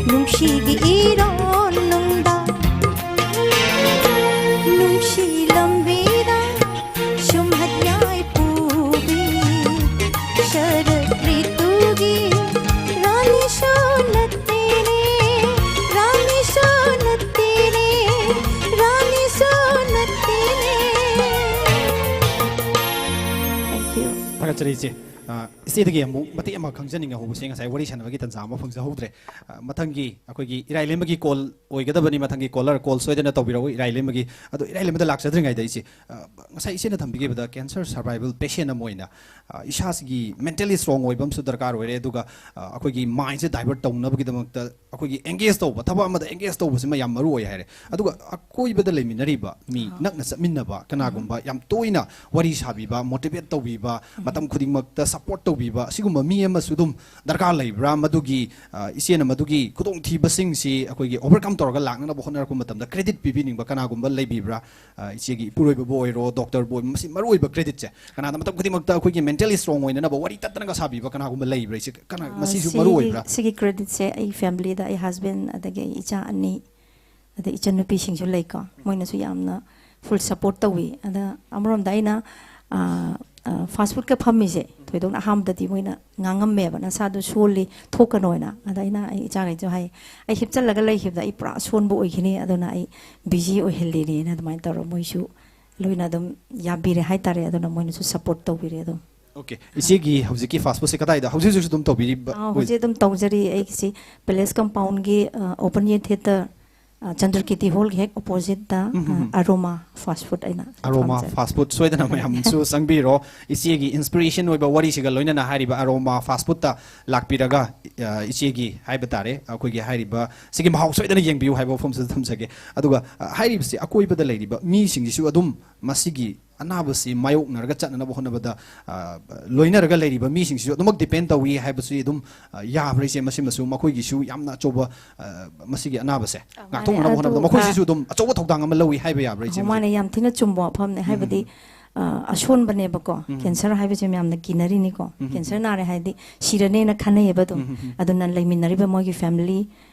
ꯅꯨꯡꯁꯤꯒꯤ ꯏꯔꯣꯟꯅꯨꯡꯗ꯫ ꯅꯨꯡꯁꯤ ꯂꯝꯕꯤꯗ ꯁꯨꯝꯍꯠ ꯌꯥꯏꯐꯨꯕꯤ, ꯁꯔꯠ ꯔꯤꯇꯨꯒꯤ ꯔꯥꯅꯤꯁꯨ ꯅꯠꯇꯦꯅꯦ, ꯔꯥꯅꯤꯁꯨ ꯅꯠꯇꯦꯅꯦ, ꯔꯥꯅꯤꯁꯨ ꯅꯠꯇꯦꯅꯦ꯫ Thank you. ꯊꯥꯒꯠꯆꯔꯤ ꯏꯆꯦ꯫ ꯑ, ꯏꯆꯦꯗꯒꯤ ꯑꯃꯨꯛ ꯃꯇꯦꯛ ꯑꯃ ꯈꯪꯖꯅꯤꯡꯉꯦ ꯍꯧꯕꯁꯦ, ꯉꯁꯥꯏ ꯋꯥꯔꯤ ꯁꯥꯟꯅꯕꯒꯤ ꯇꯥꯟꯖꯥ ꯑꯃ ꯐꯪꯖꯍꯧꯗ꯭ꯔꯦ꯫ ꯑ, ꯃꯊꯪꯒꯤ ꯑꯩꯈꯣꯏꯒꯤ ꯏꯔꯥꯏꯂꯦꯝꯕꯒꯤ ꯀꯣꯜ ꯑꯣꯏꯒꯗꯕꯅꯤ, ꯃꯊꯪꯒꯤ ꯀꯣꯂꯔ ꯀꯣꯜ ꯁꯣꯏꯗꯅ ꯇꯧꯕꯤꯔꯛꯎ ꯏꯔꯥꯏꯂꯦꯝꯕꯒꯤ꯫ ꯑꯗꯣ ꯏꯔꯥꯏꯂꯦꯝꯕꯗ ꯂꯥꯛꯆꯗ꯭ꯔꯤꯉꯩꯗ ꯏꯆꯦ, ꯑ, ꯉꯁꯥꯏ ꯏꯆꯦꯅ ꯊꯝꯕꯤꯈꯤꯕꯗ cancer survivor patient ꯑꯃ ꯑꯣꯏꯅ, ꯑ, ꯏꯁꯥꯁꯤꯒꯤ mentally strong ꯑꯣꯏꯕ ꯑꯃꯁꯨ ꯗꯔꯀꯥꯔ ꯑꯣꯏꯔꯦ, ꯑꯗꯨꯒ, ꯑ, ꯑꯩꯈꯣꯏꯒꯤ mindꯁꯦ divert ꯇꯧꯅꯕꯒꯤꯗꯃꯛꯇ ꯑꯩꯈꯣꯏꯒꯤ engage ꯇꯧꯕ, ꯊꯕꯛ ꯑꯃꯗ engage ꯇꯧꯕꯁꯤꯃ ꯌꯥꯝ ꯃꯔꯨ ꯑꯣꯏ ꯍꯥꯏꯔꯦ꯫ ꯑꯗꯨꯒ ꯑꯀꯣꯏꯕꯗ ꯂꯩꯃꯤꯟꯅꯔꯤꯕ ꯃꯤ, ꯑꯥ꯫ ꯅꯛꯅ ꯆꯠꯃꯤꯟꯅꯕ ꯀꯅꯥꯒꯨꯝꯕ ꯌꯥꯝ ꯇꯣꯏꯅ ꯋꯥꯔꯤ ꯁꯥꯕꯤꯕ, motivate ꯇꯧꯕꯤꯕ, ꯎꯝ꯫ ꯃꯇꯝ ꯈꯨꯗꯤꯡꯃꯛꯇ support ꯇꯧꯕꯤꯕ, ꯑꯁꯤꯒꯨꯝꯕ ꯃꯤ ꯑꯃꯁꯨ ꯑꯗꯨꯝ ꯗꯔꯀꯥꯔ ꯂꯩꯕ꯭ꯔꯥ? ꯃꯗꯨꯒꯤ, ꯑ, ꯏꯆꯦꯅ ꯃꯗꯨꯒꯤ ꯈꯨꯗꯣꯡꯊꯤꯕꯁꯤꯡꯁꯤ ꯑꯩꯈꯣꯏꯒꯤ overcome ꯇꯧꯔꯒ ꯂꯥꯛꯅꯅꯕ ꯍꯣꯠꯅꯔꯛꯄ ꯃꯇꯝꯗ credit ꯄꯤꯕꯤꯅꯤꯡꯕ ꯀꯅꯥꯒꯨꯝꯕ ꯂꯩꯕꯤꯕ꯭ꯔꯥ? ꯑ, ꯏꯆꯦꯒꯤ ꯏꯄꯨꯔꯣꯏꯕꯕꯨ ꯑꯣꯏꯔꯣ, doctorꯕꯨ ꯑꯣꯏꯔꯣ, ꯃꯁꯤ ꯃꯔꯨꯑꯣꯏꯕ creditꯁꯦ ꯀꯅꯥꯗ ꯃꯇꯝ ꯈꯨꯗꯤꯡꯃꯛꯇ ꯑꯩꯈꯣꯏꯒꯤ mentally strong ꯑꯣꯏꯅꯅꯕ ꯋꯥꯔꯤ ꯇꯠꯇꯅꯒ ꯁꯥꯕꯤꯕ ꯀꯅꯥꯒꯨꯝꯕ ꯂꯩꯕ꯭ꯔꯥ? ꯏꯆꯦ, ꯀꯅꯥ, ꯑ, ꯃꯁꯤꯁꯨ ꯁꯤꯒꯤ, ꯃꯔꯨ ꯑꯣꯏꯕ꯭ꯔꯥ? ꯁꯤꯒꯤ creditꯁꯦ ꯑꯩ familyꯗ, ꯑꯩ husband, ꯑꯗꯒꯤ ꯑꯩ ꯏꯆꯥ ꯑꯅꯤ, ꯑꯗꯩ ꯏꯆꯟꯅꯨꯄꯤꯁꯤꯡꯁꯨ ꯂꯩꯀꯣ, ꯃꯣꯏꯅꯁꯨ ꯌꯥꯝꯅ full support ꯇꯧꯋꯤ꯫ ꯑꯗ ꯑꯃꯔꯣꯝꯗ ꯑꯩꯅ, ꯑ, ꯑ, fast foodꯀ ꯐꯝꯃꯤꯁꯦ ꯊꯣꯏꯗꯣꯛꯅ ꯑꯍꯥꯟꯕꯗꯗꯤ ꯃꯣꯏꯅ ꯉꯥꯡꯉꯝꯃꯦꯕ, "ꯅꯁꯥꯗꯣ ꯁꯣꯜꯂꯤ, ꯊꯣꯛꯀꯅꯣꯅ"꯫ ꯑꯗ ꯑꯩꯅ ꯑꯩ ꯏꯆꯥꯈꯩꯁꯨ ꯍꯥꯏ, "ꯑꯩ ꯍꯤꯞꯆꯜꯂꯒ ꯂꯩꯈꯤꯕꯗ ꯑꯩ ꯄꯨꯔꯥ ꯁꯣꯟꯕ ꯑꯣꯏꯈꯤꯅꯤ, ꯑꯗꯨꯅ ꯑꯩ busy ꯑꯣꯏꯍꯜꯂꯤꯅꯦꯅ" ꯑꯗꯨꯃꯥꯏꯅ ꯇꯧꯔ ꯃꯣꯏꯁꯨ ꯂꯣꯏꯅ ꯑꯗꯨꯝ ꯌꯥꯕꯤꯔꯦ ꯍꯥꯏꯇꯥꯔꯦ꯫ ꯑꯗꯨꯅ ꯃꯣꯏꯅꯁꯨ support ꯇꯧꯕꯤꯔꯦ ꯑꯗꯨꯝ꯫ ꯑꯣꯀꯦ, ꯏꯆꯦꯒꯤ ꯍꯧꯖꯤꯛꯀꯤ ꯐꯥꯁ ꯐꯨꯗꯁꯦ ꯀꯗꯥꯏꯗ ꯍꯧꯖꯤꯛ ꯍꯧꯖꯤꯛꯁꯨ ꯑꯗꯨꯝ ꯇꯧꯕꯤꯔꯤꯕ ꯑꯥ, ꯑꯣꯏ? ꯍꯧꯖꯤꯛ ꯑꯗꯨꯝ ꯇꯧꯖꯔꯤ꯫ ꯑꯩꯒꯤꯁꯤ ꯄꯦꯂꯦꯁ ꯀꯝꯄꯥꯎꯟꯒꯤ, ꯑ, ꯑꯣꯄꯟ ꯑꯦꯌꯔ ꯊꯤꯌꯦꯇꯔ, ꯑ, ꯆꯟꯗ꯭ꯔꯀꯤꯔꯇꯤ ꯍꯣꯜꯒꯤ ꯍꯦꯛ ꯑꯣꯄꯣꯖꯤꯠꯇ, ꯎꯝ, ꯎꯝ, ꯑ, ꯎꯝ꯫ ꯑꯔꯣꯃꯥ ꯐꯥꯁ ꯐꯨꯗ ꯑꯩꯅ ꯑꯔꯣꯃꯥ ꯐꯝꯖꯩ꯫ ꯐꯥꯁ ꯐꯨꯗ ꯁꯣꯏꯗꯅ ꯃꯌꯥꯝꯁꯨ ꯆꯪꯕꯤꯔꯣ꯫ ꯏꯆꯦꯒꯤ ꯏꯟꯁꯄꯤꯔꯦꯁꯟ ꯑꯣꯏꯕ ꯋꯥꯔꯤꯁꯤꯒ ꯂꯣꯏꯅꯅ ꯍꯥꯏꯔꯤꯕ ꯑꯔꯣꯃꯥ ꯐꯥꯁ ꯐꯨꯗꯇ ꯂꯥꯛꯄꯤꯔꯒ, ꯑ, ꯏꯆꯦꯒꯤ ꯍꯥꯏꯕ ꯇꯥꯔꯦ, ꯑꯩꯈꯣꯏꯒꯤ ꯍꯥꯏꯔꯤꯕ ꯁꯤꯒꯤ ꯃꯍꯥꯎ ꯁꯣꯏꯗꯅ ꯌꯦꯡꯕꯤꯌꯨ ꯍꯥꯏꯕ ꯋꯥꯐꯝꯁꯤꯗ ꯊꯝꯖꯒꯦ꯫ ꯑꯗꯨꯒ, ꯑ, ꯍꯥꯏꯔꯤꯕꯁꯤ ꯑꯀꯣꯏꯕꯗ ꯂꯩꯔꯤꯕ ꯃꯤꯁꯤꯡꯁꯤꯁꯨ ꯑꯗꯨꯝ ꯃꯁꯤꯒꯤ ꯑꯅꯥꯕꯁꯤ ꯃꯥꯌꯣꯛꯅꯔꯒ ꯆꯠꯅꯅꯕ ꯍꯣꯠꯅꯕꯗ, ꯑ, ꯂꯣꯏꯅꯔꯒ ꯂꯩꯔꯤꯕ ꯃꯤꯁꯤꯡꯁꯤꯁꯨ ꯑꯗꯨꯃꯛ ꯗꯤꯄꯦꯟ ꯇꯧꯏ ꯍꯥꯏꯕꯁꯤ ꯑꯗꯨꯝ, ꯑ, ꯌꯥꯕ꯭ꯔꯥ ꯏꯆꯦ? ꯃꯁꯤꯃꯁꯨ ꯃꯈꯣꯏꯒꯤꯁꯨ ꯌꯥꯝꯅ ꯑꯆꯧꯕ, ꯑ, ꯃꯁꯤꯒꯤ ꯑꯅꯥꯕꯁꯦ ꯑ, ꯃꯥꯅꯦ꯫ ꯉꯥꯛꯊꯣꯛꯅꯅꯕ ꯑꯗꯨ, ꯍꯣꯠꯅꯕꯗ ꯃꯈꯣꯏꯁꯤꯁꯨ ꯑ, ꯑꯗꯨꯝ ꯑꯆꯧꯕ ꯊꯧꯗꯥꯡ ꯑꯃ ꯂꯧꯏ ꯍꯥꯏꯕ ꯌꯥꯕ꯭ꯔꯥ ꯏꯆꯦ? ꯑꯍꯣ, ꯃꯁꯤ ꯃꯥꯅꯦ, ꯌꯥꯝ ꯊꯤꯅ ꯆꯨꯝꯕ ꯋꯥꯐꯝꯅꯦ꯫ ꯎꯝ, ꯍꯥꯏꯕꯗꯤ, ꯎꯝ, ꯎꯝ꯫ ꯑ, ꯑꯁꯣꯟꯕꯅꯦꯕꯀꯣ꯫ ꯎꯝ, ꯎꯝ꯫ ꯀꯦꯟꯁꯔ ꯍꯥꯏꯕꯁꯦ ꯃꯌꯥꯝꯅ ꯀꯤꯅꯔꯤꯅꯤꯀꯣ꯫ ꯎꯝ, ꯎꯝ, ꯀꯦꯟꯁꯔ ꯎꯝ꯫ ꯅꯥꯔꯦ ꯍꯥꯏꯗꯤ ꯁꯤꯔꯅꯦꯅ ꯈꯟꯅꯩꯌꯦꯕ ꯑꯗꯨꯝ꯫ ꯎꯝ, ꯎꯝ, ꯎꯝ꯫ ꯑꯗꯨꯅ ꯂꯩꯃꯤꯟꯅꯔꯤꯕ ꯃꯣꯏꯒꯤ ꯐꯦꯃꯤꯂꯤ,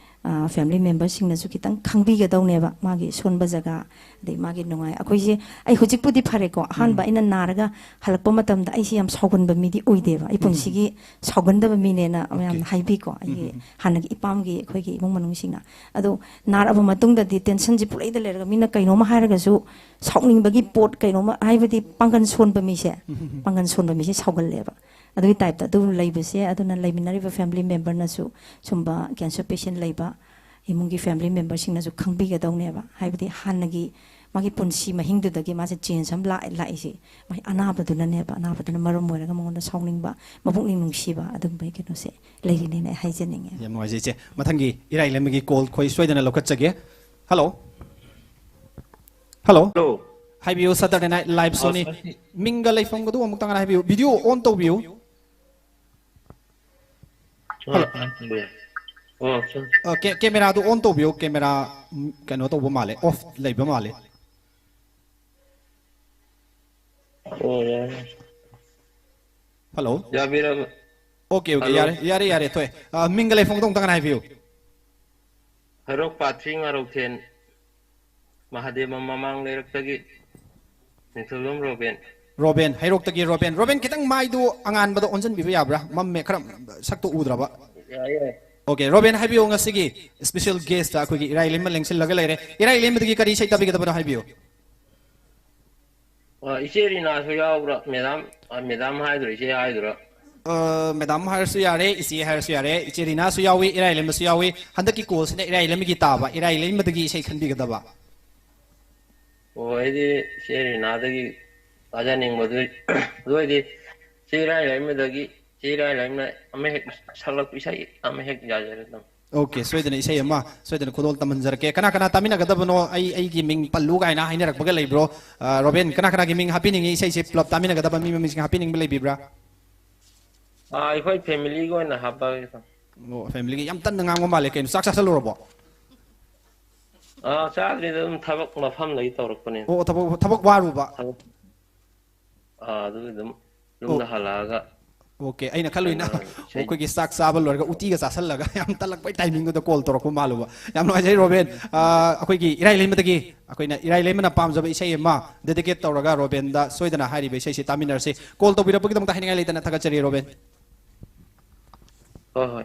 ꯑ, ꯐꯦꯃꯤꯂꯤ ꯃꯦꯝꯕꯔꯁꯤꯡꯅꯁꯨ ꯈꯤꯇꯪ ꯈꯪꯕꯤꯒꯗꯧꯅꯦꯕ, ꯃꯥꯒꯤ ꯁꯣꯟꯕ ꯖꯒꯥ, ꯑꯗꯩ ꯃꯥꯒꯤ ꯅꯨꯡꯉꯥꯏ꯫ ꯑꯩꯈꯣꯏꯁꯦ, ꯑꯩ ꯍꯧꯖꯤꯛꯄꯨꯗꯤ ꯐꯔꯦꯀꯣ, ꯑꯍꯥꯟꯕ ꯎꯝ꯫ ꯑꯩꯅ ꯅꯥꯔꯒ ꯍꯜꯂꯛꯄ ꯃꯇꯝꯗ ꯑꯩꯁꯦ ꯌꯥꯝ ꯁꯥꯎꯒꯟꯕ ꯃꯤꯗꯤ ꯑꯣꯏꯗꯦꯕ꯫ ꯑꯩ ꯎꯝ꯫ ꯄꯨꯟꯁꯤꯒꯤ ꯁꯥꯎꯒꯟꯗꯕ ꯃꯤꯅꯦꯅ ꯑꯣꯀꯦ꯫ ꯃꯌꯥꯝꯅ ꯍꯥꯏꯕꯤꯀꯣ, ꯑꯩꯒꯤ ꯎꯝ, ꯎꯝ, ꯎꯝ꯫ ꯍꯥꯟꯅꯒꯤ ꯏꯄꯥꯝꯒꯤ ꯑꯩꯈꯣꯏꯒꯤ ꯏꯃꯨꯡ ꯃꯅꯨꯡꯁꯤꯡꯅ꯫ ꯑꯗꯣ ꯅꯥꯔꯛꯑꯕ ꯃꯇꯨꯡꯗꯗꯤ ꯇꯦꯟꯁꯟꯁꯤ ꯄꯨꯂꯩꯗ ꯂꯩꯔꯒ ꯃꯤꯅ ꯀꯩꯅꯣꯝꯃ ꯍꯥꯏꯔꯒꯁꯨ ꯁꯥꯎꯅꯤꯡꯕꯒꯤ ꯄꯣꯠ ꯀꯩꯅꯣꯝꯃ, ꯍꯥꯏꯕꯗꯤ ꯄꯥꯡꯒꯜ ꯁꯣꯟꯕ ꯃꯤꯁꯦ, ꯎꯝ, ꯎꯝ, ꯎꯝ꯫ ꯄꯥꯡꯒꯜ ꯁꯣꯟꯕ ꯃꯤꯁꯦ ꯁꯥꯎꯒꯜꯂꯦꯕ꯫ ꯑꯗꯨꯒꯤ ꯇꯥꯏꯞꯇ ꯑꯗꯨꯝ ꯂꯩꯕꯁꯦ, ꯑꯗꯨꯅ ꯂꯩꯃꯤꯟꯅꯔꯤꯕ ꯐꯦꯃꯤꯂꯤ ꯃꯦꯝꯕꯔꯅꯁꯨ ꯁꯨꯝꯕ ꯀꯦꯟꯁꯔ ꯄꯦꯁꯦꯟ ꯂꯩꯕ ꯏꯃꯨꯡꯒꯤ ꯐꯦꯃꯤꯂꯤ ꯃꯦꯝꯕꯔꯁꯤꯡꯅꯁꯨ ꯈꯪꯕꯤꯒꯗꯧꯅꯦꯕ꯫ ꯍꯥꯏꯕꯗꯤ ꯍꯥꯟꯅꯒꯤ ꯃꯥꯒꯤ ꯄꯨꯟꯁꯤ ꯃꯍꯤꯡꯗꯨꯗꯒꯤ ꯃꯥꯁꯦ ꯆꯦꯟꯖ ꯑꯃ ꯂꯥꯛ-, ꯂꯥꯛꯏꯁꯦ ꯃꯥꯒꯤ ꯑꯅꯥꯕꯗꯨꯅꯅꯦꯕ꯫ ꯑꯅꯥꯕꯗꯨꯅ ꯃꯔꯝ ꯑꯣꯏꯔꯒ ꯃꯉꯣꯟꯗ ꯁꯥꯎꯅꯤꯡꯕ, ꯃꯄꯨꯛꯅꯤꯡ ꯅꯨꯡꯁꯤꯕ ꯑꯗꯨꯒꯨꯝꯕꯒꯤ ꯀꯩꯅꯣꯁꯦ ꯂꯩꯔꯤꯅꯦꯅ ꯑꯩ ꯍꯥꯏꯖꯅꯤꯡꯉꯦ꯫ ꯌꯥꯝ ꯅꯨꯡꯉꯥꯏꯖꯩ ꯏꯆꯦ꯫ ꯃꯊꯪꯒꯤ ꯏꯔꯥꯏ ꯂꯩꯃꯒꯤ ꯀꯣꯜ ꯑꯩꯈꯣꯏ ꯁꯣꯏꯗꯅ ꯂꯧꯈꯠꯆꯒꯦ꯫ ꯍꯜꯂꯣ꯫ ꯍꯜꯂꯣ꯫ ꯍꯜꯂꯣ꯫ ꯍꯥꯏꯕꯤꯌꯨ, ꯁꯦꯇꯔꯗꯦ ꯅꯥꯏꯠ ꯂꯥꯏꯚ ꯑ, ꯁꯣꯅꯤ꯫ ꯁꯣꯅꯤ꯫ ꯃꯤꯡꯒ ꯂꯩꯐꯝꯒꯗꯨ ꯑꯃꯨꯛꯇꯪ ꯍꯥꯏꯕꯤꯌꯨ꯫ ꯚꯤꯗꯤꯑꯣ ꯑꯣꯟ ꯇꯧꯕꯤꯌꯨ꯫ ꯑ, ꯍꯜꯂꯣ꯫ ꯑ, ꯊꯝꯕꯤꯌꯨ꯫ ꯑꯣ, ꯁꯣꯅꯤ꯫ ꯑ, ꯀꯦ-, ꯀꯦꯃꯦꯔꯥꯗꯨ ꯑꯣꯟ ꯇꯧꯕꯤꯌꯨ꯫ ꯀꯦꯃꯦꯔꯥ, ꯎꯝ, ꯀꯩꯅꯣ ꯇꯧꯕ ꯃꯥꯜꯂꯦ, ꯑꯣꯐ ꯂꯩꯕ ꯃꯥꯜꯂꯦ꯫ ꯑꯣ, ꯌꯥꯔꯦ, ꯌꯥꯔꯦ꯫ ꯍꯜꯂꯣ꯫ ꯌꯥꯕꯤꯔꯕ? Okay, okay, hello. ꯌꯥꯔꯦ, ꯌꯥꯔꯦ, ꯌꯥꯔꯦ, ꯊꯣꯛꯑꯦ꯫ ꯑ, ꯃꯤꯡꯒ ꯂꯩꯐꯝꯒꯗꯣ ꯑꯃꯨꯛꯇꯪ ꯍꯥꯏꯕꯤꯌꯨ꯫ ꯍꯩꯔꯣꯛ ꯄꯥꯊ꯭ꯔꯤ ꯉꯥꯔꯧꯊꯦꯟ꯫ ꯃꯍꯥꯗꯦꯕ ꯃꯃꯥꯡ ꯂꯩꯔꯛꯇꯒꯤ ꯅꯤꯡꯊꯧꯖꯝ ꯔꯣꯕꯦꯟ꯫ ꯔꯣꯕꯦꯟ, ꯍꯩꯔꯣꯛꯇꯒꯤ ꯔꯣꯕꯦꯟ꯫ ꯔꯣꯕꯦꯟ, ꯈꯤꯇꯪ ꯃꯥꯏꯗꯨ ꯑꯉꯥꯟꯕꯗ ꯑꯣꯟꯁꯤꯟꯕꯤꯕ ꯌꯥꯕ꯭ꯔꯥ? ꯃꯝꯃꯦ, ꯈꯔ ꯁꯛꯇꯨ ꯎꯗ꯭ꯔꯕ꯫ ꯌꯥꯏ, ꯌꯥꯏ꯫ ꯑꯣꯀꯦ, ꯔꯣꯕꯦꯟ, ꯍꯥꯏꯕꯤꯌꯨ, ꯉꯁꯤꯒꯤ ꯏꯁꯄꯤꯁꯦꯜ ꯒꯦꯁꯇ ꯑꯩꯈꯣꯏꯒꯤ ꯏꯔꯥꯏ ꯂꯩꯃ ꯂꯦꯡꯁꯤꯜꯂꯒ ꯂꯩꯔꯦ꯫ ꯏꯔꯥꯏ ꯂꯩꯃꯗꯒꯤ ꯀꯔꯤ ꯏꯁꯩ ꯇꯥꯕꯤꯒꯗꯕꯅꯣ ꯍꯥꯏꯕꯤꯌꯨ꯫ ꯑ, ꯏꯆꯦ ꯔꯤꯅꯥꯁꯨ ꯌꯥꯎꯕ꯭ꯔꯥ, ꯃꯦꯗꯥꯝ? ꯑ, ꯃꯦꯗꯥꯝ ꯍꯥꯏꯗꯣꯏꯔꯣ, ꯏꯆꯦ ꯍꯥꯏꯗꯣꯏꯔꯣ? ꯑ, ꯃꯦꯗꯥꯝ ꯍꯥꯏꯔꯁꯨ ꯌꯥꯔꯦ, ꯏꯆꯦ ꯍꯥꯏꯔꯁꯨ ꯌꯥꯔꯦ꯫ ꯏꯆꯦ ꯔꯤꯅꯥꯁꯨ ꯌꯥꯎꯏ, ꯏꯔꯥꯏꯂꯩꯃꯁꯨ ꯌꯥꯎꯏ꯫ ꯍꯟꯗꯛꯀꯤ callꯁꯤꯅ ꯏꯔꯥꯏꯂꯩꯃꯒꯤ ꯇꯥꯕ, ꯏꯔꯥꯏꯂꯩꯃꯗꯒꯤ ꯏꯁꯩ ꯈꯟꯕꯤꯒꯗꯕ꯫ ꯑꯣ, ꯑꯩꯗꯤ ꯏꯆꯦ ꯔꯤꯅꯥꯗꯒꯤ ꯇꯥꯖꯅꯤꯡꯕꯗꯨ, ꯑꯗꯨ ꯑꯣꯏꯗꯤ ꯏꯆꯦ ꯏꯔꯥꯏꯂꯩꯃꯗꯒꯤ, ꯏꯆꯦ ꯏꯔꯥꯏꯂꯩꯃꯅ ꯑꯃ ꯍꯦꯛ ꯁꯛꯂꯛꯄ ꯏꯁꯩ ꯑꯃ ꯍꯦꯛ ꯌꯥꯖꯔꯦ ꯑꯗꯨꯝ꯫ OK, ꯁꯣꯏꯗꯅ ꯏꯁꯩ ꯑꯃ ꯁꯣꯏꯗꯅ ꯈꯨꯗꯣꯜ ꯇꯝꯍꯟꯖꯔꯛꯀꯦ꯫ ꯀꯅꯥ ꯀꯅꯥ ꯇꯥꯃꯤꯟꯅꯒꯗꯕꯅꯣ? ꯑꯩ, ꯑꯩꯒꯤ ꯃꯤꯡ ꯄꯜꯂꯨ ꯀꯥꯏꯅ ꯍꯥꯏꯅꯔꯛꯄꯒ ꯂꯩꯕ꯭ꯔꯣ? ꯑ, ꯔꯣꯕꯤꯟ, ꯀꯅꯥ ꯀꯅꯥꯒꯤ ꯃꯤꯡ ꯍꯥꯞꯄꯤꯅꯤꯡꯉꯤ? ꯏꯁꯩꯁꯦ ꯄꯨꯂꯞ ꯇꯥꯃꯤꯟꯅꯒꯗꯕ ꯃꯤ ꯃꯃꯤꯡꯁꯤꯡ ꯍꯥꯞꯄꯤꯅꯤꯡꯕ ꯂꯩꯕꯤꯕ꯭ꯔꯥ? ꯑꯥ, ꯑꯩꯈꯣꯏ familyꯒꯤ ꯑꯣꯏꯅ ꯍꯥꯞꯄꯒꯦ꯫ ꯑꯣ, familyꯒꯤ꯫ ꯌꯥꯝ ꯇꯟꯅ ꯉꯥꯡꯕ ꯃꯥꯜꯂꯦ ꯀꯩꯅꯣ, ꯆꯥꯛ ꯆꯥꯁꯜꯂꯨꯔꯕꯣ? ꯑꯥ, ꯆꯥꯗ꯭ꯔꯤꯗ, ꯑꯗꯨꯝ ꯊꯕꯛ ꯃꯐꯝꯗꯒꯤ ꯇꯧꯔꯛꯄꯅꯦ꯫ ꯑꯣ, ꯊꯕꯛ, ꯊꯕꯛ ꯋꯥꯔꯨꯕ? ꯊꯕꯛ, ꯑꯥ, ꯑꯗꯨꯒꯤ ꯑꯗꯨꯝ ꯑꯣ꯫ ꯌꯨꯝꯗ ꯍꯜꯂꯛꯑꯒ OK, ꯑꯩꯅ ꯈꯜꯂꯨꯏꯅ ꯀꯩꯅꯣ, ꯏꯁꯩ ꯑꯩꯈꯣꯏꯒꯤ ꯆꯥꯛ ꯆꯥꯕ ꯂꯣꯏꯔꯒ ꯎꯇꯤꯒ ꯆꯥꯁꯜꯂꯒ ꯌꯥꯝ ꯇꯜꯂꯛꯄꯩ timingꯗꯨꯗ call ꯇꯧꯔꯛꯄ ꯃꯥꯜꯂꯨꯕ꯫ ꯌꯥꯝ ꯅꯨꯡꯉꯥꯏꯖꯩ ꯔꯣꯕꯤꯟ꯫ ꯑꯥ, ꯑꯩꯈꯣꯏꯒꯤ ꯏꯔꯥꯏꯂꯩꯃꯗꯒꯤ ꯑꯩꯈꯣꯏꯅ ꯏꯔꯥꯏꯂꯩꯃꯅ ꯄꯥꯝꯖꯕ ꯏꯁꯩ ꯑꯃ dedicate ꯇꯧꯔꯒ ꯔꯣꯕꯤꯟꯗ ꯁꯣꯏꯗꯅ ꯍꯥꯏꯔꯤꯕ ꯏꯁꯩꯁꯤ ꯇꯥꯃꯤꯟꯅꯔꯁꯤ꯫ Call ꯇꯧꯕꯤꯔꯛꯄꯒꯤꯗꯃꯛꯇ ꯍꯥꯏꯅꯤꯡꯉꯥꯏ ꯂꯩꯇꯅ ꯊꯥꯒꯠꯆꯔꯤ ꯔꯣꯕꯤꯟ꯫ ꯍꯣꯏ, ꯍꯣꯏ꯫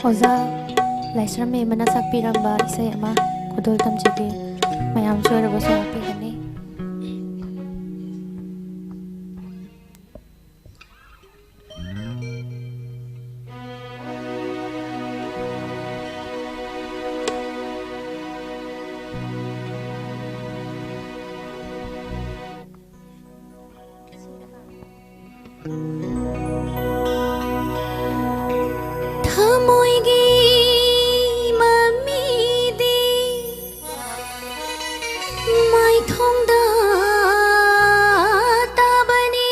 ꯑꯣꯖꯥ ꯂꯥꯏꯁ꯭ꯔꯝ ꯃꯦꯝꯅ ꯁꯛꯄꯤꯔꯝꯕ ꯏꯁꯩ ꯑꯃ ꯈꯨꯗꯣꯜ ꯇꯝꯖꯒꯦ꯫ ꯃꯌꯥꯝ ꯁꯣꯏꯔꯕꯁꯨ ꯉꯥꯛꯄꯤꯒꯅꯤ꯫ ꯊꯃꯣꯏꯒꯤ ꯃꯃꯤꯗꯤ ꯃꯥꯏꯊꯣꯡꯗ ꯇꯥꯕꯅꯤ꯫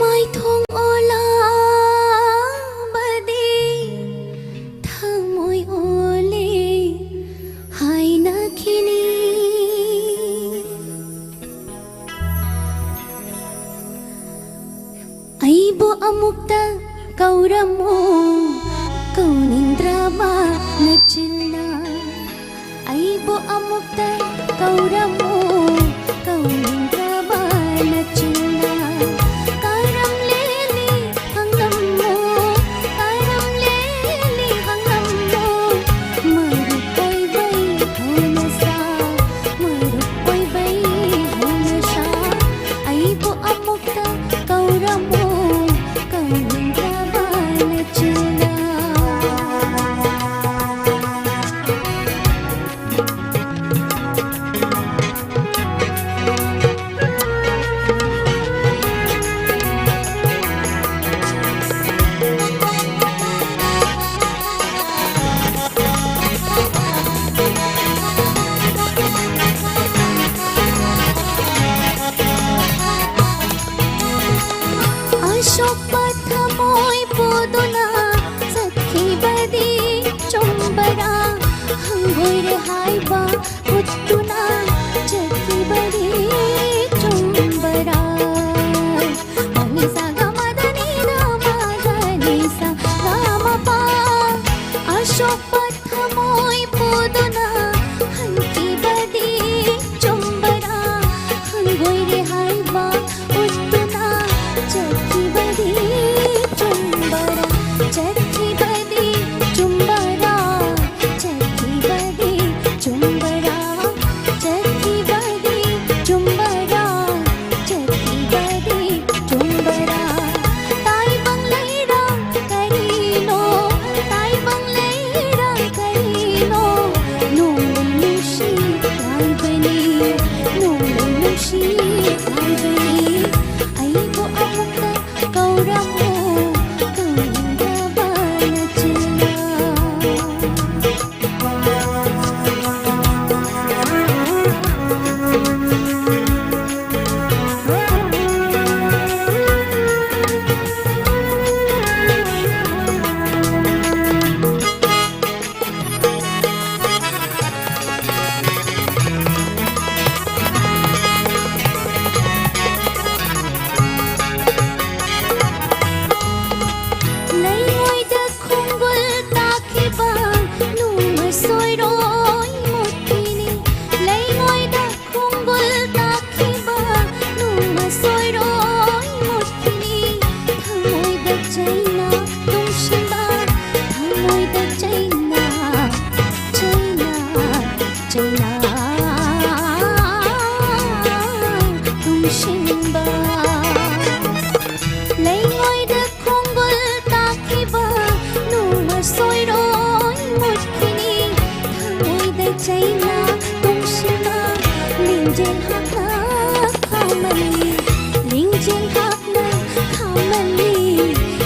ꯃꯥꯏꯊꯣꯡ ꯑꯣꯜꯂꯕꯗꯤ ꯊꯃꯣꯏ ꯑꯣꯜꯂꯦ ꯍꯥꯏꯅꯈꯤꯅꯤ꯫ ꯑꯩꯕꯨ ꯑꯃꯨꯛꯇ ꯀꯧꯔꯝꯃꯨ, ꯀꯧꯅꯤꯡꯗ꯭ꯔꯕ ꯅꯆꯤꯟꯅ꯫ ꯑꯩꯕꯨ ꯑꯃꯨꯛꯇ ꯀꯧꯔꯝꯃꯨ, ꯀꯧꯅꯤꯡꯗ꯭ꯔꯕ ꯅꯆꯤꯟꯅ꯫ ꯀꯔꯝ ꯂꯦꯜꯂꯤ ꯍꯪꯉꯝꯃꯨ, ꯀꯔꯝ ꯂꯦꯜꯂꯤ ꯍꯪꯉꯝꯃꯨ꯫ ꯃꯔꯨꯞ ꯑꯣꯏꯕꯩ ꯍꯧꯅꯁꯥ, ꯃꯔꯨꯞ ꯑꯣꯏꯕꯩ ꯍꯧꯅꯁꯥ꯫ ꯑꯩꯕꯨ ꯑꯃꯨꯛꯇ ꯀꯧꯔꯝꯃꯨ, ꯀꯧꯅꯤꯡꯗ꯭ꯔꯕ ꯅꯆꯤꯟꯅ꯫ ꯑꯁꯣꯛꯄ ꯊꯃꯣꯏ ꯄꯨꯗꯨꯅ ꯆꯠꯈꯤꯕꯗꯤ ꯆꯨꯝꯕꯔꯥ? ꯍꯪꯒꯣꯏꯔꯦ ꯍꯥꯏꯕ ꯎꯠꯇꯨꯅ ꯆꯠꯈꯤꯕꯗꯤ ꯆꯨꯝꯕꯔꯥ? ꯃꯅꯤꯁꯥ ꯒꯃꯗꯅꯤ ꯒꯃꯗꯅꯤꯁꯥ ꯒꯃꯄꯥ꯫ ꯑꯁꯣꯛꯄ ꯊꯃꯣꯏ ꯄꯨꯗꯨꯅ ꯍꯟꯈꯤꯕꯗꯤ ꯆꯨꯝꯕꯔꯥ? ꯍꯪꯒꯣꯏꯔꯦ ꯍꯥꯏꯕ ꯎꯠꯇꯨꯅ ꯆꯠꯈꯤꯕꯗꯤ ꯆꯨꯝꯕꯔꯥ?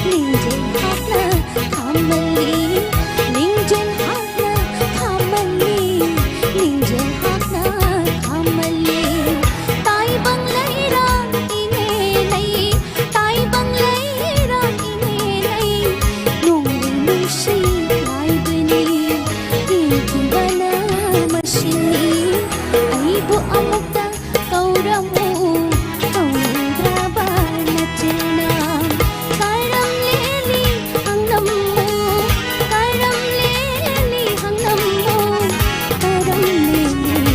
ꯅꯤꯡꯖꯦꯜ ꯍꯥꯛꯅ ꯈꯥꯝꯃꯜꯂꯤ, ꯅꯤꯡꯖꯦꯜ ꯍꯥꯛꯅ ꯈꯥꯝꯃꯜꯂꯤ, ꯅꯤꯡꯖꯦꯜ ꯍꯥꯛꯅ ꯈꯥꯝꯃꯜꯂꯤ꯫ ꯇꯥꯏꯕꯪ ꯂꯩꯔꯥꯡ ꯏꯉꯦ ꯂꯩ, ꯇꯥꯏꯕꯪ ꯂꯩꯔꯥꯡ ꯏꯉꯦ ꯂꯩ, ꯅꯣꯡꯂꯩ ꯅꯨꯡꯁꯤꯠ ꯂꯥꯏꯕꯅꯤ, ꯌꯦꯡꯈꯤꯕꯅ ꯃꯁꯤꯅꯤ꯫ ꯑꯩꯕꯨ ꯑꯃꯨꯛꯇ ꯀꯧꯔꯝꯃꯨ, ꯀꯧꯅꯤꯡꯗ꯭ꯔꯕ ꯅꯆꯤꯟꯅ꯫ ꯀꯔꯝ ꯂꯦꯜꯂꯤ ꯍꯪꯂꯝꯃꯨ, ꯀꯔꯝ ꯂꯦꯜꯂꯤ ꯍꯪꯂꯝꯃꯨ, ꯀꯔꯝ ꯂꯦꯜꯂꯤ,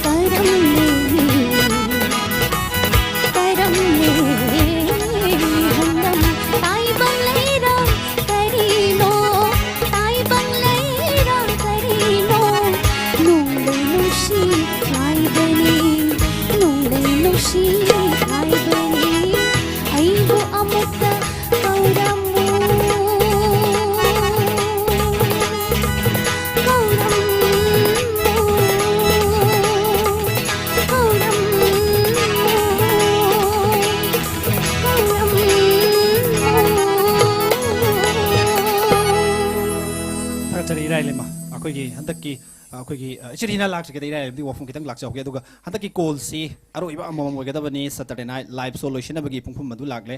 ꯀꯔꯝ ꯂꯦꯜꯂꯤ, ꯀꯔꯝ ꯂꯦꯜꯂꯤ ꯍꯪꯂꯝꯃꯨ꯫ ꯇꯥꯏꯕꯪ ꯂꯩꯔꯥꯡ ꯀꯔꯤꯅꯣ, ꯇꯥꯏꯕꯪ ꯂꯩꯔꯥꯡ ꯀꯔꯤꯅꯣ? ꯅꯣꯡꯂꯩ ꯅꯨꯡꯁꯤꯠ ꯍꯥꯏꯕꯅꯤ, ꯅꯣꯡꯂꯩ ꯅꯨꯡꯁꯤꯠ ꯍꯥꯏꯕꯅꯤ, ꯑꯩꯕꯨ ꯑꯃꯨꯛꯇ ꯀꯧꯔꯝꯃꯨ, ꯀꯧꯔꯝꯃꯨ, ꯀꯧꯔꯝꯃꯨ꯫ ꯊꯥꯒꯠꯆꯔꯤ ꯏꯔꯥꯏ ꯂꯩꯃ꯫ ꯑꯩꯈꯣꯏꯒꯤ ꯍꯟꯗꯛꯀꯤ, ꯑ, ꯑꯩꯈꯣꯏꯒꯤ, ꯑ, ꯏꯆꯦ ꯔꯤꯅꯥ ꯂꯥꯛꯇ꯭ꯔꯤꯉꯩꯗ ꯏꯔꯥꯏ ꯂꯩꯃꯗꯤ ꯋꯥꯐꯝ ꯈꯤꯇꯪ ꯂꯥꯛꯆꯍꯧꯒꯦ꯫ ꯑꯗꯨꯒ ꯍꯟꯗꯛꯀꯤ ꯀꯣꯜꯁꯤ ꯑꯔꯣꯏꯕ ꯑꯃꯃꯝ ꯑꯣꯏꯒꯗꯕꯅꯤ꯫ Saturday Night Live Show ꯂꯣꯏꯁꯤꯟꯅꯕꯒꯤ ꯄꯨꯡꯐꯝ ꯑꯗꯨ ꯂꯥꯛꯂꯦ꯫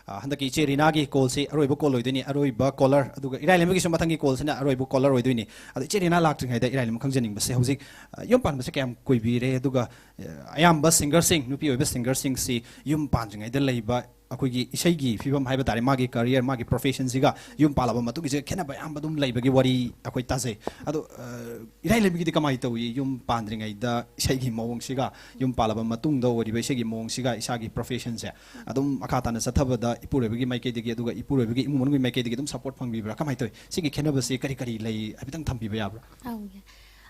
ꯑ, ꯍꯟꯗꯛꯀꯤ ꯏꯆꯦ ꯔꯤꯅꯥꯒꯤ ꯀꯣꯜꯁꯤ ꯑꯔꯣꯏꯕ ꯀꯣꯜ ꯑꯣꯏꯗꯣꯏꯅꯤ, ꯑꯔꯣꯏꯕ ꯀꯣꯂꯔ꯫ ꯑꯗꯨꯒ ꯏꯔꯥꯏ ꯂꯩꯃꯒꯤꯁꯨ ꯃꯊꯪꯒꯤ ꯀꯣꯜꯁꯤꯅ ꯑꯔꯣꯏꯕ ꯀꯣꯂꯔ ꯑꯣꯏꯗꯣꯏꯅꯤ꯫ ꯑꯗꯣ ꯏꯆꯦ ꯔꯤꯅꯥ ꯂꯥꯛꯇ꯭ꯔꯤꯉꯩꯗ ꯏꯔꯥꯏ ꯂꯩꯃ ꯈꯪꯖꯅꯤꯡꯕꯁꯦ, ꯍꯧꯖꯤꯛ, ꯑ, ꯌꯨꯝ ꯄꯥꯟꯕꯁꯦ ꯀꯌꯥꯝ ꯀꯨꯏꯕꯤꯔꯦ? ꯑꯗꯨꯒ, ꯑ, ꯑꯌꯥꯝꯕ ꯁꯤꯡꯒꯔꯁꯤꯡ, ꯅꯨꯄꯤ ꯑꯣꯏꯕ ꯁꯤꯡꯒꯔꯁꯤꯡꯁꯤ ꯌꯨꯝ ꯄꯥꯟꯗ꯭ꯔꯤꯉꯩꯗ ꯂꯩꯕ ꯑꯩꯈꯣꯏꯒꯤ ꯏꯁꯩꯒꯤ ꯐꯤꯕꯝ ꯍꯥꯏꯕ ꯇꯥꯔꯦ, ꯃꯥꯒꯤ ꯀꯔꯤꯌꯔ, ꯃꯥꯒꯤ ꯄ꯭ꯔꯣꯐꯦꯁꯟꯁꯤꯒ ꯌꯨꯝ ꯄꯥꯜꯂꯕ ꯃꯇꯨꯡꯒꯤꯁꯦ ꯈꯦꯠꯅꯕ ꯑꯌꯥꯝꯕ ꯑꯗꯨꯝ ꯂꯩꯕꯒꯤ ꯋꯥꯔꯤ ꯑꯩꯈꯣꯏ ꯇꯥꯖꯩ꯫ ꯑꯗꯣ, ꯑ, ꯏꯔꯥꯏ ꯂꯩꯃꯒꯤꯗꯤ ꯀꯃꯥꯏꯅ ꯇꯧꯏ? ꯌꯨꯝ ꯄꯥꯟꯗ꯭ꯔꯤꯉꯩꯗ ꯏꯁꯩꯒꯤ ꯃꯑꯣꯡꯁꯤꯒ, ꯌꯨꯝ ꯄꯥꯜꯂꯕ ꯃꯇꯨꯡꯗ ꯑꯣꯏꯔꯤꯕ ꯏꯁꯩꯒꯤ ꯃꯑꯣꯡꯁꯤꯒ, ꯏꯁꯥꯒꯤ ꯄ꯭ꯔꯣꯐꯦꯁꯟꯁꯦ ꯑꯗꯨꯝ ꯃꯈꯥ ꯇꯥꯅ ꯆꯠꯊꯕꯗ ꯏꯄꯨꯔꯣꯏꯕꯒꯤ ꯃꯥꯏꯀꯩꯗꯒꯤ, ꯑꯗꯨꯒ ꯏꯄꯨꯔꯣꯏꯕꯒꯤ ꯏꯃꯨꯡ ꯃꯅꯨꯡꯒꯤ ꯃꯥꯏꯀꯩꯗꯒꯤ ꯑꯗꯨꯝ ꯁꯄꯣꯔꯠ ꯐꯪꯕꯤꯕ꯭ꯔꯥ? ꯀꯃꯥꯏꯅ ꯇꯧꯏ? ꯁꯤꯒꯤ ꯈꯦꯠꯅꯕꯁꯤ ꯀꯔꯤ ꯀꯔꯤ ꯂꯩ? ꯍꯥꯏꯐꯦꯠꯇꯪ ꯊꯝꯕꯤꯕ ꯌꯥꯕ꯭ꯔꯥ? ꯑꯧ,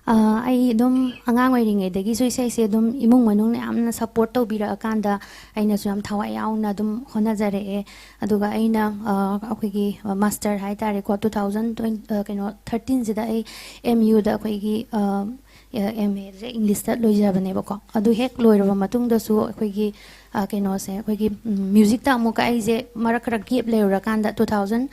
ꯑ, ꯑꯩ ꯑꯗꯨꯝ ꯑꯉꯥꯡ ꯑꯣꯏꯔꯤꯉꯩꯗꯒꯤꯁꯨ ꯏꯁꯩꯁꯦ ꯑꯗꯨꯝ ꯏꯃꯨꯡ ꯃꯅꯨꯡꯅ ꯌꯥꯝꯅ ꯁꯄꯣꯔꯠ ꯇꯧꯕꯤꯔꯛꯑꯀꯥꯟꯗ ꯑꯩꯅꯁꯨ ꯌꯥꯝ ꯊꯋꯥꯏ ꯌꯥꯎꯅ ꯑꯗꯨꯝ ꯍꯣꯠꯅꯖꯔꯛꯑꯦ꯫ ꯑꯗꯨꯒ ꯑꯩꯅ, ꯑ, ꯑꯩꯈꯣꯏꯒꯤ ꯃꯥꯁꯇꯔ ꯍꯥꯏ ꯇꯥꯔꯦꯀꯣ, two thousand twenty, ꯑ, ꯀꯩꯅꯣ, thirteenꯁꯤꯗ ꯑꯩ M Uꯗ ꯑꯩꯈꯣꯏꯒꯤ, ꯑ, ꯑꯦꯝ ꯑꯦꯁꯦ ꯏꯪꯂꯤꯁꯇ ꯂꯣꯏꯖꯕꯅꯦꯕꯀꯣ꯫ ꯑꯗꯨ ꯍꯦꯛ ꯂꯣꯏꯔꯕ ꯃꯇꯨꯡꯗꯁꯨ ꯑꯩꯈꯣꯏꯒꯤ ꯑ, ꯀꯩꯅꯣꯁꯦ, ꯑꯩꯈꯣꯏꯒꯤ ꯎꯝ, ꯃ꯭ꯌꯨꯖꯤꯛꯇ ꯑꯃꯨꯛꯀ ꯑꯩꯁꯦ ꯃꯔꯛ ꯈꯔ ꯒꯦꯞ ꯂꯩꯔꯨꯔꯀꯥꯟꯗ ꯇꯨ ꯊꯥꯎꯖꯟ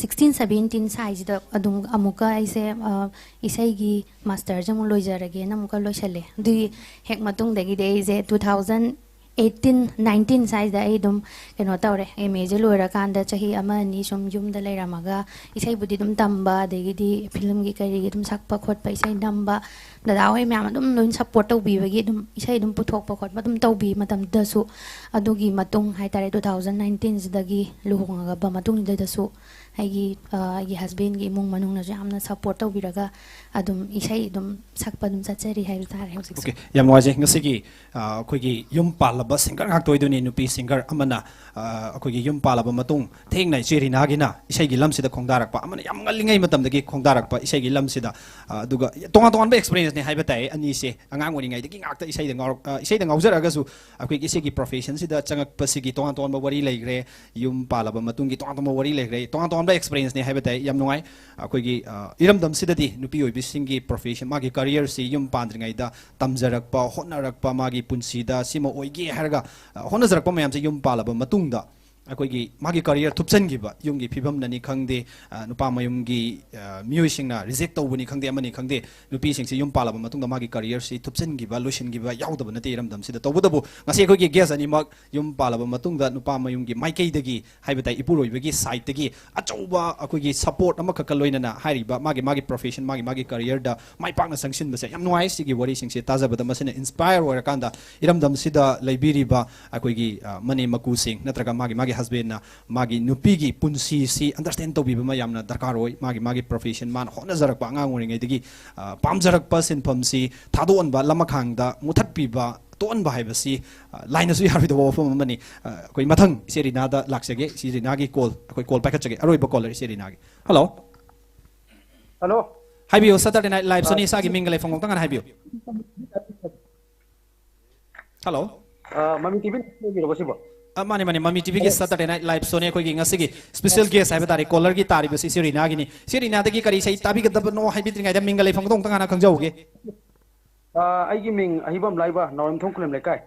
ꯁꯤꯛꯁꯇꯤꯟ ꯁꯕꯦꯟꯇꯤꯟ ꯁ꯭ꯋꯥꯏꯁꯤꯗ ꯑꯗꯨꯝ ꯑꯃꯨꯛꯀ ꯑꯩꯁꯦ ꯑ, ꯏꯁꯩꯒꯤ ꯃꯥꯁꯇꯔꯁꯦ ꯑꯃꯨꯛ ꯂꯣꯏꯖꯔꯒꯦꯅ ꯑꯃꯨꯛꯀ ꯂꯣꯏꯁꯜꯂꯦ꯫ ꯑꯗꯨꯒꯤ ꯍꯦꯛ ꯃꯇꯨꯡꯗꯒꯤꯗꯤ ꯑꯩꯁꯦ ꯇꯨ ꯊꯥꯎꯖꯟ ꯑꯩꯠꯇꯤꯟ ꯅꯥꯏꯟꯇꯤꯟ ꯁ꯭ꯋꯥꯏꯁꯤꯗ ꯑꯩ ꯑꯗꯨꯝ ꯀꯩꯅꯣ ꯇꯧꯔꯦ, ꯑꯦꯝ ꯑꯦꯁꯦ ꯂꯣꯏꯔꯀꯥꯟꯗ ꯆꯍꯤ ꯑꯃ ꯑꯅꯤ ꯁꯨꯝ ꯌꯨꯝꯗ ꯂꯩꯔꯝꯃꯒ ꯏꯁꯩꯕꯨꯗꯤ ꯑꯗꯨꯝ ꯇꯝꯕ, ꯑꯗꯒꯤꯗꯤ ꯐꯤꯂꯝꯒꯤ ꯀꯔꯤꯒꯤ ꯑꯗꯨꯝ ꯁꯛꯄ ꯈꯣꯠꯄ, ꯏꯁꯩ ꯅꯝꯕ, ꯗꯗꯥ ꯍꯣꯏ ꯃꯌꯥꯝ ꯑꯗꯨꯝ ꯂꯣꯏꯅ ꯁꯞꯄꯣꯔꯠ ꯇꯧꯕꯤꯕꯒꯤ ꯑꯗꯨꯝ ꯏꯁꯩ ꯑꯗꯨꯝ ꯄꯨꯊꯣꯛꯄ ꯈꯣꯠꯄ ꯑꯗꯨꯝ ꯇꯧꯕꯤ ꯃꯇꯝꯗꯨꯗꯁꯨ꯫ ꯑꯗꯨꯒꯤ ꯃꯇꯨꯡ ꯍꯥꯏꯇꯥꯔꯦ, ꯇꯨ ꯊꯥꯎꯖꯟ ꯅꯥꯏꯟꯇꯤꯟꯁꯤꯗꯒꯤ ꯂꯨꯍꯣꯡꯉꯕ ꯃꯇꯨꯡꯗꯨꯗꯁꯨ ꯑꯩꯒꯤ ꯑ, ꯑꯩꯒꯤ ꯍꯁꯕꯦꯟꯒꯤ ꯏꯃꯨꯡ ꯃꯅꯨꯡꯅꯁꯨ ꯌꯥꯝꯅ ꯁꯞꯄꯣꯔꯠ ꯇꯧꯕꯤꯔꯒ ꯑꯗꯨꯝ ꯏꯁꯩ ꯑꯗꯨꯝ ꯁꯛꯄ ꯑꯗꯨꯝ ꯆꯠꯆꯔꯤ ꯍꯥꯏꯕ ꯇꯥꯔꯦ ꯍꯧꯖꯤꯛꯁꯦ꯫ ꯑꯣꯀꯦ, ꯌꯥꯝ ꯅꯨꯡꯉꯥꯏꯖꯩ꯫ ꯉꯁꯤꯒꯤ ꯑ, ꯑꯩꯈꯣꯏꯒꯤ ꯌꯨꯝ ꯄꯥꯜꯂꯕ ꯁꯤꯡꯒꯔ ꯉꯥꯛꯇ ꯑꯣꯏꯗꯣꯏꯅꯤ, ꯅꯨꯄꯤ ꯁꯤꯡꯒꯔ ꯑꯃꯅ ꯑ, ꯑꯩꯈꯣꯏꯒꯤ ꯌꯨꯝ ꯄꯥꯜꯂꯕ ꯃꯇꯨꯡ ꯊꯦꯡꯅ ꯏꯆꯦ ꯔꯤꯅꯥꯒꯤꯅ ꯏꯁꯩꯒꯤ ꯂꯝꯁꯤꯗ ꯈꯣꯡꯗꯥꯔꯛꯄ, ꯑꯃꯅ ꯌꯥꯝ ꯉꯜꯂꯤꯉꯩ ꯃꯇꯝꯗꯒꯤ ꯈꯣꯡꯗꯥꯔꯛꯄ ꯏꯁꯩꯒꯤ ꯂꯝꯁꯤꯗ꯫ ꯑ, ꯑꯗꯨꯒ ꯇꯣꯉꯥꯟ ꯇꯣꯉꯥꯟꯕ ꯑꯦꯛꯁꯄꯤꯔꯤꯌꯦꯟꯁꯅꯦ ꯍꯥꯏꯕ ꯇꯥꯏ꯫ ꯑꯅꯤꯁꯦ ꯑꯉꯥꯡ ꯑꯣꯏꯔꯤꯉꯩꯗꯒꯤ ꯉꯥꯛꯇ ꯏꯁꯩꯗ ꯉꯥꯎꯔꯛ ꯑ, ꯏꯁꯩꯗ ꯉꯥꯎꯖꯔꯛꯑꯒꯁꯨ ꯑꯩꯈꯣꯏꯒꯤ ꯏꯁꯩꯒꯤ ꯄ꯭ꯔꯣꯐꯦꯁꯟꯁꯤꯗ ꯆꯪꯉꯛꯄꯁꯤꯒꯤ ꯇꯣꯉꯥꯟ ꯇꯣꯉꯥꯟꯕ ꯋꯥꯔꯤ ꯂꯩꯈ꯭ꯔꯦ, ꯌꯨꯝ ꯄꯥꯜꯂꯕ ꯃꯇꯨꯡꯒꯤ ꯇꯣꯉꯥꯟ ꯇꯣꯉꯥꯟꯕ ꯋꯥꯔꯤ ꯂꯩꯈ꯭ꯔꯦ, ꯇꯣꯉꯥꯟ ꯇꯣꯉꯥꯟꯕ ꯑꯦꯛꯁꯄꯤꯔꯤꯌꯦꯟꯁꯅꯦ ꯍꯥꯏꯕ ꯇꯥꯏ꯫ ꯌꯥꯝ ꯅꯨꯡꯉꯥꯏ꯫ ꯑꯩꯈꯣꯏꯒꯤ ꯑ, ꯏꯔꯝꯗꯝꯁꯤꯗꯗꯤ ꯅꯨꯄꯤ ꯑꯣꯏꯕꯤꯁꯤꯡꯒꯤ ꯄ꯭ꯔꯣꯐꯦꯁꯟ, ꯃꯥꯒꯤ ꯀꯔꯤꯌꯔꯁꯤ ꯌꯨꯝ ꯄꯥꯟꯗ꯭ꯔꯤꯉꯩꯗ ꯇꯝꯖꯔꯛꯄ, ꯍꯣꯠꯅꯔꯛꯄ, ꯃꯥꯒꯤ ꯄꯨꯟꯁꯤꯗ ꯁꯤꯃ ꯑꯣꯏꯒꯦ ꯍꯥꯏꯔꯒ ꯑ, ꯍꯣꯠꯅꯖꯔꯛꯄ ꯃꯌꯥꯝꯁꯦ ꯌꯨꯝ ꯄꯥꯜꯂꯕ ꯃꯇꯨꯡꯗ ꯑꯩꯈꯣꯏꯒꯤ ꯃꯥꯒꯤ ꯀꯔꯤꯌꯔ ꯊꯨꯞꯆꯟꯈꯤꯕ, ꯌꯨꯝꯒꯤ ꯐꯤꯕꯝꯅꯅꯤ ꯈꯪꯗꯦ, ꯑ, ꯅꯨꯄꯥ ꯃꯌꯨꯝꯒꯤ ꯑ, ꯃꯤꯑꯣꯏꯁꯤꯡꯅ ꯔꯤꯖꯦꯛ ꯇꯧꯕꯅꯤ ꯈꯪꯗꯦ, ꯑꯃꯅꯤ ꯈꯪꯗꯦ, ꯅꯨꯄꯤꯁꯤꯡꯁꯤ ꯌꯨꯝ ꯄꯥꯜꯂꯕ ꯃꯇꯨꯡꯗ ꯃꯥꯒꯤ ꯀꯔꯤꯌꯔꯁꯤ ꯊꯨꯞꯆꯟꯈꯤꯕ, ꯂꯣꯏꯁꯤꯟꯈꯤꯕ ꯌꯥꯎꯗꯕ ꯅꯠꯇꯦ ꯏꯔꯝꯗꯝꯁꯤꯗ꯫ ꯇꯧꯕꯇꯕꯨ ꯉꯁꯤ ꯑꯩꯈꯣꯏꯒꯤ ꯒꯦꯁ ꯑꯅꯤꯃꯛ ꯌꯨꯝ ꯄꯥꯜꯂꯕ ꯃꯇꯨꯡꯗ ꯅꯨꯄꯥ ꯃꯌꯨꯝꯒꯤ ꯃꯥꯏꯀꯩꯗꯒꯤ ꯍꯥꯏꯕ ꯇꯥꯏ, ꯏꯄꯨꯔꯣꯏꯕꯒꯤ ꯁꯥꯏꯠꯇꯒꯤ ꯑꯆꯧꯕ ꯑꯩꯈꯣꯏꯒꯤ ꯁꯄꯣꯔꯠ ꯑꯃꯈꯛꯀ ꯂꯣꯏꯅꯅ ꯍꯥꯏꯔꯤꯕ ꯃꯥꯒꯤ ꯃꯥꯒꯤ ꯄ꯭ꯔꯣꯐꯦꯁꯟ, ꯃꯥꯒꯤ ꯃꯥꯒꯤ ꯀꯔꯤꯌꯔꯗ ꯃꯥꯏ ꯄꯥꯛꯅ ꯆꯪꯁꯤꯟꯕꯁꯦ ꯌꯥꯝ ꯅꯨꯡꯉꯥꯏ꯫ ꯁꯤꯒꯤ ꯋꯥꯔꯤꯁꯤꯡꯁꯦ ꯇꯥꯖꯕꯗ ꯃꯁꯤꯅ ꯏꯟꯁꯄꯥꯌꯔ ꯑꯣꯏꯔꯀꯥꯟꯗ ꯏꯔꯝꯗꯝꯁꯤꯗ ꯂꯩꯕꯤꯔꯤꯕ ꯑꯩꯈꯣꯏꯒꯤ ꯑ, ꯃꯅꯦꯝ ꯃꯀꯨꯁꯤꯡ ꯅꯠꯇ꯭ꯔꯒ ꯃꯥꯒꯤ ꯃꯥꯒꯤ ꯍꯁꯕꯦꯟꯅ ꯃꯥꯒꯤ ꯅꯨꯄꯤꯒꯤ ꯄꯨꯟꯁꯤꯁꯤ ꯑꯟꯗꯔꯁꯇꯦꯟ ꯇꯧꯕꯤꯕ ꯑꯃ ꯌꯥꯝꯅ ꯗꯔꯀꯥꯔ ꯑꯣꯏ꯫ ꯃꯥꯒꯤ ꯃꯥꯒꯤ ꯄ꯭ꯔꯣꯐꯦꯁꯟ, ꯃꯥꯅ ꯍꯣꯠꯅꯖꯔꯛꯄ ꯑꯉꯥꯡ ꯑꯣꯏꯔꯤꯉꯩꯗꯒꯤ ꯑ, ꯄꯥꯝꯖꯔꯛꯄ ꯁꯤꯟꯐꯝꯁꯤ ꯊꯥꯗꯣꯛꯍꯟꯕ, ꯂꯃꯈꯥꯡꯗ ꯃꯨꯊꯠꯄꯤꯕ, ꯇꯣꯛꯍꯟꯕ ꯍꯥꯏꯕꯁꯤ ꯑ, ꯂꯥꯏꯅꯁꯨ ꯌꯥꯔꯣꯏꯗꯕ ꯋꯥꯐꯝ ꯑꯃꯅꯤ꯫ ꯑ, ꯑꯩꯈꯣꯏ ꯃꯊꯪ ꯏꯆꯦ ꯔꯤꯅꯥꯗ ꯂꯥꯛꯆꯒꯦ꯫ ꯏꯆꯦ ꯔꯤꯅꯥꯒꯤ ꯀꯣꯜ, ꯑꯩꯈꯣꯏ ꯀꯣꯜ ꯄꯥꯏꯈꯠꯆꯒꯦ꯫ ꯑꯔꯣꯏꯕ ꯀꯣꯂꯔ ꯏꯆꯦ ꯔꯤꯅꯥꯒꯤ꯫ ꯍꯜꯂꯣ꯫ ꯍꯜꯂꯣ꯫ ꯍꯥꯏꯕꯤꯌꯨ, ꯁꯇꯔꯗꯦ ꯅꯥꯏꯠ ꯂꯥꯏꯞ ꯁꯣꯅꯤ, ꯏꯁꯥꯒꯤ ꯃꯤꯡꯒ ꯂꯩꯐꯝ ꯈꯛꯇ ꯉꯥꯟꯅ ꯍꯥꯏꯕꯤꯌꯨ꯫ ꯍꯜꯂꯣ꯫ ꯃꯃꯤ ꯇꯤꯚꯤ ꯑꯣꯏꯕꯤꯔꯕꯣ ꯁꯤꯕꯣ? ꯑ, ꯃꯥꯅꯦ, ꯃꯥꯅꯦ, ꯃꯃꯤ ꯇꯤꯚꯤꯒꯤ ꯁꯇꯔꯗꯦ ꯅꯥꯏꯠ ꯂꯥꯏꯞ ꯁꯣꯅꯤ꯫ ꯑꯩꯈꯣꯏꯒꯤ ꯉꯁꯤꯒꯤ ꯁ꯭ꯄꯦꯁꯦꯜ ꯒꯦꯁ ꯍꯥꯏꯕ ꯇꯥꯔꯦ, ꯀꯣꯂꯔꯒꯤ ꯇꯥꯔꯤꯕꯁꯤ ꯏꯆꯦ ꯔꯤꯅꯥꯒꯤꯅꯤ꯫ ꯏꯆꯦ ꯔꯤꯅꯥꯗꯒꯤ ꯀꯔꯤ ꯏꯁꯩ ꯇꯥꯕꯤꯒꯗꯕꯅꯣ ꯍꯥꯏꯕꯤꯗ꯭ꯔꯤꯉꯩꯗ ꯃꯤꯡꯒ ꯂꯩꯐꯝꯒꯗꯣ ꯑꯃꯨꯛꯇ ꯉꯥꯟꯅ ꯈꯪꯖꯍꯧꯒꯦ꯫ ꯑꯥ, ꯑꯩꯒꯤ ꯃꯤꯡ ꯑꯍꯤꯕꯝ ꯂꯥꯏꯕ, ꯅꯥꯎꯔꯦꯝꯊꯣꯡ ꯈꯨꯂꯦꯝ ꯂꯩꯀꯥꯏ꯫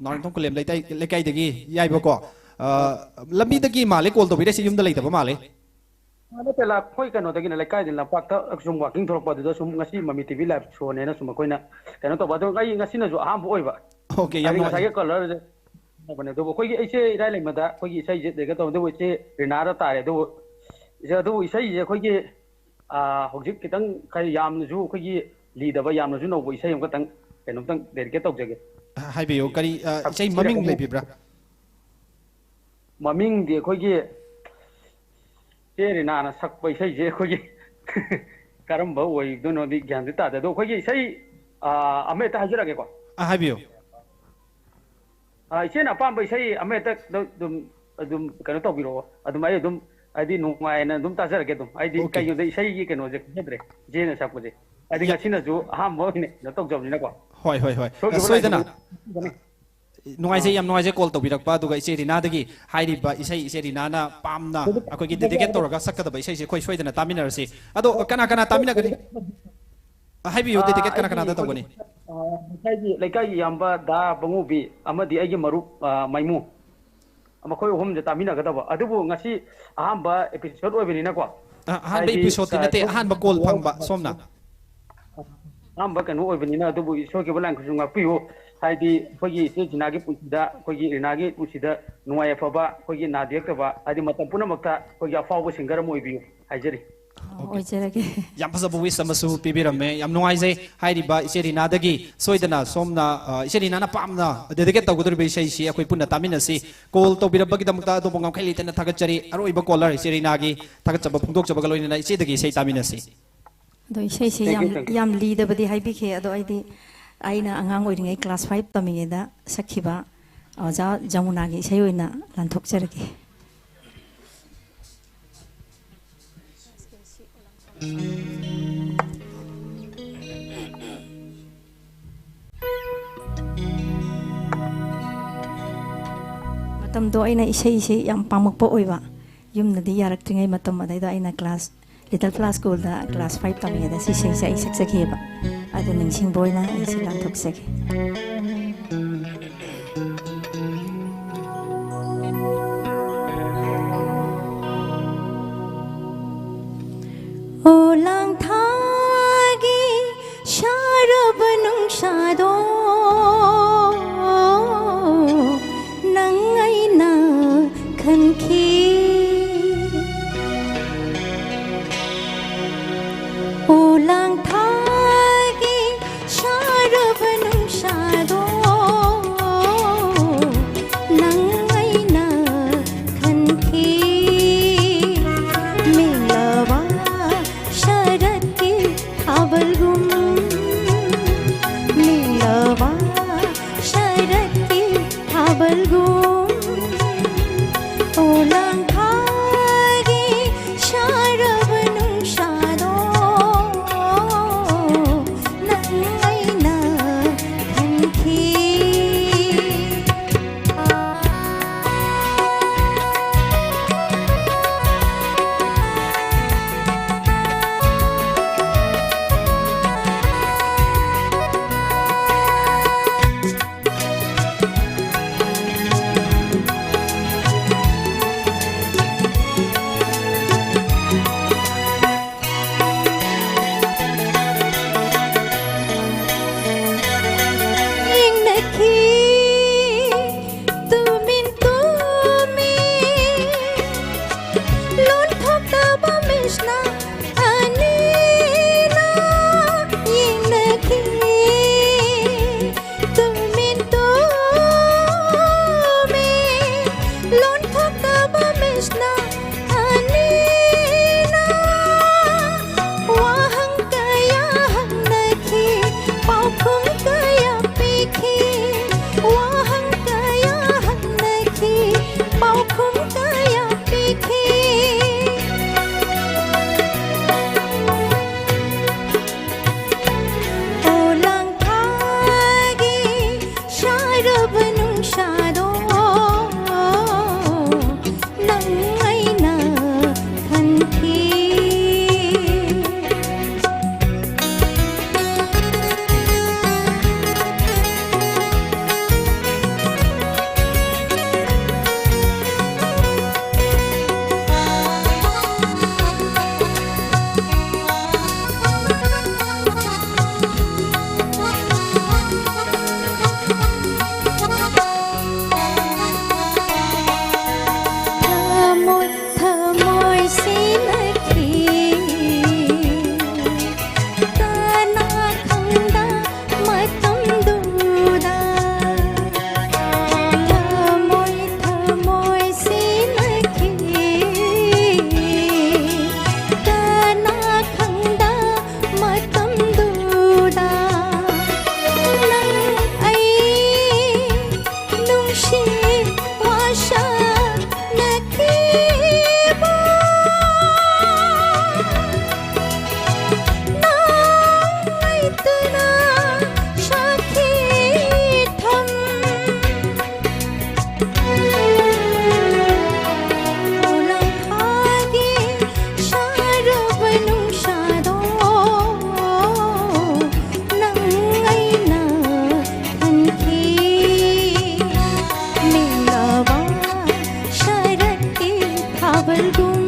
ꯅꯥꯎꯔꯦꯝꯊꯣꯡ ꯈꯨꯂꯦꯝ ꯂꯩꯀꯥꯏ-, ꯂꯩꯀꯥꯏꯗꯒꯤ ꯌꯥꯏꯕꯀꯣ꯫ ꯑꯥ, ꯂꯝꯕꯤꯗꯒꯤ ꯃꯥꯜꯂꯦ ꯀꯣꯜ ꯇꯧꯕꯤꯔꯛꯏꯁꯦ, ꯌꯨꯝꯗ ꯂꯩꯇꯕ ꯃꯥꯜꯂꯦ꯫ ꯑꯥ, ꯅꯠꯇꯦ, ꯂꯥ-, ꯑꯩꯈꯣꯏ ꯀꯩꯅꯣꯗꯒꯤꯅꯦ, ꯂꯩꯀꯥꯏꯗꯒꯤ ꯂꯝꯄꯥꯛꯇ ꯁꯨꯝ walking ꯊꯣꯛꯂꯛꯄ ꯑꯗꯨꯗ ꯁꯨꯝ ꯉꯁꯤ ꯃꯃꯤ ꯇꯤ ꯚꯤ live showꯅꯦꯅ ꯁꯨꯝ ꯑꯩꯈꯣꯏꯅ ꯀꯩꯅꯣ ꯇꯧꯕ꯫ ꯑꯗꯣ ꯑꯩ ꯉꯁꯤꯅꯁꯨ ꯑꯍꯥꯟꯕ ꯑꯣꯏꯕ꯫ Okay, ꯌꯥꯝ ꯍꯥꯏꯗꯤ ꯅꯨꯡꯉꯥꯏꯖꯩ꯫ ꯉꯁꯥꯏꯒꯤ colourꯁꯦ ꯇꯧꯕꯅꯦ꯫ ꯑꯗꯨꯕꯨ ꯑꯩꯈꯣꯏꯒꯤ, ꯑꯩꯁꯦ ꯏꯔꯥꯏ ꯂꯩꯃꯗ ꯑꯩꯈꯣꯏꯒꯤ ꯏꯁꯩꯁꯦ dedicate ꯇꯧꯕ, ꯑꯗꯨꯕꯨ ꯏꯆꯦ ꯔꯤꯅꯥꯗ ꯇꯥꯔꯦ꯫ ꯑꯗꯨꯕꯨ ꯏꯆꯦ, ꯑꯗꯨꯕꯨ ꯏꯁꯩꯁꯦ ꯑꯩꯈꯣꯏꯒꯤ, ꯑꯥ, ꯍꯧꯖꯤꯛ ꯈꯤꯇꯪ ꯈꯔ ꯌꯥꯝꯅꯁꯨ ꯑꯩꯈꯣꯏꯒꯤ ꯂꯤꯗꯕ, ꯌꯥꯝꯅꯁꯨ ꯅꯧꯕ ꯏꯁꯩ ꯑꯃꯈꯛꯇꯪ ꯀꯩꯅꯣꯝꯇꯪ dedicate ꯇꯧꯖꯒꯦ꯫ ꯍꯥꯏꯕꯤꯌꯨ, ꯀꯔꯤ, ꯑ, ꯏꯁꯩ ꯃꯃꯤꯡ ꯂꯩꯕꯤꯕ꯭ꯔꯥ? ꯃꯃꯤꯡꯗꯤ ꯑꯩꯈꯣꯏꯒꯤ ꯆꯦ ꯔꯤꯅꯥꯅ ꯁꯛꯄ ꯏꯁꯩꯁꯦ ꯑꯩꯈꯣꯏꯒꯤ ꯀꯔꯝꯕ ꯑꯣꯏꯗꯣꯏꯅꯣꯗꯤ ꯒ꯭ꯌꯥꯟꯗꯤ ꯇꯥꯗꯦ꯫ ꯑꯗꯣ ꯑꯩꯈꯣꯏꯒꯤ ꯏꯁꯩ, ꯑ, ꯑꯃ ꯍꯦꯛꯇ ꯍꯥꯏꯖꯔꯛꯑꯒꯦꯀꯣ꯫ ꯑ, ꯍꯥꯏꯕꯤꯌꯨ꯫ ꯑ, ꯏꯆꯦꯅ ꯑꯄꯥꯝꯕ ꯏꯁꯩ ꯑꯃ ꯍꯦꯛꯇ ꯑꯗꯨꯝ, ꯑꯗꯨꯝ ꯀꯩꯅꯣ ꯇꯧꯕꯤꯔꯛꯑꯣ꯫ ꯑꯗꯨꯝ ꯑꯩ ꯑꯗꯨꯝ, ꯍꯥꯏꯗꯤ, ꯅꯨꯡꯉꯥꯏꯅ ꯑꯗꯨꯝ ꯇꯥꯖꯔꯛꯀꯦ ꯑꯗꯨꯝ꯫ ꯍꯥꯏꯗꯤ, Okay. ꯀꯩꯒꯤꯅꯣꯗ ꯏꯁꯩꯒꯤ ꯀꯩꯅꯣꯁꯦ ꯈꯪꯖꯗ꯭ꯔꯦ, ꯏꯆꯦꯅ ꯁꯛꯄꯁꯦ꯫ ꯍꯥꯏꯗꯤ, ꯌꯥ- ꯉꯁꯤꯅꯁꯨ ꯑꯍꯥꯟꯕ ꯑꯣꯏꯅ ꯀꯩꯅꯣ ꯇꯧꯖꯕꯅꯤꯅꯀꯣ꯫ ꯍꯣꯏ, ꯍꯣꯏ, ꯍꯣꯏ꯫ ꯁꯣꯏꯈꯤꯕ ꯁꯣꯏꯗꯅ꯫ ꯂꯥꯟꯈꯤꯕ ꯅꯨꯡꯉꯥꯏꯖꯩ, ꯑꯥ꯫ ꯌꯥꯝ ꯅꯨꯡꯉꯥꯏꯖꯩ call ꯇꯧꯕꯤꯔꯛꯄ꯫ ꯑꯗꯨꯒ ꯏꯆꯦ ꯔꯤꯅꯥꯗꯒꯤ ꯍꯥꯏꯔꯤꯕ ꯏꯁꯩ, ꯏꯆꯦ ꯔꯤꯅꯥꯅ ꯄꯥꯝꯅ ꯑꯩꯈꯣꯏꯒꯤ dedicate ꯇꯧꯔꯒ ꯁꯛꯀꯗꯕ ꯏꯁꯩꯁꯦ ꯑꯩꯈꯣꯏ ꯁꯣꯏꯗꯅ ꯇꯥꯃꯤꯟꯅꯔꯁꯤ꯫ ꯑꯗꯣ ꯀꯅꯥ ꯀꯅꯥ ꯇꯥꯃꯤꯟꯅꯒꯅꯤ? ꯑ, ꯍꯥꯏꯕꯤꯌꯨ, ꯑꯥ, dedicate ꯀꯅꯥ ꯑꯩꯒꯤ ꯀꯅꯥꯗ ꯑꯩꯈꯣꯏꯒꯤ, ꯇꯧꯒꯅꯤ? ꯑꯥ, ꯂꯩꯀꯥꯏꯒꯤ, ꯂꯩꯀꯥꯏꯒꯤ ꯏꯌꯥꯝꯕ ꯗꯥ ꯕꯉꯨꯕꯤ ꯑꯃꯗꯤ ꯑꯩꯒꯤ ꯃꯔꯨꯞ, ꯑꯥ, ꯃꯥꯏꯃꯨ, ꯃꯈꯣꯏ ꯑꯍꯨꯝꯁꯦ ꯇꯥꯃꯤꯟꯅꯒꯗꯕ꯫ ꯑꯗꯨꯕꯨ ꯉꯁꯤ ꯑꯍꯥꯟꯕ episode ꯑꯣꯏꯕꯅꯤꯅꯀꯣ, ꯑ, ꯑꯍꯥꯟꯕ ꯍꯥꯏꯗꯤ, episodeꯇꯤ ꯑꯥ, ꯅꯠꯇꯦ, ꯁꯣꯝ-, ꯑꯍꯥꯟꯕ call ꯐꯪꯕ ꯁꯣꯝꯅ꯫ ꯑꯍꯥꯟꯕ ꯀꯩꯅꯣ ꯑꯣꯏꯕꯅꯤꯅ, ꯑꯗꯨꯕꯨ ꯏꯁꯣꯔꯒꯤ ꯑꯣꯏꯕ ꯂꯥꯏꯅ ꯈꯨꯠꯁꯨ ꯉꯥꯛꯄꯤꯌꯨ꯫ ꯍꯥꯏꯗꯤ, ꯑꯩꯈꯣꯏꯒꯤ ꯏꯆꯦ ꯖꯤꯅꯥꯒꯤ ꯄꯨꯟꯁꯤꯗ, ꯑꯩꯈꯣꯏꯒꯤ ꯔꯤꯅꯥꯒꯤ ꯄꯨꯟꯁꯤꯗ ꯅꯨꯡꯉꯥꯏ ꯌꯥꯏꯐꯕ, ꯑꯩꯈꯣꯏꯒꯤ ꯅꯥꯗ ꯌꯦꯛꯇꯕ, ꯍꯥꯏꯗꯤ, ꯃꯇꯝ ꯄꯨꯝꯅꯃꯛꯇ ꯑꯩꯈꯣꯏꯒꯤ ꯑꯐꯥꯎꯕ singer ꯑꯃ ꯑꯣꯏꯕꯤꯌꯨ ꯍꯥꯏꯖꯔꯤ꯫ Okay. ꯑꯣꯏꯖꯔꯒꯦ꯫ ꯌꯥꯝ ꯐꯖꯕ wish ꯑꯃꯁꯨ ꯄꯤꯕꯤꯔꯝꯃꯦ꯫ ꯌꯥꯝ ꯅꯨꯡꯉꯥꯏꯖꯩ꯫ ꯍꯥꯏꯔꯤꯕ ꯏꯆꯦ ꯔꯤꯅꯥꯗꯒꯤ ꯁꯣꯏꯗꯅ ꯁꯣꯝꯅ, ꯑ, ꯏꯆꯦ ꯔꯤꯅꯥꯅ ꯄꯥꯝꯅ dedicate ꯇꯧꯒꯗꯧꯔꯤꯕ ꯏꯁꯩꯁꯤ ꯑꯩꯈꯣꯏ ꯄꯨꯟꯅ ꯇꯥꯃꯤꯟꯅꯁꯤ꯫ Call ꯇꯧꯕꯤꯔꯛꯄꯒꯤꯗꯃꯛꯇ ꯑꯗꯣꯝꯕꯨ ꯉꯝꯈꯩ ꯂꯩꯇꯅ ꯊꯥꯒꯠꯆꯔꯤ꯫ ꯑꯔꯣꯏꯕ caller ꯏꯆꯦ ꯔꯤꯅꯥꯒꯤ ꯊꯥꯒꯠꯆꯕ ꯐꯣꯡꯗꯣꯛꯆꯕꯒ ꯂꯣꯏꯅꯅ ꯏꯆꯦꯗꯒꯤ ꯏꯁꯩ ꯇꯥꯃꯤꯟꯅꯁꯤ꯫ ꯑꯗꯣ ꯏꯁꯩꯁꯦ Thank you, ꯌꯥꯝ, thank you. ꯌꯥꯝ ꯂꯤꯗꯕꯗꯤ ꯍꯥꯏꯕꯤꯈꯤ, ꯑꯗꯣ ꯑꯩꯗꯤ ꯑꯩꯅ ꯑꯉꯥꯡ ꯑꯣꯏꯔꯤꯉꯩ class five ꯇꯝꯃꯤꯉꯩꯗ ꯁꯛꯈꯤꯕ ꯑꯣꯖꯥ ꯖꯃꯨꯅꯥꯒꯤ ꯏꯁꯩ ꯑꯣꯏꯅ ꯂꯥꯟꯊꯣꯛꯆꯔꯒꯦ꯫ ꯃꯇꯝꯗꯣ ꯑꯩꯅ ꯏꯁꯩꯁꯦ ꯌꯥꯝ ꯄꯥꯝꯃꯛꯄ ꯑꯣꯏꯕ, ꯌꯨꯝꯗꯗꯤ ꯌꯥꯔꯛꯇ꯭ꯔꯤꯉꯩ ꯃꯇꯝ, ꯑꯗꯩꯗ ꯑꯩꯅ class Little Flower Schoolꯗ class five ꯇꯝꯃꯤꯉꯩꯗ ꯁꯤ ꯏꯁꯩꯁꯦ ꯑꯩ ꯁꯛꯆꯈꯤꯑꯕ꯫ ꯑꯗꯨ ꯅꯤꯡꯁꯤꯡꯕ ꯑꯣꯏꯅ ꯑꯩ ꯁꯤ ꯂꯥꯡꯊꯣꯛꯆꯒꯦ꯫ ꯑꯣ ꯂꯥꯡꯊꯥꯒꯤ ꯁꯥꯔꯕ ꯅꯨꯡꯁꯥꯗꯣ ꯅꯪ ꯑꯩꯅ ꯈꯟꯈꯤ꯫ ꯑꯣ ꯂꯥꯡꯊꯥꯒꯤ ꯁꯥꯔꯕ ꯅꯨꯡꯁꯥꯗꯣ ꯅꯪ ꯑꯩꯅ ꯈꯟꯈꯤ꯫ ꯃꯦꯡꯂꯕ ꯁꯔꯠꯀꯤ ꯊꯥꯕꯜꯒꯨꯝ, ꯃꯦꯡꯂꯕ ꯁꯔꯠꯀꯤ ꯊꯥꯕꯜꯒꯨꯝ, ꯑꯣ ꯂꯥꯡꯊꯥꯒꯤ ꯁꯥꯔꯕ ꯅꯨꯡꯁꯥꯗꯣ ꯅꯪ ꯑꯩꯅ ꯈꯟꯈꯤ꯫ ꯌꯦꯡꯅꯈꯤ ꯇꯨꯃꯤꯟ ꯇꯨꯃꯤꯟ, ꯂꯣꯟꯊꯣꯛꯇꯕ ꯃꯤꯠꯁꯅ ꯑꯅꯤꯅ ꯌꯦꯡꯅꯈꯤ꯫ ꯇꯨꯃꯤꯟ ꯇꯨꯃꯤꯟ, ꯂꯣꯟꯊꯣꯛꯇꯕ ꯃꯤꯠꯁꯅ ꯑꯅꯤꯅ ꯋꯥꯍꯪ ꯀꯌꯥ ꯍꯪꯅꯈꯤ, ꯄꯥꯎꯈꯨꯝ ꯀꯌꯥ ꯄꯤꯈꯤ꯫ ꯋꯥꯍꯪ ꯀꯌꯥ ꯍꯪꯅꯈꯤ, ꯄꯥꯎꯈꯨꯝ ꯀꯌꯥ ꯄꯤꯈꯤ꯫ ꯑꯣ ꯂꯥꯡꯊꯥꯒꯤ ꯁꯥꯔꯕ ꯅꯨꯡꯁꯥꯗꯣ ꯅꯪ ꯑꯩ ꯈꯥꯕꯜꯒꯨꯝ,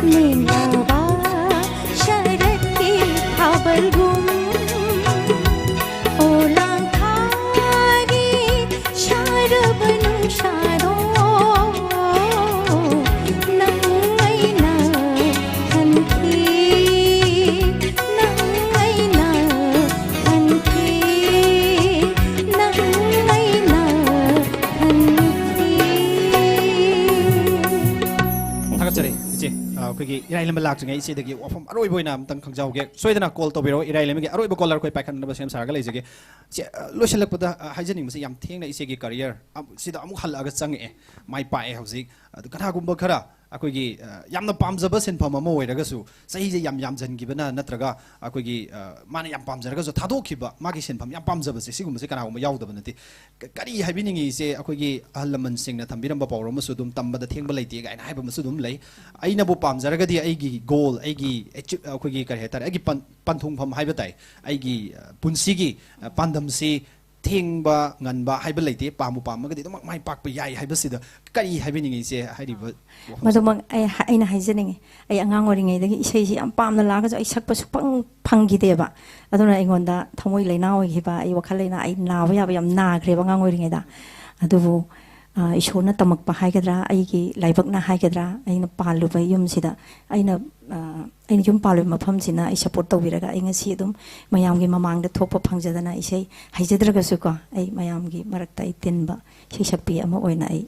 ꯃꯦꯡꯒꯥꯕ ꯁꯔꯠꯀꯤ ꯈꯥꯕꯜꯒꯨꯝ, ꯑꯣꯂꯥꯡ ꯊꯥꯒꯤ ꯁꯥꯔꯕ ꯅꯨꯡꯁꯥꯗꯣ, ꯅꯪ ꯑꯩꯅ ꯈꯟꯈꯤ, ꯅꯪ ꯑꯩꯅ ꯈꯟꯈꯤ, ꯅꯪ ꯑꯩꯅ ꯈꯟꯈꯤ꯫ ꯊꯥꯒꯠꯆꯔꯤ, ꯏꯆꯦ꯫ ꯑ, ꯑꯩꯈꯣꯏꯒꯤ ꯏꯔꯥꯏꯂꯦꯝꯕ ꯂꯥꯛꯇ꯭ꯔꯤꯉꯩ ꯏꯆꯦꯗꯒꯤ ꯋꯥꯐꯝ ꯑꯔꯣꯏꯕ ꯑꯣꯏꯅ ꯑꯝꯇꯪ ꯈꯪꯖꯍꯧꯒꯦ꯫ ꯁꯣꯏꯗꯅ call ꯇꯧꯕꯤꯔꯛꯑꯣ, ꯏꯔꯥꯏꯂꯦꯝꯕꯒꯤ ꯑꯔꯣꯏꯕ caller ꯑꯩꯈꯣꯏ ꯄꯥꯏꯈꯠꯅꯕ ꯁꯦꯝ ꯁꯥꯔꯒ ꯂꯩꯖꯒꯦ꯫ ꯏꯆꯦ, ꯑ, ꯂꯣꯏꯁꯤꯜꯂꯛꯄꯗ, ꯑ, ꯍꯥꯏꯖꯅꯤꯡꯕꯁꯦ, ꯌꯥꯝ ꯊꯦꯡꯅ ꯏꯆꯦꯒꯤ career, ꯑ, ꯁꯤꯗ ꯑꯃꯨꯛ ꯍꯜꯂꯛꯑꯒ ꯆꯪꯉꯛꯑꯦ, ꯃꯥꯏ ꯄꯥꯛꯑꯦ ꯍꯧꯖꯤꯛ꯫ ꯑꯗꯨ ꯀꯅꯥꯒꯨꯝꯕ ꯈꯔ ꯑꯩꯈꯣꯏꯒꯤ, ꯑ, ꯌꯥꯝꯅ ꯄꯥꯝꯖꯕ ꯁꯤꯟꯐꯝ ꯑꯃ ꯑꯣꯏꯔꯒꯁꯨ ꯆꯍꯤꯁꯦ ꯌꯥꯝ ꯌꯥꯝꯖꯟꯈꯤꯕꯅ ꯅꯠꯇ꯭ꯔꯒ ꯑꯩꯈꯣꯏꯒꯤ, ꯑ, ꯃꯥꯅ ꯌꯥꯝ ꯄꯥꯝꯖꯔꯒꯁꯨ ꯊꯥꯗꯣꯛꯈꯤꯕ ꯃꯥꯒꯤ ꯁꯤꯟꯐꯝ ꯌꯥꯝ ꯄꯥꯝꯖꯕꯁꯦ ꯁꯤꯒꯨꯝꯕꯁꯦ ꯀꯅꯥꯒꯨꯝꯕ ꯌꯥꯎꯗꯕ ꯅꯠꯇꯦ꯫ ꯀ-, ꯀꯔꯤ ꯍꯥꯏꯕꯤꯅꯤꯡꯉꯤ ꯏꯆꯦ? ꯑꯩꯈꯣꯏꯒꯤ ꯑꯍꯜ ꯂꯃꯟꯁꯤꯡꯅ ꯊꯝꯕꯤꯔꯝꯕ ꯄꯥꯎꯔꯧ ꯑꯃꯁꯨ ꯑꯗꯨꯝ "ꯇꯝꯕꯗ ꯊꯦꯡꯕ ꯂꯩꯇꯦ" ꯀꯥꯏꯅ ꯍꯥꯏꯕ ꯑꯃꯁꯨ ꯑꯗꯨꯝ ꯂꯩ꯫ ꯑꯩꯅꯕꯨ ꯄꯥꯝꯖꯔꯒꯗꯤ ꯑꯩꯒꯤ goal, ꯑꯩꯒꯤ achieve, ꯑꯩꯈꯣꯏꯒꯤ ꯀꯔꯤ ꯍꯥꯏꯇꯥꯔꯦ, ꯑꯩꯒꯤ ꯄꯟ-, ꯄꯟꯊꯨꯡꯐꯝ ꯍꯥꯏꯕ ꯇꯥꯏ, ꯑꯩꯒꯤ, ꯑ, ꯄꯨꯟꯁꯤꯒꯤ, ꯑ, ꯄꯥꯟꯗꯝꯁꯤ ꯊꯦꯡꯕ ꯉꯟꯕ ꯍꯥꯏꯕ ꯂꯩꯇꯦ, ꯄꯥꯝꯕꯨ ꯄꯥꯝꯃꯒꯗꯤ ꯑꯗꯨꯃꯛ ꯃꯥꯏ ꯄꯥꯛꯄ ꯌꯥꯏ ꯍꯥꯏꯕꯁꯤꯗ ꯀꯔꯤ ꯍꯥꯏꯕꯤꯅꯤꯡꯉꯤ ꯏꯆꯦ? ꯍꯥꯏꯔꯤꯕ ꯋꯥꯐꯝꯁꯦ꯫ ꯃꯗꯨꯃꯛ ꯑꯩ ꯍ-, ꯑꯩꯅ ꯍꯥꯏꯖꯅꯤꯡꯉꯤ꯫ ꯑꯩ ꯑꯉꯥꯡ ꯑꯣꯏꯔꯤꯉꯩꯗꯒꯤ ꯏꯁꯩꯁꯤ ꯌꯥꯝ ꯄꯥꯝꯅ ꯂꯥꯛꯑꯒꯁꯨ ꯑꯩ ꯁꯛꯄ ꯁꯨꯛꯐꯪ ꯐꯪꯈꯤꯗꯦꯕ꯫ ꯑꯗꯨꯅ ꯑꯩꯉꯣꯟꯗ ꯊꯃꯣꯏ ꯂꯩꯅꯥ ꯑꯣꯏꯈꯤꯕ, ꯑꯩ ꯋꯥꯈꯜ ꯂꯩꯅꯥ, ꯑꯩ ꯅꯥꯕ ꯌꯥꯕ ꯌꯥꯝ ꯅꯥꯈ꯭ꯔꯦꯕ ꯑꯉꯥꯡ ꯑꯣꯏꯔꯤꯉꯩꯗ꯫ ꯑꯗꯨꯕꯨ, ꯑ, ꯏꯁꯣꯔꯅ ꯇꯝꯃꯛꯄ ꯍꯥꯏꯒꯗ꯭ꯔꯥ, ꯑꯩꯒꯤ ꯂꯥꯏꯕꯛꯅ ꯍꯥꯏꯒꯗ꯭ꯔꯥ, ꯑꯩꯅ ꯄꯥꯜꯂꯨꯕ ꯌꯨꯝꯁꯤꯗ ꯑꯩꯅ, ꯑ, ꯑꯩꯅ ꯌꯨꯝ ꯄꯥꯜꯂꯨꯕ ꯃꯐꯝꯁꯤꯅ ꯑꯩ support ꯇꯧꯕꯤꯔꯒ ꯑꯩ ꯉꯁꯤ ꯑꯗꯨꯝ ꯃꯌꯥꯝꯒꯤ ꯃꯃꯥꯡꯗ ꯊꯣꯛꯄ ꯐꯪꯖꯗꯅ ꯏꯁꯩ ꯍꯩꯖꯗ꯭ꯔꯒꯁꯨꯀꯣ, ꯑꯩ ꯃꯌꯥꯝꯒꯤ ꯃꯔꯛꯇ ꯑꯩ ꯇꯤꯟꯕ ꯏꯁꯩ ꯁꯛꯄꯤ ꯑꯃ ꯑꯣꯏꯅ ꯑꯩ,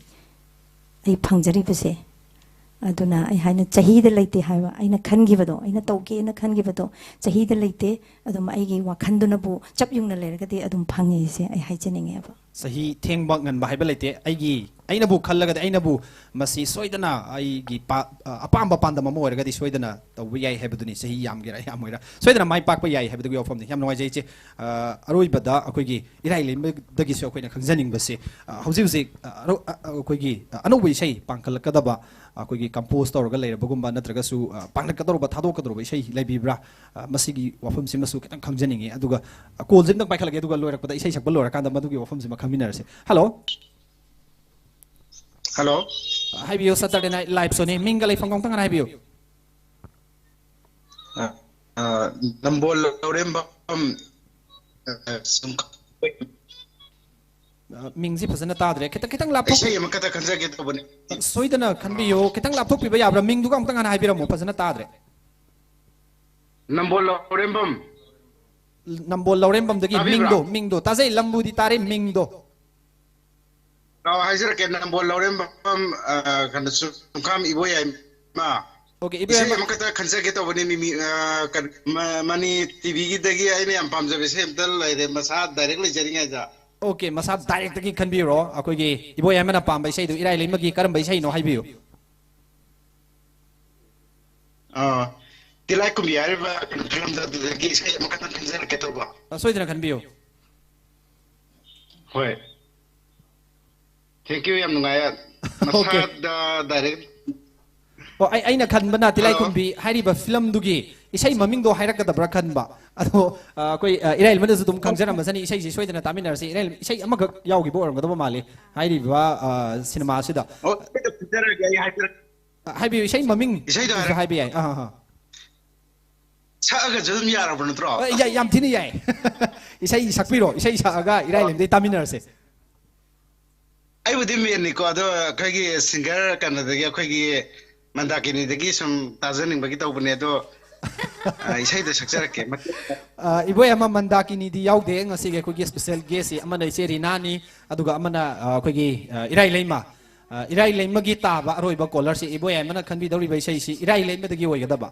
ꯑꯩ ꯐꯪꯖꯔꯤꯕꯁꯦ꯫ ꯑꯗꯨꯅ ꯑꯩ ꯍꯥꯏꯅ ꯆꯍꯤꯗ ꯂꯩꯇꯦ ꯍꯥꯏꯕ, ꯑꯩꯅ ꯈꯟꯈꯤꯕꯗꯣ, ꯑꯩꯅ ꯇꯧꯒꯦꯅ ꯈꯟꯈꯤꯕꯗꯣ ꯆꯍꯤꯗ ꯂꯩꯇꯦ꯫ ꯑꯗꯨꯝ ꯑꯩꯒꯤ ꯋꯥꯈꯜꯗꯨꯅꯕꯨ ꯆꯞ ꯌꯨꯡꯅ ꯂꯩꯔꯒꯗꯤ ꯑꯗꯨꯝ ꯐꯪꯉꯦꯁꯦ ꯑꯩ ꯍꯥꯏꯖꯅꯤꯡꯉꯦꯕ꯫ ꯆꯍꯤ ꯊꯦꯡꯕ ꯉꯟꯕ ꯍꯥꯏꯕ ꯂꯩꯇꯦ꯫ ꯑꯩꯒꯤ, ꯑꯩꯅꯕꯨ ꯈꯜꯂꯒꯗꯤ ꯑꯩꯅꯕꯨ ꯃꯁꯤ ꯁꯣꯏꯗꯅ ꯑꯩꯒꯤ ꯄꯥ-, ꯑ, ꯑꯄꯥꯝꯕ ꯄꯥꯟꯗꯝ ꯑꯃ ꯑꯣꯏꯔꯒꯗꯤ ꯁꯣꯏꯗꯅ ꯇꯧꯕ ꯌꯥꯏ ꯍꯥꯏꯕꯗꯨꯅꯤ꯫ ꯆꯍꯤ ꯌꯥꯝꯒꯦꯔꯥ ꯌꯥꯝꯃꯣꯏꯔꯥ ꯁꯣꯏꯗꯅ ꯃꯥꯏ ꯄꯥꯛꯄ ꯌꯥꯏ ꯍꯥꯏꯕꯗꯨꯒꯤ ꯋꯥꯐꯝꯅꯤ꯫ ꯌꯥꯝ ꯅꯨꯡꯉꯥꯏꯖꯩ ꯏꯆꯦ꯫ ꯑ, ꯑꯔꯣꯏꯕꯗ ꯑꯩꯈꯣꯏꯒꯤ ꯏꯔꯥꯏ ꯂꯩꯃꯗꯒꯤꯁꯨ ꯑꯩꯈꯣꯏꯅ ꯈꯪꯖꯅꯤꯡꯕꯁꯦ, ꯑ, ꯍꯧꯖꯤꯛ ꯍꯧꯖꯤꯛ, ꯑ, ꯑꯔꯧ-, ꯑ, ꯑ, ꯑꯩꯈꯣꯏꯒꯤ, ꯑ, ꯑꯅꯧꯕ ꯏꯁꯩ ꯄꯥꯡꯈꯠꯂꯛꯀꯗꯕ, ꯑꯩꯈꯣꯏꯒꯤ compose ꯇꯧꯔꯒ ꯂꯩꯔꯕꯒꯨꯝꯕ ꯅꯠꯇ꯭ꯔꯒꯁꯨ, ꯑ, ꯄꯥꯡꯈꯠꯀꯗꯧꯔꯕ, ꯊꯥꯗꯣꯛꯀꯗꯧꯔꯕ ꯏꯁꯩ ꯂꯩꯕꯤꯕ꯭ꯔꯥ? ꯑ, ꯃꯁꯤꯒꯤ ꯋꯥꯐꯝꯁꯤꯃꯁꯨ ꯈꯤꯇꯪ ꯈꯪꯖꯅꯤꯡꯉꯤ꯫ ꯑꯗꯨꯒ, ꯑ, call ꯁꯤ ꯑꯝꯇꯪ ꯄꯥꯏꯈꯠꯂꯒꯦ, ꯑꯗꯨꯒ ꯂꯣꯏꯔꯛꯄꯗ ꯏꯁꯩ ꯁꯛꯄ ꯂꯣꯏꯔꯀꯥꯟꯗ ꯃꯗꯨꯒꯤ ꯋꯥꯐꯝꯁꯤꯃ ꯈꯪꯃꯤꯟꯅꯔꯁꯦ꯫ Hello? Hello? ꯍꯥꯏꯕꯤꯌꯨ, Saturday Night Live Show ꯅꯤ꯫ ꯃꯤꯡꯒ ꯂꯩꯐꯝꯒ ꯑꯃꯨꯛꯇꯪ ꯍꯥꯟꯅ ꯍꯥꯏꯕꯤꯌꯨ꯫ ꯑ, ꯑ, ꯅꯝꯕꯣꯜ ꯂꯧꯔꯦꯝꯕꯝ, ꯑ, ꯁꯨꯝ-, ꯑ, ꯃꯤꯡꯁꯤ ꯐꯖꯅ ꯇꯥꯗ꯭ꯔꯦ꯫ ꯈꯤꯇꯪ, ꯈꯤꯇꯪ ꯂꯥꯞꯊꯣꯛ-, ꯏꯁꯩ ꯑꯃꯈꯛꯇ ꯈꯟꯖꯒꯦ ꯇꯧꯕꯅꯤ꯫ ꯁꯣꯏꯗꯅ ꯈꯟꯕꯤꯌꯨ꯫ ꯈꯤꯇꯪ ꯂꯥꯞꯊꯣꯛꯄꯤꯕ ꯌꯥꯕ꯭ꯔꯥ? ꯃꯤꯡꯗꯨꯒ ꯑꯃꯨꯛꯇꯪ ꯍꯥꯟꯅ ꯍꯥꯏꯕꯤꯔꯝꯃꯣ, ꯐꯖꯅ ꯇꯥꯗ꯭ꯔꯦ꯫ ꯅꯝꯕꯣꯜ ꯂꯧꯔꯦꯝꯕꯝ꯫ ꯅꯝꯕꯣꯜ ꯂꯧꯔꯦꯝꯕꯝꯗꯒꯤ꯫ ꯇꯥꯕꯤꯕ꯭ꯔꯥ? ꯃꯤꯡꯗꯣ, ꯃꯤꯡꯗꯣ꯫ ꯇꯥꯖꯩ, ꯂꯝꯕꯨꯗꯤ ꯇꯥꯔꯦ, ꯃꯤꯡꯗꯣ꯫ ꯑꯧ, ꯍꯥꯏꯖꯔꯛꯀꯦ, ꯅꯝꯕꯣꯜ ꯂꯧꯔꯦꯝꯕꯝ, ꯑ, ꯀꯩꯅꯣ, ꯆꯨꯝꯈꯥꯝ ꯏꯕꯣꯌꯥꯏꯃ꯫ ꯑꯣꯀꯦ, ꯏꯕꯣꯌꯥꯏꯃ꯫ ꯏꯁꯩ ꯑꯃꯈꯛꯇ ꯈꯟꯖꯒꯦ ꯇꯧꯕꯅꯤ, ꯃꯤꯃꯤ, ꯑ, ꯀꯩꯅꯣ, ꯃ-, ꯃꯅꯤ ꯇꯤꯚꯤꯒꯤꯗꯒꯤ ꯑꯩꯅ ꯌꯥꯝ ꯄꯥꯝꯖꯕ ꯏꯁꯩ ꯑꯝꯇ ꯂꯩꯔꯦ, ꯃꯁꯥ direct ꯂꯩꯖꯔꯤꯉꯩꯗ꯫ ꯑꯣꯀꯦ, ꯃꯁꯥ directꯇꯒꯤ ꯈꯟꯕꯤꯔꯣ꯫ ꯑꯩꯈꯣꯏꯒꯤ ꯏꯕꯣꯌꯥꯏꯃꯅ ꯄꯥꯝꯕ ꯏꯁꯩꯗꯨ ꯏꯔꯥꯏ ꯂꯩꯃꯒꯤ ꯀꯔꯝꯕ ꯏꯁꯩꯅꯣ ꯍꯥꯏꯕꯤꯌꯨ꯫ ꯑ, ꯇꯤꯂꯥꯏꯈꯨꯝꯕꯤ ꯍꯥꯏꯔꯤꯕ ꯐꯤꯂꯝꯗꯣ ꯑꯗꯨꯗꯒꯤ ꯏꯁꯩ ꯑꯃꯈꯛꯇꯪ ꯈꯟꯖꯔꯛꯀꯦ ꯇꯧꯕ꯫ ꯑ, ꯁꯣꯏꯗꯅ ꯈꯟꯕꯤꯌꯨ꯫ ꯍꯣꯏ꯫ Thank you, ꯌꯥꯝ ꯅꯨꯡꯉꯥꯏꯌꯦ꯫ ꯑꯣꯀꯦ꯫ ꯃꯁꯥꯗ direct ꯑꯣ, ꯑꯩ, ꯑꯩꯅ ꯈꯟꯕꯅ ꯍꯜꯂꯣ꯫ ꯇꯤꯂꯥꯏꯈꯨꯝꯕꯤ ꯍꯥꯏꯔꯤꯕ ꯐꯤꯂꯝꯗꯨꯒꯤ ꯏꯁꯩ ꯃꯃꯤꯡꯗꯣ ꯍꯥꯏꯔꯛꯀꯗꯕ꯭ꯔꯥ ꯈꯟꯕ꯫ ꯑꯗꯣ, ꯑ, ꯑꯩꯈꯣꯏ, ꯑ, ꯏꯔꯥꯏꯂꯩꯃꯅꯁꯨ ꯑꯗꯨꯝ ꯑꯣ꯫ ꯈꯪꯖꯔꯝꯃꯁꯅꯤ, ꯏꯁꯩꯁꯤ ꯁꯣꯏꯗꯅ ꯇꯥꯃꯤꯟꯅꯔꯁꯤ꯫ ꯏꯔꯥꯏꯂꯩꯃ ꯏꯁꯩ ꯑꯃꯈꯛ ꯌꯥꯎꯈꯤꯕ ꯑꯣꯏꯔꯝꯒꯗꯕ ꯃꯥꯜꯂꯤ ꯍꯥꯏꯔꯤꯕ, ꯑ, ꯁꯤꯅꯦꯃꯥꯁꯤꯗ꯫ ꯑꯣ, ꯑꯩ ꯈꯟꯖꯔꯒꯦ, ꯑꯩ ꯍꯥꯏꯖꯔꯛꯀꯦ꯫ ꯑ, ꯍꯥꯏꯕꯤꯌꯨ, ꯏꯁꯩ ꯃꯃꯤꯡ ꯏꯁꯩꯗꯣ ꯑꯗꯨꯁꯨ ꯍꯥꯏꯔꯛ- ꯍꯥꯏꯕ ꯌꯥꯏ꯫ ꯑꯥ, ꯑꯥ, ꯑꯥ꯫ ꯁꯛꯑꯒꯁꯨ ꯑꯗꯨꯝ ꯌꯥꯔꯕ ꯅꯠꯇ꯭ꯔꯣ? ꯑ, ꯌꯥꯏ, ꯌꯥꯝ ꯊꯤꯅ ꯌꯥꯏ꯫ ꯏꯁꯩ ꯁꯛꯄꯤꯔꯣ, ꯏꯁꯩ ꯁꯛꯑꯒ ꯏꯔꯥꯏꯂꯩꯃꯗꯩ ꯇꯥꯃꯤꯟꯅꯔꯁꯦ꯫ ꯑꯩꯕꯨꯗꯤ ꯃꯦꯟꯅꯤꯀꯣ, ꯑꯗꯣ ꯑꯩꯈꯣꯏꯒꯤ singer ꯀꯩꯅꯣꯗꯒꯤ, ꯑꯩꯈꯣꯏꯒꯤ ꯃꯟꯗꯥꯀꯤꯅꯤꯗꯒꯤ ꯁꯨꯝ ꯇꯥꯖꯅꯤꯡꯕꯒꯤ ꯇꯧꯕꯅꯦ, ꯑꯗꯣ, ꯑ, ꯏꯁꯩꯗꯣ ꯁꯛꯆꯔꯛꯀꯦ꯫ ꯑ, ꯏꯕꯣꯌꯥꯏꯃ, ꯃꯟꯗꯥꯀꯤꯅꯤꯗꯤ ꯌꯥꯎꯗꯦ ꯉꯁꯤꯒꯤ ꯑꯩꯈꯣꯏꯒꯤ special guestꯁꯤ꯫ ꯑꯃꯅ ꯏꯆꯦ ꯔꯤꯅꯥꯅꯤ, ꯑꯗꯨꯒ ꯑꯃꯅ, ꯑ, ꯑꯩꯈꯣꯏꯒꯤ, ꯑ, ꯏꯔꯥꯏꯂꯩꯃ꯫ ꯑ, ꯏꯔꯥꯏꯂꯩꯃꯒꯤ ꯇꯥꯕ ꯑꯔꯣꯏꯕ callerꯁꯤ, ꯏꯕꯣꯌꯥꯏꯃꯅ ꯈꯟꯕꯤꯗꯧꯔꯤꯕ ꯏꯁꯩꯁꯤ ꯏꯔꯥꯏꯂꯩꯃꯗꯒꯤ ꯑꯣꯏꯒꯗꯕ꯫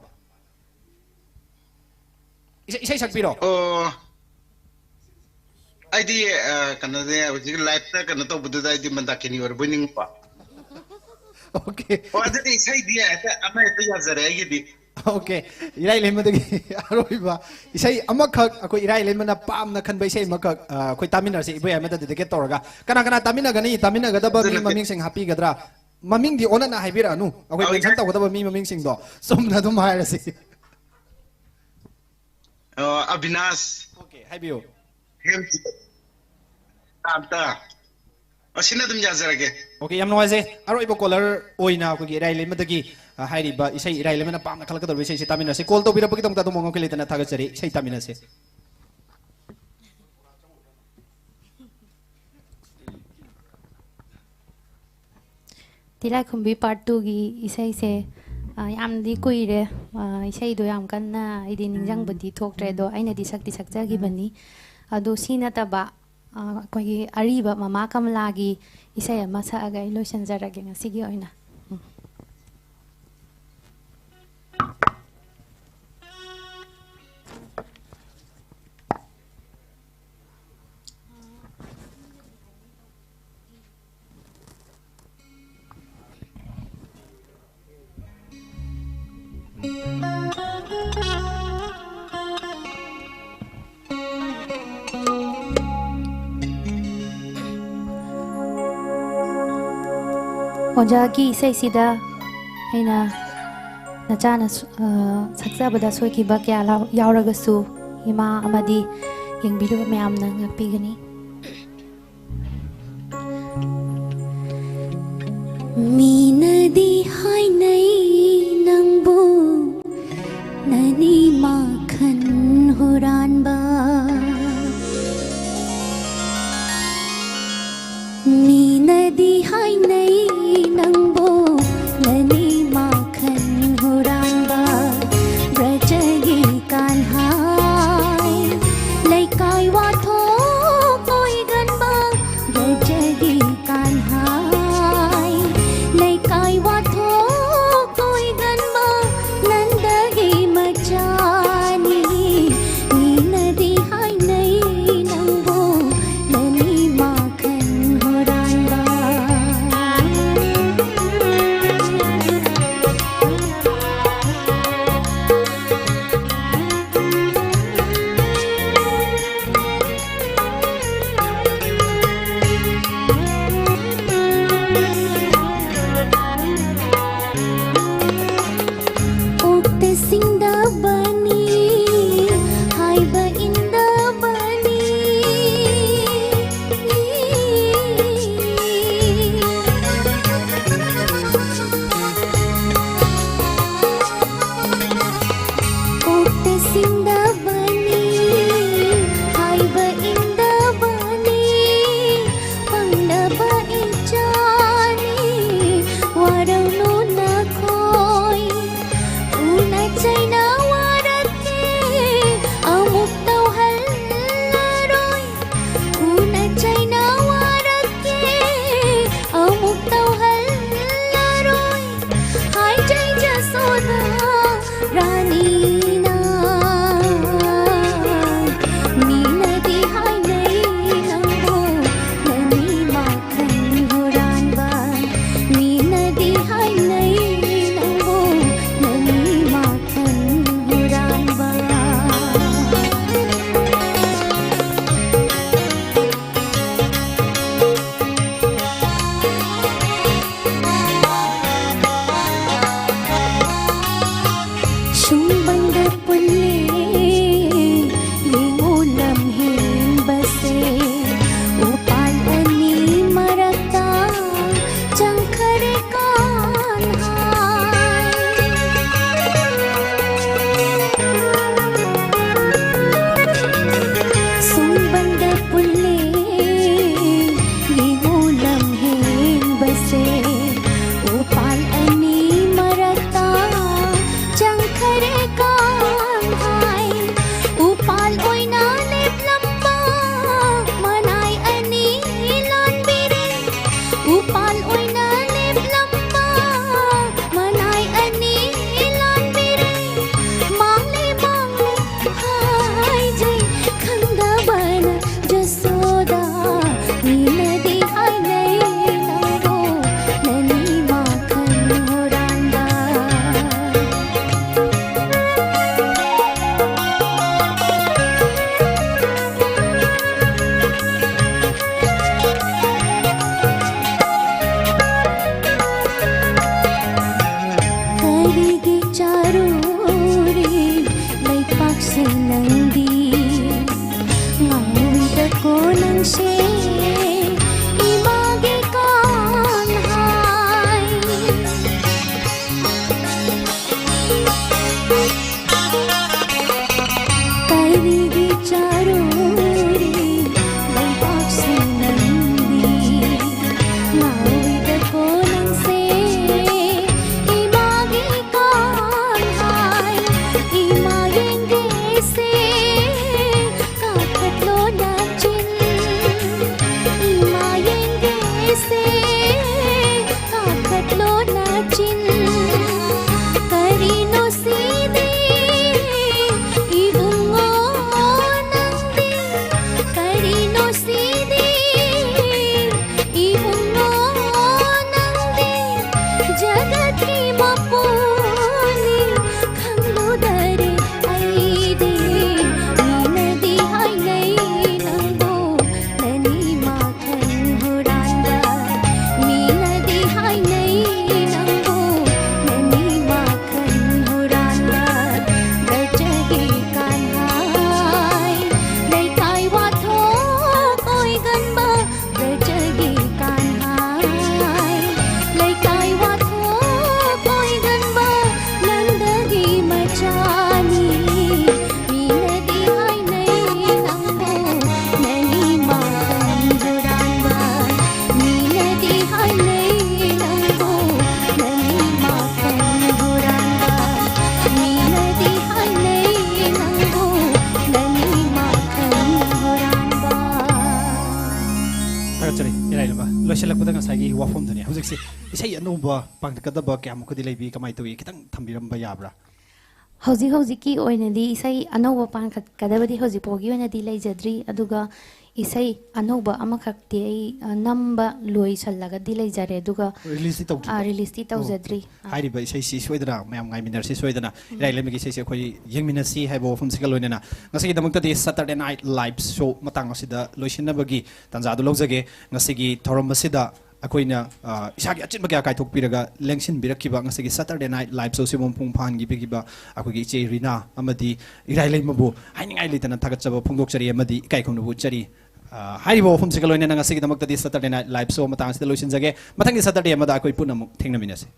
ꯏꯁꯩ, ꯏꯁꯩ ꯁꯛꯄꯤꯔꯣ꯫ ꯑꯣ, ꯑꯩꯗꯤ, ꯑ, ꯀꯩꯅꯣꯅꯦ, ꯍꯧꯖꯤꯛ liveꯇ ꯀꯩꯅꯣ ꯇꯧꯕꯗꯨꯗ ꯑꯩꯗꯤ ꯃꯟꯗꯥꯀꯤꯅꯤ ꯑꯣꯏꯔꯕꯣꯏ ꯅꯤꯡꯕ꯫ ꯑꯣꯀꯦ꯫ ꯑꯣ, ꯑꯗꯨꯗꯤ ꯏꯁꯩꯗꯤ ꯍꯦꯛꯇ ꯑꯃ ꯍꯦꯛꯇ ꯌꯥꯖꯔꯦ ꯑꯩꯒꯤꯗꯤ꯫ ꯑꯣꯀꯦ꯫ ꯏꯔꯥꯏꯂꯩꯃꯗꯒꯤ ꯑꯔꯣꯏꯕ ꯏꯁꯩ ꯑꯃꯈꯛ, ꯑꯩꯈꯣꯏ ꯏꯔꯥꯏꯂꯩꯃꯅ ꯄꯥꯝꯅ ꯈꯟꯕ ꯏꯁꯩ ꯑꯃꯈꯛ, ꯑ, ꯑꯩꯈꯣꯏ ꯇꯥꯃꯤꯟꯅꯔꯁꯤ, ꯏꯕꯣꯌꯥꯏꯃꯗ dedicate ꯇꯧꯔꯒ꯫ ꯀꯅꯥ ꯀꯅꯥ ꯇꯥꯃꯤꯟꯅꯒꯅꯤ? ꯇꯥꯃꯤꯟꯅꯒꯗꯕ ꯑꯗꯨ ꯃꯤ ꯅꯠꯇꯦ꯫ ꯃꯃꯤꯡꯁꯤꯡ ꯍꯥꯞꯄꯤꯒꯗ꯭ꯔꯥ? ꯃꯃꯤꯡꯗꯤ ꯑꯣꯟꯅꯅ ꯍꯥꯏꯕꯤꯔꯛꯑꯅꯨ, ꯑꯩꯈꯣꯏ ꯑꯧ, mention ꯏꯔꯥꯏ- ꯇꯧꯒꯗꯕ ꯃꯤ ꯃꯃꯤꯡꯁꯤꯡꯗꯣ ꯆꯨꯝꯅ ꯑꯗꯨꯝ ꯍꯥꯏꯔꯁꯤ꯫ ꯑ, ꯑꯕꯤꯅꯥꯁ꯫ ꯑꯣꯀꯦ, ꯍꯥꯏꯕꯤꯌꯨ꯫ ꯍꯦꯝꯆꯟꯗ꯭ꯔ꯫ ꯀꯥꯟꯇ꯫ ꯑꯁꯤꯅ ꯑꯗꯨꯝ ꯌꯥꯖꯔꯒꯦ꯫ ꯑꯣꯀꯦ, ꯌꯥꯝ ꯅꯨꯡꯉꯥꯏꯖꯩ꯫ ꯑꯔꯣꯏꯕ ꯀꯣꯂꯔ ꯑꯣꯏꯅ ꯑꯩꯈꯣꯏꯒꯤ ꯏꯔꯥꯏ ꯂꯩꯃꯗꯒꯤ, ꯑ, ꯍꯥꯏꯔꯤꯕ ꯏꯁꯩ ꯏꯔꯥꯏ ꯂꯩꯃꯅ ꯄꯥꯝꯅ ꯈꯜꯂꯛꯀꯗꯧꯔꯤꯕ ꯏꯁꯩꯁꯦ ꯇꯥꯃꯤꯟꯅꯁꯦ꯫ ꯀꯣꯜ ꯇꯧꯕꯤꯔꯛꯄꯒꯤꯗꯃꯛꯇ ꯑꯗꯣꯝꯕꯨ ꯉꯥꯎꯈꯩ ꯂꯩꯇꯅ ꯊꯥꯒꯠꯆꯔꯤ꯫ ꯏꯁꯩ ꯇꯥꯃꯤꯟꯅꯁꯦ꯫ ꯇꯤꯂꯥꯏꯈꯨꯝꯕꯤ ꯄꯥꯔꯠ ꯇꯨꯒꯤ ꯏꯁꯩꯁꯦ, ꯑ, ꯌꯥꯝꯗꯤ ꯀꯨꯏꯔꯦ꯫ ꯑ, ꯏꯁꯩꯗꯣ ꯌꯥꯝ ꯀꯟꯅ ꯑꯩꯗꯤ ꯅꯤꯡꯁꯤꯡꯕꯗꯤ ꯊꯣꯛꯇ꯭ꯔꯦ, ꯑꯗꯣ ꯑꯩꯅꯗꯤ ꯁꯛꯇꯤ ꯁꯛꯆꯈꯤꯕꯅꯤ꯫ ꯑꯗꯣ ꯁꯤ ꯅꯠꯇꯕ, ꯑ, ꯑꯩꯈꯣꯏꯒꯤ ꯑꯔꯤꯕ ꯃꯃꯥ ꯀꯃꯂꯥꯒꯤ ꯏꯁꯩ ꯑꯃ ꯁꯛꯑꯒ ꯑꯩ ꯂꯣꯏꯁꯤꯟꯖꯔꯒꯦ ꯉꯁꯤꯒꯤ ꯑꯣꯏꯅ꯫ ꯎꯝ꯫ ꯑꯣꯖꯥꯒꯤ ꯏꯁꯩꯁꯤꯗ ꯑꯩꯅ ꯅꯆꯥꯅ ꯁ-, ꯑ, ꯁꯛꯆꯕꯗ ꯁꯣꯏꯈꯤꯕ ꯀꯌꯥ ꯂꯥꯎ-, ꯌꯥꯎꯔꯒꯁꯨ, ꯏꯃꯥ ꯑꯃꯗꯤ ꯌꯦꯡꯕꯤꯔꯤꯕ ꯃꯌꯥꯝꯅ ꯉꯥꯛꯄꯤꯒꯅꯤ꯫ ꯃꯤꯅꯗꯤ ꯍꯥꯏꯅꯩ ꯅꯪꯕꯨ ꯅꯅꯤ ꯃꯈꯟ ꯍꯨꯔꯥꯟꯕ꯫ ꯃꯤꯅꯗꯤ ꯍꯥꯏꯅꯩ ꯅꯪꯕꯨ ꯅꯅꯤ ꯃꯈꯟ ꯍꯨꯔꯥꯟꯕ꯫ ꯕ꯭ꯔꯖꯒꯤ ꯀꯥꯟꯍꯥꯏ ꯂꯩꯀꯥꯏ ꯋꯥꯊꯣꯛ ꯑꯣꯏꯒꯟꯕ꯫ ꯕ꯭ꯔꯖꯒꯤ ꯀꯥꯟꯍꯥꯏ ꯂꯩꯀꯥꯏ ꯋꯥꯊꯣꯛ ꯖꯒꯠꯀꯤ ꯃꯄꯨꯅꯤ ꯈꯪꯂꯨꯗꯔꯦ ꯑꯩꯗꯤ꯫ ꯃꯤꯅꯗꯤ ꯍꯥꯏꯅꯩ ꯅꯪꯕꯨ ꯅꯅꯤ ꯃꯈꯜ ꯍꯨꯔꯥꯟꯕ꯫ ꯃꯤꯅꯗꯤ ꯍꯥꯏꯅꯩ ꯅꯪꯕꯨ ꯅꯅꯤ ꯃꯈꯜ ꯍꯨꯔꯥꯟꯕ꯫ ꯕ꯭ꯔꯖꯒꯤ ꯀꯥꯟꯍꯥꯏ ꯂꯩꯀꯥꯏ ꯋꯥꯊꯣꯛ ꯑꯣꯏꯒꯟꯕ꯫ ꯕ꯭ꯔꯖꯒꯤ ꯀꯥꯟꯍꯥꯏ ꯂꯩꯀꯥꯏ ꯋꯥꯊꯣꯛ ꯑꯣꯏꯒꯟꯕ ꯅꯟꯗꯒꯤ ꯃꯆꯥꯅꯤ꯫ ꯃꯤꯅꯗꯤ ꯍꯥꯏꯅꯩ ꯅꯪꯕꯨ ꯅꯅꯤ ꯃꯈꯜ ꯍꯨꯔꯥꯟꯕ꯫ ꯃꯤꯅꯗꯤ ꯍꯥꯏꯅꯩ ꯅꯪꯕꯨ ꯅꯅꯤ ꯃꯈꯜ ꯍꯨꯔꯥꯟꯕ꯫ ꯃꯤꯅꯗꯤ ꯍꯥꯏꯅꯩ ꯅꯪꯕꯨ ꯅꯅꯤ ꯃꯈꯜ ꯍꯨꯔꯥꯟꯕ꯫ ꯊꯥꯒꯠꯆꯔꯤ ꯏꯔꯥꯏꯂꯝꯕ꯫ ꯂꯣꯏꯁꯤꯜꯂꯛꯄꯗ ꯉꯁꯥꯏꯒꯤ ꯋꯥꯐꯝꯗꯨꯅꯤ꯫ ꯍꯧꯖꯤꯛꯁꯤ ꯏꯁꯩ ꯑꯅꯧꯕ ꯄꯥꯡꯊꯣꯛꯀꯗꯕ ꯀꯌꯥꯃꯨꯛꯀꯗꯤ ꯂꯩꯕꯤ? ꯀꯃꯥꯏꯅ ꯇꯧꯏ? ꯈꯤꯇꯪ ꯊꯝꯕꯤꯔꯝꯕ ꯌꯥꯕ꯭ꯔꯥ? ꯍꯧꯖꯤꯛ ꯍꯧꯖꯤꯛꯀꯤ ꯑꯣꯏꯅꯗꯤ ꯏꯁꯩ ꯑꯅꯧꯕ ꯄꯥꯡꯈꯠꯀꯗꯕꯗꯤ ꯍꯧꯖꯤꯛ ꯐꯥꯎꯒꯤ ꯑꯣꯏꯅꯗꯤ ꯂꯩꯖꯗ꯭ꯔꯤ, ꯑꯗꯨꯒ ꯏꯁꯩ ꯑꯅꯧꯕ ꯑꯃꯈꯛꯇꯤ ꯑꯩ, ꯑ, ꯅꯝꯕ ꯂꯣꯏꯁꯜꯂꯒꯗꯤ ꯂꯩꯖꯔꯦ, ꯑꯗꯨꯒ, ꯔꯤꯂꯤꯁꯇꯤ ꯇꯧꯗ꯭ꯔꯤꯕ? ꯑ, ꯔꯤꯂꯤꯁꯇꯤ ꯇꯧꯖꯗ꯭ꯔꯤ꯫ ꯑꯣꯀꯦ꯫ ꯑꯥ꯫ ꯍꯥꯏꯔꯤꯕ ꯏꯁꯩꯁꯤ ꯁꯣꯏꯗꯅ ꯃꯌꯥꯝ ꯉꯥꯏꯃꯤꯟꯅꯔꯁꯤ, ꯁꯣꯏꯗꯅ꯫ ꯎꯝ꯫ ꯏꯔꯥꯏꯂꯝꯕꯒꯤ ꯏꯁꯩꯁꯤ ꯑꯩꯈꯣꯏ ꯌꯦꯡꯃꯤꯟꯅꯁꯤ ꯍꯥꯏꯕ ꯋꯥꯐꯝꯁꯤꯒ ꯂꯣꯏꯅꯅ ꯉꯁꯤꯒꯤꯗꯃꯛꯇꯗꯤ Saturday Night Live Show ꯃꯇꯥꯡ ꯑꯁꯤꯗ ꯂꯣꯏꯁꯤꯟꯅꯕꯒꯤ ꯇꯥꯟꯖꯥꯗꯨ ꯂꯧꯖꯒꯦ꯫ ꯉꯁꯤꯒꯤ ꯊꯧꯔꯝ ꯑꯁꯤꯗ ꯑꯩꯈꯣꯏꯅ, ꯑ, ꯏꯁꯥꯒꯤ ꯑꯆꯤꯟꯕ ꯀꯌꯥ ꯀꯥꯏꯊꯣꯛꯄꯤꯔꯒ ꯂꯦꯡꯁꯤꯟꯕꯤꯔꯛꯈꯤꯕ ꯉꯁꯤꯒꯤ Saturday Night Live Show ꯁꯤꯕꯨ ꯃꯄꯨꯡ ꯐꯥꯍꯟꯕꯤꯈꯤꯕ ꯑꯩꯈꯣꯏꯒꯤ ꯏꯆꯦ ꯔꯤꯅꯥ ꯑꯃꯗꯤ ꯏꯔꯥꯏꯂꯩꯃꯕꯨ ꯍꯥꯏꯅꯤꯡꯉꯥꯏ ꯂꯩꯇꯅ ꯊꯥꯒꯠꯆꯕ ꯐꯣꯡꯗꯣꯛꯆꯔꯤ ꯑꯃꯗꯤ ꯏꯀꯥꯏ ꯈꯨꯝꯅꯕ ꯎꯠꯆꯔꯤ꯫ ꯑ, ꯍꯥꯏꯔꯤꯕ ꯋꯥꯐꯝꯁꯤꯒ ꯂꯣꯏꯅꯅ ꯉꯁꯤꯒꯤꯗꯃꯛꯇꯗꯤ Saturday Night Live Show ꯃꯇꯥꯡ ꯑꯁꯤꯗ ꯂꯣꯏꯁꯤꯟꯖꯒꯦ꯫ ꯃꯊꯪꯒꯤ Saturday ꯑꯃꯗ ꯑꯩꯈꯣꯏ ꯄꯨꯟꯅ ꯑꯃꯨꯛ ꯊꯦꯡꯅꯃꯤꯟꯅꯁꯤ꯫